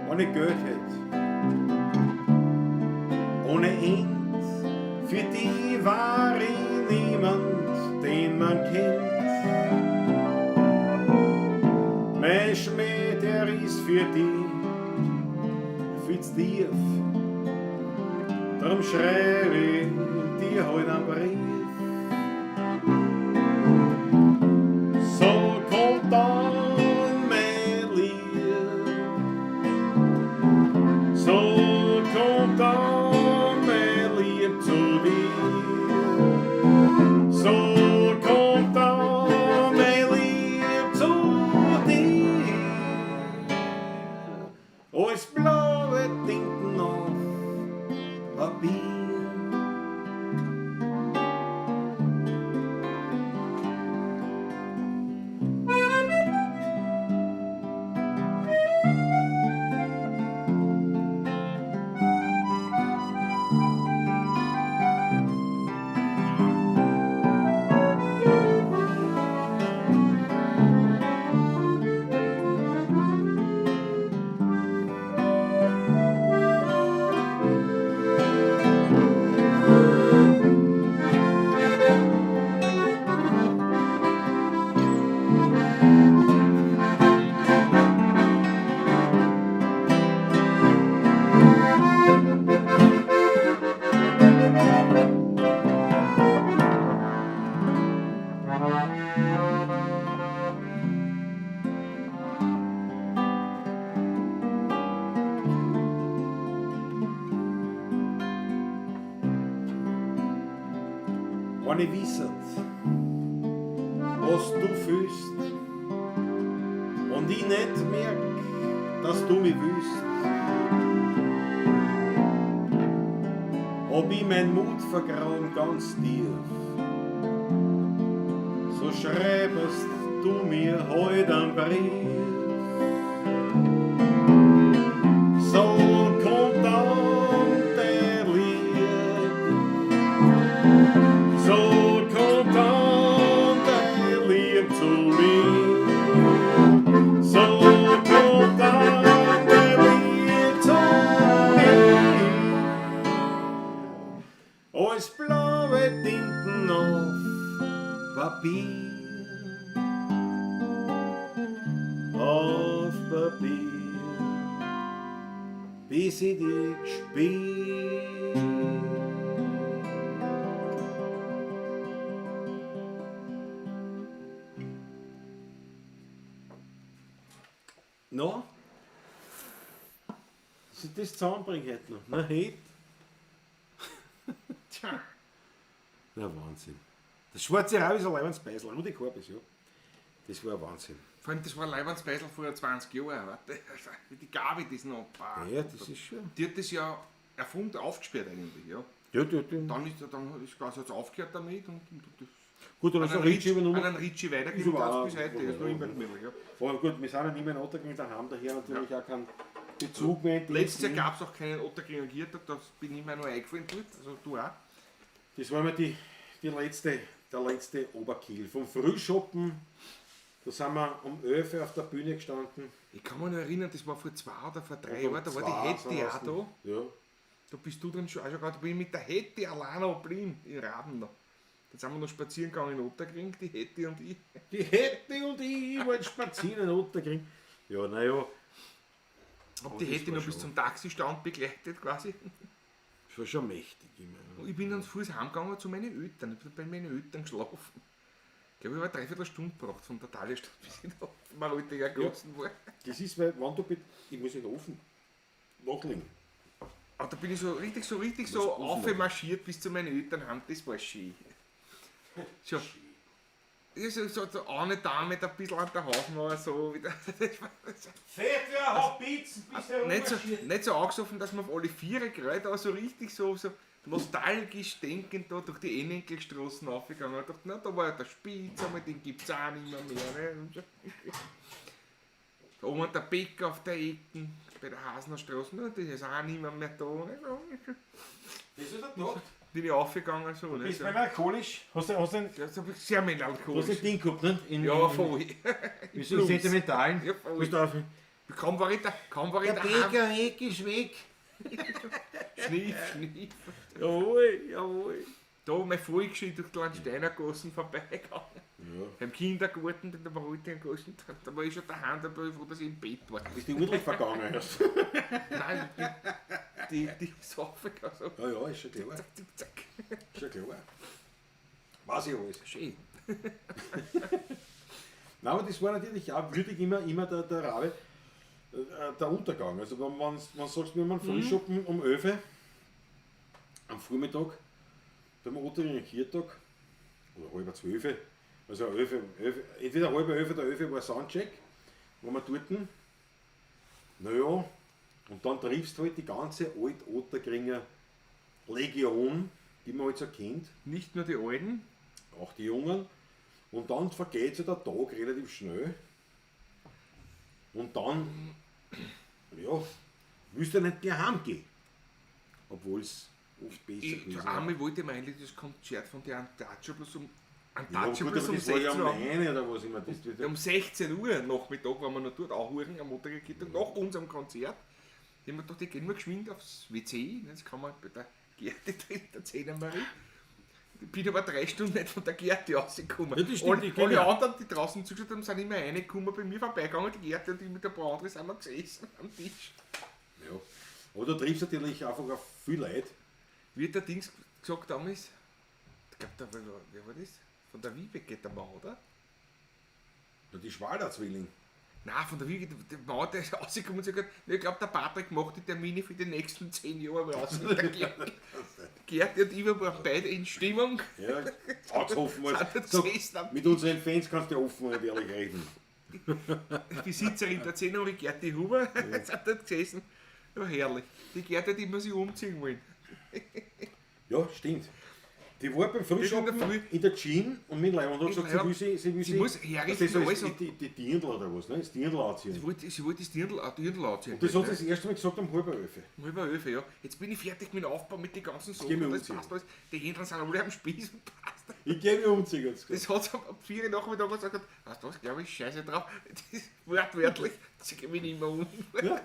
Wenn ich Geld hätt, ohne End, für die war ich niemand, den man kennt. Mein Schmäh, der ist für die viel zu tief, drum schreib ich dir heut einen Brief. So kommt dann mein Lieb, so kommt dann mein Lieb zu dir. So kommt dann mein Lieb zu dir. Als blaue Tinten auf Papier. Wenn ich wisset, was du fühlst und ich nicht merk, dass du mich willst, ob ich mein Mut vergraben ganz tief, so schreibest du mir heut einen Brief. So kommt dann dein Lieb, so kommt dann dein Lieb zu mir. So kommt dann dein Lieb zu mir. Als blaue Tinten auf Papier, auf Papier, bis ich dich spür. No? Dass ich das zusammenbringe heute noch. Na, hey. Tja. Na, Wahnsinn. Das schwarze Rau ist ein Leibernspeisel. Rudi Korbis, ja. Das war ein Wahnsinn. Vor allem, das war Leibernspeisel vor 20 Jahren. Warte, die Gabi, das noch. Ja, das ist schön. Die hat das ja erfunden, aufgesperrt eigentlich, ja. Ja, ja, ja. Dann ist, dann ist quasi jetzt aufgehört damit und das Gut, dann an ist der einen Ritchie übernommen. An einen Ritchie weitergegeben, Ist aber bis heute. ja, Ist noch ja. immer möglich, ja. Aber gut, wir sind ja nicht mehr in Ottakring daheim, daher natürlich auch keinen Bezug mehr. Letztes Jahr gab es auch keinen Ottakringer Giertag, da bin ich mir noch eingefallen dort, also du auch. Das war mir der letzte Oberkill. Vom Frühschoppen, da sind wir um 11 Uhr auf der Bühne gestanden. Ich kann mich noch erinnern, das war vor 2 oder vor 3 Und um Jahren, da war zwei die Hetty sind auch wir da. Ja. Da bist du dann schon, auch schon gerade, da bin ich mit der Hetty alleine geblieben, in Raben noch. Da sind wir noch spazieren gegangen in Ottakring, die Hetty und ich. Die Hetty und ich wollten spazieren in Ottakring. Ja, naja. Hab die das Hetty war noch bis schon. zum Taxistand begleitet quasi. Das war schon mächtig. Ich meine. Und ich bin dann zu Fuß heimgegangen zu meinen Eltern. Ich bin bei meinen Eltern geschlafen. Ich glaube, ich habe eine Dreiviertelstunde gebraucht von der Thalistadt bis ich da Maroltinger Gassen war. Das ist, weil, wenn du. Ich muss in den Ofen nachlegen. Aber da bin ich so richtig, so richtig so aufmarschiert bis zu meinen Eltern heim. Das war schön. So, ja, so eine Dame da ein bisschen an der Hausmauer so wieder. Das war so. Fett, hab Pizzen, bist du Nicht so angesoffen, dass man auf alle Viere gerollt, aber so richtig so nostalgisch denkend da durch die Enenkelstraßen aufgegangen. Ich dachte, na, da war ja der Spitz, aber den gibt es auch nicht mehr. Ne? Und so. Da oben der Bäcker auf der Ecke, bei der Hasnerstraße, na, das ist auch nicht mehr da. Ne? Das ist der Tag. Bin ich aufgegangen so. Ne? Bist So. melancholisch? Hast du einen, Das hab ich sehr hast melancholisch. ein Ding gehabt, ne? Ja, voll. Bist du sentimentalen? Ja, voll. Bist du auf, Kaum war ich da, kaum war ich daheim. Bäcker ist weg. Schnief, schnief. Jawohl, jawohl. Da mein Volksschule durch die Landsteinergassen vorbeigegangen. Ja. Beim Kindergarten, in der Maroltingergassen, da war ich schon daheim, da war ich froh, dass ich im Bett war. Bist du urlich vergangen erst? Nein, die ist aufgegangen. So. Ja, ja, ist schon klar. Zack, zack, zack. Ist schon klar. Weiß ich alles. Schön. Nein, aber das war natürlich auch würdig immer der Rabe, der Untergang. Also wenn man sagt, wir haben einen Frühschoppen um 11 Uhr am Vormittag, beim Otteringer Kirtag, oder 11:30, also 11, 11, entweder 10:30 oder 11 war Soundcheck, waren wir dort. Naja, und dann triffst du halt die ganze Alt-Otterkringer Legion, die man halt so kennt. Nicht nur die Alten. Auch die Jungen. Und dann vergeht so der Tag relativ schnell. Und dann, ja, willst du nicht mehr heimgehen. Obwohl es oft besser gewesen wäre. Einmal wollte ich mir eigentlich das Konzert von der Untouchables um, Ja, gut, Untouchables aber um das war ja 16 um Uhr. 9 oder was immer. Das, Ja, um 16 Uhr Nachmittag waren wir noch dort anhören am Otterkirchtag, nach unserem Konzert. Da haben wir gedacht, ich gehen wir geschwind aufs WC. Jetzt kann man bei der Gerti drin, der Zehnermarie. Ich bin aber 3 Stunden nicht von der Gerti rausgekommen. Ja, das stimmt, alle ich kenn alle ja. anderen, die draußen zugeschaut haben, sind immer reingekommen, bei mir vorbeigegangen. Die Gerti und ich mit ein paar anderen sind noch gesessen am Tisch. ja. Aber du triffst natürlich einfach auf viel Leute. Wie hat der Dings gesagt damals? Ich glaube, da war, wer war das? Von der Vibeke, der Mann, oder? Ja, die Schwader-Zwilling. Nein, von der Vibeke, der Mann, der ist rausgekommen und gesagt, ich glaube, der Patrick macht die Termine für die nächsten 10 Jahre mal aus. Der Gerti, Gerti und ich waren beide in Stimmung. Ja, ganz offen. Sind da So, gesessen am mit unseren Fans kannst du offen und ehrlich reden. Die Besitzerin der 10 Gerti Huber, ja. Sind dort gesessen. Ja, herrlich. Die Gerti hat immer sich umziehen wollen. Ja, stimmt. Die war beim Frühschoppen In der Früh. in der Jean und mit Leib und hat gesagt, sie Ja. will sie, sie will Sie muss herrichten, das ist alles so, die Dirndl oder was, ne? Das Dirndl anziehen. Sie wollte das Dirndl anziehen. Das hat sie das erste Mal gesagt um 10:30. Um 10:30, ja. Jetzt bin ich fertig mit dem Aufbau, mit den ganzen geh Sachen. mich Das umziehen. passt alles. Die Händler sind alle am Spieß und passt. Ich geh mich umziehen, hat sie gesagt. Das hat sie am 4 Uhr Nachmittag gesagt, weißt du was, glaube ich, scheiße drauf. Das ist wortwörtlich, das geh mich nicht mehr um. Ja.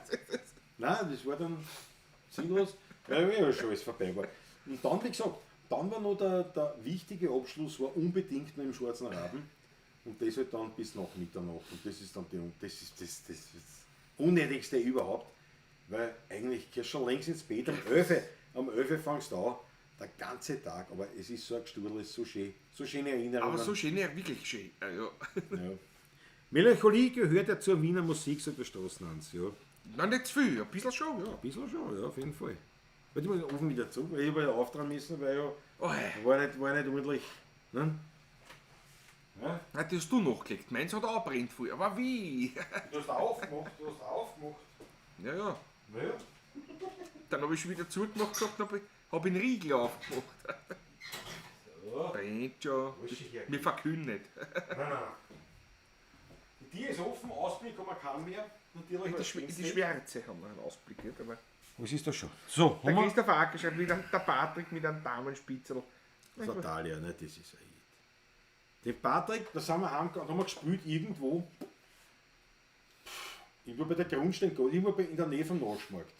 Nein, das war dann sinnlos, weil ja schon alles vorbei war. Und dann, wie gesagt, dann war noch der wichtige Abschluss, war unbedingt noch im Schwarzen Raben. Und das halt dann bis nach Mitternacht. Und das ist dann die, das ist das, das, das Unnötigste überhaupt, weil eigentlich gehst du schon längst ins Bett. Am 11, am 11 fangst du an, der ganze Tag. Aber es ist so ein Gesturl, es ist so schön, so schöne Erinnerungen. Aber so schön, ja, wirklich schön. Ja, ja. Ja. Melancholie gehört ja zur Wiener Musik, sagt der Straßenhans. Ja. Nein, nicht zu viel, ein bisschen schon, ja. Ein bisschen schon, ja, auf jeden Fall. Warte mal, den Ofen wieder zu, weil ich habe ja auftragen müssen, weil ja Oh, hey. war nicht ordentlich. Ne? Ja? Nein, das hast du nachgelegt. Meins hat auch brennt voll. Aber wie? Du hast aufgemacht, du hast aufgemacht. Ja, ja. Naja. Dann habe ich schon wieder zugemacht gehabt und habe hab den Riegel aufgemacht. So. Brennt schon. Wurscht hier. Wir verkünden nicht. Nein, nein. Die Tür ist offen, Ausblick haben wir keinen mehr. Natürlich. In die Schwärze haben wir einen Ausblick. Nicht? Aber Was ist das schon? So, der Christoph Acker schreibt wieder der Patrick mit einem Damenspitzel. Fatalia, ne, das ist ein Den Patrick, da sind wir heimgegangen, haben wir gespielt irgendwo. Irgendwo bei der Grundstein, irgendwo in der Nähe vom Naschmarkt.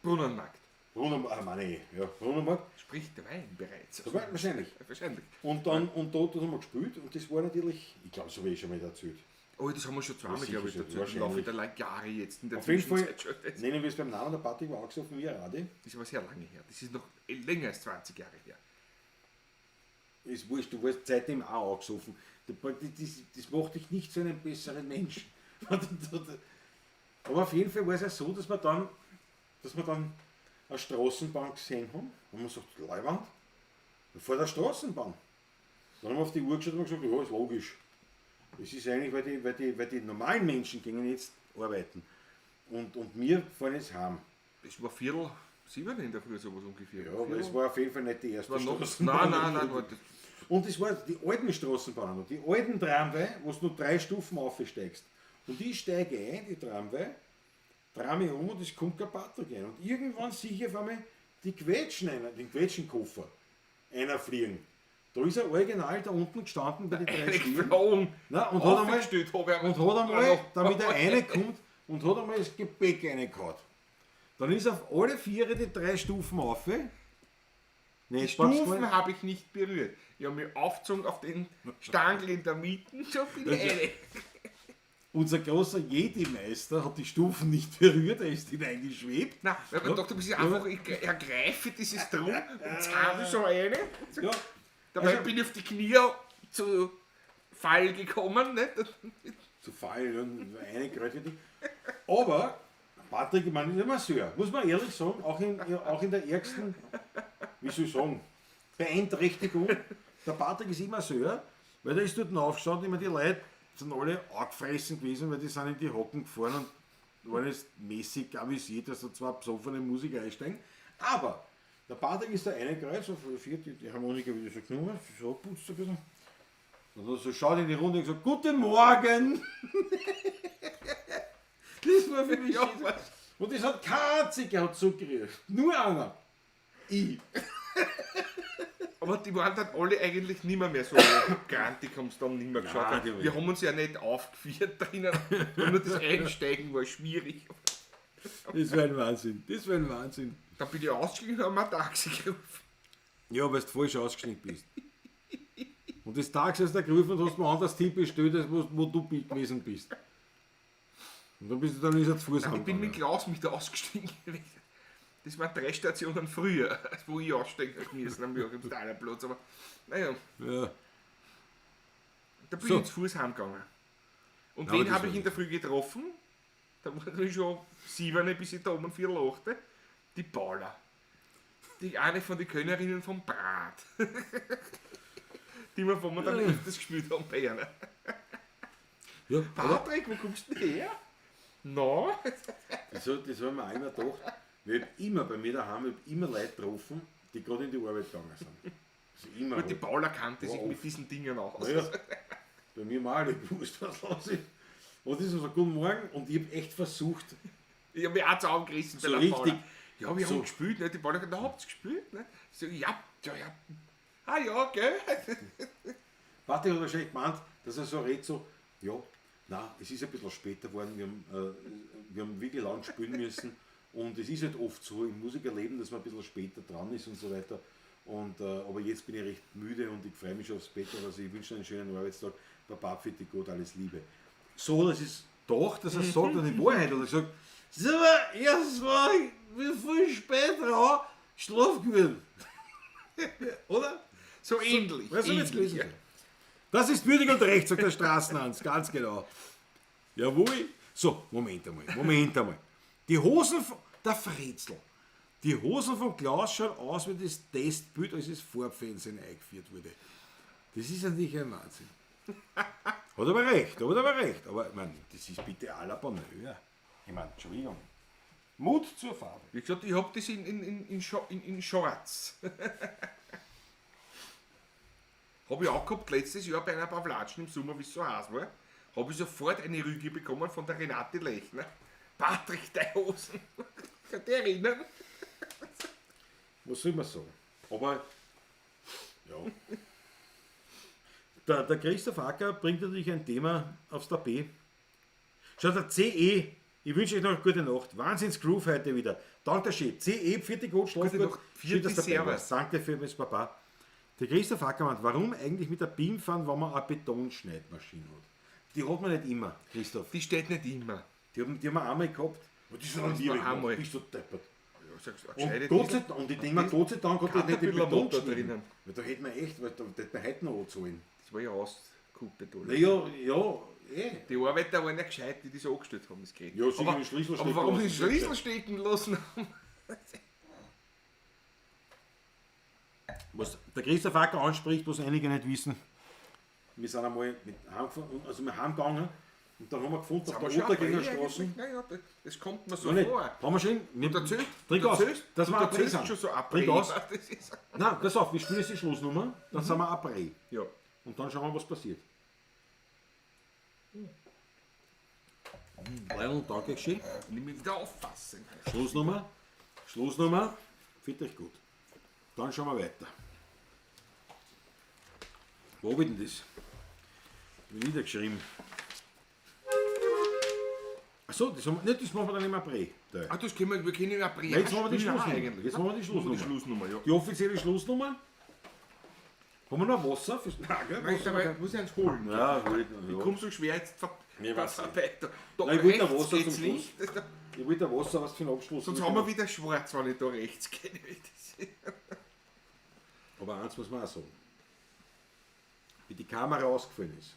Brunnenmarkt. Brunnenmarkt, meine ich, ja, Brunnenmarkt. Spricht der Wein bereits. Das war wahrscheinlich. Wahrscheinlich. Und dann, und dort haben wir gespielt und das war natürlich, ich glaube, so habe ich schon mal erzählt. Oh, das haben wir schon zweimal, sicher glaube ich, schon, dazu. Im Laufe wahrscheinlich. der Jahre jetzt. In der Auf jeden Fall Zwischenzeit schon. Das nennen wir es beim Namen, der Patrick war angesoffen wie ein Radi. ist aber sehr lange her. Das ist noch länger als 20 Jahre her. Ist wurscht, du warst seitdem auch angesoffen. Das macht dich nicht zu einem besseren Menschen. Aber auf jeden Fall war es ja so, dass wir dann eine Straßenbahn gesehen haben. Und man sagt, Leiwand, da fährt eine Straßenbahn. Dann haben wir auf die Uhr geschaut und haben gesagt, ja, ist logisch. Es ist eigentlich, weil die normalen Menschen gingen jetzt arbeiten. Und wir fahren jetzt heim. Das war 6:15 in der Früh, sowas ungefähr. Ja, aber es war auf jeden Fall nicht die erste war noch, Straßenbahn. nein, war das, Und es waren die alten Straßenbahnen, die alten Tramway, wo du nur 3 Stufen aufsteigst. Und ich steige ein, die Tramway, drehe mich um und es kommt kein Patrick ein. Und irgendwann sehe ich auf einmal die Quetschen, den Quetschenkoffer einer fliegen. Da ist er original da unten gestanden bei den 3 Stufen. geflogen. Nein, und hat einmal, Aufgestellt habe ich und hat einmal, damit er reinkommt, und hat einmal das Gepäck reingehauen. Dann ist auf alle 4 die 3 Stufen auf. Nee, Die Stufen habe ich nicht berührt. Ich habe mich aufgezogen auf den Stangl in der Mitte, so bin ich rein. Unser großer Jedi-Meister hat die Stufen nicht berührt, er ist hineingeschwebt. Nein, weil man dachte, das ist einfach, ich ergreife dieses Drum und zahle so eine. Ja. Dabei Also- bin ich auf die Knie zu Fall gekommen. Nicht? Zu Fall und eine Kröte. Aber Patrick, ich meine, ist immer sehr, muss man ehrlich sagen, auch in der ärgsten, wie soll ich sagen, Beeinträchtigung. Der Patrick ist immer sehr, weil der ist dort aufgestanden, immer die Leute sind alle angefressen gewesen, weil die sind in die Hocken gefahren und waren jetzt mäßig amüsiert, dass da zwei besoffene Musiker einsteigen. Aber der Patrick ist da reingekreuzt, auf die vierte, die Harmonika wieder so genommen, so putzt ein bisschen. Und dann so schaut in die Runde und gesagt, guten Morgen! Das war für mich Ja, schön. Und das hat kein einziger hat zurückgerührt. Nur einer. Ich. Aber die waren dann alle eigentlich nimmer mehr so grantig, haben sie dann nimmer geschaut. Nein, die Wir haben uns ja nicht aufgeführt drinnen. Nur das Einsteigen war schwierig. Das war ein Wahnsinn. Das war ein Wahnsinn. Dann bin ich ausgestiegen und haben ein Taxi gerufen. Ja, weil du falsch ausgestiegen bist. Und das Taxi hast du gerufen und hast mir anders Tipp bestellt, als wo du gewesen bist. Und dann bist du dann ist er zu Fuß Ich bin mit heimgegangen. Klaus mit ausgestiegen. Das waren 3 Stationen früher, als wo ich aussteigen hätte müssen am Joachimsthaler Platz. Aber naja, Ja. da bin So. ich zu Fuß heimgegangen. Und Na, aber wen das habe war ich in der Früh getroffen? Da war ich schon 7, bis ich da oben um 7:45. Die Paula. Die eine von den Könnerinnen vom Brat. Die wir von mir dann öfters gespielt haben bei einer. Ja, aber Patrick, wo kommst du denn her? Na? das habe ich mir auch immer gedacht. Ich hab immer bei mir daheim, ich hab immer Leute getroffen, die gerade in die Arbeit gegangen sind. Also immer. Gut, die Paula kannte sich War mit oft. diesen Dingen aus. Naja, bei mir mal, ich gewusst, was los ist. Und das ist so, guten Morgen, und ich hab echt versucht, Ich hab mich auch zusammengerissen So bei der richtig. Paula. Ja, wir So. haben gespielt, ne? Die Paula hat gesagt, na, habt ihr gespielt? Ne? So, ja, ja, ja. Ah ja, gell? Patrick hat wahrscheinlich gemeint, dass er so redet, so, ja, na, es ist ein bisschen später geworden, wir haben wirklich lang spielen müssen und es ist halt oft so im Musikerleben, dass man ein bisschen später dran ist und so weiter. Und, aber jetzt bin ich recht müde und ich freue mich schon aufs Bett, also ich wünsche einen schönen Arbeitstag, Papa, für dich Gott, alles Liebe. So, das ist doch, dass er sagt und die Wahrheit, und er sagt, sag mal, erstens war ich bin viel spät dran, schlaf geworden. Oder? So ähnlich. Weißt du, wie es ähnlich, gewesen ja. ist? Das ist würdig und recht, sagt der Straßenhans, ganz genau. Jawohl. So, Moment einmal. Die Hosen von, der Fretzel. Die Hosen von Klaus schauen aus wie das Testbild, als das Farbfernsehen eingeführt wurde. Das ist natürlich ein Wahnsinn. Hat aber recht. Aber ich meine, das ist bitte à la Bonheur. Ich meine, Entschuldigung. Mut zur Farbe. Wie gesagt, ich hab das in Shorts. Hab ich auch gehabt letztes Jahr bei einer Pavlatschen im Sommer, wie es so heiß war, hab ich sofort eine Rüge bekommen von der Renate Lechner. Patrick, deine Hosen. Kann dich erinnern? Was soll man sagen? Aber, ja. Der Christoph Acker bringt natürlich ein Thema aufs Tapet. Schaut, der CE, ich wünsche euch noch eine gute Nacht. Wahnsinns Groove heute wieder. Danke schön. CE, vierte Gott, schlaf Gute gut. Nacht. Schön, dass Vierte du dabei Servus. warst. Danke für das Papa. Der Christoph Ackermann, warum eigentlich mit der BIM fahren, wenn man eine Betonschneidmaschine hat? Die hat man nicht immer, Christoph. Die steht nicht immer. Die haben wir einmal gehabt. Und die sind dann Das wir war einmal. Bist du deppert. Ja, sagst du, Und gescheite Gott sei Dank, und ich denke mir, Gott sei Dank hat das nicht den Caterpillar Beton Motor geschnitten. drinnen. Weil da hätten wir echt, weil da hätten wir heute noch anzahlen. Das war ja ausgekuppelt. alles. Naja, ja, eh. Die Arbeiter waren ja gescheit, die das angestellt haben, das Gerät. Ja, sicher, aber, den Schlüssel aber stecken warum den lassen. Schlüssel stecken lassen haben? Was der Christoph Acker anspricht, was einige nicht wissen. Wir sind einmal mit heimgefahren, also wir heimgegangen und dann haben wir gefunden, auf Haben wir der schon Untergänger April Straße. eigentlich? Naja, das kommt mir so Noch nicht. vor. Haben wir schon? Und erzählt, Trink du aus. erzählst, Dass du wir April erzählst sind. schon so April. Trink aus. Das ist, Nein, pass auf, wir spielen jetzt die Schlussnummer, dann sind wir April. ja. Und dann schauen wir, was passiert. Leil, danke schön. Nimm mich wieder auffassen. Schlussnummer. Schlussnummer. Fit euch gut. Dann schauen wir weiter. Wo hab ich denn das? Hab ich niedergeschrieben. Achso, das, haben wir- nicht, das machen wir dann im April. Da. Ah, das können wir, wir können im April Nein, jetzt machen wir die spielen auch Schlussnummer. eigentlich. Jetzt machen wir die Schlussnummer. Die Schlussnummer, ja. Die offizielle Schlussnummer. Haben wir noch Wasser? Fürs, nein, gell? Nein, Wasser aber ich muss ich eins holen. Ja, hol ich, Ich ja. komme so schwer jetzt ver Mir da weiß vorbei. Da, da Nein, ich wollte rechts noch Wasser geht's zum Schluss. nicht. Das, da, Ich wollte ein Wasser, was für den Abschluss. sonst haben wir wieder schwarz, wenn ich da rechts gehe. Das- Aber eins muss man auch sagen. Wie die Kamera ausgefallen ist,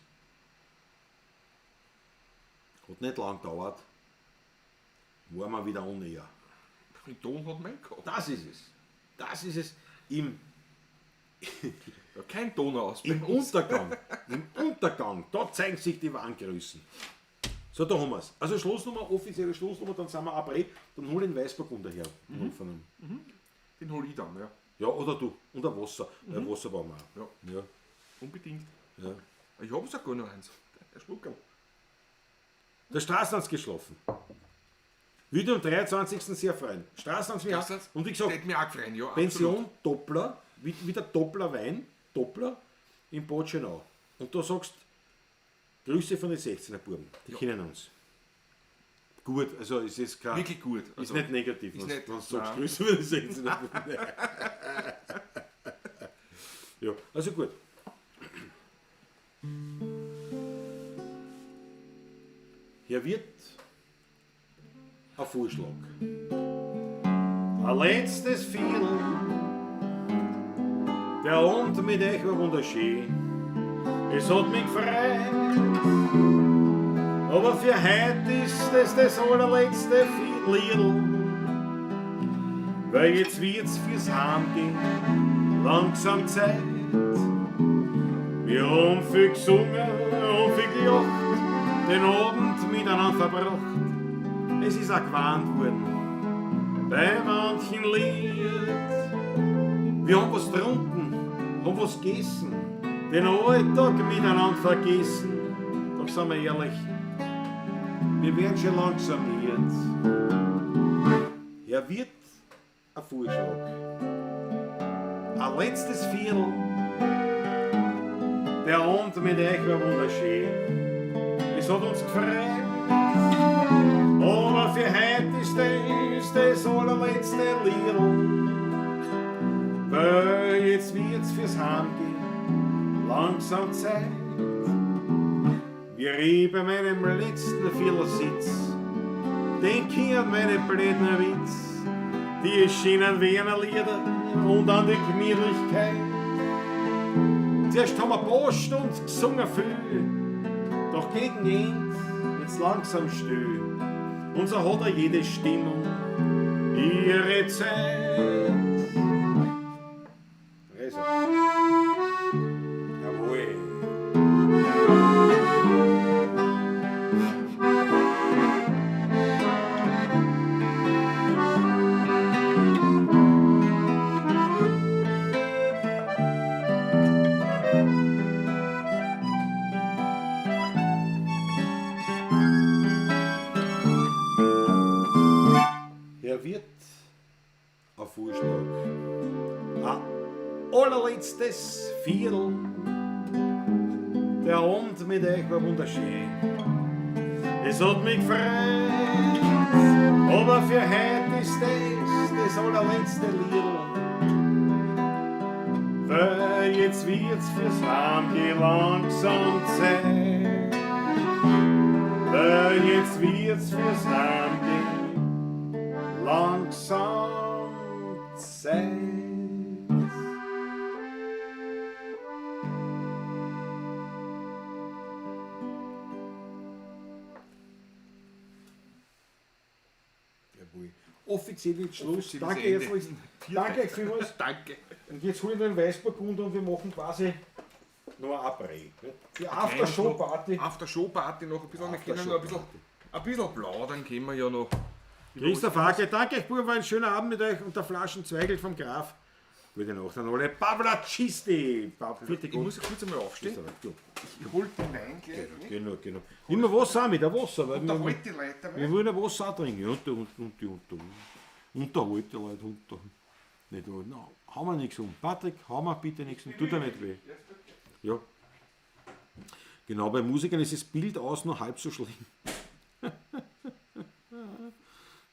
hat nicht lang gedauert, war man wieder ohne ihr. Den Ton hat man gehabt. Das ist es. Das ist es. Im, Ja, kein Ton aus. bei im uns. Untergang. Im Untergang. Da zeigen sich die Warngrößen. So, da haben wir es. Also Schlussnummer, offizielle Schlussnummer, dann sind wir April, dann hol ich den Weißburgunder her. Mhm. Den hol ich dann, ja. Ja, oder du. Und ein Wasser. Mhm. Wasser brauchen wir auch. Ja. Ja. Unbedingt. Ja. Ich habe sogar noch eins. Der Schmuckerl. Der Straßen hat's geschlafen. Würde am 23. sehr freuen. Straßen hat's mich auch. Und wie gesagt, Hätte mich auch gefreut, ja. Pension Doppler, wie der Doppler Wein, Doppler in Bad Schönau. Und da sagst Grüße von den 16er Buben, die kennen uns. Gut, also es ist kein, Wirklich gut. ist Also, nicht negativ, ist wenn nicht- du sagst nein. Grüße von den 16er Buben. Ja, also gut. Hier wird ein Vorschlag. Ein letztes Viertel. Der Abend mit euch war wunderschön. Es hat mich gefreut. Aber für heute ist es das allerletzte Viertel. Weil jetzt wird's fürs Heimgehen langsam Zeit. Wir haben viel gesungen und viel gelacht, den Abend miteinander verbracht. Es ist auch gewarnt worden bei manchen Lied. Wir haben was getrunken, haben was gegessen, den Alltag miteinander vergessen. Doch sind wir ehrlich, wir werden schon langsam miert. Er wird ein Vorschlag. Ein letztes Viertel. Der Abend mit euch war wunderschön. Es hat uns gefreut. Aber für heute ist das das allerletzte Lied. Weil jetzt wird's fürs Heimgehen langsam Zeit. Wie ich bei meinem letzten Viertelsitz denk ich an meine blöden Witz, die erschienen Wiener Lieder und an die Gemütlichkeit. Zuerst haben wir Post und gesungen viel, doch gegen Ende wird's langsam still. Und so hat er jede Stimmung ihre Zeit. Also. Jawohl. Er wird ein Vorschlag. Ein allerletztes Viertel. Der Abend mit euch war wunderschön. Es hat mich gefreut, aber für heute ist das das allerletzte Lied. Weil jetzt wird's fürs Heimgehen langsam Zeit. Weil jetzt wird's fürs Heimgehen langsam Zeit. Jawohl. Offiziell jetzt Schluss. Offizielles Danke, Ende. herzlichst. Danke euch vielmals. Danke. Und jetzt hole ich den Weißburgunder und wir machen quasi noch ein Après. ne? Die After-Show-Party. After-Show-Party noch ein bisschen. Wir können noch ein bisschen plaudern, können wir ja noch. Christoph Hake, danke euch, Buben, war ein schöner Abend mit euch und der Flaschen Zweigelt vom Graf. Gute Nacht an alle. Pavla Chisti. Ich muss ja kurz einmal aufstehen. Ich hol den Wein gleich. ne? Genau, genau. Nimm mal Wasser auch mit, ein Wasser. Weil Da wir, halt die Leute wir wollen ein Wasser auch trinken. Unter, unter, unter, unter. Unterhalt die Leute, unter. Nicht, na, haben wir nichts um. Patrick, haben wir bitte nichts um. Tut er nicht weh. Ja. Genau, bei Musikern ist das Bild aus nur halb so schlimm.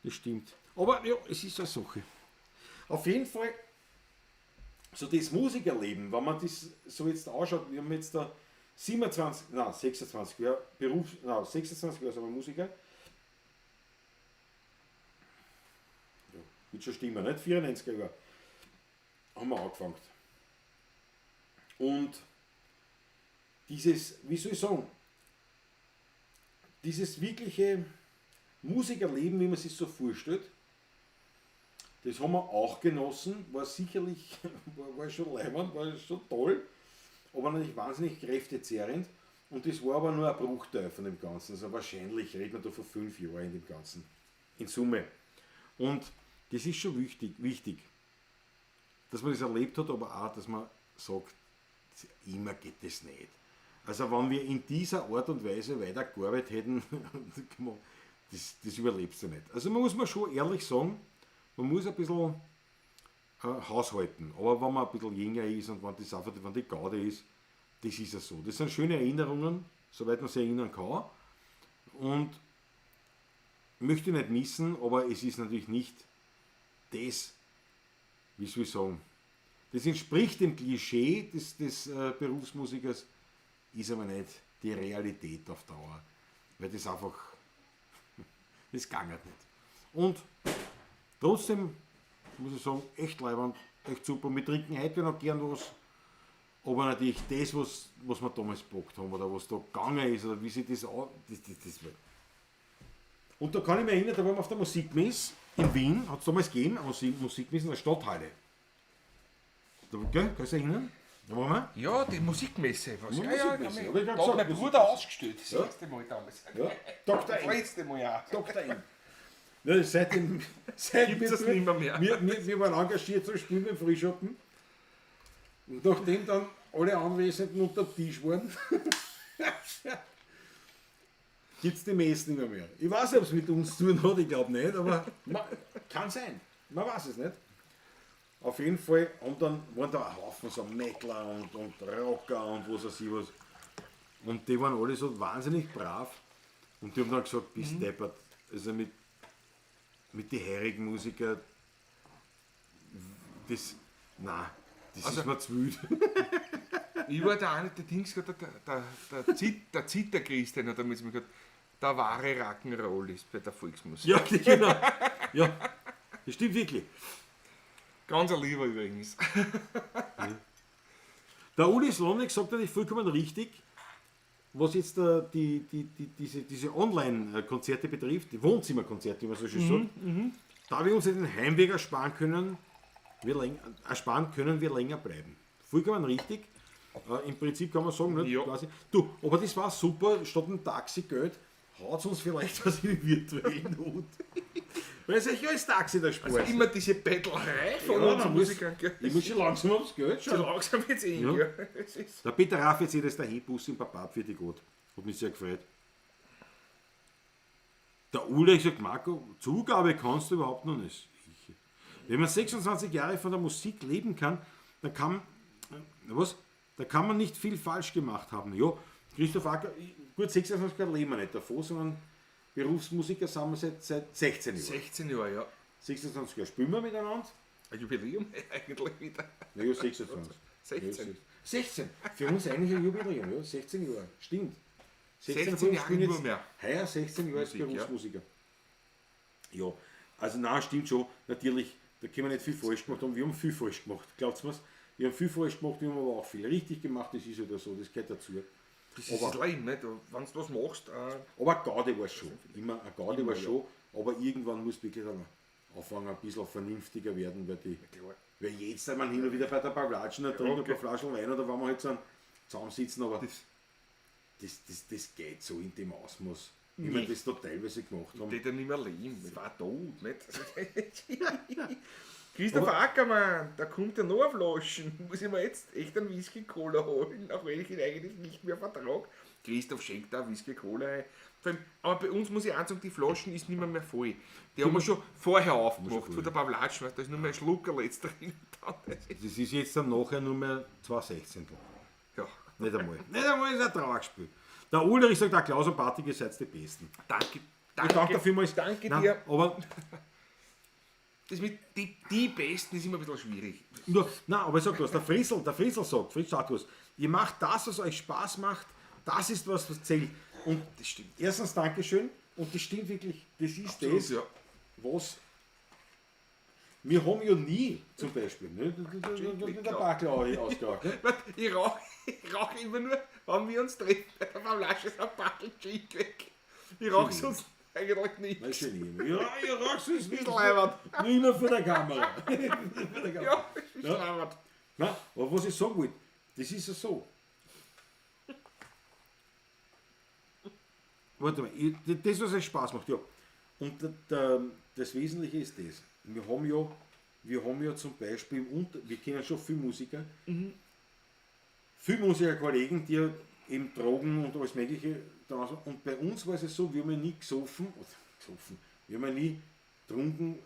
Das stimmt. Aber ja, es ist eine Sache. Auf jeden Fall, so das Musikerleben, wenn man das so jetzt anschaut, wir haben jetzt da 27, nein, 26 Jahre Berufs, nein, 26 Jahre sind wir Musiker. Ja, wird schon stimmen, nicht? 94er Jahre haben wir angefangen. Und dieses, wie soll ich sagen, dieses wirkliche Musikerleben, wie man sich so vorstellt, das haben wir auch genossen, war sicherlich, war schon leibend, war schon toll, aber natürlich wahnsinnig kräftezehrend. Und das war aber nur ein Bruchteil von dem Ganzen. Also wahrscheinlich reden wir da von 5 Jahren in dem Ganzen. In Summe. Und das ist schon wichtig, dass man das erlebt hat, aber auch, dass man sagt, immer geht das nicht. Also wenn wir in dieser Art und Weise weiter gearbeitet hätten, das überlebst du nicht. Also man muss mal schon ehrlich sagen, man muss ein bisschen haushalten. Aber wenn man ein bisschen jünger ist und wenn das einfach, wenn die Garde ist, das ist ja so. Das sind schöne Erinnerungen, soweit man sich erinnern kann. Und möchte ich nicht missen, aber es ist natürlich nicht das, wie soll ich sagen, das entspricht dem Klischee des Berufsmusikers, ist aber nicht die Realität auf Dauer. Weil das einfach, das ging halt nicht. Und trotzdem muss ich sagen, echt leibend, echt super. Wir trinken heute noch gern was, aber natürlich das, was wir damals gepackt haben oder was da gegangen ist oder wie sich das an. Das war. Und da kann ich mich erinnern, da waren wir auf der Musikmesse in Wien, hat es damals gegeben, eine Musikmesse in der Stadthalle. Da, gell, kannst du dich erinnern? Da waren wir. Ja, die Musikmesse. Was? Ja, Ja, ja, Musikmesse, kann hab ich mich, grad da hat gesagt, mein Bruder ausgestellt, das Ja. erste Mal damals. Ja, Dr. Das M. letzte Mal auch. Dr. M. Ja, seitdem Gibt's das nimmer mehr. Wir waren engagiert zum Spielen beim Frühschoppen. Und nachdem dann alle Anwesenden unter dem Tisch waren, gibt es die Messe nicht mehr. Ich weiß nicht, ob es mit uns zu tun hat, ich glaube nicht, aber kann sein. Man weiß es nicht. Auf jeden Fall, und dann waren da ein Haufen so Mettler und Rocker und was weiß ich was. Und die waren alle so wahnsinnig brav. Und die haben dann gesagt, bist deppert. Also mit den heurigen Musikern, das, nein, das Also ist mir zu wild. Ich war da auch nicht der Dings, der Zitterchrist, den hat damals mir gesagt, der wahre Rock'n'Roll ist bei der Volksmusik. Ja, genau. Ja, das stimmt wirklich. Ganz ein Lieber übrigens. Der Uli Slonek sagt natürlich vollkommen richtig, was jetzt diese Online-Konzerte betrifft, die Wohnzimmerkonzerte, wie man so schön sagt, da wir uns den Heimweg ersparen können, wir länger bleiben. Vollkommen richtig. Im Prinzip kann man sagen, nicht, Ja. quasi, du, aber das war super, statt ein Taxigeld haut uns vielleicht was in die virtuellen Hut. Weil es ist ja als Taxi der Spaß. Also immer diese Bettlerei von Ja, uns man muss, Musikern, gell? ich muss schon langsam aufs Geld So schauen. langsam wird's eng, Ja. gell? Es ist Der Peter Raff jetzt das der Hebus im Papa für die Gott. Hat mich sehr gefreut. Der Uli hat gesagt, Marco, Zugabe kannst du überhaupt noch nicht. Wenn man 26 Jahre von der Musik leben kann, dann kann, was? Da kann man nicht viel falsch gemacht haben. Ja, Christoph Acker, gut, 26 Jahre leben wir nicht davor, sondern Berufsmusiker sind wir seit 16 Jahren. 16 Jahre, ja. 26 Jahre spielen wir miteinander. Ein Jubiläum eigentlich wieder. Naja, 26. 16. 16. Für uns eigentlich ein Jubiläum, ja. 16 Jahre. Stimmt. 16 Jahre bin nur jetzt mehr. Heuer 16 Jahre als Musik, ja. Berufsmusiker. Ja, also nein, stimmt schon. Natürlich, da können wir nicht viel falsch gemacht haben. Wir haben viel falsch gemacht. Glaubt's mir's? Wir haben viel falsch gemacht, wir haben aber auch viel richtig gemacht. Das ist ja so, das gehört dazu. Das ist Aber- das Leben, nicht? Wenn du was machst, Aber eine Garde war es schon. Immer eine Garde war schon. Aber irgendwann musst du wirklich dann anfangen, ein bisschen vernünftiger werden, weil die. klar. Weil jetzt sind wir hin und wieder bei der Pavlatschen, da trinken okay. ein paar Flaschen Wein oder wenn wir halt so zusammensitzen, aber Das- das geht so in dem Ausmaß, wie wir das da teilweise gemacht haben. Die dann nicht mehr leben. Ich war tot, nicht? Christopher Ackermann, da kommt ja noch eine Flaschen. Muss ich mir jetzt echt einen Whisky-Cola holen, auch wenn ich ihn eigentlich nicht mehr vertrage. Christoph schenkt da Whisky-Cola ein. Vor allem, aber bei uns muss ich auch sagen, die Flaschen ist nicht mehr voll. Die haben wir schon vorher aufgemacht, von der Pavlatsch, weißt du, da ist nur mehr ein Schluckerl jetzt drin. Das ist- Das ist jetzt dann nachher nur mehr 2,16. Ja, Nicht einmal. Nicht einmal ist ein Trauerspiel. Der Ulrich sagt auch, Klaus und Patrick, ihr seid die Besten. danke, Ich danke, danke vielmals. Danke Nein, dir. Aber, Das mit die Besten ist immer ein bisschen schwierig. nur, nein, aber ich sag was, der Friesel sagt, Fritz sagt was, ihr macht das, was euch Spaß macht, das ist was, was zählt. Und Das stimmt. erstens Dankeschön und das stimmt wirklich, das ist Absolut, das, ja. was wir haben ja nie, zum Beispiel, ne, der Backel ausgelacht, ne? Warte, Ich rauche ich rauch immer nur, wenn wir uns treffen. Bei der Flasche ist ein Backel Gin weg. Ich rauche sonst eigentlich nicht. Nein, schön nicht. Ja, ich rauche sonst nicht. Leiwand. Nur immer vor der Kamera. Vor der Kamera. Ja, ist leiwand. Nein, aber was ich sagen wollte, das ist ja so. Warte mal, das, was euch Spaß macht, ja. Und das Wesentliche ist das. Wir haben ja zum Beispiel, wir kennen schon viele Musiker, viele Musikerkollegen, die ja eben Drogen und alles Mögliche. Und bei uns war es ja so, wir haben ja nie gesoffen, oder gesoffen, wir haben ja nie getrunken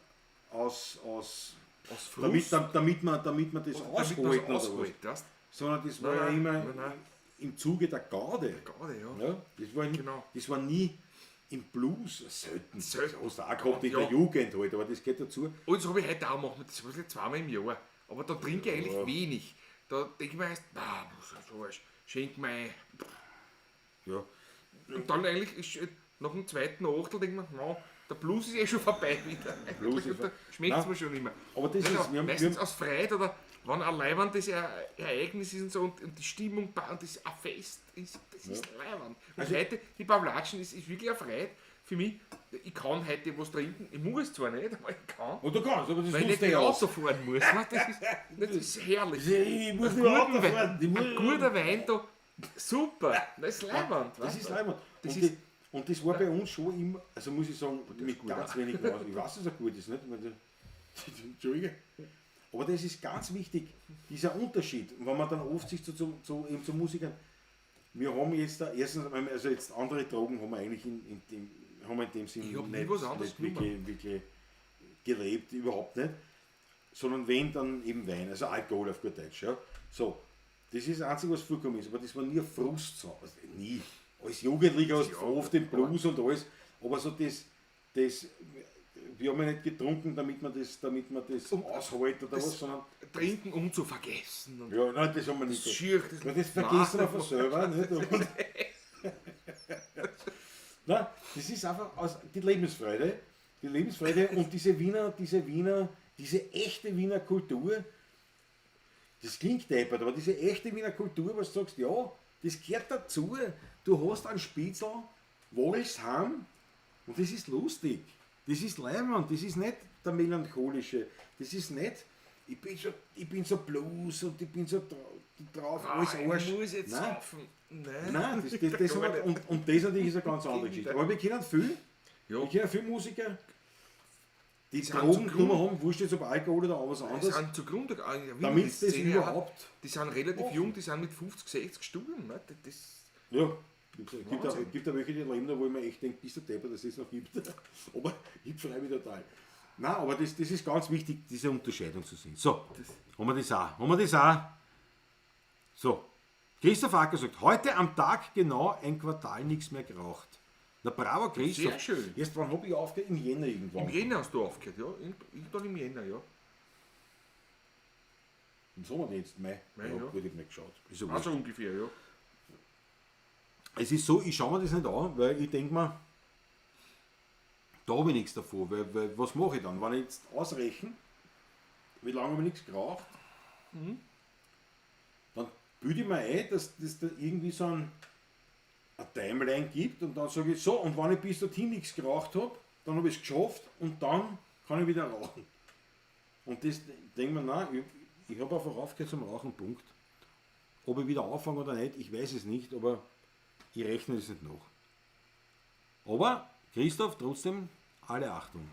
aus Aus Frust. damit man das Damit aushalten man's oder was. aushält, weißt? Sondern das war Nein, ja immer nein, nein. im Zuge der Garde. Garde, ja. Ja, das, war nie, Genau. das war nie im Blues, selten. Selten. Das hast du auch gehabt in Ja. der Jugend halt, aber das geht dazu. Und das habe ich heute auch gemacht, das habe ich zweimal im Jahr. Aber da trinke ich eigentlich wenig. Da denke ich mir erst, bah, so was, schenk mir ein. Ja. Und dann eigentlich ist, nach dem zweiten Achtel denke ich mir, na, der Blues ist eh schon vorbei wieder. Blues ist Da schmeckt es Nein. mir schon immer. Aber das Nein, ist, aber wir haben, meistens wir haben, aus Freude oder wenn allein das Ereignis ist und so und die Stimmung und das ein Fest ist, das ist leiwand. Und Also- heute, die Pavlatschen, ist wirklich eine Freude für mich. Ich kann heute was trinken, ich muss zwar nicht, aber ich kann. oh, du kannst, aber das Weil ich nutzt nicht du mit ja aus. Auto fahren muss. Ne? Das ist herrlich. Ich muss Ein nur Auto guten Wein, fahren. Ich muss- ein guter Wein da, super. Das ist leiwand. Das weißt ist du? leiwand. Das Und, ist- und das war bei uns schon immer, also muss ich sagen, mit gut, ganz wenig Maß. Ich weiß, dass er gut ist, nicht? Ich meine, Entschuldige. Aber das ist ganz wichtig, dieser Unterschied. Und wenn man dann oft sich eben zu Musikern, wir haben jetzt da, erstens, also jetzt andere Drogen haben wir eigentlich haben wir in dem Sinn Ich hab nie was anderes nicht wirklich gelebt, überhaupt nicht. Sondern wenn, dann eben Wein, also Alkohol auf gut Deutsch. Ja. So, das ist das Einzige, was vorgekommen ist, aber das war nie ein Frust. So. Also nie. Als Jugendlicher hast du Ja, oft den Blues und alles, aber so das, wir haben ja nicht getrunken, damit man das aushält oder das- was, sondern Trinken, um zu vergessen. Und ja, nein, das haben wir nicht. das schier, das, Ja, das vergessen wir von selber. Nicht? Und Nein, das ist einfach die Lebensfreude. Die Lebensfreude und diese echte Wiener Kultur, das klingt deppert, aber diese echte Wiener Kultur, was du sagst, ja, das gehört dazu. Du hast einen Spitzel, Walsheim und das ist lustig. Das ist leibend, das ist nicht der melancholische, das ist nicht, ich bin so blues und ich bin so drauf, alles Arsch. Ich muss jetzt Nein. saufen. Nein. Nein, das Gar nicht. und das natürlich ist eine ganz andere Geschichte. Aber wir kennen viel, Ja. wir kennen viele Musiker, die sind Drogen zu genommen haben, wurscht jetzt ob Alkohol oder was Die anderes, sind zugrunde gegangen. Ja, damit die das Szene überhaupt. Die sind relativ machen. jung, die sind mit 50, 60 gestorben. Ne? Das, Ja, gibt auch welche, die leben da, wo ich mir echt denke, bist du deppert, dass es noch gibt. Aber ich freue mich total. Nein, aber das ist ganz wichtig, diese Unterscheidung zu sehen. So, haben wir das auch. Haben wir das auch. So, Christoph Acker sagt, heute am Tag genau ein Quartal nichts mehr geraucht. Na bravo, Christoph. Sehr schön. Erst wann habe ich aufgehört? Im Jänner irgendwann. Im Jänner hast du aufgehört, ja? Irgendwann im Jänner, ja. Im Sommer jetzt, Mai. Mai, ja, ja. Gut, ich hab nicht geschaut. Ist ja wurscht. Also ungefähr, ja. Es ist so, ich schaue mir das nicht an, weil ich denke mir, da habe ich nichts davon, weil was mache ich dann? Wenn ich jetzt ausrechne, wie lange habe ich nichts geraucht, dann bilde ich mir ein, dass das da irgendwie so eine Timeline gibt und dann sage ich so, und wenn ich bis dorthin nichts geraucht habe, dann habe ich es geschafft und dann kann ich wieder rauchen. Und das denke ich mir, nein, ich habe einfach aufgehört zum Rauchen, Punkt. Ob ich wieder anfange oder nicht, ich weiß es nicht, aber ich rechne es nicht nach. Aber, Christoph, trotzdem, alle Achtung.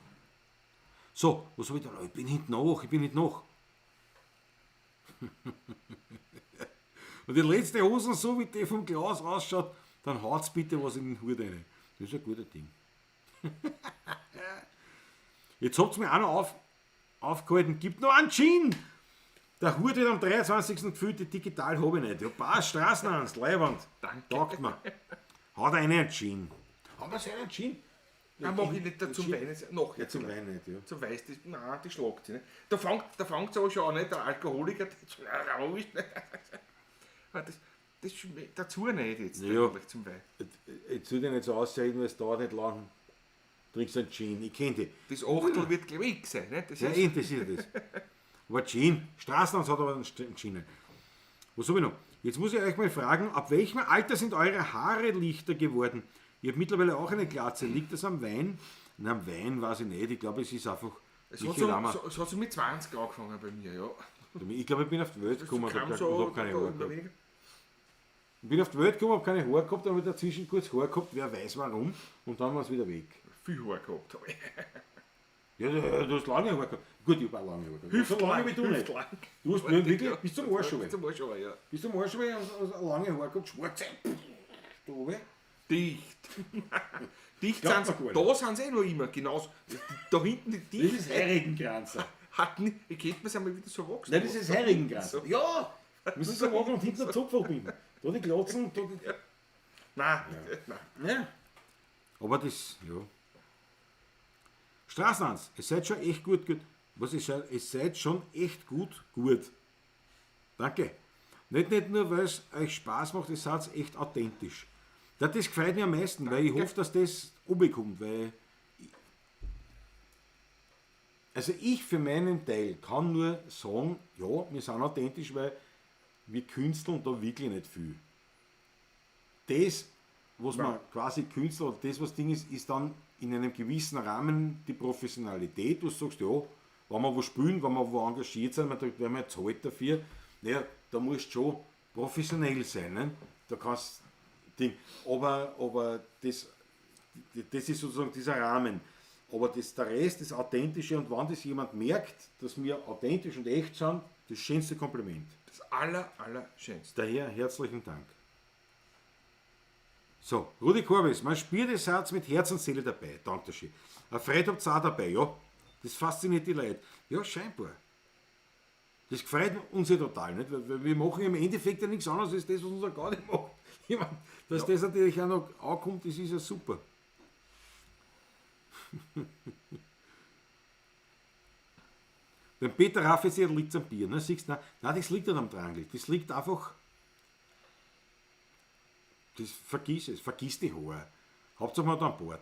So, was habe ich da? Ich bin hinten nach, ich bin hinten nach. Und die letzte Hosen, so wie die vom Glas ausschaut, dann haut's bitte was in den Hut rein. Das ist ein guter Ding. Jetzt habt's mir auch noch aufgehalten. Gibt noch einen Gin! Der Hut wird am 23. gefüllt, die digital habe ich nicht. Ja, passt, Straßenhans, Leiwand. Danke. Taugt mir. Haut einen Gin. Haben wir so einen Gin? Nein, mach ich nicht zum Wein. Noch Ja, zum Wein nicht, ja. Zum Weiß, das, nein, die schlagt sich nicht. Da fängt es aber schon an, nicht? Der Alkoholiker, der ist nicht. Das schmeckt dazu nicht jetzt, Ja. eigentlich zum Wein. Jetzt soll ich nicht so aussehen, weil es dauert nicht lang. Trinkst einen Gin, ich kenn die. Das Achtel wird, glaube ich, sein, nicht? Das Ja, ist, eh, das ist ja das. Aber Gin, Straßenhans hat aber einen Gin. Was hab ich noch? Jetzt muss ich euch mal fragen, ab welchem Alter sind eure Haare lichter geworden? Ich hab mittlerweile auch eine Glatze. Liegt das am Wein? Na, am Wein weiß ich nicht. Ich glaube, es ist einfach... es, hat Michael so, Ammer. so, es hat so mit 20 angefangen bei mir, ja. Ich glaube, ich bin auf die Welt gekommen und kam hab so, hab keine da, Haare da gehabt. weniger. Ich bin auf die Welt gekommen, hab keine Haare gehabt, dann hab ich dazwischen kurz Haare gehabt, wer weiß warum, und dann war es wieder weg. Viel Haare gehabt. Ja, du hast lange Haare gehabt. Gut, ich hab auch lange Haare gehabt. So lange wie du nicht. Hüftlang. Du hast nicht wirklich bis zum Arsch Bis zum Arsch runter, ja. Bis zum Arsch runter und lange Haare gehabt, schwarze. Da oben. Dicht. Dicht Glaubt sind man sie, gar da sind sie eh noch immer, genauso. Da hinten die Das Dicht ist Heirigenkranzer. hat nicht, ich könnte mir's einmal wieder so wachsen. Nein, das ist Heirigenkranzer. So. Ja! Müssen sie machen und hinten einen Zopf verbinden. Da die Glotzen, da die... Nein, nein. Ja. Aber das, ja. Straßenhans, es seid schon echt gut, gut. Was ist, es seid schon echt gut, gut. Danke. Nicht nur, weil es euch Spaß macht, ihr seid echt authentisch. Das gefällt mir am meisten, weil ich hoffe, dass das runterkommt, weil also ich für meinen Teil kann nur sagen, ja, wir sind authentisch, weil wir künsteln da wirklich nicht viel. Das, was man quasi Künstler oder das, was Ding ist, ist dann in einem gewissen Rahmen die Professionalität, wo du sagst, ja, wenn wir wo spielen, wenn wir wo engagiert sind, da werden wir zahlt dafür, naja, da musst du schon professionell sein, ne? Da kannst Ding. Aber das ist sozusagen dieser Rahmen. Aber der Rest, das Authentische, und wenn das jemand merkt, dass wir authentisch und echt sind, das schönste Kompliment. Das allerschönste. Daher herzlichen Dank. So, Rudi Korbis, man spielt den Satz mit Herz und Seele dabei. Danke schön. Ein Fred habt ihr auch dabei, ja. Das fasziniert die Leute. Ja, scheinbar. Das gefreut uns ja total, nicht? Weil wir machen im Endeffekt ja nichts anderes als das, was unser Gaudi macht. Ich mein, dass das natürlich auch noch ankommt, das ist ja super. Beim Peter Raffesee liegt es am Bier. Ne? Siehst du, nein, das liegt nicht am Drangel. Das liegt einfach. Das vergiss es, vergiss die Haare. Hauptsache man hat an Bord.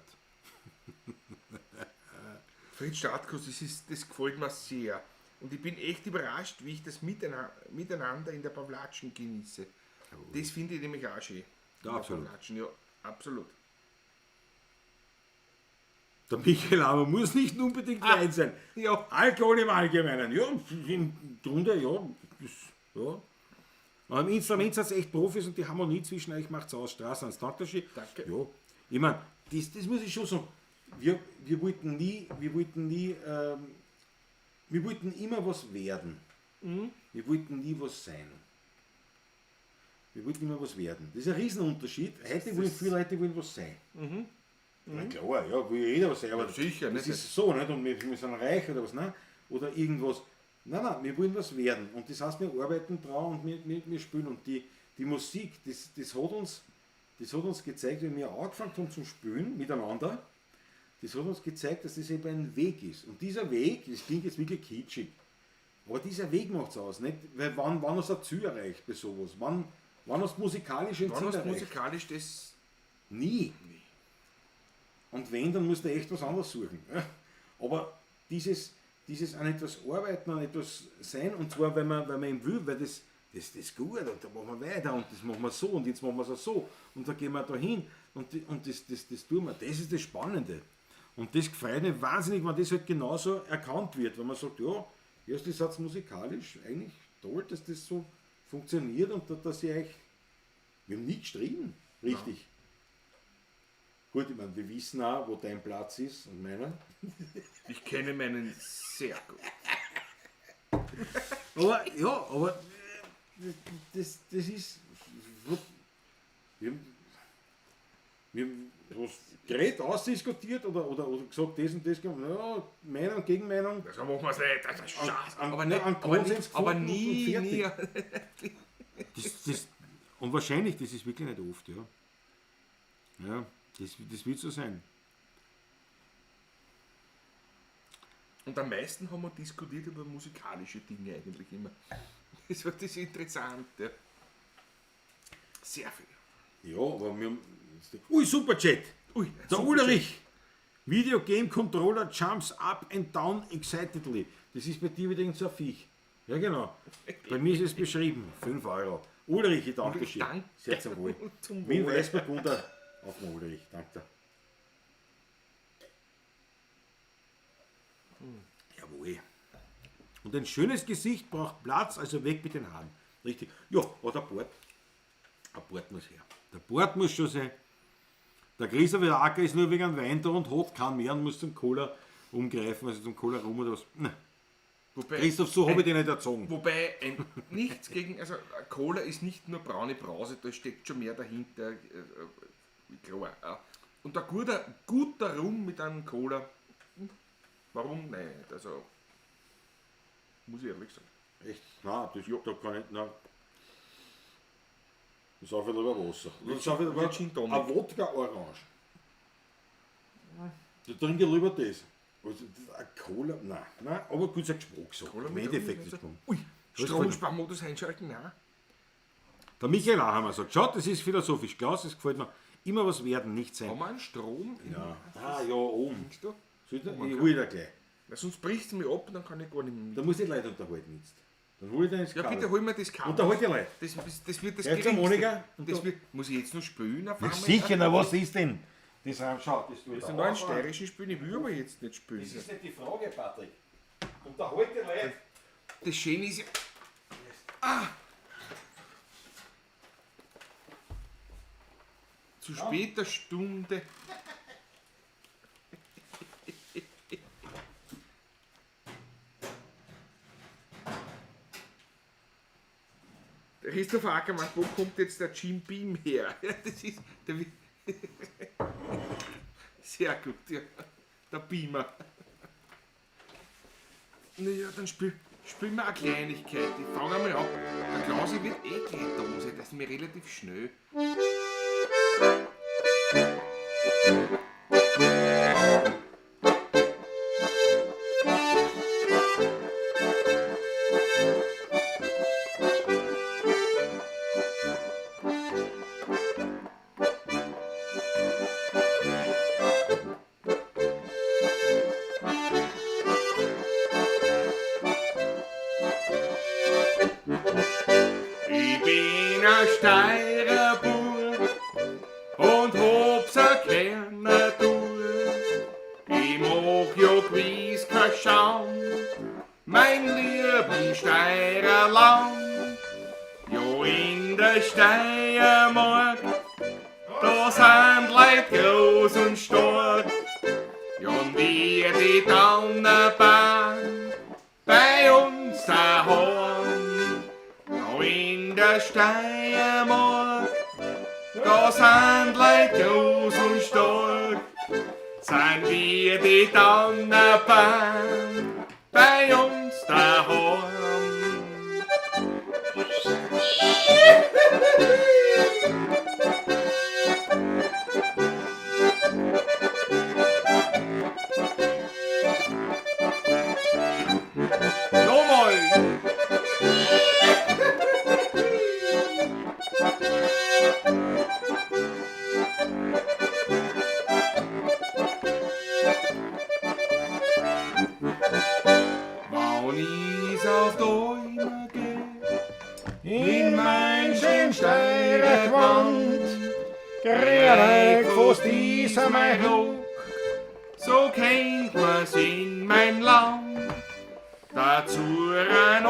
Fritz Stratkus, das gefällt mir sehr. Und ich bin echt überrascht, wie ich das miteinander in der Pawlatschen genieße. Das finde ich nämlich auch schön. Ja, absolut. Pawlatschen, ja, absolut. Der Michael Ammer muss nicht unbedingt Wein sein. Ja. Alkohol im Allgemeinen. Ja, im Grunde, ja. Das, ja. Aber im Instrument seid ihr echt Profis und die Harmonie zwischen euch macht's aus. Straße Danke. Danke. Ja. Ich mein, das muss ich schon sagen. Wir wollten nie, wir wollten immer was werden. Wir wollten nie was sein. Wir wollten immer was werden. Das ist ein Riesenunterschied. Heute wollen viele Leute wollen was sein. Na klar, ja, will jeder was sein, aber Ja, sicher, das nicht? ist so, nicht? Und wir sind reich oder was, ne? Oder irgendwas. Nein, nein, wir wollen was werden. Und das heißt, wir arbeiten dran und wir spielen. Und die Musik, das hat uns gezeigt, wenn wir angefangen haben zum Spielen miteinander, das hat uns gezeigt, dass das eben ein Weg ist. Und dieser Weg, das klingt jetzt wirklich kitschig, aber dieser Weg macht's aus, nicht? Weil wann hast du ein Ziel erreicht bei sowas? Wann Wann hast du musikalisch ein Wann Ziel hast du erreicht? musikalisch das. Nie. Und wenn, dann musst du echt was anderes suchen. Ja. Aber dieses an etwas arbeiten, an etwas sein, und zwar, weil man eben will, weil das ist gut und da machen wir weiter und das machen wir so und jetzt machen wir es auch so und da gehen wir da hin und das tun wir. Das ist das Spannende. Und das freut mich wahnsinnig, wenn das halt genauso erkannt wird, wenn man sagt, ja, erst ist Satz musikalisch eigentlich toll, dass das so funktioniert und dass ich euch, wir haben nie gestritten, richtig. Gut, ich meine, wir wissen auch, wo dein Platz ist und meiner. Ich kenne meinen sehr gut. Aber ja, aber das ist. Wir haben was geredet, ausdiskutiert oder gesagt, das und das, ja, Meinung, Gegenmeinung. So machen wir es nicht. Das ist scheiße. An- Aber, nicht, an aber, Konsens nicht, aber gefunden nie, und nie. Und wahrscheinlich, das ist wirklich nicht oft, ja. Ja, das wird so sein. Und am meisten haben wir diskutiert über musikalische Dinge eigentlich immer. Das war das Interessante. Sehr viel. Ja, aber wir haben. Ui, Superchat! Ui, Der Ulrich! Video Game Controller jumps up and down excitedly. Das ist bei dir wieder irgend so ein Viech. Ja, genau. Bei mir ist es beschrieben. 5 Euro. Ulrich, ich danke Ulrich, dir. danke. Sehr zum Wohl. Zum Mit Wohl. Weißburgunder auf den Ulrich. Danke dir. Jawohl. Und ein schönes Gesicht braucht Platz, also weg mit den Haaren. Richtig. Ja, aber der Bart. Der Bart muss her. Der Bart muss schon sein. Der Christoph Acker ist nur wegen einem Wein da und hat keinen mehr und muss zum Cola umgreifen, also zum Cola rum oder was. Na, Wobei, Christoph, so habe ich den nicht erzogen. Wobei, nichts gegen, also Cola ist nicht nur braune Brause, da steckt schon mehr dahinter. Klar. Ja. Und ein guter Rum mit einem Cola, warum nicht? Also, muss ich ehrlich sagen. Echt? Nein, das, da kann ich, nein. Ich saufe lieber Wasser. Dann saufe ich lieber Gin Tonic. ein Wodka-Orange. Da trinke ich lieber das. Also, das ein Cola, nein, nein, aber gut, ist ein Geschmackssache. Cola Im mit Endeffekt Rum, ist also- es Ui, Was Stromsparmodus einschalten, nein. Der Michael Ahammer sagt, schaut, das ist philosophisch. Klaus, das gefällt mir. Immer was werden, nicht sein. Haben wir einen Strom? Ja. Ah, ja, oben. Denkst du? Soll ich, ich hol da gleich. Weil sonst bricht es mir ab, dann kann ich gar nicht mehr mit. Da muss ich Leute unterhalten jetzt. Dann hol ich dir das Ja, Kabel. bitte hol mir das Kabel. Unterhalt die Leute. Das wird das Gleich zur Geringste. Monika und Das da- wird, muss ich jetzt noch spülen auf Na einmal? sicher, na was ist denn? Das, schau, das tue ich Das da ist noch einen auf. steirischen Spülen, ich will aber jetzt nicht spülen. Das ist nicht die Frage, Patrick. Unterhalt die Leute. Das Schöne ist ja. Ah! Zu später Stunde. Der Christopher Ackermann, wo kommt jetzt der Jim Beam her? Ja, das ist. Der, sehr gut, ja. Der Beamer. Naja, dann spielen wir eine Kleinigkeit. Ich fange einmal an. Der Klausi wird eh gleich da sein, das ist mir relativ schnell. Ich bin ein Steirer Bub und hab's a kleine Tour. Ich mach ja gewiss kein Schaum, mein lieben Steirer Land. Ja, in der Steiermark, da sind Leute groß und stark. Ja, und wir die Donnerbahn bei uns daheim. Ja, in der Steiermark, da sind Leute groß und stark. Sind wir die Donnerbahn bei uns daheim. Nochmal! auf die Alm geht, In mein schön Steirer Gewand, krieg ich fast dieser mein Glück. So kennt man's in mein Land. Dazu ein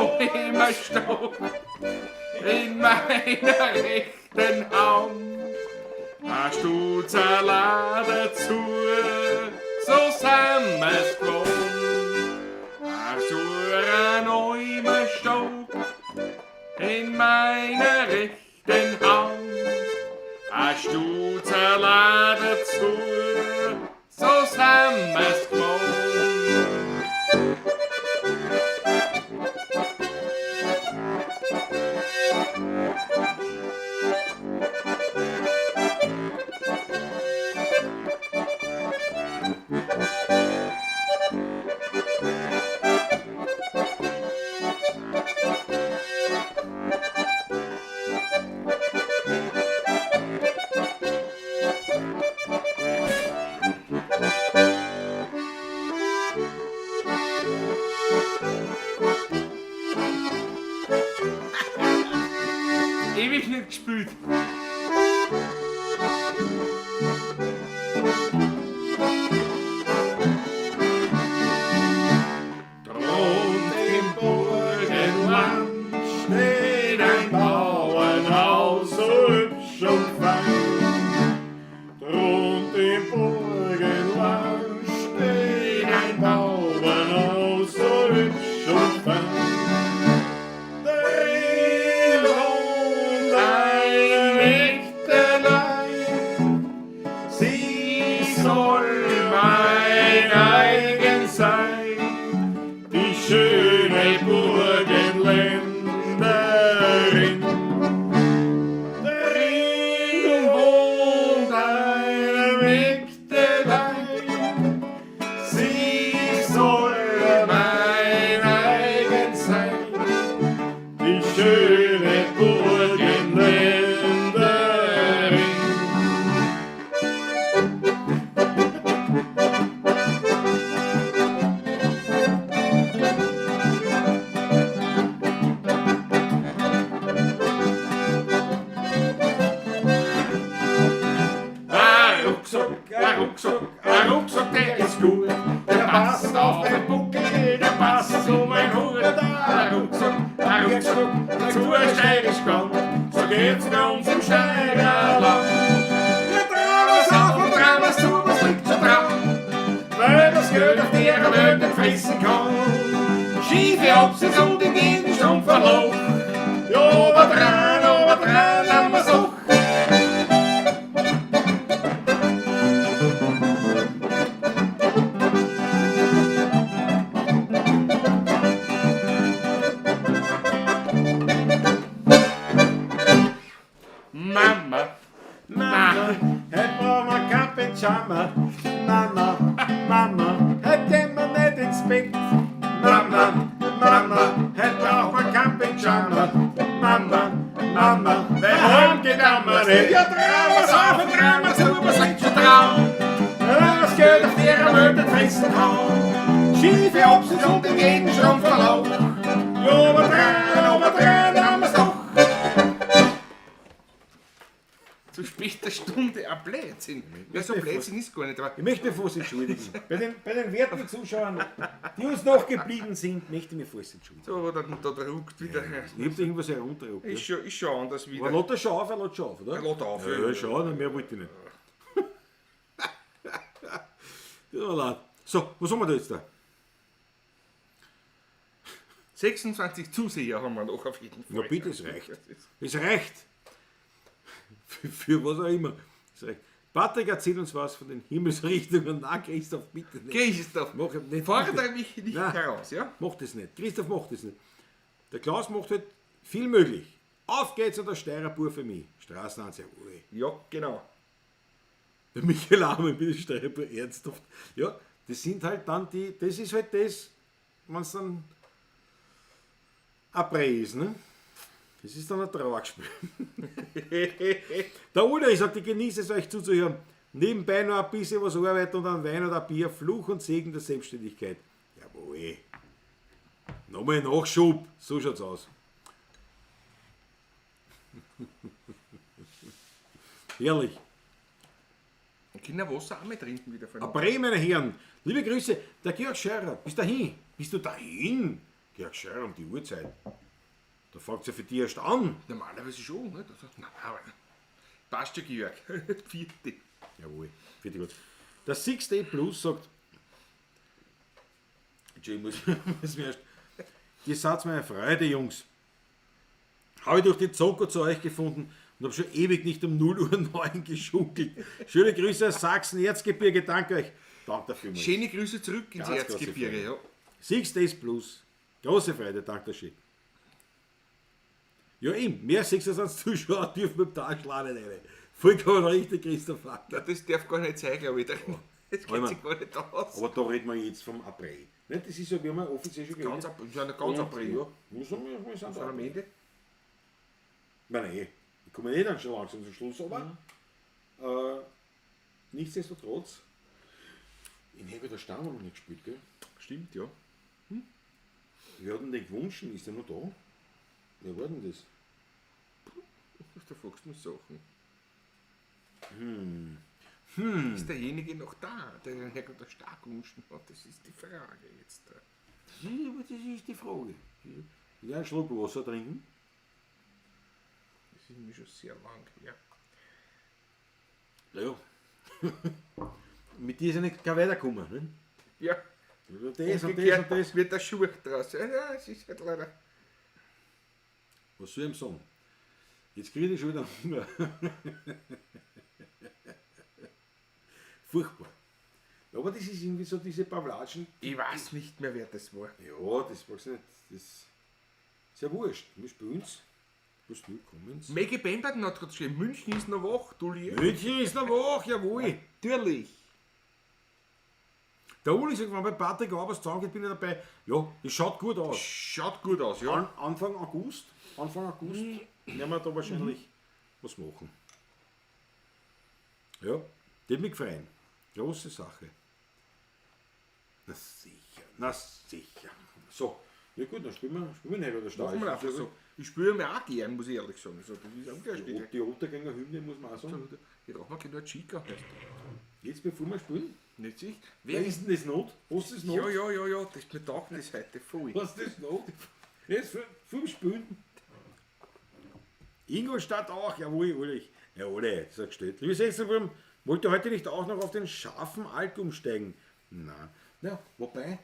immer Stock in meiner rechten Hand. Ein Stutzerla dazu, so sind wir's gewohnt. Ein Surer Stock in meiner rechten Hand. Ein Stutzerla dazu, so sind wir's gewohnt. Ewig nicht gespielt. Rund im Burgenland steht ein Bauernhaus, so hübsch und fein. Rund im Burgenland steht ein Bauernhaus, so hübsch und fein. Drin wohnt ein Mägdelein, sie soll mein eigen sein, die schöne Burgenländerin. Drin wohnt ein Mägdelein, sie soll mein eigen sein, die schöne Burgenländerin. Ein Rucksack, ein Rucksack, ein Rucksack, der ist gut. Der passt auf den Buckel, der passt zu mein Hut. Ein Rucksack, ein Rucksack, dazu ein steirisch Gewand. So geht's bei uns im Steirerland. Ja, dreh was auf und dreh was zu, was liegt schon dran? Weil das Geld auf der Welt nicht fressen kann. Schiefe Apsis und in jeden Strumpf ein Loch. Ja, oberdrein, haben wir's auch. Mama, Mama, het braucht man kein Pyjama. Mama, Mama, het gehen wir nicht ins Bett. Mama, Mama, het braucht man kein Pyjama. Mama, Mama, wer heim geht am nicht. Ja, drehen wir's auf und drehen wir's zu, was liegt schon dran? Das Geld auf der Welt nicht fressen kann. Schiefe Apsis und in jeden Strumpf ein Loch. Ja, oberdrein, haben wir's doch. Zu später Stunde ein Blödsinn. Ja, so Blödsinn ist gar nicht, aber Ich möchte mich fast entschuldigen. Bei den werten Zuschauern, die uns noch geblieben sind, möchte ich mich fast entschuldigen. so, da druckt wieder. Ich hab da irgendwas heruntergeruckt. Ist schon anders wieder. Aber lädt er schon auf, er lädt schon auf, oder? Er lädt auf, ja. ja. Ja, schon, mehr wollte ich nicht. Tut mir leid. So, was haben wir da jetzt da? 26 Zuseher haben wir noch auf jeden Fall. Na bitte, es reicht. Es reicht. Für was auch immer. Es reicht. Patrick erzählt uns was von den Himmelsrichtungen. Nein, Christoph, bitte nicht. Christoph, Mach nicht. fordere mich nicht Nein. heraus, ja? Macht das nicht. Christoph macht das nicht. Der Klaus macht halt viel möglich. Auf geht's und der Steirer Bub für mich. Straßenanzeige. Ui. Ja, genau. Der Michael Arme, bitte Steirer Bub, ernsthaft. Ja, das sind halt dann die, das ist halt das, wenn's dann Après ist, ne? Das ist dann ein Trauerspiel. Der Ulrich sagt, ich genieße es, euch zuzuhören. Nebenbei noch ein bisschen was arbeiten und ein Wein oder ein Bier. Fluch und Segen der Selbstständigkeit. Jawohl. Nochmal Nachschub. So schaut's aus. Herrlich. Kinder Wasser auch mit trinken wieder von. Après, meine Herren, liebe Grüße, der Georg Scherer, bist dahin? Bist du dahin? Georg Scherer um die Uhrzeit. Da fängt ja für dich erst an. Normalerweise schon, nicht? Also, nein, aber passt schon, Georg. Vierte. Jawohl, vierte gut. Der Six Day Plus sagt, Entschuldigung, muss mir erst. Ihr seid meine Freude, Jungs. Habe ich durch die Zocker zu euch gefunden und habe schon ewig nicht um 0:09 Uhr geschunkelt. Schöne Grüße aus Sachsen, Erzgebirge, danke euch. Danke dafür. Schöne Grüße zurück ins Ganz große Erzgebirge, ja. Six Days Plus. Große Freude, danke schön. Ja eben, mehr 26 Zuschauer dürfen mit dem Taschladen rein. Vollkommen richtig, Christoph Wagner. Das darf gar nicht sein, glaube ich. Das geht sich gar nicht aus. Aber da reden wir jetzt vom April. Ne, das ist ja, wir haben ja offiziell schon Ganz geredet. ab, ist ja ganz April, ja. Muss man, wir sind Sind am Ende. Nein, nein, ich komme nicht dann schon langsam zum Schluss, aber nichtsdestotrotz, in Herbert der Stang haben wir noch nicht gespielt, gell? Stimmt, ja. Wer hat denn den gewünscht? Ist der noch da? Wer war denn das? Da fragst du mich Sachen. Ist derjenige noch da, der den Herrgott der Stark gewünscht hat? Das ist die Frage jetzt. Das ist die Frage. Ich will einen Schluck Wasser trinken. Das ist mir schon sehr lang her. Ja. Mit dir ist ja nicht kein Weiterkommen. Ne? Ja, Das und das und umgekehrt das. wird der Schuh draus. Ja, es ist halt leider. Was soll ich ihm sagen? Jetzt kriege ich schon wieder Hunger. Furchtbar. Aber das ist irgendwie so diese Pavlatschen. Ich weiß nicht mehr, wer das war. Ja, das weiß ich nicht. Das ist ja wurscht. Wir spielen's. Was du kommen's? Maggie Pemberton hat gerade geschrieben, München ist noch wach, du Lieb. München ist noch wach, jawohl. Natürlich. Der Uli sagt, wenn bei Patrick Aubers zusammengeht, bin ich dabei. Ja, das schaut gut aus. Schaut gut aus, ja. Anfang August, Anfang August werden wir da wahrscheinlich was machen. Ja, das mich freuen. Große Sache. Na sicher, na sicher. So, ja gut, dann spielen wir nicht oder Machen wir einfach so. Ich spüre mir auch gern, muss ich ehrlich sagen. Also, das ist unglaublich. Die Ottergänger Hymne muss man auch sagen. Ich rauche mir nur Chica. Jetzt bevor wir spielen, Nicht sicher? wer Wer ist denn das Not? Was ist das Not? Ja, das mir taugt das heute voll. Was ist das Not? Jetzt vom Spielen. Ingolstadt auch, jawohl, Ulrich. Ja, Uli, das ist gestellt. Liebe Sechserbuben, wollt ihr heute nicht auch noch auf den scharfen Alk umsteigen? Na, na, wobei,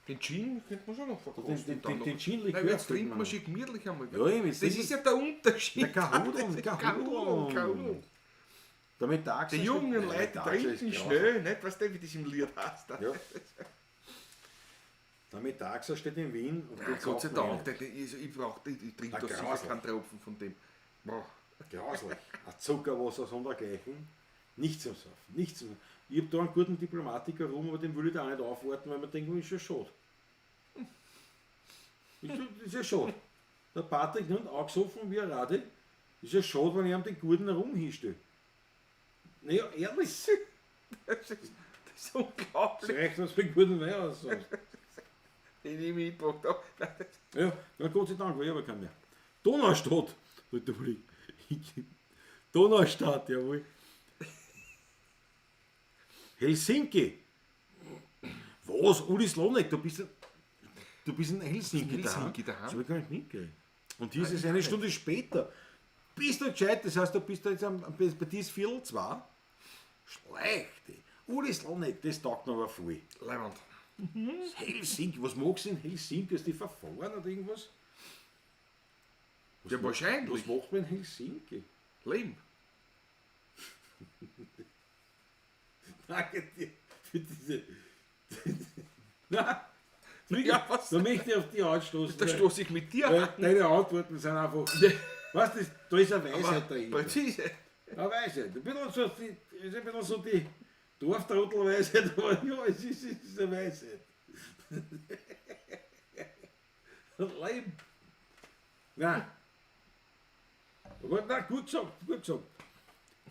Den Gin könnte man schon noch verkosten. Den- dann den noch. Gin-Likör Nein, jetzt trinken trinkt wir man schon gemütlich einmal. Ja, eben, jetzt das trinken- ist ja der Unterschied. Na, kein Hudeln, Das ist kein kein Hudeln, kein Hudeln. Hudeln. der Mittags. Die jungen Leute trinken schnell, nicht? Weißt du, wie das im Lied heißt? Ja. Der Mittags steht in Wien. Und Ja, den Gott sei saufen wir Dank, nicht. ich trinke Na, da sicher grauslich. keinen Tropfen von dem. Boah. Grauslich. Ein Zuckerwasser sondergleichen. Nicht zum Saufen. Nicht zum Ich habe da einen guten Diplomatiker rum, aber den will ich da auch nicht aufwarten, weil man denkt, ist ja schade. Ist ja schade. Der Patrick nimmt auch gesoffen wie ein Radi. Ist ja schade, wenn ich ihm den guten Rum hinstelle. Naja, ehrlich. Das ist unglaublich. Das reicht, was für einen guten Wein aus. Den ich mitgebracht habe. Ja, na Gott sei Dank, weil ich aber keinen mehr. Donaustadt. Donaustadt, jawohl. Helsinki. Was? Uli Slonek, du bist in Helsinki, Helsinki daheim. daheim. Das hab ich gar nicht mitgekriegt. Und hier ist es eine Stunde später. Bist du gescheit? Das heißt, du bist da jetzt bei dir ist 1:45. Schlecht. ey. Uli Slonek, das taugt mir aber voll. Leiband. Helsinki, was magst du in Helsinki? Ist die verfahren oder irgendwas? Ja, wahrscheinlich. Was macht man in Helsinki? Leben. Danke dir für diese. Nein, Ja, was? Da möchte ich auf die anstoßen. Da stoße ich mit dir Weil an. Deine Antworten sind einfach. Weißt du, da ist eine Weisheit dahinter. Präzise. Eine Weisheit. Ein bisschen so die, ist ein bisschen so die Dorftrottelweisheit, aber ja, es ist eine Weisheit. Leben. Nein. Aber na, gut gesagt, gut gesagt.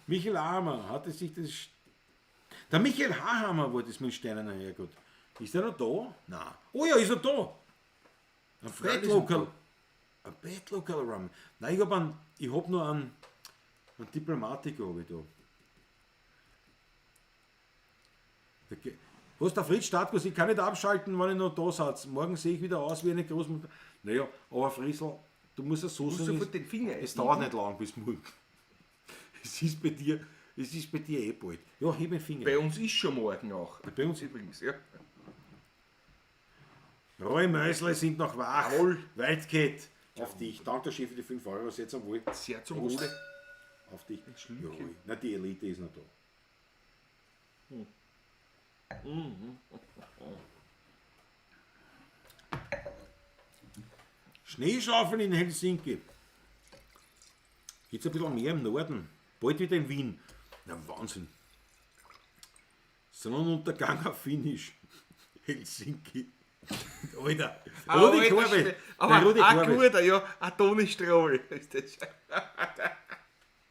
Michael Hamer hatte sich das. Der Michael Hahammer war das mit Steinen, Herrgott. Ist der noch da? Nein. Oh ja, ist er da? Ein Bad Local. Ein Bad Local Rum. Nein, ich habe ich hab nur einen Diplomatico hab ich da. Was der Fritz Startkus, ich kann nicht abschalten, wenn ich noch da sitze. Morgen sehe ich wieder aus wie eine Großmutter. Naja, aber Friesl, du musst es so Musst sehen, sofort den Finger es dauert nicht lang bis morgen. Es ist bei dir, es ist bei dir eh bald. Ja, heb den Finger. Bei uns ist schon morgen auch. Bei uns übrigens, ja. Roy Mösle sind noch wach. Jawohl. Waldkett. Auf dich. Danke der Chef für die 5 Euro. Sehr zum Wohl. Sehr zum Prost. Wohle. Auf dich. Schlückchen. Jawohl. Na, die Elite ist noch da. Schneeschaufeln in Helsinki. Geht's ein bisschen mehr im Norden. Bald wieder in Wien. Na, Wahnsinn. Sonnenuntergang auf Finnisch. Helsinki. Alter. Rudi Alter Korbe. Aber Nein, Rudi ein Korbe. guter, ja, ein Toni Strobl ist das.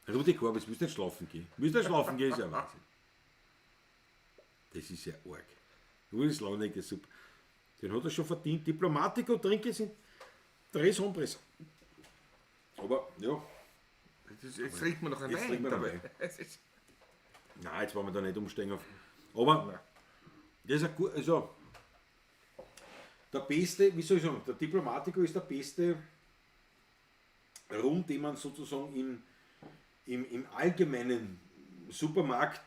Rudi Korbitz, willst du nicht schlafen gehen? Willst du nicht schlafen gehen, ist ja Wahnsinn. Das ist ja arg. Rudi Slawnik ist super. Den hat er schon verdient. Diplomatico trinken sind Tres Hombres. Aber, ja, Jetzt trinkt man noch einen Jetzt Wein trinken wir noch dabei. einen Wein. Es ist, nein, jetzt wollen wir da nicht umsteigen auf. Aber das ist ein gut, also der beste, wie soll ich sagen, der Diplomatico ist der beste Rum, den man sozusagen im allgemeinen Supermarkt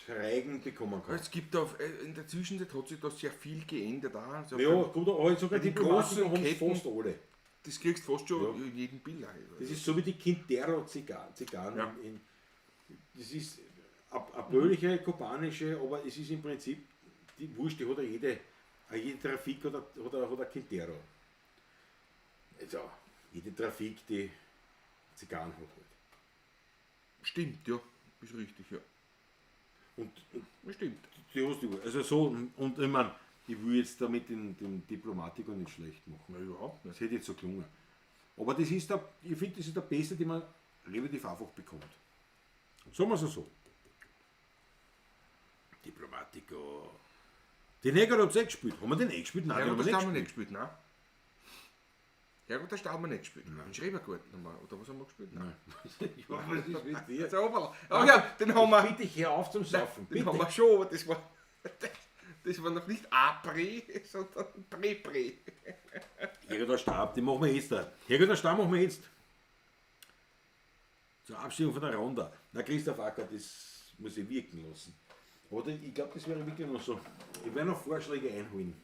Reigen bekommen kann. es gibt auf, in der Zwischenzeit hat sich da sehr viel geändert. Auch. Also Ja, gut, aber sogar die die Diplomatico großen haben Ketten- fast alle. Das kriegst du fast schon in jedem Bild. Das ist so wie die Quintero Zigarren. Zigarren Ja. Das ist eine böhliche, kubanische, aber es ist im Prinzip, die Wurscht, die hat ja jede Trafik hat eine Quintero. Also, jede Trafik, die Zigarren hat halt. Stimmt, ja. Ist richtig, ja. Und Stimmt. die hast du überall. Also so, und ich meine, ich will jetzt damit den Diplomatiker nicht schlecht machen. Na, überhaupt nicht. Das hätte jetzt so gelungen. Aber das ist der, ich finde, das ist der beste, den man relativ einfach bekommt. Sagen wir es so. Diplomatico. Den Heger hat eh gespielt. Haben wir den eh gespielt? Nein, Herrgott, den haben das wir haben wir nicht nicht gespielt, nein. Herrgott, das haben wir nicht gespielt. Den Schrebergarten haben wir, oder was haben wir gespielt? Nein. gespielt. Ja, was ist mit dir? Also, hoppala. Oh ja, den haben wir, Bitte hör auf zum Saufen. den haben Bitte. wir schon, aber das war, das war noch nicht Après, sondern Prä-Prä. Herrgott, der Stab, den machen wir jetzt da. Herrgott, der Stab machen wir jetzt. Zur Abstimmung von der Ronda. Na, Christoph Acker, das muss ich wirken lassen. Oder ich glaube, das wäre wirklich noch so. Ich werde noch Vorschläge einholen.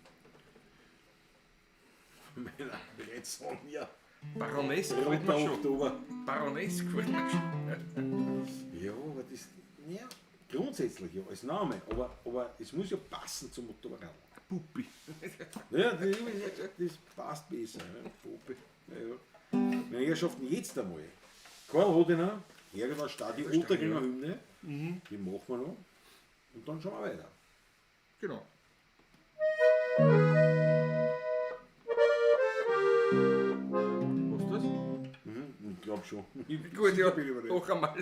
Von meiner Sonja. Baroness gefällt Roter mir schon. Oktober. Baroness gefällt mir schon. Ja, aber das. Ja, grundsätzlich ja, als Name. Aber es muss ja passen zum Motorrad. Puppi. Ja, das passt besser. Ne? Pope. Ja, ja. Meine Herrschaften, jetzt einmal. Karl Hodener, Herrgott Stadt, die Untergringer Hymne, die machen wir noch. Und dann schauen wir weiter. Genau. Was ist das? Ich glaube schon. Gut, ja, bin ich mir nicht. noch einmal.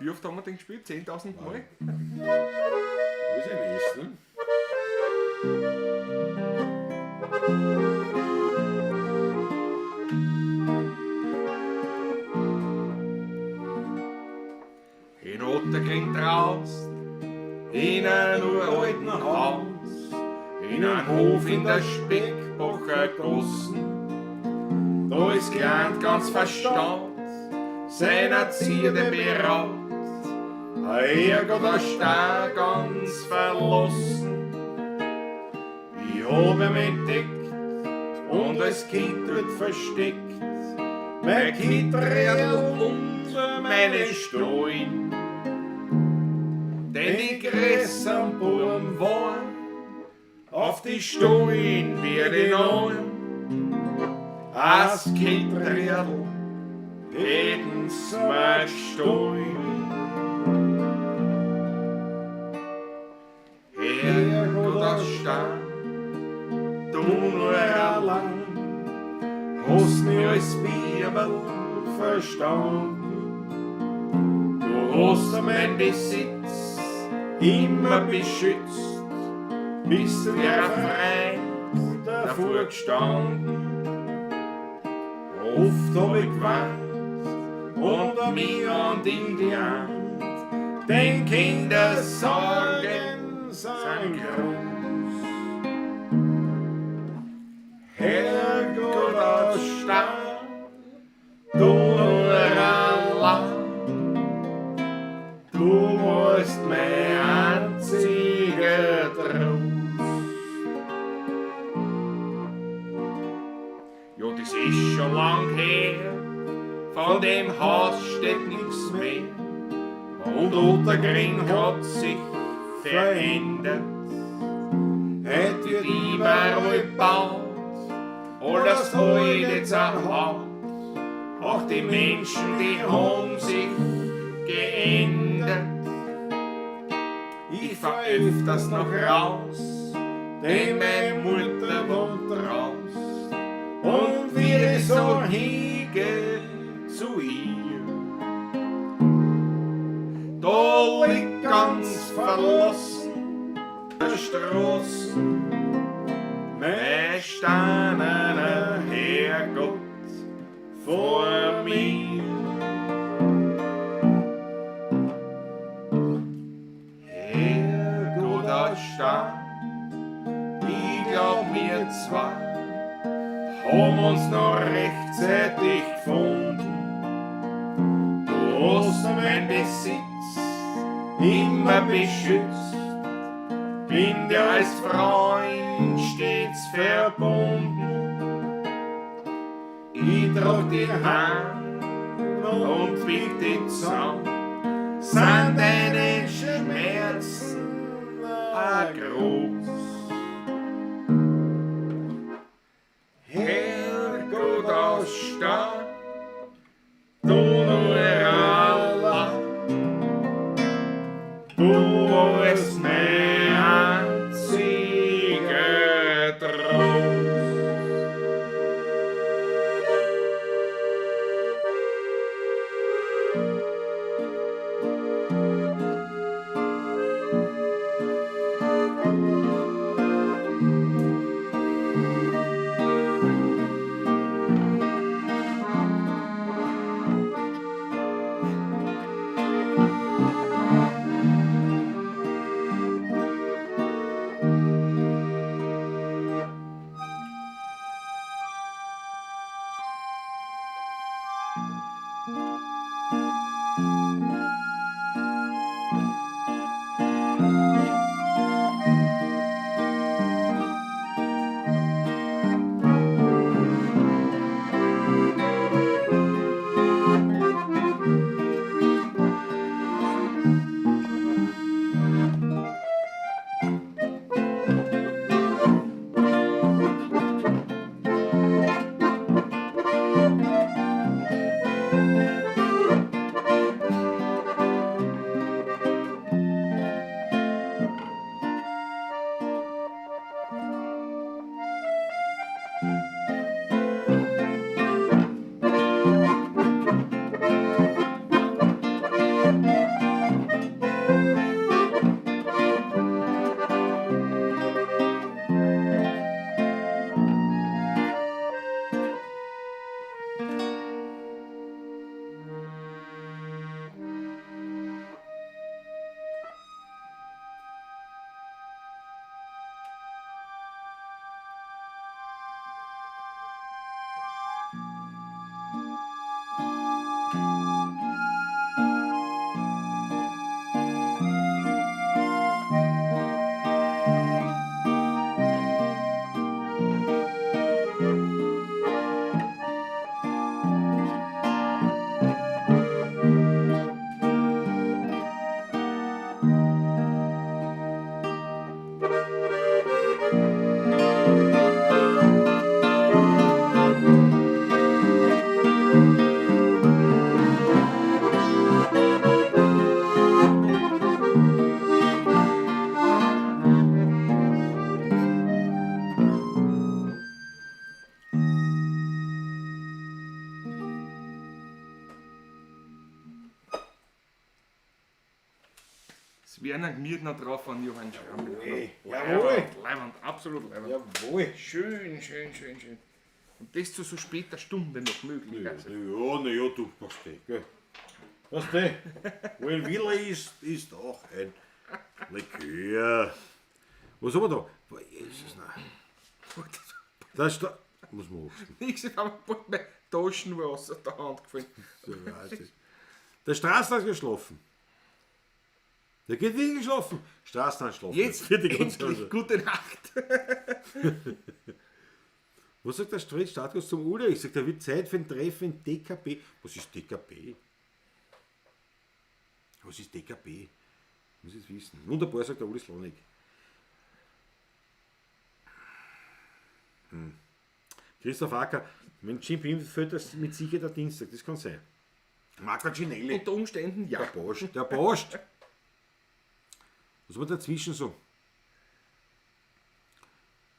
Wie oft haben wir den gespielt? 10.000 Mal? Das ist ein S, ne? In Otterkring draußen, in einem uralten Haus, in einem Hof in der Speckbacher Gossen. Da ist gelernt ganz verstaut, seiner Zierde beraubt, Herrgott, der Star ganz verlassen. Ich hab ihn entdeckt und als Kind wird versteckt, mein Kittel und meine Stollen. Denn die größeren Buben waren, auf die Stollen werde ich an. Als Kittel hätten's mir gestohlen. Herrgott, das Stein, du nur allein, hast mich als Bibel verstanden. Du hast mein Besitz immer beschützt, bist wie ein Freund der davor gestanden. Oft hab ich geweint und mich an dich geahnt, denn Kindersorgen sind groß. Herrgott aus Stahl, du allein, du warst mein einziger Trost. Ja, das ist schon lang her, von dem Haus steht nix mehr. Und Ottergring hat sich verändert. Heut Wird überall gebaut, alles alte zerhaut. Auch die Menschen, die haben sich geändert. Ich fahr öfters noch raus, denn meine Mutter wohnt raus. Und wie ich so hingehe zu ihr, da liegt ganz verlassen der Straße, mein steinerner Herrgott vor mir. Herrgott aus Stein, ich glaub wir zwei haben uns noch rechtzeitig gefunden. Du hast mein Besitz immer beschützt, bin dir als Freund stets verbunden. Ich trag dich heim und bieg dich zusammen, sind deine Schmerzen auch groß. Herrgott aus Stahl, du nur allein, du warst mein einziger Trost. Werner Gmirtner drauf an Johann Schramm. Jawohl. Leiwand, leiwand, absolut leiwand. Jawohl. Schön, schön, schön, schön. Und das zu so später Stunde noch möglich. Also. Ja, na ja, du, passt eh, gell. Weißt du, wo ein Wille ist, ist auch ein Likör. Was haben wir da? Boah, Jesus, nein. Das ist da. Muss man achten. Nichts, ich habe bald meine Taschen war aus der Hand gefallen. Der Straßen hat geschlafen. Der geht nicht geschlafen. Straßen hat geschlafen. Jetzt Vierte endlich Konzert. gute Nacht. Was sagt der Streit Startgast zum Ulrich? Ich sag, da wird Zeit für ein Treffen in DKB. Was ist DKB? Was ist DKB? Muss ich wissen. Wunderbar, sagt der Uli Slonik. Hm. Christoph Acker, wenn Jim Beam fällt das mit Sicherheit der Dienstag, das kann sein. Marco Cinelli. Unter Umständen ja. Der Post, der Post. Was haben wir dazwischen so?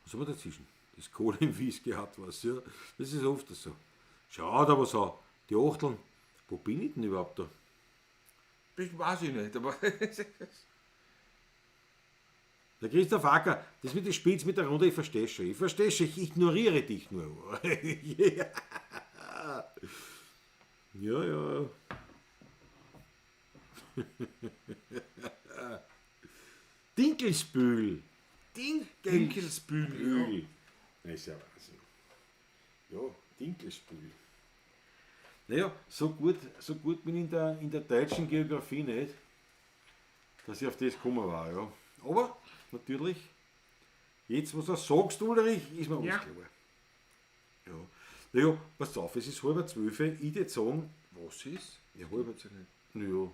Was haben wir dazwischen? Das Kohle im Whisky hat was, ja. Das ist oft so. Schau da was an. Die Achteln. Wo bin ich denn überhaupt da? Das weiß ich nicht, aber Der Christoph Acker, das mit den Spitz mit der Runde, ich verstehe schon. Ich verstehe schon, ich ignoriere dich nur. ja, ja. Dinkelsbühl. Dinkelsbühl. Dinkelsbühl. Das ist ja Wahnsinn. Ja, Dinkelsbühl. Naja, so gut bin ich in der deutschen Geografie nicht, dass ich auf das gekommen war. Ja. Aber natürlich, jetzt, was du sagst, Ulrich, ist mir Ja. alles klar. Ja. Naja, pass auf, es ist 11:30, ich würde sagen, Was ist? ja, halb, naja,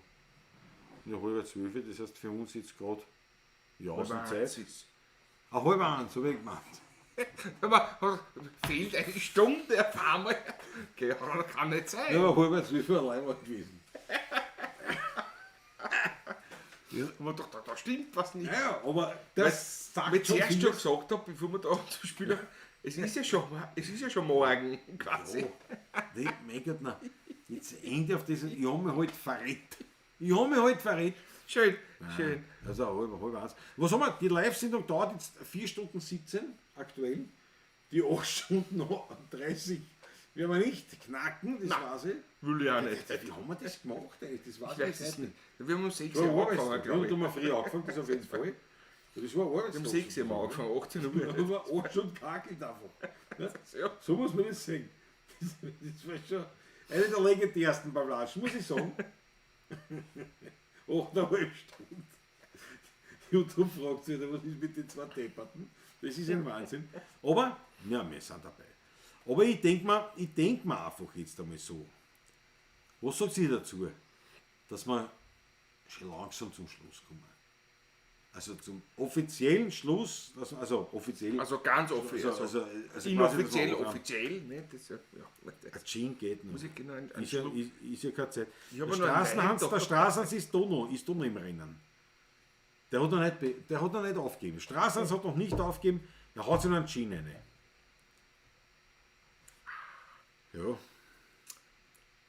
ja, 11:30, das heißt für uns jetzt gerade Jausenzeit. ist. Ah, 12:30, habe ich gemeint. Aber fehlt eine Stunde auf einmal. Okay, kann nicht sein. Ja, aber 11:30 allein war gewesen. Aber doch, da stimmt was nicht. Ja, aber das sagt Weil ich schon zuerst schon vieles. gesagt habe, bevor wir da zu spielen, es ist ja schon morgen quasi. Nee, mein Gott, nein. Jetzt Ende auf das, ich habe mich halt verrät. Ich habe mich halt verrät. Schön, schön. Also 12:30. Was haben wir? Die Live-Sendung dauert jetzt 4 Stunden 17 aktuell. Die 8 Stunden 30 werden wir nicht knacken, das weiß ich. Will ich auch nicht. Wie haben wir das gemacht eigentlich? Das weiß Ich weiß es nicht. Wir haben um 6 Ja, Uhr angefangen, glaube ich. Wir haben früh angefangen, das auf jeden Fall. Das war Wir haben um 6 Uhr angefangen, 18 Uhr. Aber 8 Stunden kakelt einfach. Ja. So muss man das sehen. Das war schon eine der legendärsten Pavlatschen, muss ich sagen. 8,5 Stunden. YouTube fragt sich, was ist mit den zwei Depperten? Das ist ein Wahnsinn. Aber, ja, wir sind dabei. Aber ich denke mir, einfach jetzt einmal so. Was sagt sie dazu? Dass wir schon langsam zum Schluss kommen. Also zum offiziellen Schluss, also offiziell. Also ganz offiziell. also inoffiziell, quasi, dass wir offiziell. Ne? Das, ja, ja. Ein Gin geht noch. Muss ich genau einen Ist ja, Schluck- ist ja keine Zeit. Ich hab Der ja noch einen Straßenhans, Wein da. der Straßenhans ist da noch im Rennen. Der hat noch nicht, der hat noch nicht aufgegeben. Straßenhans hat noch nicht aufgegeben, er hat sich noch einen Gin rein. Ja,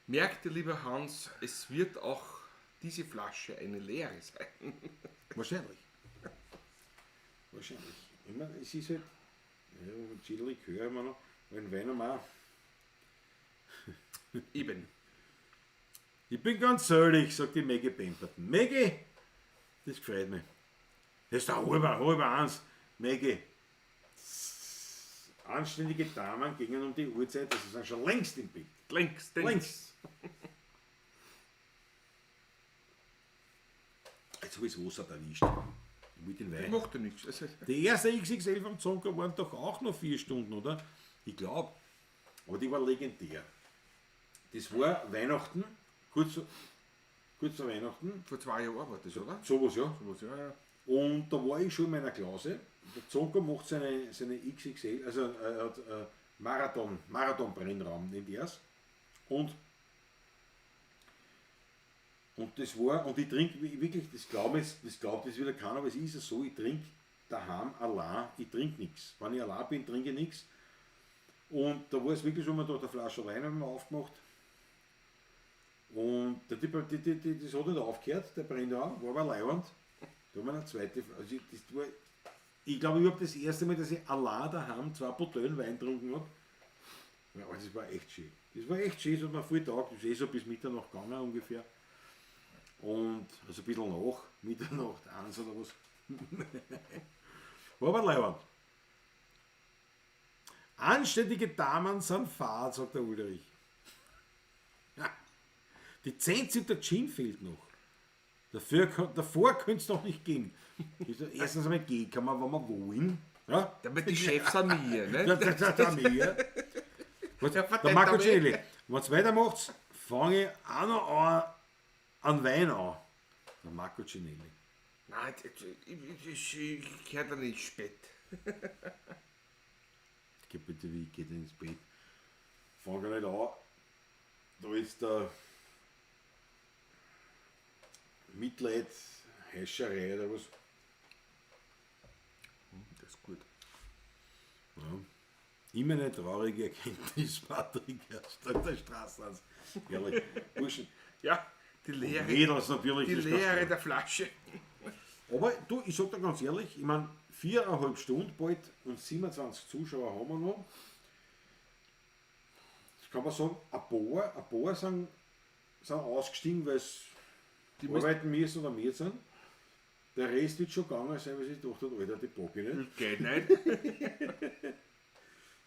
Merkt ihr, lieber Hans, es wird auch diese Flasche eine leere sein. wahrscheinlich. Wahrscheinlich. Ich meine, es ist halt, ja, Gin Likör immer noch, ein Wein haben wir auch. Eben. Ich bin ganz selig, sagt die Maggie Pemberton. Maggie, das gefreut mich. Das ist der 12:30. Maggie. Anständige Damen gingen um die Uhrzeit, das sind schon längst im Bett. Links, Längst. Jetzt habe ich das Wasser erwischt. Mit den Wein. Macht ja nichts. Also, Die erste XXL vom Zonker waren doch auch noch 4 Stunden, oder? Ich glaube. Aber die war legendär. Das war Weihnachten, kurz vor Weihnachten. vor 2 Jahren war das, oder? Sowas, ja. Sowas, ja, ja. Und da war ich schon in meiner Klause. Der Zonker macht seine XXL, also er hat Marathon-Brennraum, nennt er es. Und das war, und ich trinke wirklich, das glaubt jetzt wieder keiner, aber es ist ja so, ich trinke daheim allein, ich trinke nichts. Wenn ich allein bin, trinke ich nichts. Und da war es wirklich schon mal da, der Flasche Wein haben wir aufgemacht. Und der Typ, das hat nicht aufgehört, der Brennraum, war aber leiwand. Da haben wir eine zweite. Also ich, das war, ich glaube, ich habe das erste Mal, dass ich allein daheim 2 Bouteillen Wein getrunken habe. Ja, aber das war echt schön. Das war echt schön, das hat mir voll getaugt. Das ist eh so bis Mitternacht gegangen ungefähr. Und also ein bisschen nach Mitternacht, 1 oder was. War aber leibend. Anständige Damen sind fad, sagt der Ulrich. Ja. Die Zenzi und der Gin fehlt noch. Davor könnte es noch nicht gehen. Erstens einmal gehen kann man, wenn wir wollen. Ja? Damit die Chefs an mir, ne? Ja, das ist an mir. Was, Ja, der verdammt, Marco aber- Cinelli, wenn es weitermacht, fange ich auch noch an Wein an. Der Marco Cinelli. Nein, ich gehöre da nicht spät. Geh bitte, wie geht denn ins Bett? Fang gar nicht an. Da ist der Mitleid, Häscherei oder was. Das ist gut. Ja. Immer eine traurige Erkenntnis, Patrick, erst an der Straße. Ehrlich, Burschen. Ja, die Leere. Mädels natürlich. Die das ist ganz Leere klar. der Flasche. Aber du, ich sag dir ganz ehrlich, ich mein, 4,5 Stunden bald und 27 Zuschauer haben wir noch. Das kann man sagen, ein paar sind ausgestiegen, weil sie Die müssen arbeiten müssen oder mehr sind. Der Rest wird schon gegangen sein, weil sie sich gedacht hat, Alter, die pack ich nicht. Geht nicht.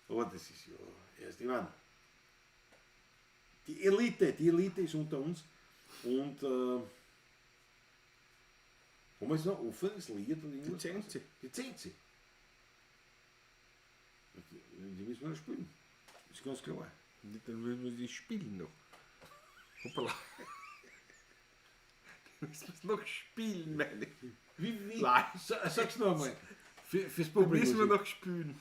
Aber das ist ja erst, ich mein, die Elite ist unter uns. Und haben wir jetzt noch ein offenes Lied oder irgendwas? Die Zenzi. Die Zenzi. Die müssen wir noch spielen. Ist ganz klar. Dann müssen wir die spielen noch. Hoppala. Die müssen wir noch spielen, meine ich. Wie? Nein. Sag's noch einmal. Fürs Die Publikum. müssen wir noch spielen.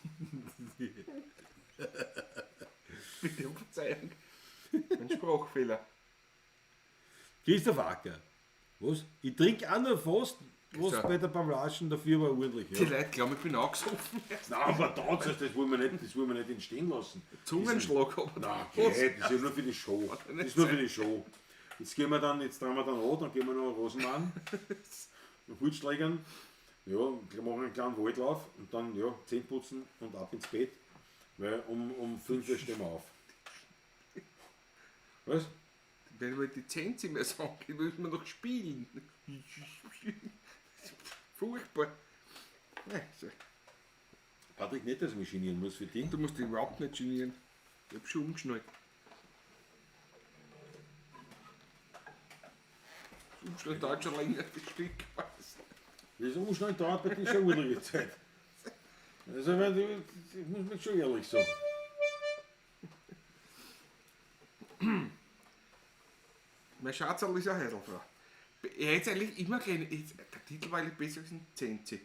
Bitte um Verzeihung. Ein Sprachfehler. Christoph Acker. Was? Ich trinke auch nur fast, was So. bei der Pavlaschen dafür war ordentlich. Die Ja. Leute glauben, ich bin angesoffen. Nein, aber das, das wollen wir nicht, das wollen wir nicht entstehen lassen. Zungenschlag aber Nein, okay, das ist ja nur für die Show. Das ist nur für die Show. Jetzt gehen wir dann, jetzt drehen wir dann an, dann gehen wir noch Rosenmann, und Holzschlägern, ja, machen einen kleinen Waldlauf und dann, ja, Zähne putzen und ab ins Bett, weil um 5 Uhr stehen wir auf. Was? Wenn wir die Zenzi mehr sagen, müssen wir noch spielen. Furchtbar. Nein, so. Patrick, nicht, dass ich mich genieren muss für dich. Du musst dich überhaupt nicht genieren. Ich hab schon umgeschnallt. Das Umschnallen dauert schon länger, das Stück. Das Umschnallen dauert bei dir schon urlige Zeit. Also, ich meine, ich muss mir schon ehrlich sagen. Mein Schatzerl ist eine Heidelfrau. Er hätte eigentlich immer kleine. Der Titel war eigentlich besser als ein Zenzi.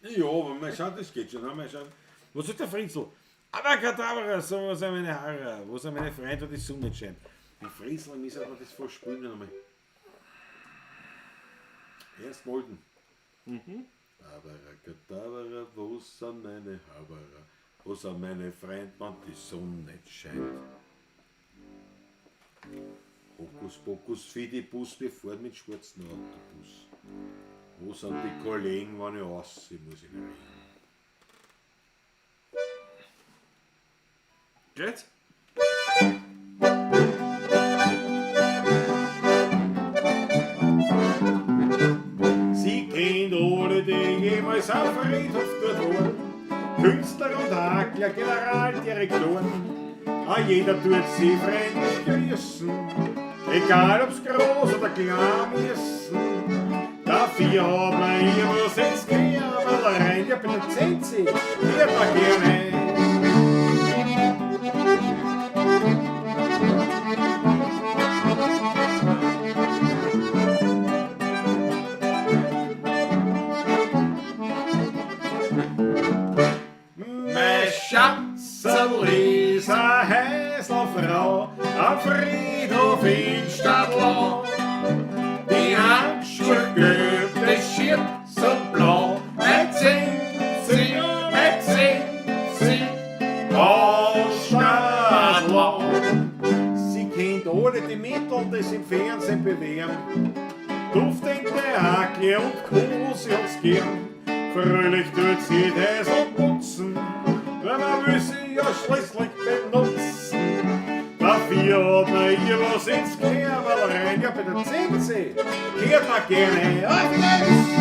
Ja, aber mein Schatz, das geht schon. Ne? Mein Schatz. Was sagt der Fritzel? Abracadabra, so was sind meine Haare, wo sind meine Freunde, wo die Sonne nicht scheint. Die Fritzel müssen aber das vorspülen nochmal. Erst molden. Abracadabra, wo sind meine Haare, wo sind meine Freunde, wenn die Sonne nicht scheint. Hokus pokus, Fidibus, wir fahren mit schwarzen Autobus. Wo sind die Kollegen, wenn ich raus muss ich reden. Geht's? Sie kennt alle, die jemals am Friedhof dort waren. Künstler und Hakler, Generaldirektoren. Ah, jeder tut sie freundlich grüßen, egal ob's groß oder klein müssen. Dafür hat man immer ins Kerl rein, ja, bitte Zenzi, hört man gerne. Mein Schatzerl ist eine Häuslerfrau am Friedhof in Stadlau. Die Handschuhe gelb, das Schürzel blau, mein Zenzi, mein Zenzi aus Stadlau. Sie kennt alle die Mittel, die sich im Fernsehen bewähren. Duftende Hakle und Kohl, sie hat's gern. Fröhlich tut sie das und putzen, weil man will sie ja schließlich benutzen. Dafür hat man ihr was ins Kerl rein, ja bei der CC kehrt man gerne auf jetzt.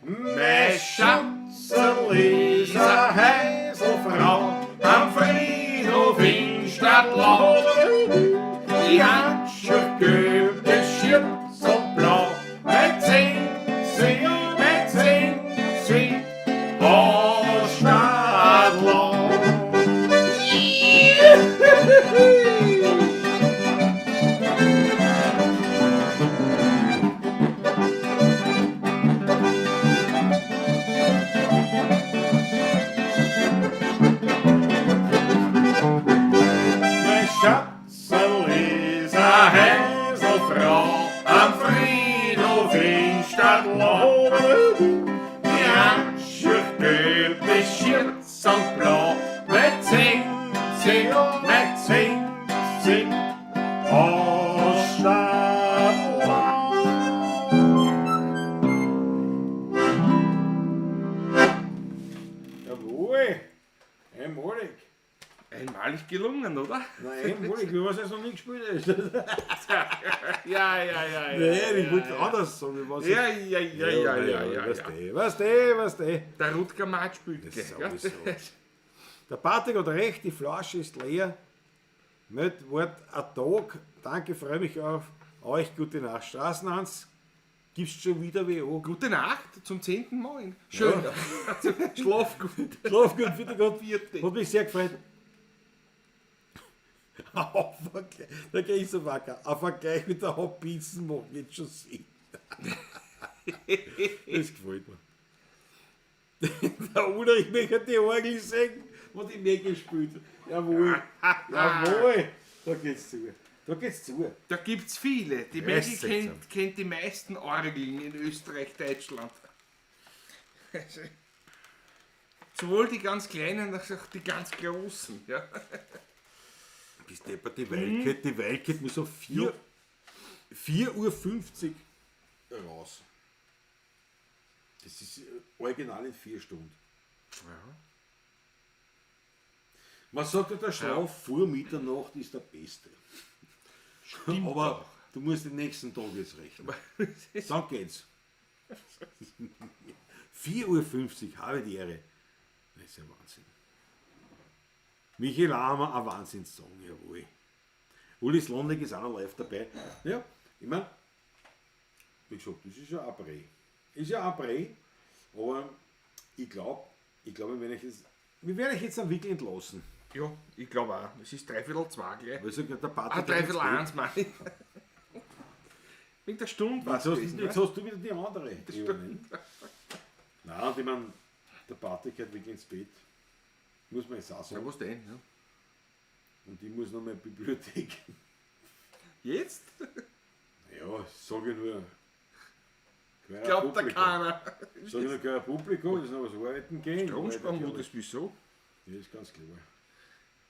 Mein Schatzel ist eine Heiselfrau Am Friedhof in Stadtlau. Die Handschuhe gelbe Schürze blau. Mit 10, mit 10, aus Stadtlau. Mein Schatzel ist eine Heiselfrau Am Friedhof in Stadtlau. Die Handschuhe gelbe Schürze blau. Mit 10, mit 10, aus Stadtlau. Jawohl! Einmalig! Einmalig gelungen, oder? Nein, einmalig, wie was jetzt noch nie gespielt ist. Ja, ja, ja. ja, Nein, ich ja, wollte ja. anders sagen. Was Ja, ja, ja, ja, ja, ja. Weißt ja. du, weißt du, weißt du. Der Rutger Matsch spielt Das gleich, sowieso. gell? Der Patrick hat recht, die Flasche ist leer. Mit Wort ein Tag. Danke, freue mich auf euch. Gute Nacht. Straßenhans, gibst schon wieder WO. Gute Nacht zum 10. Mal. Schön. Schlaf gut. Schlaf gut, bitte Gott. Vierte. Hat mich sehr gefreut. Auf Vergleich- Der Christopher, ein Vergleich mit der Hauptpizzen macht jetzt schon Sinn. Das gefällt mir. Der Ulrich möchte die Orgel singen, wo die mehr gespielt. Jawohl, jawohl, da geht's zu. Da geht's zu. Da gibt's viele. Die Ja, Maggie ist seltsam. kennt die meisten Orgeln in Österreich, Deutschland. Sowohl die ganz kleinen als auch die ganz großen. Ja. Bis deppert, die Welt die Welt muss um 4:50 Uhr raus. Das ist original in 4 Stunden. Man sagt ja, der Schlaf vor Mitternacht ist der beste. Stimmt Aber auch. du musst den nächsten Tag jetzt rechnen. Dann geht's. 4:50 Uhr, habe die Ehre. Das ist ja Wahnsinn. Michael Ahmer, ein Wahnsinnssong, jawohl. Uli Slondik ist auch noch live dabei. Ja, ich meine, wie gesagt, das ist ja ein Brei. Ist ja ein Brei, aber ich glaube, wir werden euch jetzt, wir werden euch jetzt dann wirklich entlassen. Ja, ich glaube auch. Es ist 1:45 gleich. Weil ich sag, der Patrick Ah, hat jetzt 12:45 meine ich. Wegen der Stunde war's Jetzt hast, gewesen, jetzt ne? hast du wieder die andere. Ebene. Nein, und ich meine, der Patrick hat wirklich ins Bett. Muss man jetzt auch Ja, sagen. was denn? Ja. Und ich muss noch mal in die Bibliothek. Jetzt? Ja, sag ich nur. Kein Glaubt da Publikum. keiner. Sag ich nur, kein Publikum, das ist noch was arbeiten gehen. Stromsparmodus, wieso? Ja, ist ganz klar.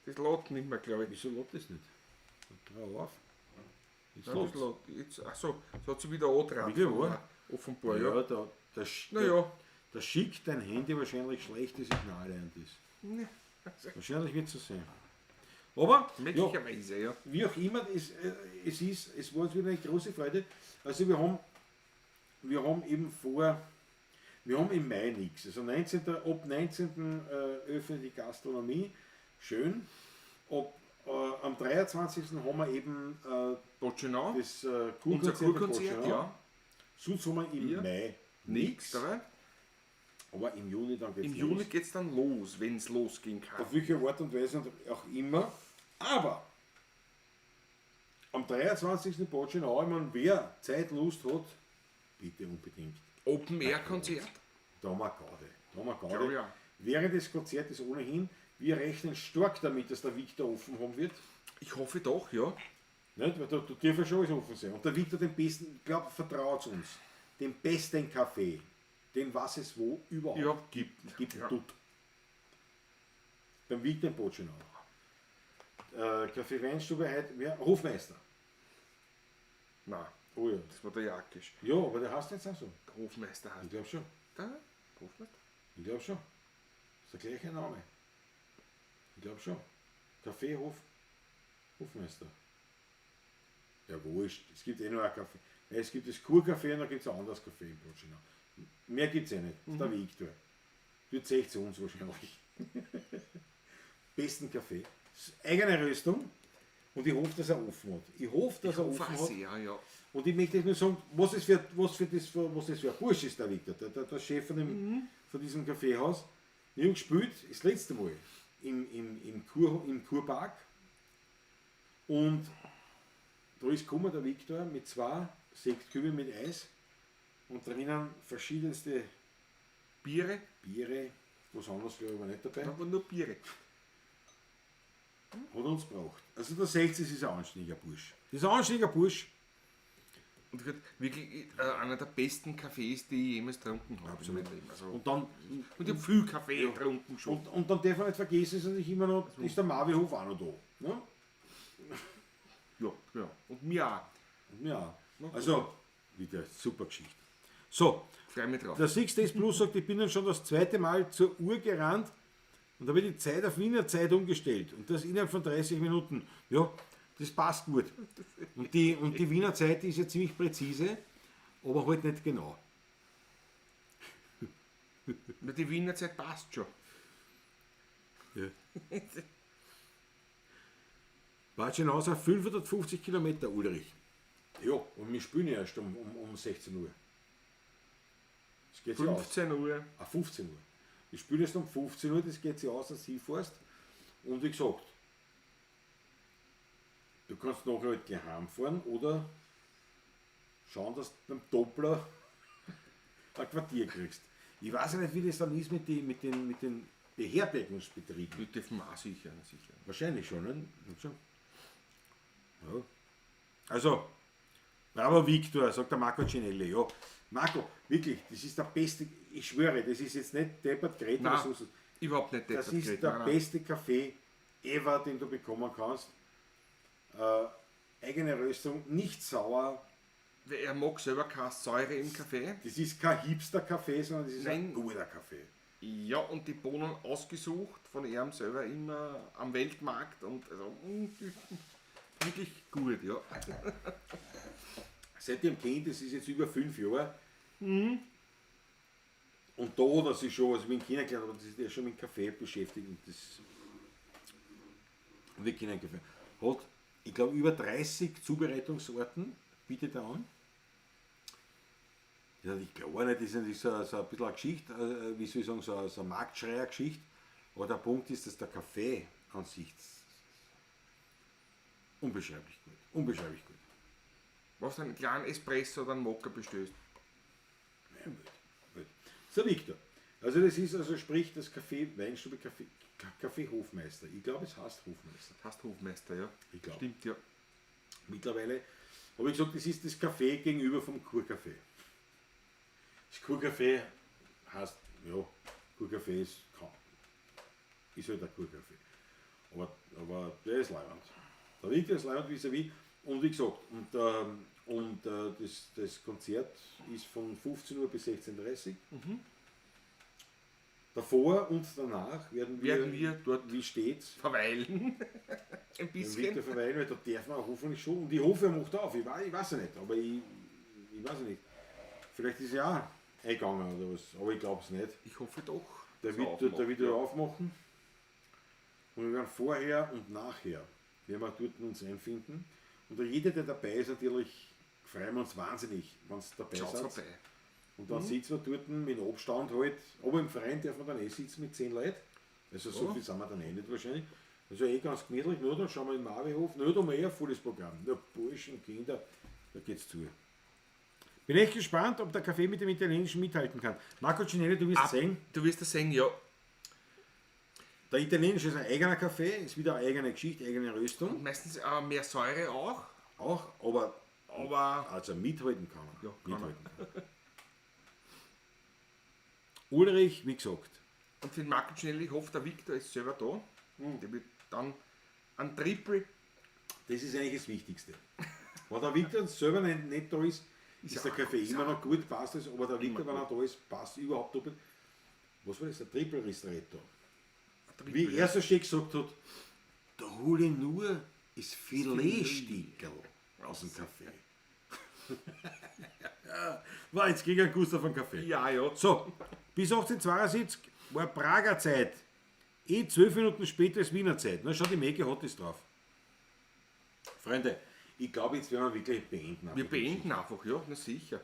Das lädt nicht mehr, glaube ich. Wieso lädt das nicht? Dreh auf. Jetzt Nein, das lädt's. lädt. Jetzt, achso, es hat sich wieder angetragen. Wirklich wahr? Offenbar, ja. Ja, da, da, Naja. da schickt dein Handy wahrscheinlich schlechte Signale an das. Ne. Wahrscheinlich wird es so sein. Aber, ja, Möglicherweise, ja. wie auch immer, es ist, es war uns wieder eine große Freude. Also wir haben eben vor, wir haben im Mai nichts. Also 19., ab 19. Öffnet die Gastronomie. Schön. Ab, am 23. haben wir eben Botschenau, das unser Kurkonzert in Kurkonzert, Botschenau. ja. Sonst haben wir im Ja. Mai Nichts dabei. Aber im Juni dann geht's Im Juni los. geht's dann los, wenn es losgehen kann. Auf welche Art und Weise und auch immer. Aber am 23. Botschenau, ich meine, wer Zeit, Lust hat, bitte unbedingt. Open Air Konzert. Da haben wir Gaude. Da haben wir Gaude. Glaub ich auch. Während des Konzertes ohnehin, wir rechnen stark damit, dass der Victor offen haben wird. Ich hoffe doch, ja. Nicht? Weil da darf ja schon alles offen sein. Und der Victor den besten, glaub, vertraut uns, den besten Kaffee. den was es wo überhaupt Überhaupt gibt. gibt Ja. tut. Beim Victor in Botschenau. Café Weinstube heute, wer? Hofmeister. Nein, Oh ja. das war der Jakisch. Ja, aber der heißt jetzt auch so. Hofmeister heißt Ich glaube schon. der. Hofmeister? Ich glaube schon. Ist der gleiche Name. Ich glaube schon. Café Hof, Hofmeister. Ja, wurscht. Es gibt eh nur ein Café. Ja, es gibt das Kurcafé und dann gibt es ein anderes Café in Botschenau. Mehr gibt es eh nicht. Das ist der Victor. Du zeigt zu uns wahrscheinlich. Besten Kaffee. Eigene Röstung. Und ich hoffe, dass er offen hat. Ich hoffe, dass er offen Hoffe hat. sehr, ja. Und ich möchte nur sagen, was es für, was für, das, was das für ein Bursch ist, der Victor, der Chef von, dem, von diesem Kaffeehaus. Ich habe gespielt, das letzte Mal, im Kurpark. Und da ist gekommen der Victor mit 2 Sektkübeln mit Eis und drinnen verschiedenste Biere? Biere, was anderes glaube ich war nicht dabei, Aber nur Biere. hat uns gebraucht. Also der 60 ist ein anständiger Bursch. Das ist ein anständiger Bursch. Und wirklich einer der besten Kaffees, die ich jemals getrunken habe. Absolut. In meinem Leben. Also, Und dann, und ich habe viel Kaffee getrunken schon. und dann darf man nicht vergessen, ist natürlich immer noch, ist der Marvihof auch noch da. Ne? Ja, ja. Und mir auch. Ja, also wieder super Geschichte. So, Freue mich drauf. der Six Days Plus sagt, ich bin dann schon das zweite Mal zur Uhr gerannt und habe die Zeit auf Wiener Zeit umgestellt. Und das innerhalb von 30 Minuten. Ja, das passt gut. Und die Wiener Zeit ist ja ziemlich präzise, aber halt nicht genau. Na, die Wiener Zeit passt schon. Ja. Batschenau sind 550 Kilometer, Ulrich. Ja, und wir spielen erst um 16 Uhr. Das geht sich aus. 15 Uhr. Ah, 15 Uhr. Wir spielen erst um 15 Uhr, das geht sich aus, dass du fährst. Und wie gesagt, du kannst nachher halt gleich heimfahren oder schauen, dass du beim Doppler ein Quartier kriegst. Ich weiß ja nicht, wie das dann ist mit den Beherbergungsbetrieben. Wir dürfen auch sicher, sicher. Wahrscheinlich schon, ne? Schon. Ja. Also, bravo Victor, sagt der Marco Cinelli. Ja. Marco, wirklich, das ist der beste, ich schwöre, das ist jetzt nicht deppert geredet oder Nein, so. überhaupt nicht Das deppert ist geredet. der Nein, nein. beste Kaffee ever, den du bekommen kannst. Eigene Röstung, nicht sauer. Weil er mag selber keine Säure im Kaffee. Das ist kein Hipster-Kaffee, sondern das ist ein Nein. guter Kaffee. Ja, und die Bohnen ausgesucht von ihm selber immer am Weltmarkt und also, wirklich gut, ja. Seit ich ihn kenne, das ist jetzt über 5 Jahre. Und da, das ist schon, also ich bin kennengelernt, aber das ist ja schon mit Kaffee beschäftigt und das. Und wir kennen Kaffee. Hat, ich glaube, über 30 Zubereitungsorten bietet er an. Ja, ich glaube nicht, das ist natürlich so ein bisschen eine Geschichte, wie soll ich sagen, so eine Marktschreier-Geschichte. Aber der Punkt ist, dass der Kaffee an sich unbeschreiblich gut. Unbeschreiblich gut. Was du einen kleinen Espresso oder einen Mokka bestellst. Ja, gut. So, Victor. Also das ist also sprich das Café Weinstube Café, Café Hofmeister. Ich glaube, es heißt Hofmeister. Das heißt Hofmeister, ja. Ich glaube. Stimmt, ja. Mittlerweile habe ich gesagt, das ist das Café gegenüber vom Kurcafé. Das Kurcafé heißt, ja, Kurcafé ist kaum. Ist halt ein Kurcafé. Aber der ist leiwand. Der Victor ist leiwand vis-à-vis. Und wie gesagt, das Konzert ist von 15 Uhr bis 16:30 Uhr. Mhm. Davor und danach werden wir, dort wie stets, verweilen. Ein bisschen. Victor verweilen, weil da darf man hoffentlich schon. Und ich hoffe, er macht auf. Ich weiß ja nicht, aber ich weiß ja nicht. Vielleicht ist er auch eingegangen oder was, aber ich glaube es nicht. Ich hoffe doch. Der dass wird, er der wird aufmacht, wieder aufmachen. Und wir werden vorher und nachher, werden wir dort uns einfinden. Und jeder, der dabei ist, natürlich, freuen wir uns wahnsinnig, wenn es dabei Schaut's seid. vorbei. Und dann sitzen wir dort mit Abstand halt, aber im Verein darf man dann eh sitzen mit 10 Leuten. Also so Ja. viel sind wir dann eh nicht wahrscheinlich. Also eh ganz gemütlich, nur dann schauen wir im Marvihof, nur da haben wir eh ein volles Programm. Nur Burschen, Kinder, da geht's zu. Bin echt gespannt, ob der Kaffee mit dem Italienischen mithalten kann. Marco Cinelli, du wirst sehen, Du wirst das sehen, ja. der Italienische ist ein eigener Kaffee, ist wieder eine eigene Geschichte, eigene Röstung. Meistens mehr Säure auch, Auch, aber aber also mithalten kann er. Ja, kann er. mithalten kann er. Ulrich, wie gesagt, Und für den Marco Cinelli, ich hoffe, der Victor ist selber da. Der wird dann ein Triple. Das ist eigentlich das Wichtigste. Wenn der Victor selber nicht da ist, ist der auch- Kaffee ist immer auch noch gut, passt es, aber der Victor, Immer wenn er da ist, passt überhaupt doppelt. Was war das? Der Triple Ristretto. Ein Triple, Wie er so schön gesagt hat, da hole ich nur das Filetstückel aus dem Kaffee. War jetzt gegen einen Gustav einen Kaffee. Ja, ja. So, bis 1872 war Prager Zeit. 12 Minuten später ist Wiener Zeit. Na, schau, die Mege hat das drauf. Freunde, ich glaube, jetzt werden wir wirklich beenden. Wir beenden einfach, ja, na sicher.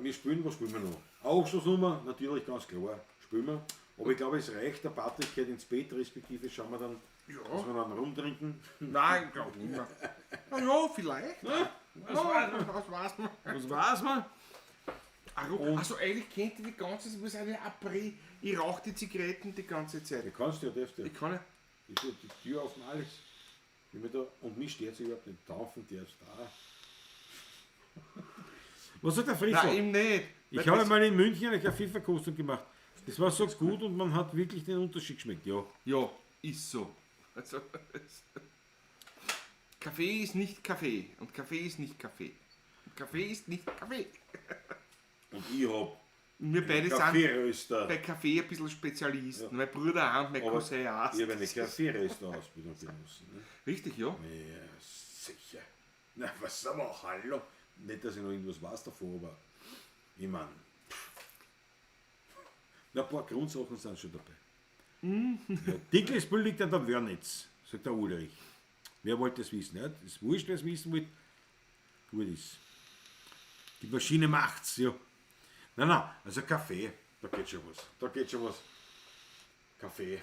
Wir spielen, was spielen wir noch? Abschlussnummer, natürlich ganz klar, spielen wir. Aber ich glaube, es reicht, der Patrick geht ins Bett, respektive schauen wir dann, dass wir dann rumtrinken. Nein, ich glaube nicht mehr. Na ja, vielleicht. Ja, was weiß man. Was weiß man? Also eigentlich kennt ihr die ganze, es muss eine April. Ich rauche die Zigaretten die ganze Zeit. Ja, kannst du ja, darfst du ja. Ich kann ja. Ich tue die Tür offen, alles. Ich bin da, und mich stört überhaupt nicht. Taufen darfst du auch. Was sagt der Fritzl? Nein, eben nicht. Ich Weil habe das- mal in München eine Kaffeeverkostung gemacht. Das war so gut und man hat wirklich den Unterschied geschmeckt. Ja. Ja, ist so. Also, Kaffee ist nicht Kaffee und Kaffee ist nicht Kaffee. Und Kaffee ist nicht Kaffee. Und ich habe Und wir beide sind Kaffeeröster. bei Kaffee ein bisschen Spezialisten. Mein Bruder auch und mein Aber Cousin auch. Ich habe eine Kaffeeröster-Ausbildung genossen. Ne? Richtig, ja. Ja, sicher. Na, was aber, hallo. Nicht, dass ich noch irgendwas weiß davor, aber ich meine, na, ein paar Grundsachen sind schon dabei. Ja, Dinkelsbühl liegt an der Wörnitz, sagt der Ulrich. Wer wollte das wissen? Ja, das ist wurscht, wer es wissen wollte. Gut ist. Die Maschine macht's, ja. Nein, nein, also Kaffee, da geht schon was. Da geht schon was. Kaffee.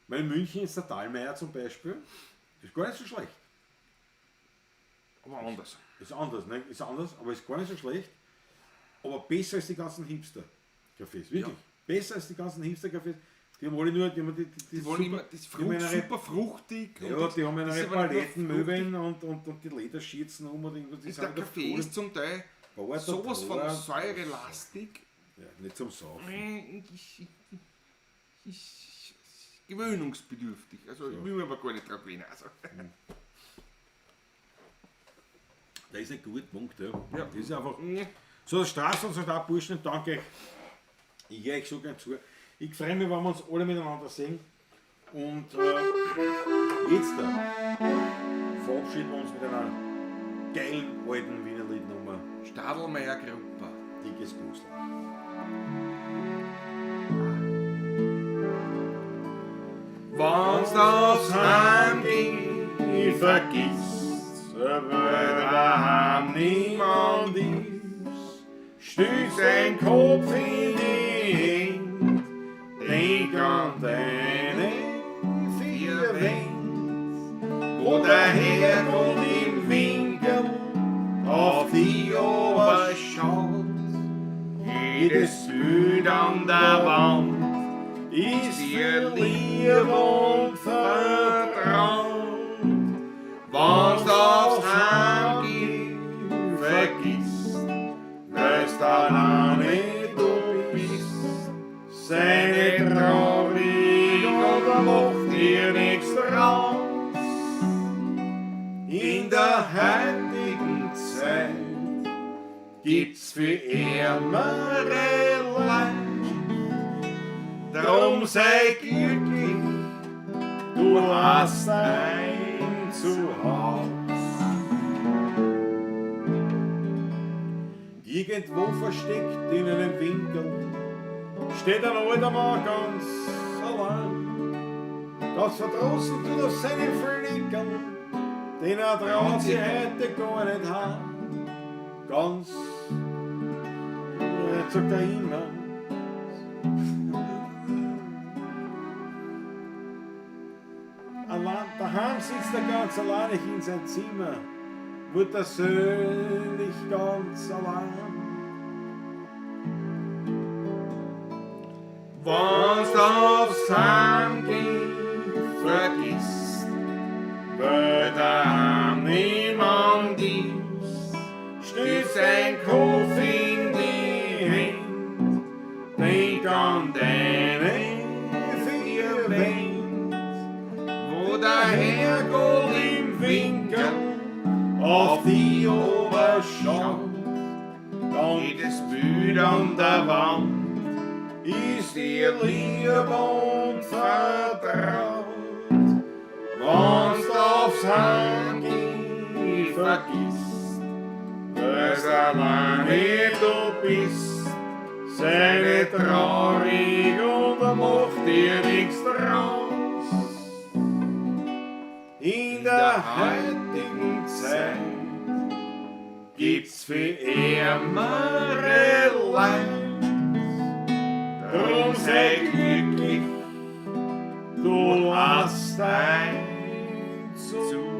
Weil in München ist der Thalmayr zum Beispiel, ist gar nicht so schlecht. Aber anders. Ist anders, ne? Ist anders, aber ist gar nicht so schlecht. Aber besser als die ganzen Hipster-Cafés, wirklich. Ja. Besser als die ganzen Hipster-Cafés. Die haben alle nur, die haben die Die wollen super, immer, das die haben Frucht, ihre, super fruchtig. ja, und die haben das ihre ist aber nicht nur Palettenmöbeln und die Lederschürzen um und irgendwas. Die fruchtig. sind Der da Kaffee voll- ist zum Teil Bauer, sowas von Bauer. säurelastig. Ja, nicht zum Saufen. Ist gewöhnungsbedürftig. Also ich will mir aber gar nicht drauf gewöhnen. Also. Der ist nicht gut, Punkt. Ja. Ja. Das ist einfach. So, Straßen und da Burschen, danke euch. Ich gehe euch so gern zu. Ich freue mich, wenn wir uns alle miteinander sehen. Und jetzt da verabschieden wir uns mit einer geilen alten Wiener Liednummer. Stadelmeier Gruppe. Dickes Gusel. Wenn's aufs Heim ging, vergisst, weil daheim niemand ist, stützt dein Kopf in die Hände, denk an deine vier Wände, wo der Herrgott im Winkel auf die schaut. Jedes Bild an der Wand ist dir lieb und vertraut. Wenn's aufs Heim ging, vergisst, weil's alleine du bist. Sei nicht traurig und mach dir nichts draus. In der heutigen Zeit gibt's für ärmere Leid. Drum sei glücklich, du hast ein Zuhause. Irgendwo versteckt in einem Winkel steht ein alter Mann ganz allein. Ganz verdrossen tut er seine Flickerl, den er traut sich heute gar nicht heim. Ganz, sagt er immer. Allein, daheim sitzt er ganz allein in sein Zimmer, wird er selig ganz allein. Wenn's aufs Heim ging, vergisst, weil daheim niemand ist, Stützt sein Kopf in die Hände, Auf die Oberschau, dann Jedes Bild an der Wand ist dir lieb und vertraut. Wenn's aufs Handy vergisst, dass alleine du bist, sei nicht traurig und mach dir nichts draus. In der heutigen Zeit gibt's für ärmere Leid. Drum sei glücklich, du hast ein Zuhause.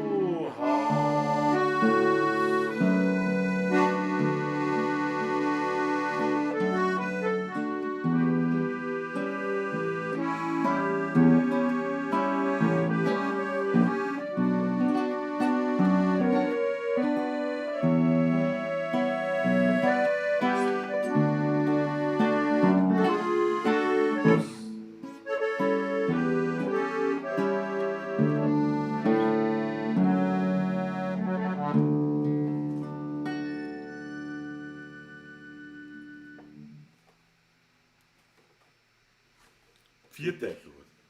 Vierte.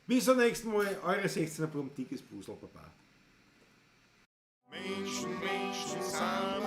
Bis zum nächsten Mal, eure 16er Buben, dickes Busel, Baba. Menschen, Menschen sind